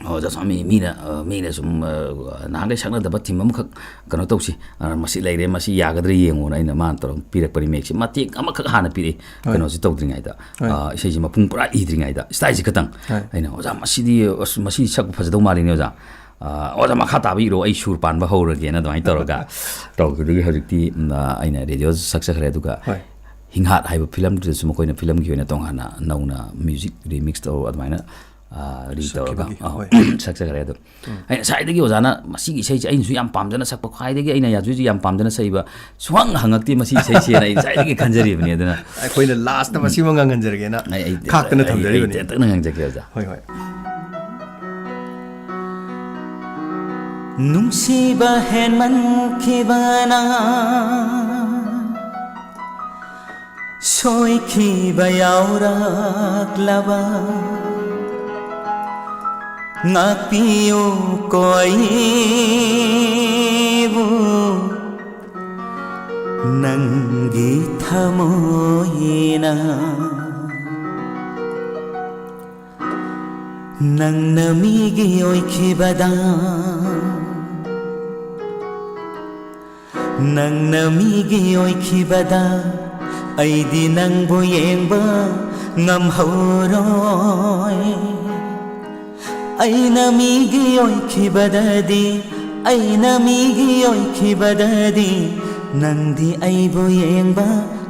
"ꯑꯣꯖꯥ ꯁ꯭ꯋꯥꯃꯤ, ꯃꯤꯅ, ꯑ, ꯃꯤꯅ ꯁꯨꯝ, ꯑ, ꯅꯍꯥꯟꯈꯩ ꯁꯛꯅꯗꯕ theme ꯑꯃꯈꯛ ꯀꯩꯅꯣ ꯇꯧꯁꯤ, ꯑ, ꯃꯁꯤ ꯂꯩꯔꯦ, ꯃꯁꯤ ꯌꯥꯒꯗ꯭ꯔꯥ ꯌꯦꯡꯉꯣꯅ" ꯑꯩꯅ ꯃꯥꯅ ꯇꯧꯔꯒ ꯄꯤꯔꯛꯄꯅꯤ ꯃꯌꯦꯛꯁꯤ꯫ ꯃꯇꯦꯛ ꯑꯃꯈꯛ ꯍꯥꯟꯅ ꯄꯤꯔꯛꯏ, ꯍꯣꯏ꯫ ꯀꯩꯅꯣꯁꯤ ꯇꯧꯗ꯭ꯔꯤꯉꯩꯗ, ꯍꯣꯏ꯫ ꯑ, ꯏꯁꯩꯁꯤ ꯃꯄꯨꯡ ꯄꯨꯔꯥ ꯏꯗ꯭ꯔꯤꯉꯩꯗ, styleꯁꯤ ꯈꯇꯪ꯫ ꯍꯣꯏ꯫ ꯑꯩꯅ, "ꯑꯣꯖꯥ, ꯃꯁꯤꯗꯤ, ꯑꯁ, ꯃꯁꯤ ꯁꯛꯄ ꯐꯖꯗꯧ ꯃꯥꯜꯂꯤꯅꯦ, ꯑꯣꯖꯥ꯫ ꯑ, ꯑꯣꯖꯥ, ꯃꯈꯥ ꯇꯥꯕ ꯏꯔꯣ, ꯑꯩ ꯁꯨꯔ ꯄꯥꯟꯕ ꯍꯧꯔꯒꯦꯅ" ꯑꯗꯨꯃꯥꯏꯅ ꯇꯧꯔꯒ ꯇꯧꯈꯤꯕꯗꯒꯤ ꯍꯧꯖꯤꯛꯇꯤ, ꯎꯝ, ꯑ, ꯑꯩꯅ radioꯗ ꯁꯛꯆꯈ꯭ꯔꯦ꯫ ꯑꯗꯨꯒ ꯍꯣꯏ꯫ ꯍꯤꯡꯍꯥꯠ ꯍꯥꯏꯕ filmꯗꯨꯗꯁꯨ ꯃꯈꯣꯏꯅ filmꯒꯤ ꯑꯣꯏꯅ ꯇꯣꯉꯥꯟꯅ ꯅꯧꯅ music remix ꯇꯧꯔꯒ ꯑꯗꯨꯃꯥꯏꯅ, ꯑ, re ꯇꯧꯔꯒ, ꯁꯛꯈꯤꯕꯒꯤ, ꯑ, ꯍꯣꯏ꯫ ꯁꯛꯆꯈ꯭ꯔꯦ꯫ ꯑꯗꯣ ꯎꯝ꯫ ꯑꯩꯅ ꯉꯁꯥꯏꯗꯒꯤ ꯑꯣꯖꯥꯅ ꯃꯁꯤꯒꯤ ꯏꯁꯩꯁꯦ ꯑꯩꯅꯁꯨ ꯌꯥꯝ ꯄꯥꯝꯖꯅ ꯁꯛꯄ, ꯈ꯭ꯋꯥꯏꯗꯒꯤ ꯑꯩꯅ ꯌꯥꯖꯨꯁꯦ ꯌꯥꯝ ꯄꯥꯝꯖꯅ ꯁꯛꯏꯕ, ꯁꯨꯡꯍꯪ ꯍꯪꯉꯛꯇꯦ ꯃꯁꯤ ꯏꯁꯩꯁꯦꯅ ꯑꯩ ꯉꯁꯥꯏꯗꯒꯤ ꯈꯟꯖꯔꯤꯕꯅꯤ꯫ ꯑꯗꯨꯅ ꯑꯩꯈꯣꯏꯅ lastꯇ ꯃꯁꯤꯃ ꯉꯥꯡꯍꯟꯖꯔꯒꯦꯅ ꯑꯩ, ꯑꯩ, ꯈꯥꯛꯇꯅ ꯑꯩ, ꯊꯝꯖꯔꯤꯕꯅꯤ꯫ ꯑꯩ ꯇꯦꯟꯇꯛꯅ ꯉꯥꯡꯖꯒꯦ, ꯑꯣꯖꯥ꯫ ꯍꯣꯏ, ꯍꯣꯏ꯫ ꯅꯨꯡꯁꯤꯕ ꯍꯦꯟꯃꯟꯈꯤꯕꯅ ꯁꯣꯏꯈꯤꯕ ꯌꯥꯎꯔꯛꯂꯕ ꯉꯥꯛꯄꯤꯌꯨ ꯀꯣ ꯑꯩꯕꯨ ꯅꯪꯒꯤ ꯊꯃꯣꯏꯅ꯫ ꯅꯪꯅ ꯃꯤꯒꯤ ꯑꯣꯏꯈꯤꯕꯗ, ꯅꯪꯅ ꯃꯤꯒꯤ ꯑꯣꯏꯈꯤꯕꯗ, ꯑꯩꯗꯤ ꯅꯪꯕꯨ ꯌꯦꯡꯕ ꯉꯝꯍꯧꯔꯣꯏ꯫ ꯑꯩꯅ ꯃꯤꯒꯤ ꯑꯣꯏꯈꯤꯕꯗꯗꯤ, ꯑꯩꯅ ꯃꯤꯒꯤ ꯑꯣꯏꯈꯤꯕꯗꯗꯤ, ꯅꯪꯗꯤ ꯑꯩꯕꯨ ꯌꯦꯡꯕ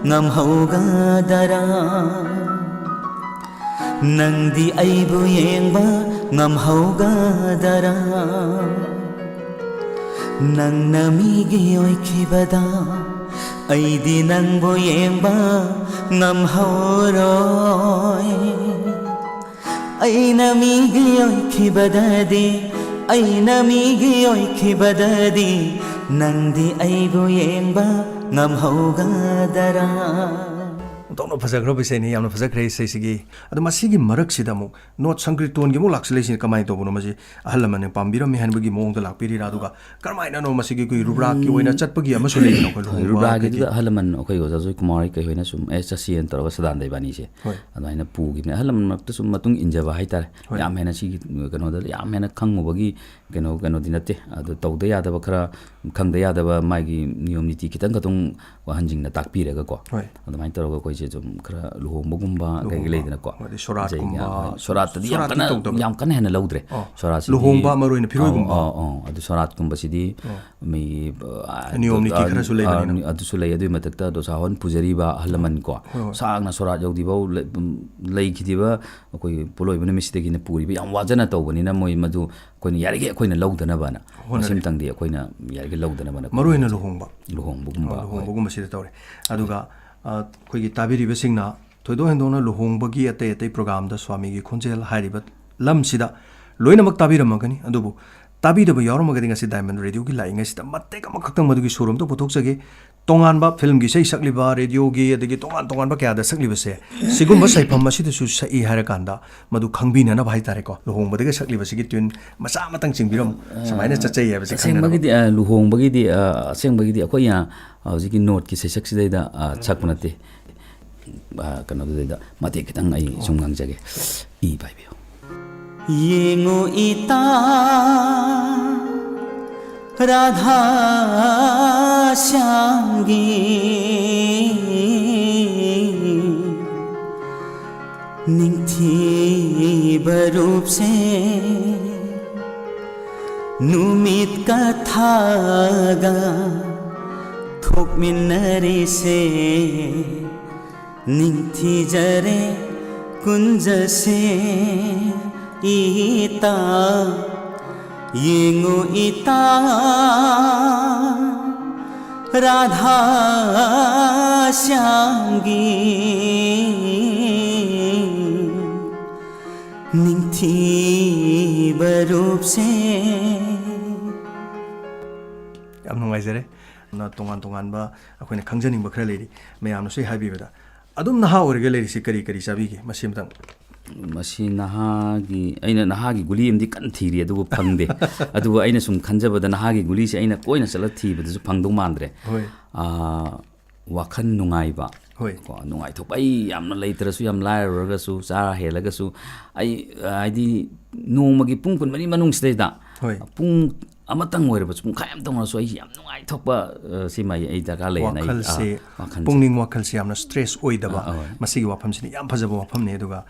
ꯉꯝꯍꯧꯒꯗꯔꯥ? ꯅꯪꯗꯤ ꯑꯩꯕꯨ ꯌꯦꯡꯕ ꯉꯝꯍꯧꯒꯗꯔꯥ? ꯅꯪꯅ ꯃꯤꯒꯤ ꯑꯣꯏꯈꯤꯕꯗ ꯑꯩꯗꯤ ꯅꯪꯕꯨ ꯌꯦꯡꯕ ꯉꯝꯍꯧꯔꯣꯏ꯫ ꯑꯩꯅ ꯃꯤꯒꯤ ꯑꯣꯏꯈꯤꯕꯗꯗꯤ, ꯑꯩꯅ ꯃꯤꯒꯤ ꯑꯣꯏꯈꯤꯕꯗꯗꯤ, ꯅꯪꯗꯤ ꯑꯩꯕꯨ ꯌꯦꯡꯕ ꯉꯝꯍꯧꯒꯗꯔꯥ? ꯑꯣꯟꯊꯣꯛꯅ ꯐꯖꯈ꯭ꯔꯕ ꯏꯁꯩꯅꯤ, ꯌꯥꯝꯅ ꯐꯖꯈ꯭ꯔꯦ ꯏꯁꯩꯁꯤꯒꯤ꯫ ꯑꯗꯣ ꯃꯁꯤꯒꯤ ꯃꯔꯛꯁꯤꯗ ꯑꯃꯨꯛ ꯅꯣꯠ ꯁꯪꯀ꯭ꯔꯤꯇꯣꯟꯒꯤ ꯑꯃꯨꯛ ꯂꯥꯛꯁꯤꯜꯂꯛꯏꯁꯤꯅ ꯀꯃꯥꯏꯅ ꯇꯧꯕꯅꯣ? ꯃꯁꯤ ꯑꯍꯜ ꯂꯃꯟꯅ ꯄꯥꯝꯕꯤꯔꯝꯃꯤ ꯍꯥꯏꯕꯒꯤ ꯃꯑꯣꯡꯗ ꯂꯥꯛꯄꯤꯔꯤꯔꯥ? ꯑꯗꯨꯒ ꯀꯔꯝꯍꯥꯏꯅꯅꯣ ꯃꯁꯤꯒꯤ ꯑꯩꯈꯣꯏꯒꯤ ꯔꯨꯕ꯭ꯔꯥꯛꯀꯤ ꯑꯣꯏꯅ ꯆꯠꯄꯒꯤ ꯑꯃꯁꯨ ꯂꯩꯗꯅ, ꯑꯩꯈꯣꯏ ꯂꯨꯍꯣꯡꯕ ꯔꯨꯕ꯭ꯔꯥꯒꯤꯗꯨꯗ ꯀꯩꯀꯩ? ꯑꯍꯜ ꯂꯃꯟ ꯑꯩꯈꯣꯏ ꯑꯣꯖꯥ ꯖꯣꯏ ꯀꯨꯃꯥꯔ ꯍꯣꯏ ꯀꯩ ꯍꯣꯏꯅ ꯁꯨꯝ, "ꯑꯦ, ꯆꯠꯁꯤꯅ" ꯇꯧꯔꯒ ꯁꯗꯥꯅꯟꯗ ꯏꯕꯥꯅꯤꯁꯦ ꯍꯣꯏ꯫ ꯑꯗꯨꯃꯥꯏꯅ ꯄꯨꯈꯤꯕꯅꯦ꯫ ꯑꯍꯜ ꯂꯃꯟ ꯃꯔꯛꯇ ꯁꯨꯝ ꯃꯇꯨꯡ ꯏꯟꯖꯕ ꯍꯥꯏꯇꯥꯔꯦ꯫ ꯍꯣꯏ꯫ ꯌꯥꯝ ꯍꯦꯟꯅ ꯁꯤꯒꯤ ꯀꯩꯅꯣꯗ ꯌꯥꯝ ꯍꯦꯟꯅ ꯈꯪꯉꯨꯕꯒꯤ ꯀꯩꯅꯣ, ꯀꯩꯅꯣꯗꯤ ꯅꯠꯇꯦ꯫ ꯑꯗꯣ ꯇꯧꯗ ꯌꯥꯗꯕ ꯈꯔ, ꯈꯪꯗ ꯌꯥꯗꯕ ꯃꯥꯒꯤ ꯅꯤꯌꯣꯝ ꯅꯤꯇꯤ ꯈꯤꯇꯪ ꯈꯛꯇꯪ ꯑꯍꯟꯁꯤꯡꯅ ꯇꯥꯛꯄꯤꯔꯒꯀꯣ꯫ ꯍꯣꯏ꯫ ꯑꯗꯨꯃꯥꯏꯅ ꯇꯧꯔꯒ ꯑꯩꯈꯣꯏꯁꯦ ꯁꯨꯝ ꯈꯔ ꯂꯨꯍꯣꯡꯕꯒꯨꯝꯕ ꯀꯩꯀꯩ ꯂꯨꯍꯣꯡꯕ, ꯂꯩꯗꯅꯀꯣ꯫ ꯑꯗꯩ ꯁꯣꯔꯥꯠꯀꯨꯝꯕ꯫ ꯑꯗꯩ, ꯑ, ꯁꯣꯔꯥꯠꯇꯗꯤ ꯌꯥꯝ ꯁꯣꯔꯥꯠꯇꯤ ꯀꯟꯅ, ꯇꯧꯗꯕ꯭ꯔꯥ? ꯌꯥꯝ ꯀꯟꯅ ꯍꯦꯟꯅ ꯂꯧꯗ꯭ꯔꯦ꯫ ꯑꯣ꯫ ꯁꯣꯔꯥꯠꯁꯤꯗꯤ ꯂꯨꯍꯣꯡꯕ ꯃꯔꯨ ꯑꯣꯏꯅ ꯐꯤꯔꯣꯏꯒꯨꯝꯕ? ꯑꯧ, ꯑꯧ, ꯑꯧ꯫ ꯑꯗꯨ ꯁꯣꯔꯥꯠꯀꯨꯝꯕꯁꯤꯗꯤ ꯑꯣ꯫ ꯃꯤ, ꯑ, ꯅꯤꯌꯣꯝ ꯅꯤꯇꯤ ꯑ, ꯈꯔꯁꯨ ꯂꯩꯕꯅꯤꯅ꯫ ꯑ, ꯑꯗꯨꯁꯨ ꯂꯩ꯫ ꯑꯗꯨꯒꯤ ꯃꯊꯛꯇ ꯗꯣꯁꯥ ꯍꯣꯟ ꯄꯨꯖꯔꯤꯕ ꯑꯍꯜ ꯂꯃꯟ ꯀꯣ, ꯍꯣꯏ, ꯍꯣꯏ꯫ ꯁꯥꯡꯅ ꯁꯣꯔꯥꯠ ꯌꯧꯗ꯭ꯔꯤꯐꯥꯎ ꯂꯩ-, ꯎꯝ, ꯂꯩꯈꯤꯗ꯭ꯔꯤꯕ ꯑꯩꯈꯣꯏꯒꯤ ꯄꯣꯠꯂꯣꯏꯕ ꯅꯨꯃꯤꯠꯁꯤꯗꯒꯤꯅ ꯄꯨꯔꯤꯕ ꯌꯥꯝ ꯋꯥꯖꯅ ꯇꯧꯕꯅꯤꯅ ꯃꯣꯏ ꯃꯗꯨ ꯑꯩꯈꯣꯏꯅ ꯌꯥꯔꯤꯈꯩ ꯑꯩꯈꯣꯏꯅ ꯂꯧꯗꯅꯕꯅ, ꯍꯣꯠꯅꯔꯤ꯫ ꯃꯁꯤꯃꯇꯪꯗꯤ ꯑꯩꯈꯣꯏꯅ ꯌꯥꯔꯤꯈꯩ ꯂꯧꯗꯅꯕꯅ ꯃꯔꯨ ꯑꯣꯏꯅ ꯈꯣꯠꯅꯕ ꯂꯨꯍꯣꯡꯕ꯫ ꯂꯨꯍꯣꯡꯕꯒꯨꯝꯕ, ꯑ, ꯍꯣꯏ꯫ ꯂꯨꯍꯣꯡꯕꯒꯨꯝꯕꯁꯤꯗ ꯇꯧꯔꯦ꯫ ꯑꯗꯨꯒ, ꯑ, ꯑꯩꯈꯣꯏꯒꯤ ꯇꯥꯕꯤꯔꯤꯕꯁꯤꯡꯅ ꯊꯣꯏꯗꯣꯛ ꯍꯦꯟꯗꯣꯛꯅ ꯂꯨꯍꯣꯡꯕꯒꯤ ꯑꯇꯩ ꯑꯇꯩ ꯄ꯭ꯔꯣꯒꯥꯝꯗ ꯁ꯭ꯋꯥꯃꯤꯒꯤ ꯈꯣꯟꯖꯦꯜ ꯍꯥꯏꯔꯤꯕ ꯂꯝꯁꯤꯗ ꯂꯣꯏꯅꯃꯛ ꯇꯥꯕꯤꯔꯝꯃꯒꯅꯤ꯫ ꯑꯗꯨꯕꯨ ꯇꯥꯕꯤꯗꯕ ꯌꯥꯎꯔꯝꯃꯒꯗꯤ ꯉꯁꯤ ꯗꯥꯏꯃꯟ ꯔꯦꯗꯤꯑꯣꯒꯤ ꯂꯥꯛꯏꯉꯩꯁꯤꯗ ꯃꯇꯦꯛ ꯑꯃꯈꯛꯇꯪ ꯃꯗꯨꯒꯤ ꯁꯨꯔ ꯑꯝꯇ ꯄꯨꯊꯣꯛꯆꯒꯦ꯫ ꯇꯣꯉꯥꯟꯕ ꯐꯤꯂꯝꯒꯤ ꯏꯁꯩ ꯁꯛꯂꯤꯕ, ꯔꯦꯗꯤꯑꯣꯒꯤ, ꯑꯗꯒꯤ ꯇꯣꯉꯥꯟ ꯇꯣꯉꯥꯟꯕ ꯀꯌꯥꯗ ꯁꯛꯂꯤꯕꯁꯦ, ꯁꯤꯒꯨꯝꯕ ꯁꯩꯐꯝ ꯑꯁꯤꯗꯁꯨ ꯁꯛꯏ ꯍꯥꯏꯔꯀꯥꯟꯗ ꯃꯗꯨ ꯈꯪꯕꯤꯅꯅꯕ ꯍꯥꯏꯇꯥꯔꯦꯀꯣ, ꯂꯨꯍꯣꯡꯕꯗꯒ ꯁꯛꯂꯤꯕꯁꯤꯒꯤ ꯇ꯭ꯌꯨꯟ ꯃꯆꯥ ꯑꯃꯇꯪ ꯆꯤꯡꯕꯤꯔꯝꯃꯨ꯫ ꯁꯨꯃꯥꯏꯅ ꯆꯠꯆꯩ ꯍꯥꯏꯕꯁꯦ ꯈꯪꯅꯅꯕ꯫ ꯑꯁꯦꯡꯕꯒꯤꯗꯤ, ꯑ, ꯂꯨꯍꯣꯡꯕꯒꯤꯗꯤ, ꯑ, ꯑꯁꯦꯡꯕꯒꯤꯗꯤ ꯑꯩꯈꯣꯏ, ꯑ, ꯍꯧꯖꯤꯛꯀꯤ ꯅꯣꯠꯀꯤ ꯁꯩꯁꯛꯁꯤꯗꯩꯗ, ꯑ, ꯁꯛꯄ ꯅꯠꯇꯦ꯫ ꯑ, ꯀꯩꯅꯣꯗꯨꯗꯩꯗ ꯃꯇꯦꯛ ꯈꯤꯇꯪ ꯑꯩ ꯁꯨꯝ ꯉꯥꯡꯖꯒꯦ꯫ ꯏ ꯄꯥꯏꯕꯤꯌꯨ꯫ ꯌꯦꯡꯉꯨ ꯏꯇꯥ ꯔꯥꯙꯥ ꯁ꯭ꯌꯥꯝꯒꯤ ꯅꯤꯡꯊꯤꯕ ꯔꯨꯞꯁꯦ꯫ ꯅꯨꯃꯤꯠꯀ ꯊꯥꯒ ꯊꯣꯛꯃꯤꯟꯅꯔꯤꯁꯦ, ꯅꯤꯡꯊꯤꯖꯔꯦ ꯀꯨꯟꯖꯁꯦ ꯏꯇꯥ꯫ ꯌꯦꯡꯉꯨ ꯏꯇꯥ, ꯔꯥꯙꯥ ꯁ꯭ꯌꯥꯝꯒꯤ ꯅꯤꯡꯊꯤꯕ ꯔꯨꯞꯁꯦ꯫ ꯌꯥꯝ ꯅꯨꯡꯉꯥꯏꯖꯔꯦ꯫ ꯅ ꯇꯣꯉꯥꯟ ꯇꯣꯉꯥꯟꯕ ꯑꯩꯈꯣꯏꯅ ꯈꯪꯖꯅꯤꯡꯕ ꯈꯔ ꯂꯩꯔꯤ, ꯃꯌꯥꯝꯅꯁꯨ ꯍꯥꯏꯕꯤꯕꯗ꯫ ꯑꯗꯨꯝ ꯅꯍꯥ ꯑꯣꯏꯔꯒ ꯂꯩꯔꯤꯁꯤ ꯀꯔꯤ ꯀꯔꯤ ꯆꯥꯕꯤꯒꯦ? ꯃꯁꯤ ꯑꯃꯇꯪ꯫ ꯃꯁꯤ ꯅꯍꯥꯒꯤ, ꯑꯩꯅ ꯅꯍꯥꯒꯤ ꯒꯨꯂꯤ ꯑꯃꯗꯤ ꯀꯟꯅ ꯊꯤꯔꯤ, ꯑꯗꯨꯕꯨ ꯐꯪꯗꯦ꯫ ꯑꯗꯨꯕꯨ ꯑꯩꯅ ꯁꯨꯝ ꯈꯟꯖꯕꯗ ꯅꯍꯥꯒꯤ ꯒꯨꯂꯤꯁꯦ ꯑꯩꯅ ꯀꯣꯏꯅ ꯆꯠꯂ ꯊꯤꯕꯗꯁꯨ ꯐꯪꯗꯧ ꯃꯥꯟꯗ꯭ꯔꯦ꯫ ꯍꯣꯏ꯫ ꯑꯥ, ꯋꯥꯈꯜ ꯅꯨꯡꯉꯥꯏꯕ꯫ ꯍꯣꯏ꯫ ꯀꯣ, ꯅꯨꯡꯉꯥꯏꯊꯣꯛꯄ꯫ ꯑꯩ ꯌꯥꯝꯅ ꯂꯩꯇ꯭ꯔꯁꯨ, ꯌꯥꯝ ꯂꯥꯏꯔꯨꯔꯒꯁꯨ, ꯆꯥꯔ ꯍꯦꯜꯂꯒꯁꯨ, ꯑꯩ, ꯍꯥꯏꯗꯤ, ꯅꯣꯡꯃꯒꯤ ꯄꯨꯡ ꯀꯨꯟꯃꯔꯤ ꯃꯅꯨꯡꯁꯤꯗꯩꯗ ꯍꯣꯏ꯫ ꯄꯨꯡ ꯑꯃꯇꯪ ꯑꯣꯏꯔꯕꯁꯨ, ꯄꯨꯡꯈꯥꯏ ꯑꯃꯇꯪ ꯑꯣꯏꯔꯁꯨ, ꯑꯩ ꯌꯥꯝ ꯅꯨꯡꯉꯥꯏꯊꯣꯛꯄ, ꯑ, ꯁꯤꯃ ꯑꯩ, ꯑꯩ ꯗꯔꯀꯥꯔ ꯂꯩꯌꯦꯅ ꯑꯩ, ꯋꯥꯈꯜꯁꯦ, ꯑ, ꯋꯥꯈꯜꯁꯦ꯫ ꯄꯨꯛꯅꯤꯡ ꯋꯥꯈꯜꯁꯦ ꯌꯥꯝꯅ stress ꯑꯣꯏꯗꯕ꯫ ꯑ, ꯑ, ꯍꯣꯏ꯫ ꯃꯁꯤꯒꯤ ꯋꯥꯐꯝꯁꯤꯅ ꯌꯥꯝ ꯐꯖꯕ ꯋꯥꯐꯝꯅꯤ꯫ ꯑꯗꯨꯒ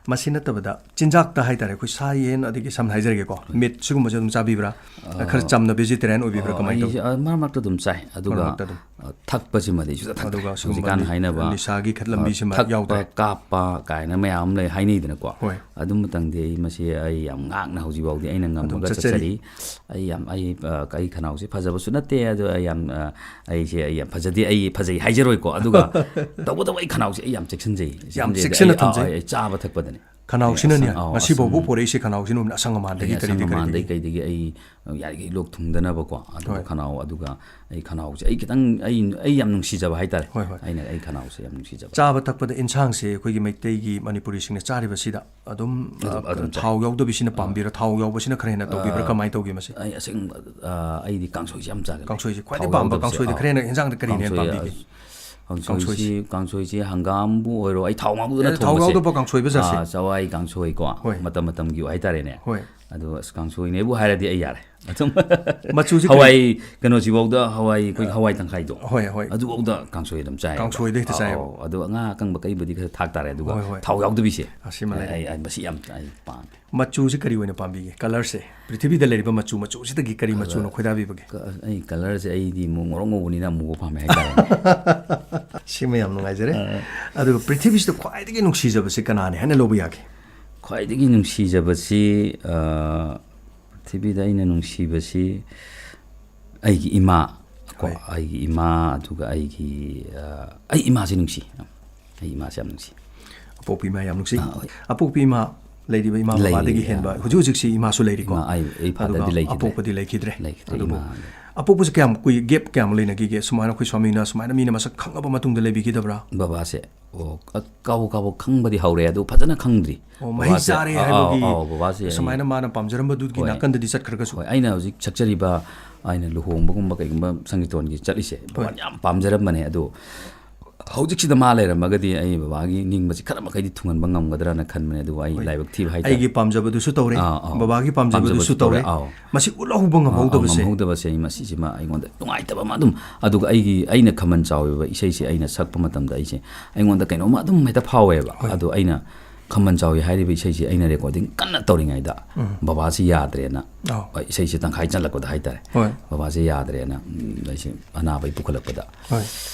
ꯃꯁꯤ ꯅꯠꯇꯕꯗ ꯆꯤꯟꯖꯥꯛꯇ ꯍꯥꯏꯇꯥꯔꯦ, ꯑꯩꯈꯣꯏ ꯁꯥ ꯌꯦꯟ, ꯑꯗꯒꯤ ꯁꯝꯅ ꯍꯥꯏꯖꯔꯒꯦꯀꯣ, ꯍꯣꯏ꯫ Meat ꯁꯤꯒꯨꯝꯕꯁꯦ ꯑꯗꯨꯝ ꯆꯥꯕꯤꯕ꯭ꯔꯥ? ꯑ, ꯈꯔ ꯆꯝꯅ vegetarian ꯑꯣꯏꯕꯤꯕ꯭ꯔꯥ? ꯑ, ꯀꯃꯥꯏꯅ ꯇꯧ? ꯑꯩꯁꯦ, ꯑ, ꯃꯔꯛ ꯃꯔꯛꯇ ꯑꯗꯨꯝ ꯆꯥꯏ꯫ ꯑꯗꯨꯒ, ꯃꯔꯛ ꯃꯔꯛꯇ ꯑꯗꯨꯝ꯫ ꯑ, ꯊꯛꯄꯁꯤꯃꯗꯤ ꯑꯩ ꯁꯨꯡꯊꯛ ꯊꯛꯇꯦ꯫ ꯑꯗꯨꯒ ꯁꯤꯒꯨꯝꯕ ꯍꯧꯖꯤꯛꯀꯥꯟ ꯅꯤ-, ꯍꯥꯏꯅꯕ, ꯅꯤꯁꯥꯒꯤ ꯈꯠꯂꯝꯕꯤꯁꯤꯃ ꯑ, ꯊꯛꯄ, ꯌꯥꯎꯗ꯭ꯔꯦ꯫ ꯀꯥꯞꯄ ꯀꯥꯏꯅ ꯃꯌꯥꯝ ꯑꯃ ꯂꯩ, ꯍꯥꯏꯅꯩꯗꯅꯀꯣ꯫ ꯍꯣꯏ꯫ ꯑꯗꯨ ꯃꯇꯪꯗꯤ ꯑꯩ ꯃꯁꯤ ꯑꯩ ꯌꯥꯝ ꯉꯥꯛꯅ ꯍꯧꯖꯤꯛ ꯐꯥꯎꯗꯤ ꯑꯩꯅ ꯑꯗꯨꯝ ꯉꯝꯃꯒ ꯆꯠꯆꯔꯤ꯫ ꯆꯠꯆꯔꯤ꯫ ꯑꯩ ꯌꯥꯝ, ꯑꯩ, ꯑ, ꯑꯩ ꯈꯅꯥꯎꯁꯤ ꯐꯖꯕꯁꯨ ꯅꯠꯇꯦ, ꯑꯗꯣ ꯑꯩ ꯌꯥꯝ, ꯑ, ꯑꯩꯁꯦ ꯑꯩ ꯌꯥꯝ ꯐꯖꯗꯦ, ꯑꯩ ꯐꯖꯩ ꯍꯥꯏꯖꯔꯣꯏꯀꯣ꯫ ꯑꯗꯨꯒ ꯇꯧꯕꯇꯕꯨ ꯑꯩ ꯈꯅꯥꯎꯁꯦ ꯑꯩ ꯌꯥꯝ ꯆꯦꯛꯁꯤꯟꯖꯩ꯫ ꯌꯥꯝ ꯆꯦꯛꯁꯤꯟꯖꯩ꯫ ꯆꯦꯛꯁꯤꯟꯅ ꯑꯩ, ꯑ, ꯊꯝꯖꯩ꯫ ꯑꯩ ꯆꯥꯕ ꯊꯛꯄꯗꯅꯦ꯫ ꯈꯅꯥꯎꯁꯤꯅꯅꯦ, ꯑꯩ ꯑꯁꯪ-, ꯑꯧ, ꯉꯁꯤꯐꯥꯎꯕ ꯑꯁꯪ-, ꯄꯣꯔꯛꯏꯁꯦ ꯈꯅꯥꯎꯁꯤꯅ ꯑꯣꯏꯅ ꯑꯁꯪ ꯑꯃꯥꯟꯗꯒꯤ ꯑꯩ ꯀꯔꯤꯗꯒꯤ ꯑꯁꯪ ꯑꯃꯥꯟꯗꯒꯤ ꯀꯔꯤꯗꯒꯤ꯫ ꯀꯩꯗꯒꯤ ꯑꯩ ꯌꯥꯔꯤꯈꯩ ꯂꯣꯛ ꯊꯨꯡꯗꯅꯕꯀꯣ, ꯑꯗꯨꯒ ꯍꯣꯏ꯫ ꯈꯅꯥꯎ, ꯑꯗꯨꯒ ꯑꯩ ꯈꯅꯥꯎꯁꯦ ꯑꯩ ꯈꯤꯇꯪ, ꯑꯩ, ꯑꯩ ꯌꯥꯝ ꯅꯨꯡꯁꯤꯖꯕ ꯍꯥꯏꯇꯥꯔꯦ꯫ ꯍꯣꯏ, ꯍꯣꯏ꯫ ꯑꯩꯅ ꯑꯩ ꯈꯅꯥꯎꯁꯦ ꯌꯥꯝ ꯅꯨꯡꯁꯤꯖꯕ꯫ ꯆꯥꯕ ꯊꯛꯄꯗ ꯏꯟꯁꯥꯡꯁꯦ ꯑꯩꯈꯣꯏꯒꯤ ꯃꯩꯇꯩꯒꯤ, ꯃꯅꯤꯄꯨꯔꯤꯁꯤꯡꯅ ꯆꯥꯔꯤꯕꯁꯤꯗ ꯑꯗꯨꯝ, ꯑꯗꯨꯝ, ꯑ, ꯑꯗꯨꯝ ꯆꯥꯏ꯫ ꯊꯥꯎ ꯌꯥꯎꯗꯕꯤꯁꯤꯅ ꯑ, ꯄꯥꯝꯕꯤꯔ, ꯊꯥꯎ ꯌꯥꯎꯕꯁꯤꯅ ꯈꯔ ꯍꯦꯟꯅ ꯇꯧꯕꯤꯕ꯭ꯔꯥ? ꯑ, ꯀꯃꯥꯏꯅ ꯇꯧꯒꯦ ꯃꯁꯤ? ꯑꯩ ꯑꯁꯦꯡꯕ, ꯑ, ꯑꯩꯗꯤ ꯀꯥꯡꯁꯣꯏꯁꯦ ꯌꯥꯝ ꯆꯥꯒꯜꯂꯦ꯫ ꯀꯥꯡꯁꯣꯏꯁꯦ ꯈ꯭ꯋꯥꯏꯗꯩ ꯊꯥꯎ ꯄꯥꯝꯕ ꯌꯥꯎꯗꯕꯁꯦ꯫ ꯀꯥꯡꯁꯣꯏꯗ ꯑꯥ꯫ ꯈꯔ ꯍꯦꯟꯅ ꯏꯟꯁꯥꯡꯗ ꯀꯔꯤꯅ ꯍꯦꯟꯅ ꯀꯥꯡꯁꯣꯏ, ꯄꯥꯝꯕꯤꯒꯦ? ꯑ, ꯀꯥꯡꯁꯣꯏꯁꯤ, ꯀꯥꯡꯁꯣꯏꯁꯤ? ꯀꯥꯡꯁꯣꯏꯁꯤ ꯍꯪꯒꯥꯝꯕꯨ ꯑꯣꯏꯔꯣ, ꯑꯩ ꯊꯥꯎ ꯉꯧꯗꯅ ꯑꯦ, ꯊꯥꯎ ꯊꯣꯡꯕꯁꯦ꯫ ꯌꯥꯎꯗꯕ ꯀꯥꯡꯁꯣꯏꯕ ꯖꯥꯠꯁꯦ? ꯑꯥ, ꯆꯋꯥꯏ ꯀꯥꯡꯁꯣꯏꯀꯣ꯫ ꯍꯣꯏ꯫ ꯃꯇꯝ ꯃꯇꯝꯒꯤ ꯍꯥꯏꯇꯥꯔꯦꯅꯦ꯫ ꯍꯣꯏ꯫ ꯑꯗꯣ ꯑꯁ, ꯀꯥꯡꯁꯣꯏꯅꯦꯕꯨ ꯍꯥꯏꯔꯗꯤ ꯑꯩ ꯌꯥꯔꯦ ꯑꯗꯨꯝ꯫ ꯃꯆꯨꯁꯤ ꯀꯔꯤ- ꯍꯋꯥꯏ, ꯀꯩꯅꯣꯁꯤꯐꯥꯎꯗ, ꯍꯋꯥꯏ, ꯑꯩꯈꯣꯏꯒꯤ ꯍꯋꯥꯏ ꯇꯪꯈꯥꯏꯗꯣ, ꯍꯣꯏ, ꯍꯣꯏ꯫ ꯑꯗꯨꯐꯥꯎꯗ ꯀꯥꯡꯁꯣꯏ ꯑꯗꯨꯝ ꯆꯥꯏ꯫ ꯀꯥꯡꯁꯣꯏꯗ ꯍꯦꯛꯇ ꯆꯥꯏꯌꯦꯕ꯫ ꯑꯧ, ꯑꯗꯣ ꯉꯥ ꯑꯀꯪꯕ ꯀꯩꯕꯨꯗꯤ ꯈꯔ ꯊꯥꯛ ꯇꯥꯔꯦ, ꯑꯗꯨꯒ ꯍꯣꯏ, ꯍꯣꯏ꯫ ꯊꯥꯎ ꯌꯥꯎꯗꯕꯤꯁꯦ꯫ ꯑꯁꯤꯃ ꯂꯩꯔꯦ꯫ ꯑꯩ, ꯑꯩ ꯃꯁꯤ ꯌꯥꯝ ꯑꯩ ꯄꯥꯝꯃꯦ꯫ ꯃꯆꯨꯁꯤ ꯀꯔꯤ ꯑꯣꯏꯅ ꯄꯥꯝꯕꯤꯒꯦ? ꯀꯂꯔꯁꯦ, ꯄ꯭ꯔꯤꯊꯤꯕꯤꯗ ꯂꯩꯔꯤꯕ ꯃꯆꯨ ꯃꯆꯨꯁꯤꯗꯒꯤ ꯀꯔꯤ ꯃꯆꯨꯅ ꯈꯣꯏꯗꯥꯕꯤꯕꯒꯦ? ꯀ-, ꯑꯩ ꯀꯂꯔꯁꯦ ꯑꯩꯗꯤ ꯑꯃꯨꯛ ꯉꯧꯔꯣꯛ ꯉꯧꯕꯅꯤꯅ ꯑꯃꯨꯕ ꯄꯥꯝꯃꯦ ꯍꯥꯏꯇꯥꯔꯦ꯫ ꯁꯤꯃ ꯌꯥꯝ ꯅꯨꯡꯉꯥꯏꯖꯔꯦ꯫ ꯑꯗꯨꯒ ꯄ꯭ꯔꯤꯊꯤꯕꯤꯁꯤꯗ ꯈ꯭ꯋꯥꯏꯗꯒꯤ ꯅꯨꯡꯁꯤꯖꯕꯁꯤ ꯀꯅꯥꯅꯤ ꯍꯥꯏꯅ ꯂꯧꯕ ꯌꯥꯒꯦ? ꯈ꯭ꯋꯥꯏꯗꯒꯤ ꯅꯨꯡꯁꯤꯖꯕꯁꯤ, ꯑ, ꯄ꯭ꯔꯤꯊꯤꯕꯤꯗ ꯑꯩꯅ ꯅꯨꯡꯁꯤꯕꯁꯤ ꯑꯩꯒꯤ ꯏꯃꯥ ꯀꯣ, ꯍꯣꯏ꯫ ꯑꯩꯒꯤ ꯏꯃꯥ, ꯑꯗꯨꯒ ꯑꯩꯒꯤ, ꯑ, ꯑꯩ ꯏꯃꯥꯁꯤ ꯅꯨꯡꯁꯤ꯫ ꯑꯩ ꯏꯃꯥꯁꯤ ꯌꯥꯝ ꯅꯨꯡꯁꯤ꯫ ꯑꯄꯣꯛꯄ ꯏꯃꯥ ꯌꯥꯝ ꯅꯨꯡꯁꯤ꯫ ꯑꯥ, ꯍꯣꯏ꯫ ꯑꯄꯣꯛꯄ ꯏꯃꯥ ꯂꯩꯔꯤꯕ ꯏꯃꯥ ꯂꯩꯔꯤ, ꯕꯕꯥꯗꯒꯤ ꯑꯥ꯫ ꯍꯦꯟꯕ ꯍꯧꯖꯤꯛ ꯍꯧꯖꯤꯛꯁꯤ ꯏꯃꯥꯁꯨ ꯂꯩꯔꯤꯀꯣ꯫ ꯏꯃꯥ, ꯑꯩ, ꯑꯩ ꯐꯥꯗꯔꯗꯤ ꯑꯗꯨꯒ ꯂꯩꯈꯤꯗ꯭ꯔꯦ꯫ ꯑꯄꯣꯛꯄꯗꯤ ꯂꯩꯈꯤꯗ꯭ꯔꯦ꯫ ꯂꯩꯈꯤꯗ꯭ꯔꯦ, ꯑꯗꯨꯕꯨ ꯏꯃꯥ꯫ ꯑꯄꯣꯛꯄꯁꯦ ꯀꯌꯥꯝ ꯀꯨꯏ, ꯒꯦꯞ ꯀꯌꯥꯝ ꯂꯩꯅꯈꯤꯒꯦ? ꯁꯨꯃꯥꯏꯅ ꯑꯩꯈꯣꯏ ꯁ꯭ꯋꯥꯃꯤꯅ ꯁꯨꯃꯥꯏꯅ ꯃꯤꯅ ꯃꯁꯛ ꯈꯪꯉꯕ ꯃꯇꯨꯡꯗ ꯂꯩꯕꯤꯈꯤꯗꯕ꯭ꯔꯥ? ꯕꯕꯥꯁꯦ, ꯑꯣ, ꯀ-, ꯀꯥꯕꯣꯛ ꯀꯥꯕꯣꯛ ꯈꯪꯕꯗꯤ ꯍꯧꯔꯦ, ꯑꯗꯨ ꯐꯖꯅ ꯈꯪꯗ꯭ꯔꯤ꯫ ꯑꯣ, ꯃꯍꯩ ꯕꯕꯥꯁꯦ, ꯆꯥꯔꯦ ꯑꯥ, ꯍꯥꯏꯕꯒꯤ ꯑꯥ, ꯑꯥ, ꯕꯕꯥꯁꯦ ꯑꯩ ꯁꯨꯃꯥꯏꯅ ꯃꯥꯅ ꯄꯥꯝꯖꯔꯝꯕꯗꯨꯒꯤ ꯍꯣꯏ꯫ ꯅꯥꯀꯟꯗꯗꯤ ꯆꯠꯈ꯭ꯔꯒꯁꯨ꯫ ꯍꯣꯏ, ꯑꯩꯅ ꯍꯧꯖꯤꯛ ꯁꯛꯆꯔꯤꯕ, ꯑꯩꯅ ꯂꯨꯍꯣꯡꯕꯒꯨꯝꯕ ꯀꯩꯒꯨꯝꯕ ꯁꯪꯀꯤꯔꯇꯣꯟꯒꯤ ꯆꯠꯂꯤꯁꯦ, ꯕꯕꯥꯅ ꯍꯣꯏ꯫ ꯌꯥꯝ ꯄꯥꯝꯖꯔꯝꯕꯅꯦ꯫ ꯑꯗꯣ ꯍꯧꯖꯤꯛꯁꯤꯗ ꯃꯥ ꯂꯩꯔꯝꯃꯒꯗꯤ ꯑꯩ ꯕꯕꯥꯒꯤ ꯅꯤꯡꯕꯁꯤ ꯈꯔ ꯃꯈꯩꯗꯤ ꯊꯨꯡꯍꯟꯕ ꯉꯝꯒꯗ꯭ꯔꯥꯅ ꯈꯟꯕꯅꯦ, ꯑꯗꯨꯕꯨ ꯑꯩ ꯍꯣꯏ꯫ ꯂꯥꯏꯕꯛ ꯊꯤꯕ ꯍꯥꯏꯇꯥꯔꯦ꯫ ꯑꯩꯒꯤ ꯄꯥꯝꯖꯕꯗꯨꯁꯨ ꯇꯧꯔꯦ, ꯑꯥ, ꯑꯥ꯫ ꯕꯕꯥꯒꯤ ꯄꯥꯝꯖꯕꯗꯨꯁꯨ ꯄꯥꯝꯖꯕꯁꯨ ꯇꯧꯔꯦ꯫ ꯇꯧꯔꯦ, ꯑꯥꯎ꯫ ꯃꯁꯤ ꯎꯠꯍꯧꯕ ꯉꯝꯍꯧꯗꯕꯁꯦ꯫ ꯉꯝꯍꯧꯗꯕꯁꯦ, ꯑꯩ ꯃꯁꯤꯁꯤꯃ ꯑꯩꯉꯣꯟꯗ ꯅꯨꯡꯉꯥꯏꯇꯕ ꯑꯃ ꯑꯗꯨꯝ, ꯑꯗꯨꯒ ꯑꯩꯒꯤ, ꯑꯩꯅ ꯈꯝꯕꯟ ꯆꯥꯎꯕ ꯏꯁꯩꯁꯦ ꯑꯩꯅ ꯁꯛꯄ ꯃꯇꯝꯗ ꯑꯩꯁꯦ, ꯑꯩꯉꯣꯟꯗ ꯀꯩꯅꯣꯝꯃ ꯑꯗꯨꯝ ꯍꯦꯛꯇ ꯐꯥꯎꯋꯦꯕ꯫ ꯍꯣꯏ꯫ ꯑꯗꯣ ꯑꯩꯅ ꯈꯝꯕꯟ ꯆꯥꯎꯏ ꯍꯥꯏꯔꯤꯕ ꯏꯁꯩꯁꯦ ꯑꯩꯅ ꯔꯦꯀꯣꯔꯗꯤꯡ ꯀꯟꯅ ꯇꯧꯔꯤꯉꯩꯗ ꯎꯝ꯫ ꯕꯕꯥꯁꯤ ꯌꯥꯗ꯭ꯔꯦꯅ, ꯑꯥꯎ꯫ ꯍꯣꯏ, ꯏꯁꯩꯁꯦ ꯇꯪꯈꯥꯏ ꯆꯜꯂꯛꯄꯗ ꯍꯥꯏꯇꯥꯔꯦ, ꯍꯣꯏ꯫ ꯕꯕꯥꯁꯦ ꯌꯥꯗ꯭ꯔꯦꯅ, ꯎꯝ, ꯑꯩꯁꯦ ꯑꯅꯥꯕꯩ ꯄꯨꯈꯠꯂꯛꯄꯗ ꯍꯣꯏ꯫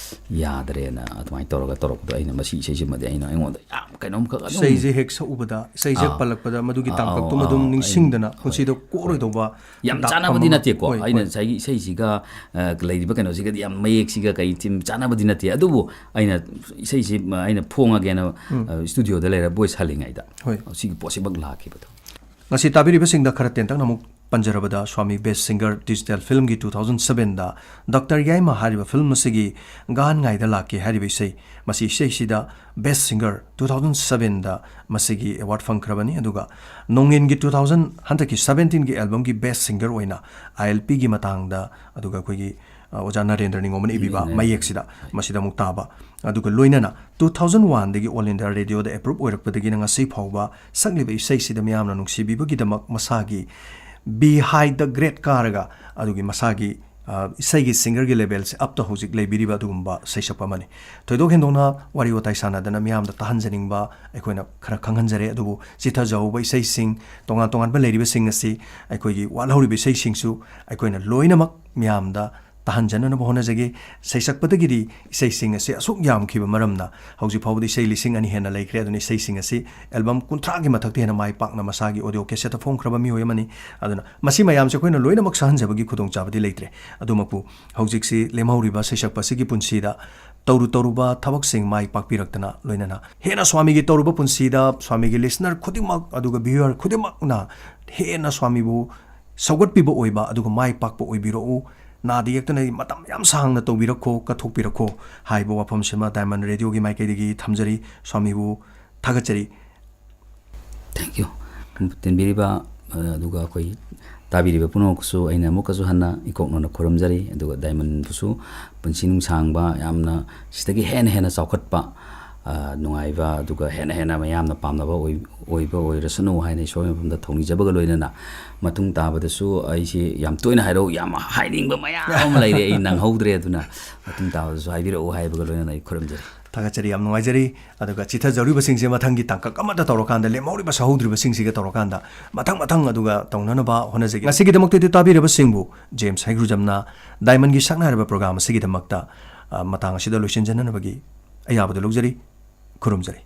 ꯌꯥꯗ꯭ꯔꯦꯅ ꯑꯗꯨꯃꯥꯏꯅ ꯇꯧꯔꯒ ꯇꯧꯔꯛꯄꯗꯣ, ꯑꯩꯅ ꯃꯁꯤ ꯏꯁꯩꯁꯤꯃꯗꯤ ꯑꯩꯅ, ꯑꯩꯉꯣꯟꯗ ꯌꯥꯝ ꯀꯩꯅꯣꯝꯈꯛ ꯑꯗꯨꯝ ꯏꯁꯩꯁꯦ ꯍꯦꯛ ꯁꯛꯎꯕꯗ, ꯏꯁꯩꯁꯦ ꯍꯦꯛ ꯑꯥꯎ꯫ ꯄꯜꯂꯛꯄꯗ ꯃꯗꯨꯒꯤ ꯑꯥꯎ, ꯇꯥꯡꯀꯛꯇꯨꯃ ꯑꯥꯎ, ꯑꯗꯨꯝ ꯑꯩ-, ꯅꯤꯡꯁꯤꯡꯗꯅ ꯍꯣꯏ꯫ ꯄꯨꯟꯁꯤꯗ ꯀꯣꯛꯑꯔꯣꯏꯗꯧꯕ ꯌꯥꯝ ꯗꯥꯛꯐꯝ ꯆꯥꯟꯅꯕꯗꯤ ꯑꯃ-, ꯅꯠꯇꯦꯀꯣ꯫ ꯍꯣꯏ, ꯑꯩꯅ ꯍꯣꯏ꯫ ꯉꯁꯥꯏꯒꯤ ꯏꯁꯩꯁꯤꯒ, ꯑ, ꯂꯩꯔꯤꯕ ꯀꯩꯅꯣꯁꯤꯒꯗꯤ ꯌꯥꯝ ꯃꯌꯦꯛꯁꯤꯒ ꯀꯩ ꯊꯤꯝ ꯆꯥꯟꯅꯕꯗꯤ ꯅꯠꯇꯦ꯫ ꯑꯗꯨꯕꯨ ꯑꯩꯅ ꯏꯁꯩꯁꯤ, ꯑ, ꯑꯩꯅ ꯐꯣꯡꯉꯒꯦꯅ, ꯎꯝ꯫ ꯑ, ꯁ꯭ꯇꯨꯗꯤꯑꯣꯗ ꯂꯩꯔ ꯚꯣꯏꯁ ꯍꯜꯂꯤꯉꯩꯗ ꯍꯣꯏ꯫ ꯁꯤꯒꯤ ꯄꯣꯠꯁꯤꯃꯛ ꯂꯥꯛꯈꯤꯕꯗꯣ꯫ ꯉꯁꯤ ꯇꯥꯕꯤꯔꯤꯕꯁꯤꯡꯗ ꯈꯔ ꯇꯦꯟꯇꯛꯅ ꯑꯃꯨꯛ ꯄꯟꯖꯔꯕꯗ, ꯁ꯭ꯋꯥꯃꯤ ꯕꯦꯁ ꯁꯤꯡꯒꯔ ꯗꯤꯖꯤꯇꯦꯜ ꯐꯤꯂꯝꯒꯤ ꯇꯨ ꯊꯥꯎꯖꯟ ꯁꯕꯦꯟꯗ ꯗꯥꯛꯇꯔ ꯌꯥꯏꯃ ꯍꯥꯏꯔꯤꯕ ꯐꯤꯂꯝ ꯑꯁꯤꯒꯤ ꯒꯥꯍꯟ ꯉꯥꯏꯗ ꯂꯥꯛꯀꯦ ꯍꯥꯏꯔꯤꯕ ꯏꯁꯩ, ꯃꯁꯤ ꯏꯁꯩꯁꯤꯗ ꯕꯦꯁ ꯁꯤꯡꯒꯔ ꯇꯨ ꯊꯥꯎꯖꯟ ꯁꯕꯦꯟꯗ ꯃꯁꯤꯒꯤ ꯑꯦꯋꯥꯔꯗ ꯐꯪꯈ꯭ꯔꯕꯅꯤ꯫ ꯑꯗꯨꯒ ꯅꯣꯡꯉꯤꯟꯒꯤ ꯇꯨ ꯊꯥꯎꯖꯟ, ꯍꯟꯗꯛꯀꯤ ꯁꯕꯦꯟꯇꯤꯟꯒꯤ ꯑꯦꯜꯕꯝꯒꯤ ꯕꯦꯁ ꯁꯤꯡꯒꯔ ꯑꯣꯏꯅ ꯑꯥꯏ ꯑꯦꯜ ꯄꯤꯒꯤ ꯃꯇꯥꯡꯗ, ꯑꯗꯨꯒ ꯑꯩꯈꯣꯏꯒꯤ, ꯑꯣꯖꯥ ꯅꯔꯦꯟꯗ꯭ꯔ ꯅꯤꯉꯣꯝꯕꯅ ꯏꯕꯤꯕ ꯎꯝ, ꯎꯝ. ꯃꯌꯦꯛꯁꯤꯗ ꯃꯁꯤꯗ ꯑꯃꯨꯛ ꯇꯥꯕ꯫ ꯑꯗꯨꯒ ꯂꯣꯏꯅꯅ two thousand one ꯗꯒꯤ All India Radio ꯗ approve ꯑꯣꯏꯔꯛꯄꯗꯒꯤꯅ ꯉꯁꯤ ꯐꯥꯎꯕ ꯁꯛꯂꯤꯕ ꯏꯁꯩꯁꯤꯗ ꯃꯤꯌꯥꯝꯅ ꯅꯨꯡꯁꯤꯕꯤꯕꯒꯤꯗꯃꯛ ꯃꯁꯥꯒꯤ behind the grade ꯀꯥꯔꯒ ꯑꯗꯨꯒꯤ ꯃꯁꯥꯒꯤ, ꯑ, ꯏꯁꯩꯒꯤ singerꯒꯤ levelꯁꯦ up ꯇ ꯍꯧꯖꯤꯛ ꯂꯩꯕꯤꯔꯤꯕ ꯑꯗꯨꯒꯨꯝꯕ ꯁꯩꯁꯛꯄ ꯑꯃꯅꯤ꯫ ꯊꯣꯏꯗꯣꯛ ꯍꯦꯟꯗꯣꯛꯅ ꯋꯥꯔꯤ ꯋꯥꯇꯥꯏ ꯁꯥꯟꯅꯗꯅ ꯃꯤꯌꯥꯝꯗ ꯇꯥꯍꯟꯖꯅꯤꯡꯕ ꯑꯩꯈꯣꯏꯅ ꯈꯔ ꯈꯪꯍꯟꯖꯔꯦ꯫ ꯑꯗꯨꯕꯨ ꯆꯤꯊꯖꯍꯧꯕ ꯏꯁꯩꯁꯤꯡ, ꯇꯣꯉꯥꯟ ꯇꯣꯉꯥꯟꯕ ꯂꯩꯔꯤꯕꯁꯤꯡ ꯑꯁꯤ ꯑꯩꯈꯣꯏꯒꯤ ꯋꯥꯠꯍꯧꯔꯤꯕ ꯏꯁꯩꯁꯤꯡꯁꯨ ꯑꯩꯈꯣꯏꯅ ꯂꯣꯏꯅꯃꯛ ꯃꯤꯌꯥꯝꯗ ꯇꯥꯍꯟꯖꯅꯅꯕ ꯍꯣꯠꯅꯖꯒꯦ꯫ ꯁꯩꯁꯛꯄꯗꯒꯤꯗꯤ ꯏꯁꯩꯁꯤꯡ ꯑꯁꯤ ꯑꯁꯨꯛ ꯌꯥꯝꯈꯤꯕ ꯃꯔꯝꯅ ꯍꯧꯖꯤꯛ ꯐꯥꯎꯕꯗ ꯏꯁꯩ ꯂꯤꯁꯤꯡ ꯑꯅꯤ ꯍꯦꯟꯅ ꯂꯩꯈ꯭ꯔꯦ꯫ ꯑꯗꯨꯅ ꯏꯁꯩꯁꯤꯡ ꯑꯁꯤ album ꯀꯨꯟꯊ꯭ꯔꯥꯒꯤ ꯃꯊꯛꯇ ꯍꯦꯟꯅ ꯃꯥꯏ ꯄꯥꯛꯅ ꯃꯁꯥꯒꯤ audio cassette ꯐꯣꯡꯈ꯭ꯔꯕ ꯃꯤꯑꯣꯏ ꯑꯃꯅꯤ꯫ ꯑꯗꯨꯅ ꯃꯁꯤ ꯃꯌꯥꯝꯁꯦ ꯑꯩꯈꯣꯏꯅ ꯂꯣꯏꯅꯃꯛ ꯁꯛꯍꯟꯖꯕꯒꯤ ꯈꯨꯗꯣꯡꯆꯥꯕꯗꯤ ꯂꯩꯇ꯭ꯔꯦ꯫ ꯑꯗꯨꯃꯛꯄꯨ ꯍꯧꯖꯤꯛꯁꯤ ꯂꯦꯝꯍꯧꯔꯤꯕ ꯁꯩꯁꯛꯄ ꯑꯁꯤꯒꯤ ꯄꯨꯟꯁꯤꯗ ꯇꯧꯔꯨ ꯇꯧꯔꯨꯕ ꯊꯕꯛꯁꯤꯡ ꯃꯥꯏ ꯄꯥꯛꯄꯤꯔꯛꯇꯅ, ꯂꯣꯏꯅꯅ ꯍꯦꯟꯅ ꯁ꯭ꯋꯥꯃꯤꯒꯤ ꯇꯧꯔꯨꯕ ꯄꯨꯟꯁꯤꯗ ꯁ꯭ꯋꯥꯃꯤꯒꯤ listener ꯈꯨꯗꯤꯡꯃꯛ ꯑꯗꯨꯒ viewer ꯈꯨꯗꯤꯡꯃꯛꯅ ꯍꯦꯟꯅ ꯁ꯭ꯋꯥꯃꯤꯕꯨ ꯁꯧꯒꯠꯄꯤꯕ ꯑꯣꯏꯕ ꯑꯗꯨꯒ ꯃꯥꯏ ꯄꯥꯛꯄ ꯑꯣꯏꯕꯤꯔꯛꯎ꯫ ꯅꯥꯗ ꯌꯦꯛꯇꯅ ꯃꯇꯝ ꯌꯥꯝ ꯁꯥꯡꯅ ꯇꯧꯕꯤꯔꯛꯈꯣ, ꯀꯠꯊꯣꯛꯄꯤꯔꯛꯈꯣ ꯍꯥꯏꯕ ꯋꯥꯐꯝꯁꯤꯃ Diamond Radio ꯒꯤ ꯃꯥꯏꯀꯩꯗꯒꯤ ꯊꯝꯖꯔꯤ꯫ ꯁ꯭ꯋꯥꯃꯤꯕꯨ ꯊꯥꯒꯠꯆꯔꯤ꯫ Thank you꯫ ꯇꯤꯟꯕꯤꯔꯤꯕ, ꯑ, ꯑꯗꯨꯒ ꯑꯩꯈꯣꯏ ꯇꯥꯕꯤꯔꯤꯕ ꯄꯨꯝꯅꯃꯛꯁꯨ ꯑꯩꯅ ꯑꯃꯨꯛꯀꯁꯨ ꯍꯟꯅ ꯏꯀꯣꯛꯅꯅ ꯈꯨꯔꯨꯝꯖꯔꯤ꯫ ꯑꯗꯨꯒ Diamond ꯕꯨꯁꯨ ꯄꯨꯟꯁꯤ ꯅꯨꯡꯁꯥꯡꯕ, ꯌꯥꯝꯅ ꯁꯤꯗꯒꯤ ꯍꯦꯟꯅ ꯍꯦꯟꯅ ꯆꯥꯎꯈꯠꯄ, ꯑ, ꯅꯨꯡꯉꯥꯏꯕ, ꯑꯗꯨꯒ ꯍꯦꯟꯅ ꯍꯦꯟꯅ ꯃꯌꯥꯝꯅ ꯄꯥꯝꯅꯕ ꯑꯣꯏ-, ꯑꯣꯏꯕ ꯑꯣꯏꯔꯁꯅꯨ ꯍꯥꯏꯅ ꯏꯁꯣꯔꯒꯤ ꯃꯐꯝꯗ ꯊꯧꯅꯤꯖꯕꯒ ꯂꯣꯏꯅꯅ, ꯃꯇꯨꯡ ꯇꯥꯕꯗꯁꯨ ꯑꯩꯁꯤ ꯌꯥꯝ ꯇꯣꯏꯅ ꯍꯥꯏꯔꯛꯎ, ꯌꯥꯝ ꯍꯥꯏꯅꯤꯡꯕ ꯃꯌꯥꯝ ꯑꯃ ꯂꯩꯔꯦ, ꯑꯩ ꯅꯪꯍꯧꯗ꯭ꯔꯦ, ꯑꯗꯨꯅ ꯃꯇꯨꯡ ꯇꯥꯕꯗꯁꯨ ꯍꯥꯏꯕꯤꯔꯛꯎ ꯍꯥꯏꯕꯒ ꯂꯣꯏꯅꯅ ꯑꯩ ꯈꯨꯔꯨꯝꯖꯔꯤ꯫ ꯊꯥꯒꯠꯆꯔꯤ, ꯌꯥꯝ ꯅꯨꯡꯉꯥꯏꯖꯔꯤ꯫ ꯑꯗꯨꯒ ꯆꯤꯊꯖꯔꯤꯕꯁꯤꯡꯁꯦ ꯃꯊꯪꯒꯤ ꯇꯥꯡꯀꯛ ꯑꯃꯗ ꯇꯧꯔꯀꯥꯟꯗ, ꯂꯦꯝꯍꯧꯔꯤꯕ ꯁꯍꯧꯗ꯭ꯔꯤꯕꯁꯤꯡꯁꯤꯒ ꯇꯧꯔꯀꯥꯟꯗ, ꯃꯊꯪ ꯃꯊꯪ ꯑꯗꯨꯒ ꯇꯧꯅꯅꯕ ꯍꯣꯠꯅꯖꯒꯦ꯫ ꯉꯁꯤꯒꯤꯗꯃꯛꯇꯗꯤ ꯇꯥꯕꯤꯔꯕꯁꯤꯡꯕꯨ ꯖꯦꯝꯁ ꯍꯩꯒ꯭ꯔꯨꯖꯝꯅ Diamond ꯒꯤ ꯁꯛꯅ ꯍꯥꯏꯔꯕ program ꯑꯁꯤꯒꯤꯗꯃꯛꯇ, ꯑ, ꯃꯇꯥꯡ ꯑꯁꯤꯗ ꯂꯣꯏꯁꯤꯟꯖꯅꯅꯕꯒꯤ ꯑꯌꯥꯕꯗꯨ ꯂꯧꯖꯔꯤ꯫ ꯈꯨꯔꯨꯝꯖꯔꯤ꯫